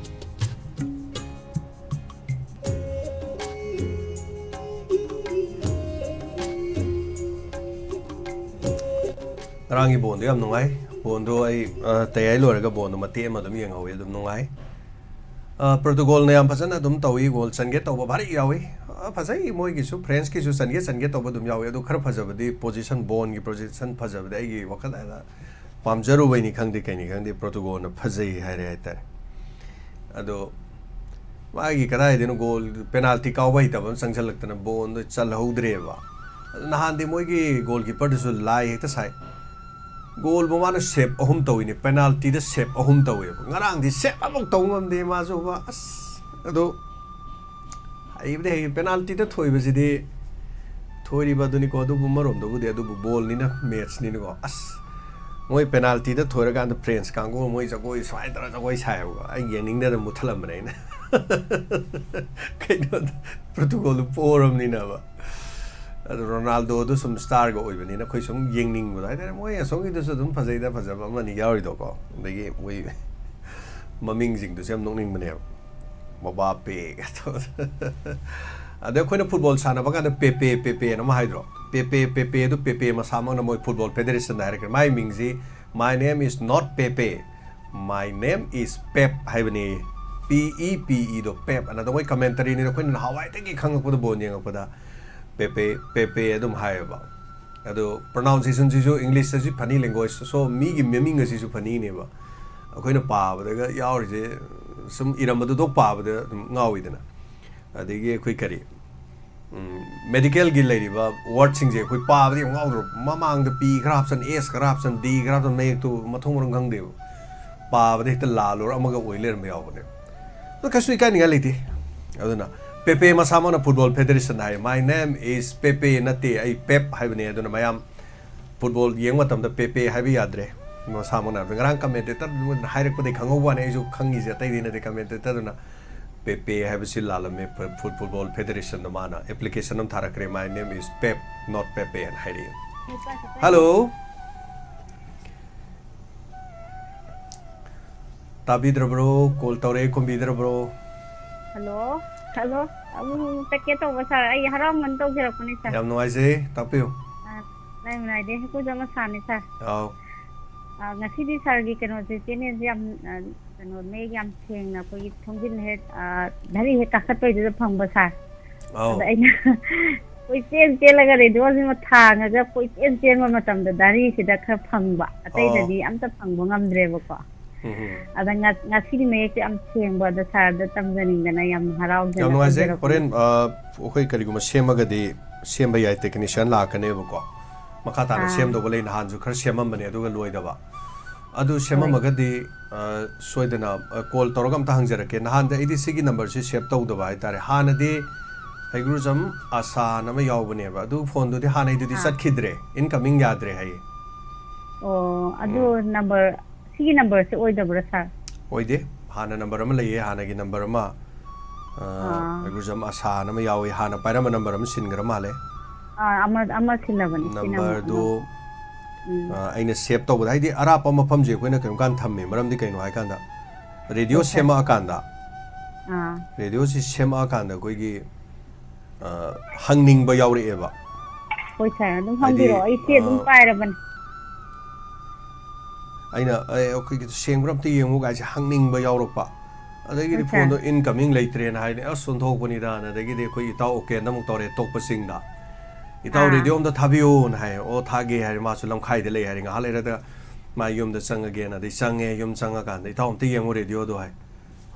ꯉꯔꯥꯡꯒꯤ ꯕꯣꯟꯗꯣ ꯌꯥꯝ ꯅꯨꯡꯉꯥꯏ꯫ ꯕꯣꯟꯗꯣ ꯑꯩ, ꯑ, ꯇꯌꯥꯏ ꯂꯣꯏꯔꯒ ꯕꯣꯟꯗꯣ ꯃꯇꯦꯛ ꯑꯃ ꯑꯗꯨꯝ ꯌꯦꯡꯍꯧꯋꯤ, ꯑꯗꯨꯝ ꯅꯨꯡꯉꯥꯏ꯫ ꯑ, ꯄꯣꯔꯇꯨꯒꯜꯅ ꯌꯥꯝ ꯐꯖꯅ ꯑꯗꯨꯝ ꯇꯧꯏ, ꯒꯣꯜ ꯆꯟꯒꯦ ꯇꯧꯕ ꯚꯥꯔꯤ ꯌꯥꯎꯏ꯫ ꯑ, ꯐꯖꯩ, ꯃꯣꯏꯒꯤꯁꯨ, ꯐ꯭ꯔꯦꯟꯁꯀꯤꯁꯨ ꯆꯟꯒꯦ ꯆꯟꯒꯦ ꯇꯧꯕ ꯑꯗꯨꯝ ꯌꯥꯎꯏ, ꯑꯗꯨ ꯈꯔ ꯐꯖꯕꯗꯤ ꯄꯣꯖꯤꯁꯟ, ꯕꯣꯟꯒꯤ ꯄꯣꯖꯤꯁꯟ ꯐꯖꯕꯗꯤ ꯑꯩꯒꯤ ꯋꯥꯈꯜꯗ ꯄꯥꯝꯖꯔꯨꯕꯩꯅꯤ ꯈꯪꯗꯦ, ꯀꯩꯅꯤ ꯈꯪꯗꯦ, ꯄꯣꯔꯇꯨꯒꯜꯅ ꯐꯖꯩ ꯍꯥꯏꯔꯦ ꯍꯥꯏꯇꯥꯔꯦ꯫ ꯑꯗꯣ ꯃꯥꯒꯤ ꯀꯗꯥꯏꯗꯩꯅꯣ ꯒꯣꯜ, ꯄꯦꯅꯥꯜꯇꯤ ꯀꯥꯎꯕ ꯍꯩꯇꯕ ꯑꯃ ꯆꯪꯁꯜꯂꯛꯇꯅ ꯕꯣꯜꯗꯣ ꯆꯜꯍꯧꯗ꯭ꯔꯦꯕ꯫ ꯑꯗꯣ ꯅꯍꯥꯟꯗꯤ ꯃꯣꯏꯒꯤ ꯒꯣꯜ ꯀꯤꯄꯔꯗꯨꯁꯨ ꯂꯥꯏ ꯍꯦꯛꯇ ꯁꯥꯏ꯫ ꯒꯣꯜꯕꯨ ꯃꯥꯅ ꯁꯦꯞ ꯑꯍꯨꯝ ꯇꯧꯏꯅꯦ, ꯄꯦꯅꯥꯜꯇꯤꯗ ꯁꯦꯞ ꯑꯍꯨꯝ ꯇꯧꯋꯦꯕ꯫ ꯉꯔꯥꯡꯗꯤ ꯁꯦꯞ ꯑꯃꯐꯥꯎ ꯇꯧ ꯉꯝꯗꯦ ꯃꯥꯁꯨ꯫ ꯑꯁ, ꯑꯗꯣ ꯍꯩꯕꯗꯤ ꯍꯩ, ꯄꯦꯅꯥꯜꯇꯤꯗ ꯊꯣꯏꯕꯁꯤꯗꯤ ꯊꯣꯏꯔꯤꯕ ꯑꯗꯨꯅꯤꯀꯣ꯫ ꯑꯗꯨꯕꯨ ꯑꯃꯔꯣꯝꯗꯕꯨꯗꯤ, ꯑꯗꯨꯕꯨ ꯕꯣꯜꯅꯤꯅ, ꯃꯦꯠꯁꯅꯤꯅꯀꯣ꯫ ꯑꯁ, ꯃꯣꯏ ꯄꯦꯅꯥꯜꯇꯤꯗ ꯊꯣꯏꯔꯀꯥꯟꯗ ꯐ꯭ꯔꯦꯟꯁ ꯀꯥꯡꯕꯨ ꯃꯣꯏ ꯖꯒꯣꯏ ꯁꯨꯃꯥꯏꯅ ꯇꯧꯔ ꯖꯒꯣꯏ ꯁꯥꯏꯌꯦꯕꯀꯣ꯫ ꯑꯩ ꯌꯦꯡꯅꯤꯡꯗꯅ ꯃꯨꯠꯊꯠꯂꯝꯕꯅꯦ ꯑꯩꯅ꯫ ꯀꯩꯅꯣꯗ, ꯄꯣꯔꯇꯨꯒꯜꯗꯨ ꯄꯣꯔꯕꯅꯤꯅꯕ꯫ ꯑꯗꯣ ꯔꯣꯅꯥꯜꯗꯣꯗꯣ ꯁꯨꯝ ꯁ꯭ꯇꯥꯔꯒ ꯑꯣꯏꯕꯅꯤꯅ ꯑꯩꯈꯣꯏ ꯁꯨꯝ ꯌꯦꯡꯅꯤꯡꯕꯗꯣ ꯍꯥꯏꯇꯥꯔꯦ꯫ ꯃꯣꯏ ꯑꯁꯣꯝꯒꯤꯗꯨꯁꯨ ꯑꯗꯨꯝ ꯐꯖꯩꯗ, ꯐꯖꯕ ꯑꯃꯅꯤ ꯌꯥꯎꯔꯤꯗꯣꯀꯣ꯫ ꯑꯗꯒꯤ ꯃꯣꯏ ꯃꯃꯤꯡꯁꯤꯡꯗꯨꯁꯨ ꯌꯥꯝ ꯅꯣꯛꯅꯤꯡꯕꯅꯦꯕ꯫ ꯃꯕꯥꯄꯦꯒ ꯇꯧꯗꯅ꯫ ꯑꯗ ꯑꯩꯈꯣꯏꯅ ꯐꯨꯠꯕꯣꯜ ꯁꯥꯟꯅꯕ ꯀꯥꯟꯗ ꯄꯦꯄꯦ, ꯄꯦꯄꯦꯅ ꯑꯃ ꯍꯥꯏꯗ꯭ꯔꯣ? ꯄꯦꯄꯦ, ꯄꯦꯄꯦ ꯑꯗꯨ ꯄꯦꯄꯦ ꯃꯁꯥꯃꯛꯅ ꯃꯣꯏ football ꯐꯦꯗꯔꯦꯁꯟꯗ ꯍꯥꯏꯔꯛꯈ꯭ꯔꯦ꯫ My name is not Pepe, my name is Pep ꯍꯥꯏꯕꯅꯤ꯫ ꯄꯤ ꯏ ꯄꯤ ꯏꯗꯣ ꯄꯦꯞ ꯑꯅ꯫ ꯑꯗꯣ ꯃꯣꯏ ꯀꯃꯦꯟꯇꯔꯤꯅꯤꯅ ꯑꯩꯈꯣꯏꯅ ꯅꯍꯥꯟꯋꯥꯏꯗꯒꯤ ꯈꯪꯉꯛꯄꯗ, ꯕꯣꯜ ꯌꯦꯡꯉꯛꯄꯗ ꯄꯦꯄꯦ, ꯄꯦꯄꯦ ꯑꯗꯨꯝ ꯍꯥꯏꯌꯦꯕ꯫ ꯑꯗꯣ ꯄ꯭ꯔꯣꯅꯥꯎꯟꯁꯤꯌꯦꯁꯟꯁꯤꯁꯨ ꯏꯪꯂꯤꯁꯇꯁꯨ ꯐꯅꯤ ꯂꯦꯡꯒ꯭ꯋꯦꯖꯇ, ꯁꯣ ꯃꯤꯒꯤ ꯃꯃꯤꯡ ꯑꯁꯤꯁꯨ ꯐꯅꯤꯅꯦꯕ꯫ ꯑꯩꯈꯣꯏꯅ ꯄꯥꯕꯗꯒ ꯌꯥꯎꯔꯤꯁꯦ ꯁꯨꯝ ꯏꯔꯝꯕꯗꯨꯗꯣ ꯄꯥꯕꯗ ꯑꯗꯨꯝ ꯉꯥꯎꯋꯤꯗꯅ꯫ ꯑꯗꯒꯤ ꯑꯩꯈꯣꯏ ꯀꯔꯤ, ꯎꯝ, ꯃꯦꯗꯤꯀꯦꯜꯒꯤ ꯂꯩꯔꯤꯕ ꯋꯥꯔꯗꯁꯤꯡꯁꯦ ꯑꯩꯈꯣꯏ ꯄꯥꯕꯗ ꯌꯥꯝ ꯉꯥꯎꯗ꯭ꯔꯣ? ꯃꯃꯥꯡꯗ ꯄꯤ ꯈꯔ ꯍꯥꯞꯆꯟ, ꯑꯦꯁ ꯈꯔ ꯍꯥꯞꯆꯟ, ꯗꯤ ꯈꯔ ꯍꯥꯞꯆꯟ, ꯃꯌꯦꯛꯇꯨ ꯃꯊꯣꯡ ꯃꯔꯝ ꯈꯪꯗꯦꯕ꯫ ꯄꯥꯕꯗ ꯍꯦꯛꯇ ꯂꯥꯜꯂꯨꯔ ꯑꯃꯒ ꯑꯣꯏ ꯂꯩꯔꯝꯕ ꯌꯥꯎꯕꯅꯦꯕ꯫ ꯑꯗꯨ ꯀꯩꯁꯨ ꯏꯀꯥꯏꯅꯤꯡꯉꯥꯏ ꯂꯩꯇꯦ꯫ ꯑꯗꯨꯅ ꯄꯦꯄꯦ ꯃꯁꯥꯃꯛꯅ ꯐꯨꯠꯕꯣꯜ ꯐꯦꯗꯔꯦꯁꯟ ꯍꯥꯏ, "My name is Pepe ꯅꯠꯇꯦ, ꯑꯩ ꯄꯦꯞ ꯍꯥꯏꯕꯅꯦ"꯫ ꯑꯗꯨꯅ ꯃꯌꯥꯝ ꯐꯨꯠꯕꯣꯜ ꯌꯦꯡꯕ ꯃꯇꯝꯗ ꯄꯦꯄꯦ ꯍꯥꯏꯕ ꯌꯥꯗ꯭ꯔꯦ꯫ ꯃꯁꯥꯃꯛꯅ ꯍꯥꯏꯕꯗ ꯉꯔꯥꯡ ꯀꯃꯦꯟꯇꯦꯇꯔꯗꯨꯅ ꯍꯥꯏꯔꯛꯄꯗꯒꯤ ꯈꯪꯍꯧꯕ ꯋꯥꯅꯤ, ꯑꯩꯁꯨ ꯈꯪꯉꯤꯁꯦ ꯑꯇꯩꯗꯤ ꯅꯠꯇꯦ꯫ ꯀꯃꯦꯟꯇꯦꯇꯔꯗꯨꯅ ꯄꯦꯄꯦ ꯍꯥꯏꯕꯁꯤ ꯂꯥꯜꯂꯝꯃꯦ꯫ ꯐꯨ-, ꯐꯨ-, ꯐꯨꯠꯕꯣꯜ ꯐꯦꯗꯔꯦꯁꯟꯗ ꯃꯥꯅ ꯑꯦꯄ꯭ꯂꯤꯀꯦꯁꯟ ꯑꯃ ꯊꯥꯔꯛꯈ꯭ꯔꯦ, "My name is Pep, not Pepe" ꯍꯥꯏꯅ ꯍꯥꯏꯔꯛꯑꯦ꯫ ꯍꯜꯂꯣ꯫ ꯇꯥꯕꯤꯗ꯭ꯔꯕ꯭ꯔꯣ? ꯀꯣꯜ ꯇꯧꯔꯛꯑꯦ, ꯈꯨꯝꯕꯤꯗ꯭ꯔꯕ꯭ꯔꯣ? Hello, hello. ꯑꯃꯨꯛ ꯇꯠꯀꯦ ꯇꯧꯕ ꯁꯥꯔ, ꯑꯩ ꯍꯔꯥꯎꯃꯟ ꯇꯧꯖꯔꯛꯄꯅꯤ ꯁꯥꯔ꯫ ꯌꯥꯝ ꯅꯨꯡꯉꯥꯏꯖꯩ, ꯇꯥꯛꯄꯤꯌꯨ꯫ ꯑ, ꯂꯩꯃꯅꯥꯏꯗꯩ ꯍꯩꯀꯨꯖꯝ ꯑꯁꯥꯅꯤ ꯁꯥꯔ꯫ ꯑꯥꯎ꯫ ꯑ, ꯉꯁꯤꯗꯤ ꯁꯥꯔꯒꯤ ꯀꯩꯅꯣꯁꯦ, ꯆꯦꯅꯦꯜꯁꯦ ꯌꯥꯝ, ꯑ, ꯀꯩꯅꯣ, ꯃꯌꯦꯛ ꯌꯥꯝ ꯁꯦꯡꯅ ꯑꯩꯈꯣꯏꯒꯤ ꯊꯣꯡꯖꯤꯟ ꯍꯦꯛ, ꯑ, ꯘꯔꯤ ꯍꯦꯛ ꯀꯥꯈꯠꯄꯩꯗꯨꯗ ꯐꯪꯕ ꯁꯥꯔ꯫ ꯑꯥꯎ꯫ ꯑꯗ ꯑꯩꯅ ꯀꯣꯏꯆꯦꯟ ꯆꯦꯜꯂꯒ ꯔꯦꯗꯤꯑꯣꯁꯤꯃ ꯊꯥꯡꯉꯒ ꯀꯣꯏꯆꯦꯟ ꯆꯦꯟꯕ ꯃꯇꯝꯗ ꯘꯔꯤꯁꯤꯗ ꯈꯔ ꯐꯪꯕ, ꯑꯇꯩꯗꯗꯤ ꯑꯝꯇ ꯐꯪꯕ ꯉꯝꯗ꯭ꯔꯦꯕꯀꯣ꯫ ꯎꯝ ꯍꯨꯝ꯫ ꯑꯗ ꯉ-, ꯉꯁꯤꯗꯤ ꯃꯌꯦꯛꯁꯦ ꯌꯥꯝ ꯁꯦꯡꯕ, ꯑꯗ ꯁꯥꯔꯗ ꯇꯝꯖꯅꯤꯡꯗꯅ ꯌꯥꯝ ꯍꯔꯥꯎꯖꯅ ꯌꯥꯝ ꯅꯨꯡꯉꯥꯏꯖꯩ꯫ ꯇꯧꯖꯔꯛꯄꯅꯤ꯫ ꯍꯣꯔꯦꯟ, ꯑ, ꯑꯩꯈꯣꯏ ꯀꯔꯤꯒꯨꯝꯕ ꯁꯦꯝꯃꯒꯗꯤ ꯁꯦꯝꯕ ꯌꯥꯏ, ꯇꯦꯛꯅꯤꯁꯤꯌꯥꯟ ꯂꯥꯛꯀꯅꯦꯕꯀꯣ꯫ ꯃꯈꯥ ꯇꯥꯅ ꯑꯥ꯫ ꯁꯦꯝꯗꯧꯕ ꯂꯩ, ꯅꯍꯥꯟꯁꯨ ꯈꯔ ꯁꯦꯝꯃꯝꯕꯅꯦ ꯑꯗꯨꯒ ꯂꯣꯏꯗꯕ꯫ ꯑꯗꯨ ꯍꯣꯏ꯫ ꯁꯦꯝꯃꯝꯃꯒꯗꯤ, ꯑ, ꯁꯣꯏꯗꯅ, ꯑ, call ꯇꯧꯔꯒ ꯑꯝꯇ ꯍꯪꯖꯔꯛꯀꯦ꯫ ꯅꯍꯥꯟꯗꯤ ꯑꯩꯗꯤ ꯁꯤꯒꯤ numberꯁꯤ save ꯇꯧꯗꯕ ꯍꯥꯏꯇꯥꯔꯦ꯫ ꯍꯥꯟꯅꯗꯤ ꯍꯩꯒ꯭ꯔꯨꯖꯝ ꯑꯁꯥꯅ ꯑꯃ ꯌꯥꯎꯕꯅꯦꯕ, ꯑꯗꯨ phoneꯗꯨꯗꯤ ꯍꯥꯟꯅꯩꯗꯨꯗꯤ ꯑꯥ꯫ ꯆꯠꯈꯤꯗ꯭ꯔꯦ, incoming ꯌꯥꯗ꯭ꯔꯦ ꯍꯥꯏꯌꯦ꯫ ꯑꯣ, ꯑꯗꯨ ꯎꯝ꯫ Number, ꯁꯤꯒꯤ numberꯁꯦ ꯑꯣꯏꯗꯕ꯭ꯔꯥ, sir? ꯑꯣꯏꯗꯦ꯫ ꯍꯥꯟꯅ number ꯑꯃ ꯂꯩꯌꯦ, ꯍꯥꯟꯅꯒꯤ number ꯑꯃ, ꯑ, ꯑꯥ꯫ ꯍꯩꯒ꯭ꯔꯨꯖꯝ ꯑꯁꯥꯅ ꯑꯃ ꯌꯥꯎꯋꯦ, ꯍꯥꯟꯅ ꯄꯥꯏꯔꯝꯕ number ꯑꯃ ꯁꯤꯟꯈ꯭ꯔ ꯃꯥꯜꯂꯦ꯫ ꯑꯥ, ꯑꯃ, ꯑꯃ ꯁꯤꯜꯂꯕꯅꯤ, ꯁꯤ number numberꯗꯣ, ꯑꯃ꯫ ꯎꯝ꯫ ꯑ, ꯑꯩꯅ save ꯇꯧꯕꯗ, ꯍꯥꯏꯗꯤ ꯑꯔꯥꯞꯄ ꯃꯐꯝꯁꯦ ꯑꯩꯈꯣꯏꯅ ꯀꯩꯒꯨꯝꯕ ꯀꯥꯟꯗ ꯊꯝꯃꯦ, ꯃꯔꯝꯗꯤ ꯀꯩꯅꯣ ꯍꯥꯏꯀꯥꯟꯗ, radio ꯍꯣꯏ, sir꯫ ꯁꯦꯝꯃꯛꯑꯀꯥꯟꯗ, ꯑꯥ꯫ Radioꯁꯤ ꯁꯦꯝꯃꯛꯑꯀꯥꯟꯗ ꯑꯩꯈꯣꯏꯒꯤ, ꯑ, ꯍꯪꯅꯤꯡꯕ ꯌꯥꯎꯔꯛꯑꯦꯕ꯫ ꯍꯣꯏ, sir, ꯑꯗꯨꯝ ꯍꯥꯏꯗꯤ, ꯍꯪꯕꯤꯔꯛꯑꯣ, ꯑꯩ ꯁꯤ ꯑꯗꯨꯝ ꯑ, ꯄꯥꯏꯔꯕꯅꯤ꯫ ꯑꯩꯅ, "ꯑꯦ, ꯑꯩꯈꯣꯏꯒꯤꯗꯣ ꯁꯦꯡꯕ꯭ꯔꯥ ꯑꯝꯇ ꯌꯦꯡꯉꯨ" ꯀꯥꯏꯁꯦ ꯍꯪꯅꯤꯡꯕ ꯌꯥꯎꯔꯛꯄ꯫ ꯑꯗꯒꯤꯗꯤ ꯑꯠꯆꯥ꯫ Phoneꯗꯣ incoming ꯂꯩꯇ꯭ꯔꯦꯅ ꯍꯥꯏꯅꯦ, ꯑꯁ, ꯑꯣꯟꯊꯣꯛꯄꯅꯤꯗꯥꯅ꯫ ꯑꯗꯒꯤꯗꯤ ꯑꯩꯈꯣꯏ ꯏꯇꯥꯎ ꯑꯣꯀꯦꯟꯗ ꯑꯃꯨꯛ ꯇꯧꯔꯦ, ꯇꯣꯛꯄꯁꯤꯡꯗ꯫ "ꯏꯇꯥꯎ, ꯑꯥ꯫ Radio ꯑꯝꯇ ꯊꯥꯕꯤꯌꯣꯅ" ꯍꯥꯏ꯫ "ꯑꯣ, ꯊꯥꯒꯦ" ꯍꯥꯏꯔꯦ, ꯃꯥꯁꯨ ꯂꯝꯈꯥꯏꯗ ꯂꯩ ꯍꯥꯏꯔꯦ꯫ ꯉꯥꯏꯍꯥꯛ ꯂꯩꯔꯒ ꯃꯥ ꯌꯨꯝꯗ ꯆꯪꯉꯒꯦꯅ, ꯑꯗꯩ ꯆꯪꯉꯦ, ꯌꯨꯝ ꯆꯪꯉꯀꯥꯟꯗ, "ꯏꯇꯥꯎ, ꯑꯝꯇ ꯌꯦꯡꯉꯨ radioꯗꯣ" ꯍꯥꯏ꯫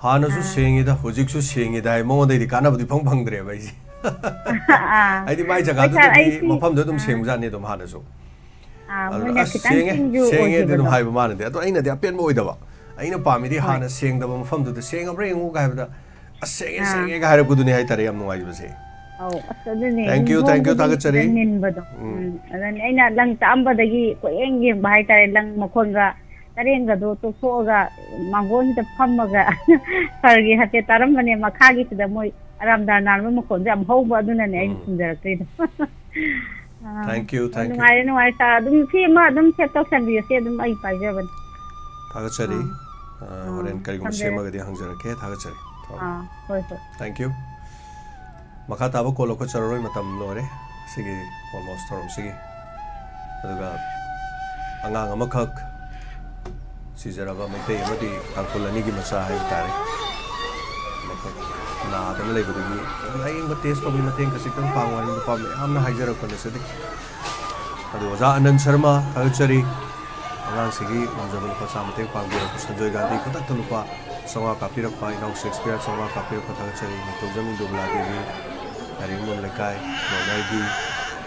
"ꯍꯥꯟꯅꯁꯨ ꯑꯥ꯫ ꯁꯦꯡꯉꯤꯗ, ꯍꯧꯖꯤꯛꯁꯨ ꯁꯦꯡꯉꯤꯗ" ꯍꯥꯏ꯫ ꯃꯉꯣꯟꯗꯩꯗꯤ ꯀꯥꯟꯅꯕꯗꯤ ꯐꯪ ꯐꯪꯗ꯭ꯔꯦꯕ ꯑꯩꯁꯦ꯫ ꯑꯥ꯫ ꯍꯥꯏꯗꯤ ꯃꯥꯏ ꯍꯣꯏ, sir, ꯖꯒꯥꯗꯨꯗꯗꯤ ꯑꯩꯁꯤ, ꯃꯐꯝꯗꯨ ꯑꯗꯨꯝ ꯑꯥ꯫ ꯁꯦꯡꯕꯖꯥꯠꯅꯤ ꯑꯗꯨꯝ ꯍꯥꯟꯅꯁꯨ꯫ ꯑꯥ, ꯑꯗꯨꯅ, ꯃꯣꯏꯅ "ꯑꯁ, ꯈꯤꯇꯪ ꯁꯦꯡꯉꯦ, ꯆꯤꯡꯁꯨ ꯁꯦꯡꯉꯦ"ꯗꯤ ꯑꯗꯨꯝ ꯑꯣꯏꯈꯤꯕꯗꯣ꯫ ꯍꯥꯏꯕ ꯃꯥꯅꯗꯤ꯫ ꯑꯗꯣ ꯑꯩꯅꯗꯤ ꯑꯄꯦꯟꯕ ꯑꯣꯏꯗꯕ꯫ ꯑꯩꯅ ꯄꯥꯝꯃꯤꯗꯤ ꯍꯣꯏ꯫ ꯍꯥꯟꯅ ꯁꯦꯡꯗꯕ ꯃꯐꯝꯗꯨꯗ "ꯁꯦꯡꯉꯕ꯭ꯔꯥ ꯌꯦꯡꯉꯨ" ꯀꯥꯏ ꯍꯥꯏꯕꯗ, "ꯑꯁ, ꯁꯦꯡꯉꯦ, ꯑꯥ꯫ ꯁꯦꯡꯉꯦ" ꯀꯥꯏ ꯍꯥꯏꯔꯛꯄꯗꯨꯅꯦ ꯍꯥꯏꯇꯥꯔꯦ ꯌꯥꯝ ꯅꯨꯡꯉꯥꯏꯖꯕꯁꯦ꯫ ꯑꯧ, ꯑꯁ, ꯑꯗꯨꯅꯦ, thank you, thank you, ꯅꯣꯡꯃꯗꯤ ꯊꯥꯒꯠꯆꯔꯤ꯫ ꯈꯤꯇꯪ ꯅꯤꯟꯕꯗꯣ꯫ ꯎꯝ꯫ ꯎꯝ, ꯑꯗꯨꯅꯦ ꯑꯩꯅ ꯂꯪ ꯇꯥꯛꯑꯝꯕꯗꯒꯤ ꯀꯣꯏꯌꯦꯡ ꯌꯦꯡꯕ ꯍꯥꯏꯇꯥꯔꯦ, ꯂꯪ ꯃꯈꯣꯟꯒ ꯇꯔꯦꯡꯒꯗꯣ ꯇꯣꯛꯊꯣꯛꯑꯒ ꯃꯥꯡꯒꯣꯟꯁꯤꯗ ꯐꯝꯃꯒ ꯁꯥꯔꯒꯤ ꯍꯥꯏꯐꯦꯠ ꯇꯥꯔꯝꯕꯅꯦ, ꯃꯈꯥꯒꯤꯁꯤꯗ ꯃꯣꯏ ꯑꯔꯥꯝꯗꯥꯔ ꯅꯥꯟꯕ ꯃꯈꯣꯟꯁꯦ ꯌꯥꯝ ꯍꯧꯕ, ꯑꯗꯨꯅꯅꯦ ꯑꯩꯅ ꯎꯝ꯫ ꯈꯨꯝꯖꯔꯛꯇ꯭ꯔꯤꯗꯣ꯫ ꯑꯥ, thank you, ꯍꯣꯏ, thank you꯫ ꯅꯨꯡꯉꯥꯏꯔꯦ, ꯅꯨꯡꯉꯥꯏꯔꯦ, sir꯫ ꯑꯗꯨꯝ ꯁꯤ ꯑꯃ ꯑꯗꯨꯝ save ꯇꯧꯁꯟꯕꯤꯌꯣ, ꯁꯤ ꯑꯗꯨꯝ ꯑꯩ ꯄꯥꯏꯖꯕꯅꯤ꯫ ꯊꯥꯒꯠꯆꯔꯤ꯫ ꯑꯥ, ꯑꯥ, ꯍꯣꯔꯦꯟ ꯀꯔꯤꯒꯨꯝꯕ ꯊꯝꯖꯔꯦ꯫ ꯁꯦꯝꯃꯒꯗꯤ ꯍꯪꯖꯔꯛꯀꯦ꯫ ꯊꯥꯒꯠꯆꯔꯤ꯫ ꯑꯥ, ꯍꯣꯏ, ꯍꯣꯏ꯫ Thank you꯫ ꯃꯈꯥ ꯇꯥꯕ call ꯑꯩꯈꯣꯏ ꯆꯠꯂꯔꯣꯏ, ꯃꯇꯝ ꯂꯣꯏꯔꯦ꯫ ꯁꯤꯒꯤ almost ꯊꯧꯔꯝꯁꯤꯒꯤ꯫ ꯑꯗꯨꯒ ꯑꯉꯥꯡ ꯑꯃꯈꯛ ꯁꯤꯖꯔꯕ ꯃꯩꯇꯩ ꯑꯃꯗꯤ ꯇꯥꯡꯈꯨꯜ ꯑꯅꯤꯒꯤ ꯃꯆꯥ ꯍꯥꯏꯕ ꯇꯥꯔꯦ꯫ ꯑꯃꯈꯛ ꯅꯥꯗꯅ ꯂꯩꯕꯗꯨꯒꯤ ꯂꯥꯌꯦꯡꯕ test ꯇꯧꯕꯒꯤ ꯃꯇꯦꯡ ꯈꯖꯤꯛꯇꯪ ꯄꯥꯡꯉꯨ ꯍꯥꯏꯅ ꯅꯨꯄꯥ ꯃꯌꯥꯝꯅ ꯍꯥꯏꯖꯔꯛꯄ ꯅꯠꯆꯗꯦ꯫ ꯑꯗꯨ ꯑꯣꯖꯥ ꯑꯅꯟ ꯁꯔꯃ ꯊꯥꯒꯠꯆꯔꯤ꯫ ꯑꯉꯥꯡꯁꯤꯒꯤ ꯉꯝꯖꯕ ꯂꯨꯄꯥ ꯆꯥꯝꯃ ꯃꯇꯦꯡ ꯄꯥꯡꯕꯤꯔꯛꯄ ꯁꯟꯖꯣꯏ ꯒꯥꯟꯙꯤ ꯈꯨꯗꯛꯇ ꯂꯨꯄꯥ ꯆꯥꯝꯃꯉꯥ ꯀꯥꯞꯄꯤꯔꯛꯄ, ꯏꯅꯥꯎ ꯁꯦꯛꯁꯄꯤꯌꯔ ꯆꯥꯝꯃꯉꯥ ꯀꯥꯞꯄꯤꯔꯛꯄ ꯊꯥꯒꯠꯆꯔꯤ꯫ ꯅꯤꯡꯊꯧꯖꯝ ꯏꯟꯗꯨꯕꯂꯥ ꯗꯦꯕꯤ, ꯂꯥꯏꯔꯦꯝꯕꯝ ꯂꯩꯀꯥꯏ, ꯅꯣꯡꯃꯥꯏꯒꯤ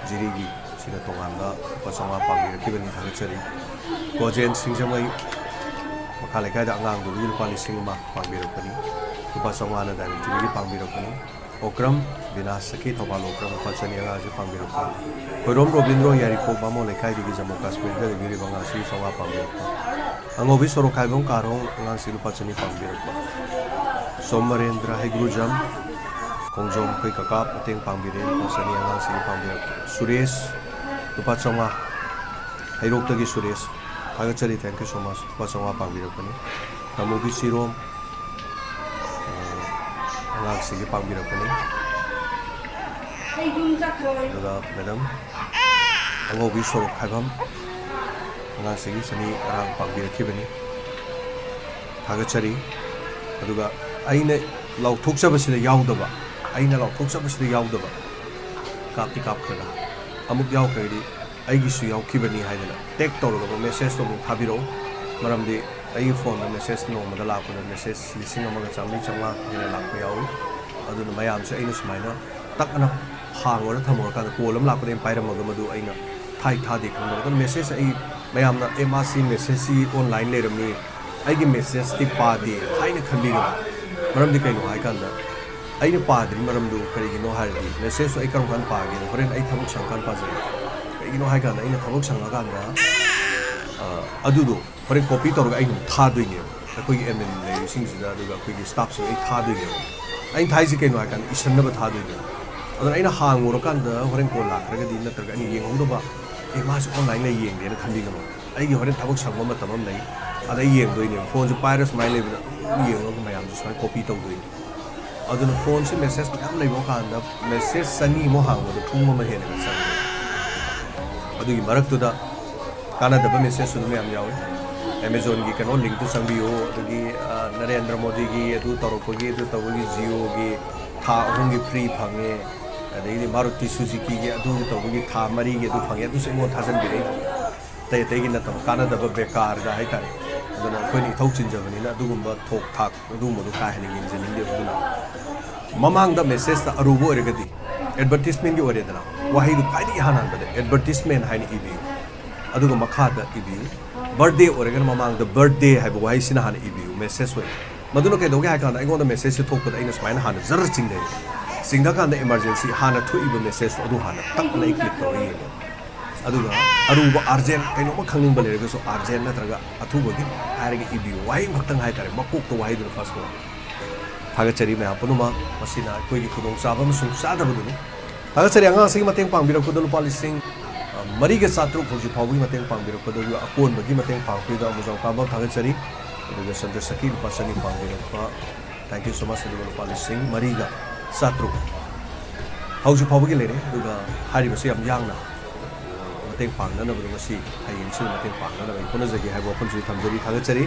ꯖꯤꯔꯤꯒꯤ ꯁꯤꯅ ꯇꯣꯉꯥꯟꯕ ꯂꯨꯄꯥ ꯆꯥꯝꯃꯉꯥ ꯄꯥꯡꯕꯤꯔꯛꯈꯤꯕꯅꯤ, ꯊꯥꯒꯠꯆꯔꯤ꯫ ꯀꯣꯖꯦꯟ ꯁꯤꯡꯖꯃꯩ ꯃꯈꯥ ꯂꯩꯀꯥꯏꯗ ꯑꯉꯥꯡꯗꯨꯒꯤ ꯂꯨꯄꯥ ꯂꯤꯁꯤꯡ ꯑꯃ ꯄꯥꯡꯕꯤꯔꯛꯄꯅꯤ꯫ ꯂꯨꯄꯥ ꯆꯥꯝꯃꯉꯥꯅ ꯗꯥꯏꯃꯟ ꯇꯤꯚꯤꯒꯤ ꯄꯥꯡꯕꯤꯔꯛꯄꯅꯤ꯫ ꯑꯣꯀ꯭ꯔꯝ ꯕꯤꯅꯥꯁ ꯁꯈꯤ, ꯊꯧꯕꯥꯜ ꯑꯣꯀ꯭ꯔꯝ, ꯂꯨꯄꯥ ꯆꯅꯤ ꯑꯉꯥꯡꯁꯤ ꯄꯥꯡꯕꯤꯔꯛꯄꯅꯤ꯫ ꯈꯣꯏꯔꯣꯝ ꯔꯣꯕꯤꯟꯗ꯭ꯔꯣ, ꯌꯥꯏꯔꯤꯄꯣꯛ ꯕꯥꯃꯣꯟ ꯂꯩꯀꯥꯏꯗꯒꯤ ꯖꯝꯃꯨ ꯀꯥꯁꯃꯤꯔꯗ ꯂꯩꯕꯤꯔꯤꯕ ꯑꯉꯥꯡꯁꯤ ꯆꯥꯝꯃꯉꯥ ꯄꯥꯡꯕꯤꯔꯛꯄ꯫ ꯑꯉꯧꯕꯤ ꯁꯣꯔꯣꯛ ꯈꯥꯏꯕꯝ ꯀꯥꯔꯣꯡ, ꯑꯉꯥꯡꯁꯤ ꯂꯨꯄꯥ ꯆꯅꯤ ꯄꯥꯡꯕꯤꯔꯛꯄ꯫ ꯁꯣꯝ ꯃꯔꯦꯟꯗ꯭ꯔ ꯍꯩꯒ꯭ꯔꯨꯖꯝ, ꯈꯣꯡꯖꯣꯝ ꯑꯩꯈꯣꯏ ꯀꯀꯥ ꯃꯇꯦꯡ ꯄꯥꯡꯕꯤꯔꯦ, ꯂꯨꯄꯥ ꯆꯅꯤ ꯑꯉꯥꯡꯁꯤꯒꯤ ꯄꯥꯡꯕꯤꯔꯛꯄ꯫ ꯁꯨꯔꯦꯁ, ꯂꯨꯄꯥ ꯆꯥꯝꯃꯉꯥ, ꯍꯩꯔꯣꯛꯇꯒꯤ ꯁꯨꯔꯦꯁ, ꯊꯥꯒꯠꯆꯔꯤ, thank you so much, ꯂꯨꯄꯥ ꯆꯥꯝꯃꯉꯥ ꯄꯥꯡꯕꯤꯔꯛꯄꯅꯤ꯫ ꯇꯥꯃꯣꯕꯤ ꯆꯤꯔꯣꯝ, ꯑ, ꯑꯉꯥꯡꯁꯤꯒꯤ ꯄꯥꯡꯕꯤꯔꯛꯄꯅꯤ꯫ ꯑꯗꯨꯒ ꯃꯦꯗꯥꯝ ꯑꯉꯧꯕꯤ ꯁꯣꯔꯣꯛ ꯈꯥꯏꯕꯝ, ꯑꯉꯥꯡꯁꯤꯒꯤ ꯆꯅꯤ ꯉꯔꯥꯡ ꯄꯥꯡꯕꯤꯔꯛꯈꯤꯕꯅꯤ, ꯊꯥꯒꯠꯆꯔꯤ꯫ ꯑꯗꯨꯒ ꯑꯩꯅ ꯂꯥꯎꯊꯣꯛꯆꯕꯁꯤꯗ ꯌꯥꯎꯗꯕ, ꯑꯩꯅ ꯂꯥꯎꯊꯣꯛꯆꯕꯁꯤꯗ ꯌꯥꯎꯗꯕ, ꯀꯥꯞꯇꯤ ꯀꯥꯞꯈ꯭ꯔꯒ ꯑꯃꯨꯛ ꯌꯥꯎꯈ꯭ꯔꯒꯗꯤ ꯑꯩꯒꯤꯁꯨ ꯌꯥꯎꯈꯤꯕꯅꯤ ꯍꯥꯏꯗꯅ ꯇꯦꯛ ꯇꯧꯔꯒ ꯑꯃꯨꯛ ꯃꯦꯁꯦꯖꯇꯣ ꯑꯃꯨꯛ ꯊꯥꯕꯤꯔꯛꯎ꯫ ꯃꯔꯝꯗꯤ ꯑꯩꯒꯤ ꯐꯣꯟꯗ ꯃꯦꯁꯦꯖ ꯅꯣꯡꯃꯗ ꯂꯥꯛꯄꯗ ꯃꯦꯁꯦꯖ ꯂꯤꯁꯤꯡ ꯑꯃꯒ ꯆꯥꯝꯃꯔꯤ ꯆꯥꯝꯃꯉꯥ ꯍꯦꯟꯅ ꯂꯥꯛꯄ ꯌꯥꯎꯏ꯫ ꯑꯗꯨꯅ ꯃꯌꯥꯝꯁꯦ ꯑꯩꯅ ꯁꯨꯃꯥꯏꯅ ꯇꯛ ꯑꯅ ꯍꯥꯡꯉꯨꯔ ꯊꯝꯃꯨꯔꯀꯥꯟꯗ ꯀꯣꯜ ꯑꯃ ꯂꯥꯛꯄꯗ ꯑꯩꯅ ꯄꯥꯏꯔꯝꯃꯒ ꯃꯗꯨ ꯑꯩꯅ ꯊꯥꯏ ꯊꯥꯗꯦ ꯈꯪꯗꯕ꯫ ꯑꯗꯨꯅ ꯃꯦꯁꯦꯖ ꯑꯩ ꯃꯌꯥꯝꯅ, "ꯑꯦ, ꯃꯥꯁꯤ ꯃꯦꯁꯦꯖꯁꯤ ꯑꯣꯟꯂꯥꯏꯟ ꯂꯩꯔꯝꯃꯤ, ꯑꯩꯒꯤ ꯃꯦꯁꯦꯖꯇꯤ ꯄꯥꯗꯦ" ꯍꯥꯏꯅ ꯈꯟꯕꯤꯒꯅꯨ꯫ ꯃꯔꯝꯗꯤ ꯀꯩꯅꯣ ꯍꯥꯏꯀꯥꯟꯗ, ꯑꯩꯅ ꯄꯥꯗ꯭ꯔꯤ ꯃꯔꯝꯗꯨ ꯀꯔꯤꯒꯤꯅꯣ ꯍꯥꯏꯔꯗꯤ, ꯃꯦꯁꯦꯖꯇꯣ ꯑꯩ ꯀꯔꯝ ꯀꯥꯟꯗ ꯄꯥꯒꯦꯅ ꯍꯣꯔꯦꯟ ꯑꯩ ꯊꯕꯛ ꯁꯪꯀꯥꯟꯗ ꯄꯥꯖꯩ꯫ ꯀꯩꯒꯤꯅꯣ ꯍꯥꯏꯀꯥꯟꯗ, ꯑꯩꯅ ꯊꯕꯛ ꯁꯪꯉꯀꯥꯟꯗ, ꯑ, ꯑꯗꯨꯗꯣ ꯍꯣꯔꯦꯟ ꯀꯣꯄꯤ ꯇꯧꯔꯒ ꯑꯩꯅ ꯑꯃꯨꯛ ꯊꯥꯗꯣꯏꯅꯦꯕ꯫ ꯑꯩꯈꯣꯏꯒꯤ ꯑꯦꯗꯃꯤꯟ ꯂꯩꯔꯤꯁꯤꯡꯁꯤꯗ, ꯑꯗꯨꯒ ꯑꯩꯈꯣꯏꯒꯤ ꯁ꯭ꯇꯥꯐꯁꯤꯡ ꯑꯩ ꯊꯥꯗꯣꯏꯅꯦꯕ꯫ ꯑꯩꯅ ꯊꯥꯏꯁꯤ ꯀꯩꯅꯣ ꯍꯥꯏꯀꯥꯟꯗ, ꯏꯁꯟꯅꯕ ꯊꯥꯗꯣꯏꯅꯦꯕ꯫ ꯑꯗꯨꯅ ꯑꯩꯅ ꯍꯥꯡꯉꯨꯔꯀꯥꯟꯗ ꯍꯣꯔꯦꯟ ꯀꯣꯜ ꯂꯥꯛꯈ꯭ꯔꯒꯗꯤ, ꯅꯠꯇ꯭ꯔꯒ ꯑꯩꯅ ꯌꯦꯡꯍꯧꯗꯕ, "ꯑꯦ, ꯃꯥꯁꯨ ꯑꯣꯟꯂꯥꯏꯟ ꯂꯩ, ꯌꯦꯡꯒꯦꯅ" ꯈꯟꯕꯤꯒꯅꯨ꯫ ꯑꯩꯒꯤ ꯍꯣꯔꯦꯟ ꯊꯕꯛ ꯁꯪꯕ ꯃꯇꯝ ꯑꯃ ꯂꯩ, ꯑꯗ ꯑꯩ ꯌꯦꯡꯗꯣꯏꯅꯦꯕ꯫ ꯐꯣꯟꯁꯨ ꯄꯥꯏꯔ ꯁꯨꯃꯥꯏꯅ ꯂꯩꯕꯗ ꯑꯗꯨꯝ ꯌꯦꯡꯉꯒ ꯃꯌꯥꯝꯁꯨ ꯁꯨꯃꯥꯏꯅ ꯀꯣꯄꯤ ꯇꯧꯗꯣꯏꯅꯦ꯫ ꯑꯗꯨꯅ ꯐꯣꯟꯁꯤ ꯃꯦꯁꯦꯖ ꯃꯌꯥꯝ ꯂꯩꯕ ꯀꯥꯟꯗ, ꯃꯦꯁꯦꯖ ꯆꯅꯤꯃꯨꯛ ꯍꯥꯡꯕꯗ ꯄꯨꯡ ꯑꯃ ꯍꯦꯟꯅꯒ ꯆꯪꯉꯦ꯫ ꯑꯗꯨꯒꯤ ꯃꯔꯛꯇꯨꯗ ꯀꯥꯟꯅꯗꯕ ꯃꯦꯁꯦꯖꯁꯨ ꯑꯗꯨꯝ ꯌꯥꯝ ꯌꯥꯎꯏ꯫ ꯑꯦꯃꯦꯖꯣꯟꯒꯤ ꯀꯩꯅꯣ ꯂꯤꯡꯇꯨ ꯆꯪꯕꯤꯌꯨ, ꯑꯗꯒꯤ, ꯑ, ꯅꯔꯦꯟꯗ꯭ꯔ ꯃꯣꯗꯤꯒꯤ ꯑꯗꯨ ꯇꯧꯔꯛꯄꯒꯤ, ꯑꯗꯨ ꯇꯧꯕꯒꯤ, ꯖꯤꯑꯣꯒꯤ ꯊꯥ ꯑꯍꯨꯝꯒꯤ ꯐ꯭ꯔꯤ ꯐꯪꯉꯦ, ꯑꯗꯒꯤꯗꯤ ꯃꯥꯔꯨꯇꯤ ꯁꯨꯖꯨꯀꯤꯒꯤ ꯑꯗꯨꯒꯤ ꯇꯧꯕꯒꯤ ꯊꯥ ꯃꯔꯤꯒꯤ ꯑꯗꯨ ꯐꯪꯉꯦ, ꯑꯗꯨꯁꯨ ꯑꯩꯉꯣꯟꯗ ꯊꯥꯖꯟꯕꯤꯔꯛꯏ꯫ ꯑꯇꯩ ꯑꯇꯩꯒꯤ ꯅꯠꯇꯕ, ꯀꯥꯟꯅꯗꯕ ꯕꯦꯀꯥꯔꯗ ꯍꯥꯏꯇꯥꯔꯦ꯫ ꯑꯗꯨꯅ ꯑꯩꯈꯣꯏꯅ ꯏꯊꯧ ꯆꯤꯟꯖꯕꯅꯤꯅ ꯑꯗꯨꯒꯨꯝꯕ ꯊꯣꯛ ꯊꯥꯛ ꯑꯗꯨꯒꯨꯝꯕꯗꯣ ꯀꯥ ꯍꯦꯟꯅ ꯌꯦꯡꯖꯅꯤꯡꯗꯦꯕ꯫ ꯑꯗꯨꯅ ꯃꯃꯥꯡꯗ ꯃꯦꯁꯦꯖꯇ ꯑꯔꯨꯕ ꯑꯣꯏꯔꯒꯗꯤ ꯑꯦꯗꯚꯔꯇꯤꯁꯃꯦꯟꯒꯤ ꯑꯣꯏꯔꯦꯗꯅ, ꯋꯥꯍꯩꯗꯨ ꯈ꯭ꯋꯥꯏꯗꯒꯤ ꯏꯍꯥꯟ ꯍꯥꯟꯕꯗ advertisement ꯍꯥꯏꯅ ꯏꯕꯤꯌꯨ, ꯑꯗꯨꯒ ꯃꯈꯥꯗ ꯏꯕꯤꯌꯨ, birthday ꯑꯣꯏꯔꯒꯅ ꯃꯃꯥꯡꯗ birthday ꯍꯥꯏꯕ ꯋꯥꯍꯩꯁꯤꯅ ꯍꯥꯟꯅ ꯏꯕꯤꯌꯨ message ꯑꯣꯏꯅ꯫ ꯃꯗꯨꯅ ꯀꯩꯗꯧꯒꯦ ꯍꯥꯏ ꯀꯥꯟꯗ ꯑꯩꯉꯣꯟꯗ message ꯁꯦ ꯊꯣꯛꯄꯗ ꯑꯩꯅ ꯁꯨꯃꯥꯏꯅ ꯍꯥꯟꯅ ꯖꯔ ꯆꯤꯡꯅꯩ꯫ ꯆꯤꯡꯗꯀꯥꯟꯗ emergency ꯍꯥꯟꯅ ꯊꯣꯛꯏꯕ message ꯇꯣ ꯑꯗꯨ ꯍꯥꯟꯅ ꯇꯛꯅ ꯑꯩ click ꯇꯧꯔ ꯌꯦꯡꯉꯦ꯫ ꯑꯗꯨꯒ ꯑꯔꯨꯕ urgent ꯀꯩꯅꯣꯝꯃ ꯈꯪꯅꯤꯡꯕ ꯂꯩꯔꯒꯁꯨ urgent ꯅꯠꯇ꯭ꯔꯒ ꯑꯊꯨꯕꯒꯤ ꯍꯥꯏꯔꯒ ꯏꯕꯤꯌꯨ꯫ ꯋꯥꯍꯩ ꯑꯃꯈꯛꯇꯪ ꯍꯥꯏꯇꯥꯔꯦ, ꯃꯀꯣꯛꯇ ꯋꯥꯍꯩꯗꯨꯅ first ꯊꯥꯒꯠꯆꯔꯤ ꯃꯌꯥꯝ ꯄꯨꯝꯅꯃꯛ꯫ ꯃꯁꯤꯅ ꯑꯩꯈꯣꯏꯒꯤ ꯈꯨꯗꯣꯡꯆꯥꯕ ꯑꯃꯁꯨꯡ ꯆꯥꯗꯕꯗꯨꯅꯤ꯫ ꯊꯥꯒꯠꯆꯔꯤ꯫ ꯑꯉꯥꯡꯁꯤꯒꯤ ꯃꯇꯦꯡ ꯄꯥꯡꯕꯤꯔꯛꯄꯗ ꯂꯨꯄꯥ ꯂꯤꯁꯤꯡ, ꯑ, ꯃꯔꯤꯒ ꯆꯥꯇ꯭ꯔꯨꯛ ꯍꯧꯖꯤꯛ ꯐꯥꯎꯕꯒꯤ ꯃꯇꯦꯡ ꯄꯥꯡꯕꯤꯔꯛꯄꯗ, ꯑꯗꯨꯒ ꯑꯀꯣꯟꯕꯒꯤ ꯃꯇꯦꯡ ꯄꯥꯡꯕꯤꯕꯗ ꯑꯃꯨꯖꯥꯎ ꯀꯥꯕ ꯊꯥꯒꯠꯆꯔꯤ꯫ ꯑꯗꯨꯒ ꯆꯟꯗ꯭ꯔꯁꯛꯀꯤ ꯂꯨꯄꯥ ꯆꯅꯤ ꯄꯥꯡꯕꯤꯔꯛꯄ, thank you so much꯫ ꯑꯗꯨꯒ ꯂꯨꯄꯥ ꯂꯤꯁꯤꯡ ꯃꯔꯤꯒ ꯆꯥꯇ꯭ꯔꯨꯛ ꯍꯧꯖꯤꯛ ꯐꯥꯎꯕꯒꯤ ꯂꯩꯔꯦ꯫ ꯑꯗꯨꯒ ꯍꯥꯏꯔꯤꯕꯁꯤ ꯌꯥꯝ ꯌꯥꯡꯅ ꯃꯇꯦꯡ ꯄꯥꯡꯅꯅꯕꯗꯣ ꯉꯁꯤ ꯍꯌꯦꯡꯁꯤꯗ ꯃꯇꯦꯡ ꯄꯥꯡꯅꯅꯕ ꯑꯩ ꯍꯣꯠꯅꯖꯒꯦ ꯍꯥꯏꯕ ꯋꯥꯐꯝꯁꯤ ꯊꯝꯖꯔꯤ, ꯊꯥꯒꯠꯆꯔꯤ꯫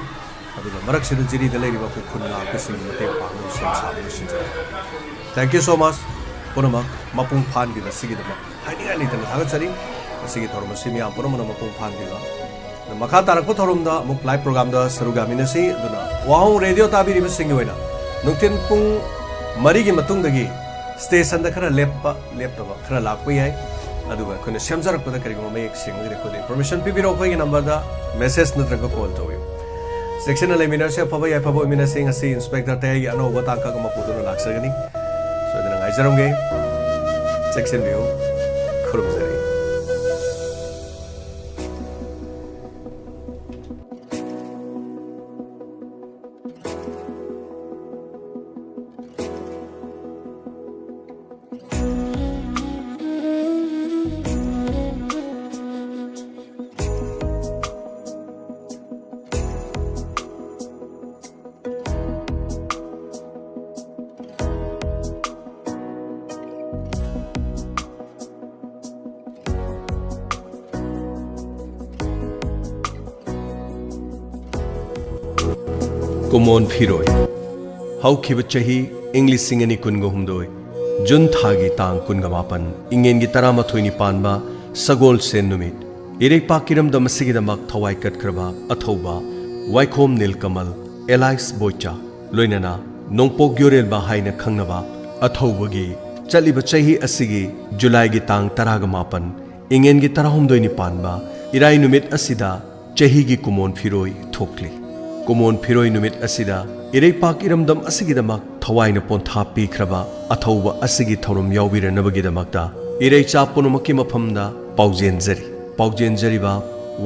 ꯑꯗꯨꯒ ꯃꯔꯛꯁꯤꯗ ꯖꯤꯔꯤꯗ ꯂꯩꯔꯤꯕ ꯑꯩꯈꯣꯏ ꯈꯨꯟ ꯉꯥꯛꯄꯁꯤꯡꯒꯤ ꯃꯇꯦꯡ ꯄꯥꯡꯅꯕ ꯁꯦꯝ ꯁꯥꯕ ꯂꯣꯏꯁꯤꯟꯖꯔꯦ꯫ Thank you so much꯫ ꯄꯨꯝꯅꯃꯛ ꯃꯄꯨꯡ ꯐꯥꯍꯟꯕꯤꯕꯁꯤꯒꯤꯗꯃꯛ ꯍꯥꯏꯅꯤꯡꯉꯥꯏ ꯂꯩꯇꯅ ꯊꯥꯒꯠꯆꯔꯤ꯫ ꯉꯁꯤꯒꯤ ꯊꯧꯔꯝ ꯑꯁꯤ ꯃꯤꯌꯥꯝ ꯄꯨꯝꯅꯃꯛꯅ ꯃꯄꯨꯡ ꯐꯥꯍꯟꯕꯤꯕ꯫ ꯑꯗꯨ ꯃꯈꯥ ꯇꯥꯔꯛꯄ ꯊꯧꯔꯝꯗ ꯑꯃꯨꯛ live program ꯗ ꯁꯔꯨꯛ ꯌꯥꯃꯤꯟꯅꯁꯤ꯫ ꯑꯗꯨꯅ ꯋꯥꯍꯣꯡ ꯔꯦꯗꯤꯑꯣ ꯇꯥꯕꯤꯔꯤꯕꯁꯤꯡꯒꯤ ꯑꯣꯏꯅ ꯅꯨꯡꯊꯤꯜ ꯄꯨꯡ ꯃꯔꯤꯒꯤ ꯃꯇꯨꯡꯗꯒꯤ station ꯗ ꯈꯔ ꯂꯦꯞꯄ ꯂꯦꯞꯇꯕ ꯈꯔ ꯂꯥꯛꯄ ꯌꯥꯏ꯫ ꯑꯗꯨꯒ ꯑꯩꯈꯣꯏꯅ ꯁꯦꯝꯖꯔꯛꯄꯗ ꯀꯔꯤꯒꯨꯝꯕ ꯃꯌꯦꯛ ꯁꯦꯡꯂꯒꯗꯤ ꯑꯩꯈꯣꯏꯗ information ꯄꯤꯕꯤꯔꯛꯑꯣ꯫ ꯑꯩꯈꯣꯏꯒꯤ number ꯗ message ꯅꯠꯇ꯭ꯔꯒ call ꯇꯧꯕꯤꯌꯨ꯫ ꯆꯦꯛꯁꯤꯟꯅ ꯂꯩꯃꯤꯟꯅꯔꯁꯤ, ꯑꯐꯕ ꯌꯥꯏꯐꯕ ꯑꯣꯏꯃꯤꯟꯅꯁꯤ꯫ ꯉꯁꯤ Inspector ꯇꯌꯥꯏꯒꯤ ꯑꯅꯧꯕ ꯇꯥꯡꯀꯛ ꯑꯃ ꯄꯨꯗꯨꯅ ꯂꯥꯛꯆꯒꯅꯤ꯫ ꯁꯣꯏꯗꯅ ꯉꯥꯏꯖꯔꯝꯒꯦ꯫ ꯆꯦꯛꯁꯤꯟꯕꯤꯌꯨ꯫ ꯈꯨꯔꯨꯝꯖꯔꯤ꯫ ꯀꯨꯃꯣꯟ ꯐꯤꯔꯣꯏ꯫ ꯍꯧꯈꯤꯕ ꯆꯍꯤ ꯏꯪ ꯂꯤꯁꯤꯡ ꯑꯅꯤ ꯀꯨꯟꯒ ꯍꯨꯝꯗꯣꯏ ꯖꯨꯟ ꯊꯥꯒꯤ ꯇꯥꯡ ꯀꯨꯟꯒ ꯃꯥꯄꯟ, ꯏꯪꯉꯦꯟꯒꯤ ꯇꯔꯥꯃꯥꯊꯣꯏꯅꯤ ꯄꯥꯟꯕ ꯁꯒꯣꯜꯁꯦꯟ ꯅꯨꯃꯤꯠ, ꯏꯔꯩꯄꯥꯛ ꯏꯔꯝꯗꯝ ꯑꯁꯤꯒꯤꯗꯃꯛ ꯊꯋꯥꯏ ꯀꯠꯈ꯭ꯔꯕ ꯑꯊꯧꯕ ꯋꯥꯏꯈꯣꯝ ꯅꯤꯜꯀꯃꯜ, alias ꯕꯣꯏꯆꯥ, ꯂꯣꯏꯅꯅ ꯅꯣꯡꯄꯣꯛ ꯌꯣꯔꯦꯜꯕ ꯍꯥꯏꯅ ꯈꯪꯅꯕ ꯑꯊꯧꯕꯒꯤ ꯆꯠꯂꯤꯕ ꯆꯍꯤ ꯑꯁꯤꯒꯤ ꯖꯨꯂꯥꯏꯒꯤ ꯇꯥꯡ ꯇꯔꯥꯒ ꯃꯥꯄꯟ, ꯏꯉꯦꯟꯒꯤ ꯇꯔꯥꯍꯨꯝꯗꯣꯏꯅꯤ ꯄꯥꯟꯕ ꯏꯔꯥꯏ ꯅꯨꯃꯤꯠ ꯑꯁꯤꯗ ꯆꯍꯤꯒꯤ ꯀꯨꯃꯣꯟ ꯐꯤꯔꯣꯏ ꯊꯣꯛꯂꯤ꯫ ꯀꯨꯃꯣꯟ ꯐꯤꯔꯣꯏ ꯅꯨꯃꯤꯠ ꯑꯁꯤꯗ ꯏꯔꯩꯄꯥꯛ ꯏꯔꯝꯗꯝ ꯑꯁꯤꯒꯤꯗꯃꯛ ꯊꯋꯥꯏꯅ ꯄꯣꯟꯊꯥ ꯄꯤꯈ꯭ꯔꯕ ꯑꯊꯧꯕ ꯑꯁꯤꯒꯤ ꯊꯧꯔꯝ ꯌꯥꯎꯕꯤꯔꯅꯕꯒꯤꯗꯃꯛꯇ ꯏꯔꯩꯆꯥ ꯄꯨꯝꯅꯃꯛꯀꯤ ꯃꯐꯝꯗ ꯄꯥꯎꯖꯦꯟꯖꯔꯤ꯫ ꯄꯥꯎꯖꯦꯟꯖꯔꯤꯕ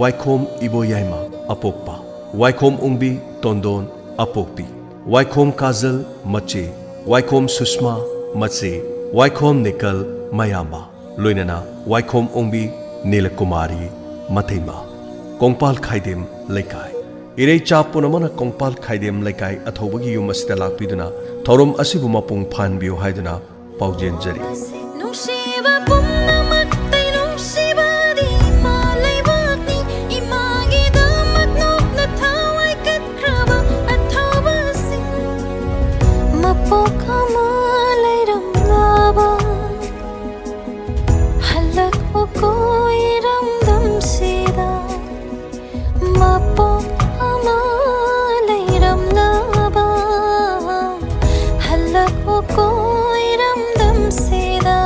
ꯋꯥꯏꯈꯣꯝ ꯏꯕꯣꯌꯥꯏꯃ ꯑꯄꯣꯛꯄ, ꯋꯥꯏꯈꯣꯝ ꯑꯣꯡꯕꯤ ꯇꯣꯟꯗꯣꯟ ꯑꯄꯣꯛꯄꯤ, ꯋꯥꯏꯈꯣꯝ ꯀꯥꯖꯜ ꯃꯆꯦ, ꯋꯥꯏꯈꯣꯝ ꯁꯨꯁꯃꯥ ꯃꯆꯦ, ꯋꯥꯏꯈꯣꯝ ꯅꯤꯀꯜ ꯃꯌꯥꯝꯕ, ꯂꯣꯏꯅꯅ ꯋꯥꯏꯈꯣꯝ ꯑꯣꯡꯕꯤ ꯅꯤꯂꯀꯨꯃꯥꯔꯤ ꯃꯇꯩꯃ, ꯀꯣꯡꯄꯥꯜ ꯈꯥꯏꯗꯦꯝ ꯂꯩꯀꯥꯏ꯫ ꯏꯔꯩꯆꯥ ꯄꯨꯝꯅꯃꯛꯅ ꯀꯣꯡꯄꯥꯜ ꯈꯥꯏꯗꯦꯝ ꯂꯩꯀꯥꯏ ꯑꯊꯧꯕꯒꯤ ꯌꯨꯝ ꯑꯁꯤꯗ ꯂꯥꯛꯄꯤꯗꯨꯅ ꯊꯧꯔꯝ ꯑꯁꯤꯕꯨ ꯃꯄꯨꯡ ꯐꯥꯍꯟꯕꯤꯌꯨ ꯍꯥꯏꯗꯨꯅ ꯄꯥꯎꯖꯦꯟꯖꯔꯤ꯫ ꯅꯨꯡꯁꯤꯕ ꯄꯨꯝꯅꯃꯛꯇꯩ ꯅꯨꯡꯁꯤꯕꯗꯤ ꯏꯃꯥ ꯂꯩꯕꯥꯛꯅꯤ꯫ ꯏꯃꯥꯒꯤꯗꯃꯛ ꯅꯣꯛꯅ ꯊꯋꯥꯏ ꯀꯠꯈ꯭ꯔꯕ ꯑꯊꯧꯕꯁꯤꯡ꯫ ꯃꯄꯣꯛ ꯑꯃ ꯂꯩꯔꯝꯂꯕ ꯍꯜꯂꯛꯎꯀꯣ ꯏꯔꯝꯗꯝꯁꯤꯗ꯫ ꯃꯄꯣꯛ ꯑꯃ ꯂꯩꯔꯝꯂꯕ ꯍꯜꯂꯛꯎꯀꯣ ꯏꯔꯝꯗꯝꯁꯤꯗ꯫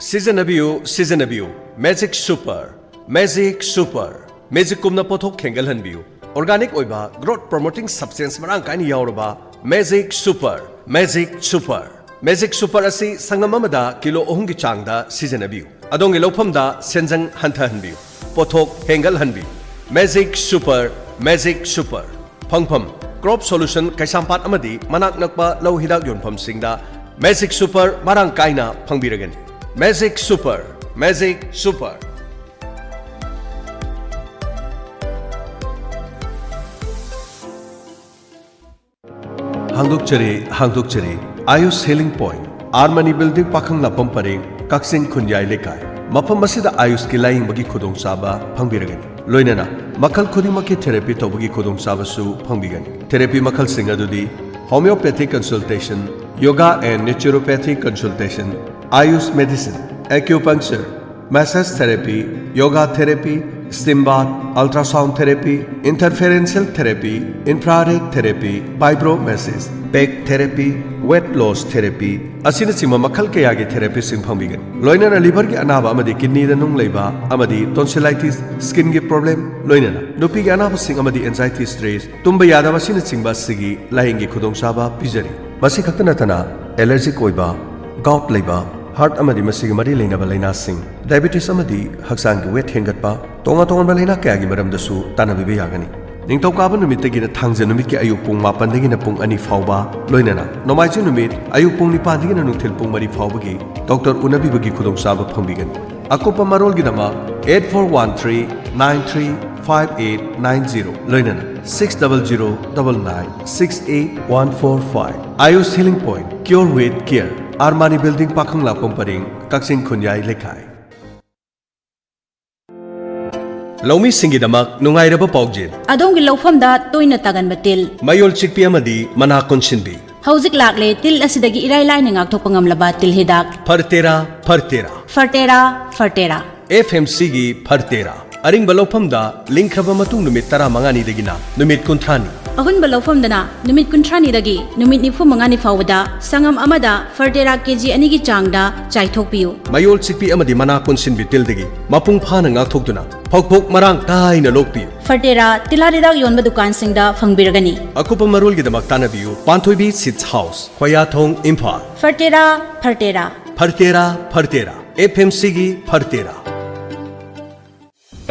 ꯁꯤꯖꯤꯟꯅꯕꯤꯌꯨ, ꯁꯤꯖꯤꯟꯅꯕꯤꯌꯨ꯫ Magic super, magic super. ꯃꯦꯖꯤꯛꯀꯨꯝꯅ ꯄꯣꯠꯊꯣꯛ ꯍꯦꯟꯒꯠꯍꯟꯕꯤꯌꯨ꯫ ꯑꯣꯔꯒꯥꯅꯤꯛ ꯑꯣꯏꯕ, ꯒ꯭ꯔꯣꯠ ꯄ꯭ꯔꯣꯃꯣꯇꯤꯡ ꯁꯕꯁꯇꯦꯟꯁ ꯃꯔꯥꯡ ꯀꯥꯏꯅ ꯌꯥꯎꯔꯕ magic super, magic super. Magic super ꯑꯁꯤ ꯁꯪꯒꯝ ꯑꯃꯗ ꯀꯤꯂꯣ ꯑꯍꯨꯝꯒꯤ ꯆꯥꯡꯗ ꯁꯤꯖꯤꯟꯅꯕꯤꯌꯨ꯫ ꯑꯗꯣꯝꯒꯤ ꯂꯧꯐꯝꯗ ꯁꯦꯟꯖꯪ ꯍꯟꯊꯍꯟꯕꯤꯌꯨ, ꯄꯣꯠꯊꯣꯛ ꯍꯦꯟꯒꯠꯍꯟꯕꯤꯌꯨ꯫ Magic super, magic super. ꯐꯪꯐꯝ: ꯀ꯭ꯔꯣꯞ ꯁꯣꯂꯨꯁꯟ ꯀꯩꯁꯥꯝꯄꯥꯠ ꯑꯃꯗꯤ ꯃꯅꯥꯛ ꯅꯛꯄ ꯂꯧ ꯍꯤꯗꯥꯛ ꯌꯣꯟꯐꯝꯁꯤꯡꯗ ꯃꯦꯖꯤꯛ ꯁꯨꯄꯔ ꯃꯔꯥꯡ ꯀꯥꯏꯅ ꯐꯪꯕꯤꯔꯒꯅꯤ꯫ Magic super, magic super. ꯍꯥꯡꯗꯣꯛꯆꯔꯤ, ꯍꯥꯡꯗꯣꯛꯆꯔꯤ꯫ Ayush healing point, Armani building, ꯄꯥꯈꯪ ꯂꯥꯛꯄꯝ ꯄꯔꯦꯡ, ꯀꯛꯆꯤꯡ ꯈꯨꯟꯌꯥꯏ ꯂꯩꯀꯥꯏ꯫ ꯃꯐꯝ ꯑꯁꯤꯗ ꯑꯥꯌꯨꯁꯀꯤ ꯂꯥꯌꯦꯡꯕꯒꯤ ꯈꯨꯗꯣꯡꯆꯥꯕ ꯐꯪꯕꯤꯔꯒꯅꯤ꯫ ꯂꯣꯏꯅꯅ ꯃꯈꯜ ꯈꯨꯗꯤꯡꯃꯛꯀꯤ ꯊꯦꯔꯥꯄꯤ ꯇꯧꯕꯒꯤ ꯈꯨꯗꯣꯡꯆꯥꯕꯁꯨ ꯐꯪꯕꯤꯒꯅꯤ꯫ ꯊꯦꯔꯥꯄꯤ ꯃꯈꯜꯁꯤꯡ ꯑꯗꯨꯗꯤ homeopathic consultation, yoga and naturopathic consultation, Ayush medicine, acupuncture, massage therapy, yoga therapy, Steam bath, ultrasound therapy, interferential therapy, infrared therapy, vibromassage, peg therapy, weight loss therapy ꯑꯁꯤꯅꯆꯤꯡꯕ ꯃꯈꯜ ꯀꯌꯥꯒꯤ ꯊꯦꯔꯥꯄꯤꯁꯤꯡ ꯐꯪꯕꯤꯒꯅꯤ꯫ ꯂꯣꯏꯅꯅ liverꯒꯤ ꯑꯅꯥꯕ ꯑꯃꯗꯤ kidneyꯗ ꯅꯨꯡ ꯂꯩꯕ ꯑꯃꯗꯤ tonsillitis, skinꯒꯤ problem, ꯂꯣꯏꯅꯅ ꯅꯨꯄꯤꯒꯤ ꯑꯅꯥꯕꯁꯤꯡ ꯑꯃꯗꯤ anxiety, stress, ꯇꯨꯝꯕ ꯌꯥꯗꯕ ꯑꯁꯤꯅꯆꯤꯡꯕ ꯑꯁꯤꯒꯤ ꯂꯥꯌꯦꯡꯒꯤ ꯈꯨꯗꯣꯡꯆꯥꯕ ꯄꯤꯖꯔꯤ꯫ ꯃꯁꯤ ꯈꯛꯇ ꯅꯠꯇꯅ allergic ꯑꯣꯏꯕ, gout ꯂꯩꯕ, heart ꯑꯃꯗꯤ ꯃꯁꯤꯒ ꯃꯔꯤ ꯂꯩꯅꯕ ꯂꯥꯏꯅꯥꯁꯤꯡ, diabetes ꯑꯃꯗꯤ ꯍꯛꯆꯥꯡꯒꯤ weight ꯍꯦꯟꯒꯠꯄ, ꯇꯣꯉꯥꯟ ꯇꯣꯉꯥꯟꯕ ꯂꯥꯏꯅꯥ ꯀꯌꯥꯒꯤ ꯃꯔꯝꯗꯁꯨ ꯇꯥꯟꯅꯕꯤꯕ ꯌꯥꯒꯅꯤ꯫ ꯅꯤꯡꯊꯧꯀꯥꯕ ꯅꯨꯃꯤꯠꯇꯒꯤꯅ ꯊꯥꯡꯖ ꯅꯨꯃꯤꯠꯀꯤ ꯑꯌꯨꯛ ꯄꯨꯡ ꯃꯥꯄꯟꯗꯒꯤꯅ ꯄꯨꯡ ꯑꯅꯤ ꯐꯥꯎꯕ, ꯂꯣꯏꯅꯅ ꯅꯣꯡꯃꯥꯏꯖꯤꯡ ꯅꯨꯃꯤꯠ ꯑꯌꯨꯛ ꯄꯨꯡ ꯅꯤꯄꯥꯟꯗꯒꯤꯅ ꯅꯨꯡꯊꯤꯜ ꯄꯨꯡ ꯃꯔꯤ ꯐꯥꯎꯕꯒꯤ doctor ꯎꯅꯕꯤꯕꯒꯤ ꯈꯨꯗꯣꯡꯆꯥꯕ ꯐꯪꯕꯤꯒꯅꯤ꯫ ꯑꯀꯨꯞꯄ ꯃꯔꯣꯜꯒꯤꯗꯃꯛ eight four one three nine three five eight nine zero, ꯂꯣꯏꯅꯅ six double zero double nine six eight one four five꯫ Ayush Healing Point, Cure with Care, Armani Building, ꯄꯥꯈꯪꯂꯥꯛꯄꯝ ꯄꯔꯦꯡ, ꯀꯛꯆꯤꯡ ꯈꯨꯟꯌꯥꯏ ꯂꯩꯀꯥꯏ꯫ ꯂꯧꯃꯤꯁꯤꯡꯒꯤꯗꯃꯛ ꯅꯨꯡꯉꯥꯏꯔꯕ ꯄꯥꯎꯖꯦꯜ꯫ ꯑꯗꯣꯝꯒꯤ ꯂꯧꯐꯝꯗ ꯇꯣꯏꯅ ꯇꯥꯒꯟꯕ ꯇꯤꯜ꯫ ꯃꯌꯣꯜ ꯆꯤꯛꯄꯤ ꯑꯃꯗꯤ ꯃꯅꯥ ꯀꯣꯟꯁꯤꯟꯕꯤ꯫ ꯍꯧꯖꯤꯛ ꯂꯥꯛꯂꯦ ꯇꯤꯜ ꯑꯁꯤꯗꯒꯤ ꯏꯔꯥꯏ ꯂꯥꯏꯅ ꯉꯥꯛꯊꯣꯛꯄ ꯉꯝꯂꯕ ꯇꯤꯜ ꯍꯤꯗꯥꯛ꯫ ꯐꯔꯇꯦꯔꯥ, ꯐꯔꯇꯦꯔꯥ꯫ ꯐꯔꯇꯦꯔꯥ, ꯐꯔꯇꯦꯔꯥ꯫ F M Cꯒꯤ ꯐꯔꯇꯦꯔꯥ꯫ ꯑꯔꯤꯡꯕ ꯂꯧꯐꯝꯗ ꯂꯤꯡꯈ꯭ꯔꯕ ꯃꯇꯨꯡ ꯅꯨꯃꯤꯠ ꯇꯔꯥꯃꯉꯥꯅꯤꯗꯒꯤꯅ ꯅꯨꯃꯤꯠ ꯀꯨꯟꯊ꯭ꯔꯥꯅꯤ꯫ ꯑꯍꯨꯟꯕ ꯂꯧꯐꯝꯗꯅ ꯅꯨꯃꯤꯠ ꯀꯨꯟꯊ꯭ꯔꯥꯅꯤꯗꯒꯤ ꯅꯨꯃꯤꯠ ꯅꯤꯐꯨ ꯃꯉꯥꯅꯤ ꯐꯥꯎꯕꯗ ꯁꯪꯒꯝ ꯑꯃꯗ ꯐꯔꯇꯦꯔꯥ K G ꯑꯅꯤꯒꯤ ꯆꯥꯡꯗ ꯆꯥꯏꯊꯣꯛꯄꯤꯌꯨ꯫ ꯃꯌꯣꯜ ꯆꯤꯛꯄꯤ ꯑꯃꯗꯤ ꯃꯅꯥ ꯀꯣꯟꯁꯤꯟꯕꯤ ꯇꯤꯜꯗꯒꯤ ꯃꯄꯨꯡ ꯐꯥꯅ ꯉꯥꯛꯊꯣꯛꯇꯨꯅ ꯐꯧꯊꯣꯛ ꯃꯔꯥꯡ ꯀꯥꯏꯅ ꯂꯣꯛꯄꯤꯌꯨ꯫ ꯐꯔꯇꯦꯔꯥ ꯇꯤꯜꯍꯥꯠ ꯍꯤꯗꯥꯛ ꯌꯣꯟꯕ ꯗꯨꯀꯥꯟꯁꯤꯡꯗ ꯐꯪꯕꯤꯔꯒꯅꯤ꯫ ꯑꯀꯨꯞꯄ ꯃꯔꯣꯜꯒꯤꯗꯃꯛ ꯇꯥꯟꯅꯕꯤꯌꯨ ꯄꯥꯟꯊꯣꯏꯕꯤ Seeds House, ꯈꯣꯌꯥꯊꯣꯡ, Imphal. ꯐꯔꯇꯦꯔꯥ, ꯐꯔꯇꯦꯔꯥ꯫ ꯐꯔꯇꯦꯔꯥ, ꯐꯔꯇꯦꯔꯥ꯫ F M Cꯒꯤ ꯐꯔꯇꯦꯔꯥ꯫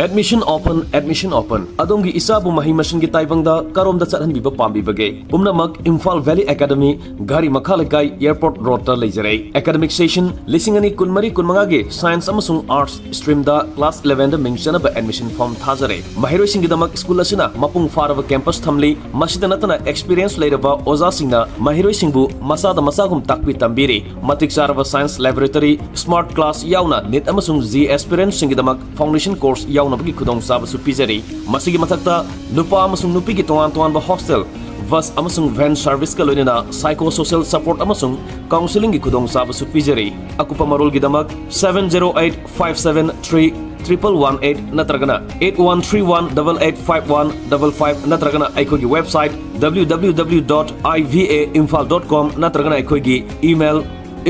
Admission open, admission open꯫ ꯑꯗꯣꯝꯒꯤ ꯏꯆꯥꯕꯨ ꯃꯍꯩ ꯃꯁꯤꯡꯒꯤ ꯇꯥꯏꯕꯪꯗ ꯀꯔꯣꯝꯗ ꯆꯠꯍꯟꯕꯤꯕ ꯄꯥꯝꯕꯤꯕꯒꯦ? ꯄꯨꯝꯅꯃꯛ ꯏꯝꯐꯥꯜ ꯚꯦꯂꯤ ꯑꯦꯀꯥꯗꯃꯤ, ꯘꯔꯤ ꯃꯈꯥ ꯂꯩꯀꯥꯏ, airport roadꯇ ꯂꯩꯖꯔꯦ꯫ Academic session ꯂꯤꯁꯤꯡ ꯑꯅꯤ ꯀꯨꯟꯃꯔꯤ ꯀꯨꯟꯃꯉꯥꯒꯤ science ꯑꯃꯁꯨꯡ arts streamꯗ class elevenꯗ ꯃꯤꯡ ꯆꯟꯅꯕ admission form ꯊꯥꯖꯔꯦ꯫ ꯃꯍꯩꯔꯣꯏꯁꯤꯡꯒꯤꯗꯃꯛ ꯁ꯭ꯀꯨꯜ ꯑꯁꯤꯅ ꯃꯄꯨꯡ ꯐꯥꯔꯕ campus ꯊꯝꯂꯤ꯫ ꯃꯁꯤꯗ ꯅꯠꯇꯅ experience ꯂꯩꯔꯕ ꯑꯣꯖꯥꯁꯤꯡꯅ ꯃꯍꯩꯔꯣꯏꯁꯤꯡꯕꯨ ꯃꯆꯥꯗ ꯃꯆꯥꯒꯨꯝ ꯇꯥꯛꯄꯤ ꯇꯝꯕꯤꯔꯤ꯫ ꯃꯇꯤꯛ ꯆꯥꯔꯕ science laboratory, smart class ꯌꯥꯎꯅ NEET ꯑꯃꯁꯨꯡ JEE aspirantꯁꯤꯡꯒꯤꯗꯃꯛ foundation course ꯌꯥꯎꯅꯕꯒꯤ ꯈꯨꯗꯣꯡꯆꯥꯕꯁꯨ ꯄꯤꯖꯔꯤ꯫ ꯃꯁꯤꯒꯤ ꯃꯊꯛꯇ ꯅꯨꯄꯥ ꯑꯃꯁꯨꯡ ꯅꯨꯄꯤꯒꯤ ꯇꯣꯉꯥꯟ ꯇꯣꯉꯥꯟꯕ hostel, ꯕꯁ ꯑꯃꯁꯨꯡ ꯚꯦꯟ ꯁꯔꯚꯤꯁꯀ ꯂꯣꯏꯅꯅ psychosocial support ꯑꯃꯁꯨꯡ counselling ꯒꯤ ꯈꯨꯗꯣꯡꯆꯥꯕꯁꯨ ꯄꯤꯖꯔꯤ꯫ ꯑꯀꯨꯞꯄ ꯃꯔꯣꯜꯒꯤꯗꯃꯛ seven zero eight five seven three triple one eight ꯅꯠꯇ꯭ꯔꯒꯅ eight one three one double eight five one double five ꯅꯠꯇ꯭ꯔꯒꯅ ꯑꯩꯈꯣꯏꯒꯤ website W W W dot I V A imphal dot com ꯅꯠꯇ꯭ꯔꯒꯅ ꯑꯩꯈꯣꯏꯒꯤ email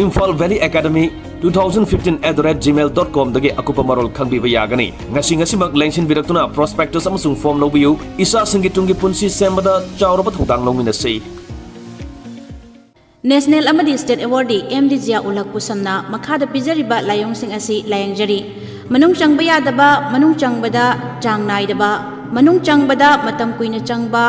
imphal valley academy two thousand fifteen at the rate gmail dot com ꯗꯒꯤ ꯑꯀꯨꯞꯄ ꯃꯔꯣꯜ ꯈꯪꯕꯤꯕ ꯌꯥꯒꯅꯤ꯫ ꯉꯁꯤ ꯉꯁꯤꯃꯛ ꯂꯦꯡꯁꯤꯟꯕꯤꯔꯛꯇꯨꯅ prospectus ꯑꯃꯁꯨꯡ form ꯂꯧꯕꯤꯌꯨ꯫ ꯏꯆꯥꯁꯤꯡꯒꯤ ꯇꯨꯡꯒꯤ ꯄꯨꯟꯁꯤ ꯁꯦꯝꯕꯗ ꯆꯥꯎꯔꯕ ꯊꯧꯗꯥꯡ ꯂꯧꯃꯤꯟꯅꯁꯤ꯫ National ꯑꯃꯗꯤ state awardee M D Zia ꯎꯂꯛꯄꯨ ꯁꯝꯅ ꯃꯈꯥꯗ ꯄꯤꯖꯔꯤꯕ ꯂꯥꯏꯑꯣꯡꯁꯤꯡ ꯑꯁꯤ ꯂꯥꯌꯦꯡꯖꯔꯤ꯫ ꯃꯅꯨꯡ ꯆꯪꯕ ꯌꯥꯗꯕ, ꯃꯅꯨꯡ ꯆꯪꯕꯗ ꯆꯥꯡ ꯅꯥꯏꯗꯕ, ꯃꯅꯨꯡ ꯆꯪꯕꯗ ꯃꯇꯝ ꯀꯨꯏꯅ ꯆꯪꯕ,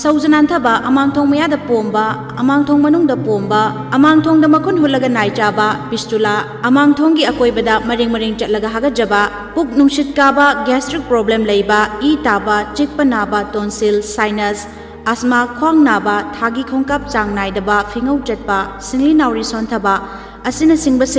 ꯁꯧꯖ ꯅꯥꯟꯊꯕ, ꯑꯃꯥꯡꯊꯣꯡ ꯃꯌꯥꯗ ꯄꯣꯝꯕ, ꯑꯃꯥꯡꯊꯣꯡ ꯃꯅꯨꯡꯗ ꯄꯣꯝꯕ, ꯑꯃꯥꯡꯊꯣꯡꯗ ꯃꯈꯨꯟ ꯍꯨꯠꯂꯒ ꯅꯥꯏ ꯆꯥꯕ, fistula, ꯑꯃꯥꯡꯊꯣꯡꯒꯤ ꯑꯀꯣꯏꯕꯗ ꯃꯔꯦꯡ ꯃꯔꯦꯡ ꯆꯠꯂꯒ ꯍꯥꯒꯠꯆꯕ, ꯄꯨꯛ ꯅꯨꯡꯁꯤꯠ ꯀꯥꯕ, gastric problem ꯂꯩꯕ, ꯏ ꯇꯥꯕ, ꯆꯤꯛꯄ ꯅꯥꯕ, tonsil, sinus, asthma, ꯈ꯭ꯋꯥꯡ ꯅꯥꯕ, ꯊꯥꯒꯤ ꯈꯣꯡꯀꯥꯞ ꯆꯥꯡ ꯅꯥꯏꯗꯕ, ꯐꯤꯉꯧ ꯆꯠꯄ, ꯁꯤꯡꯂꯤ ꯅꯥꯎꯔꯤ ꯁꯣꯟꯊꯕ ꯑꯁꯤꯅꯆꯤꯡꯕꯁꯤꯡ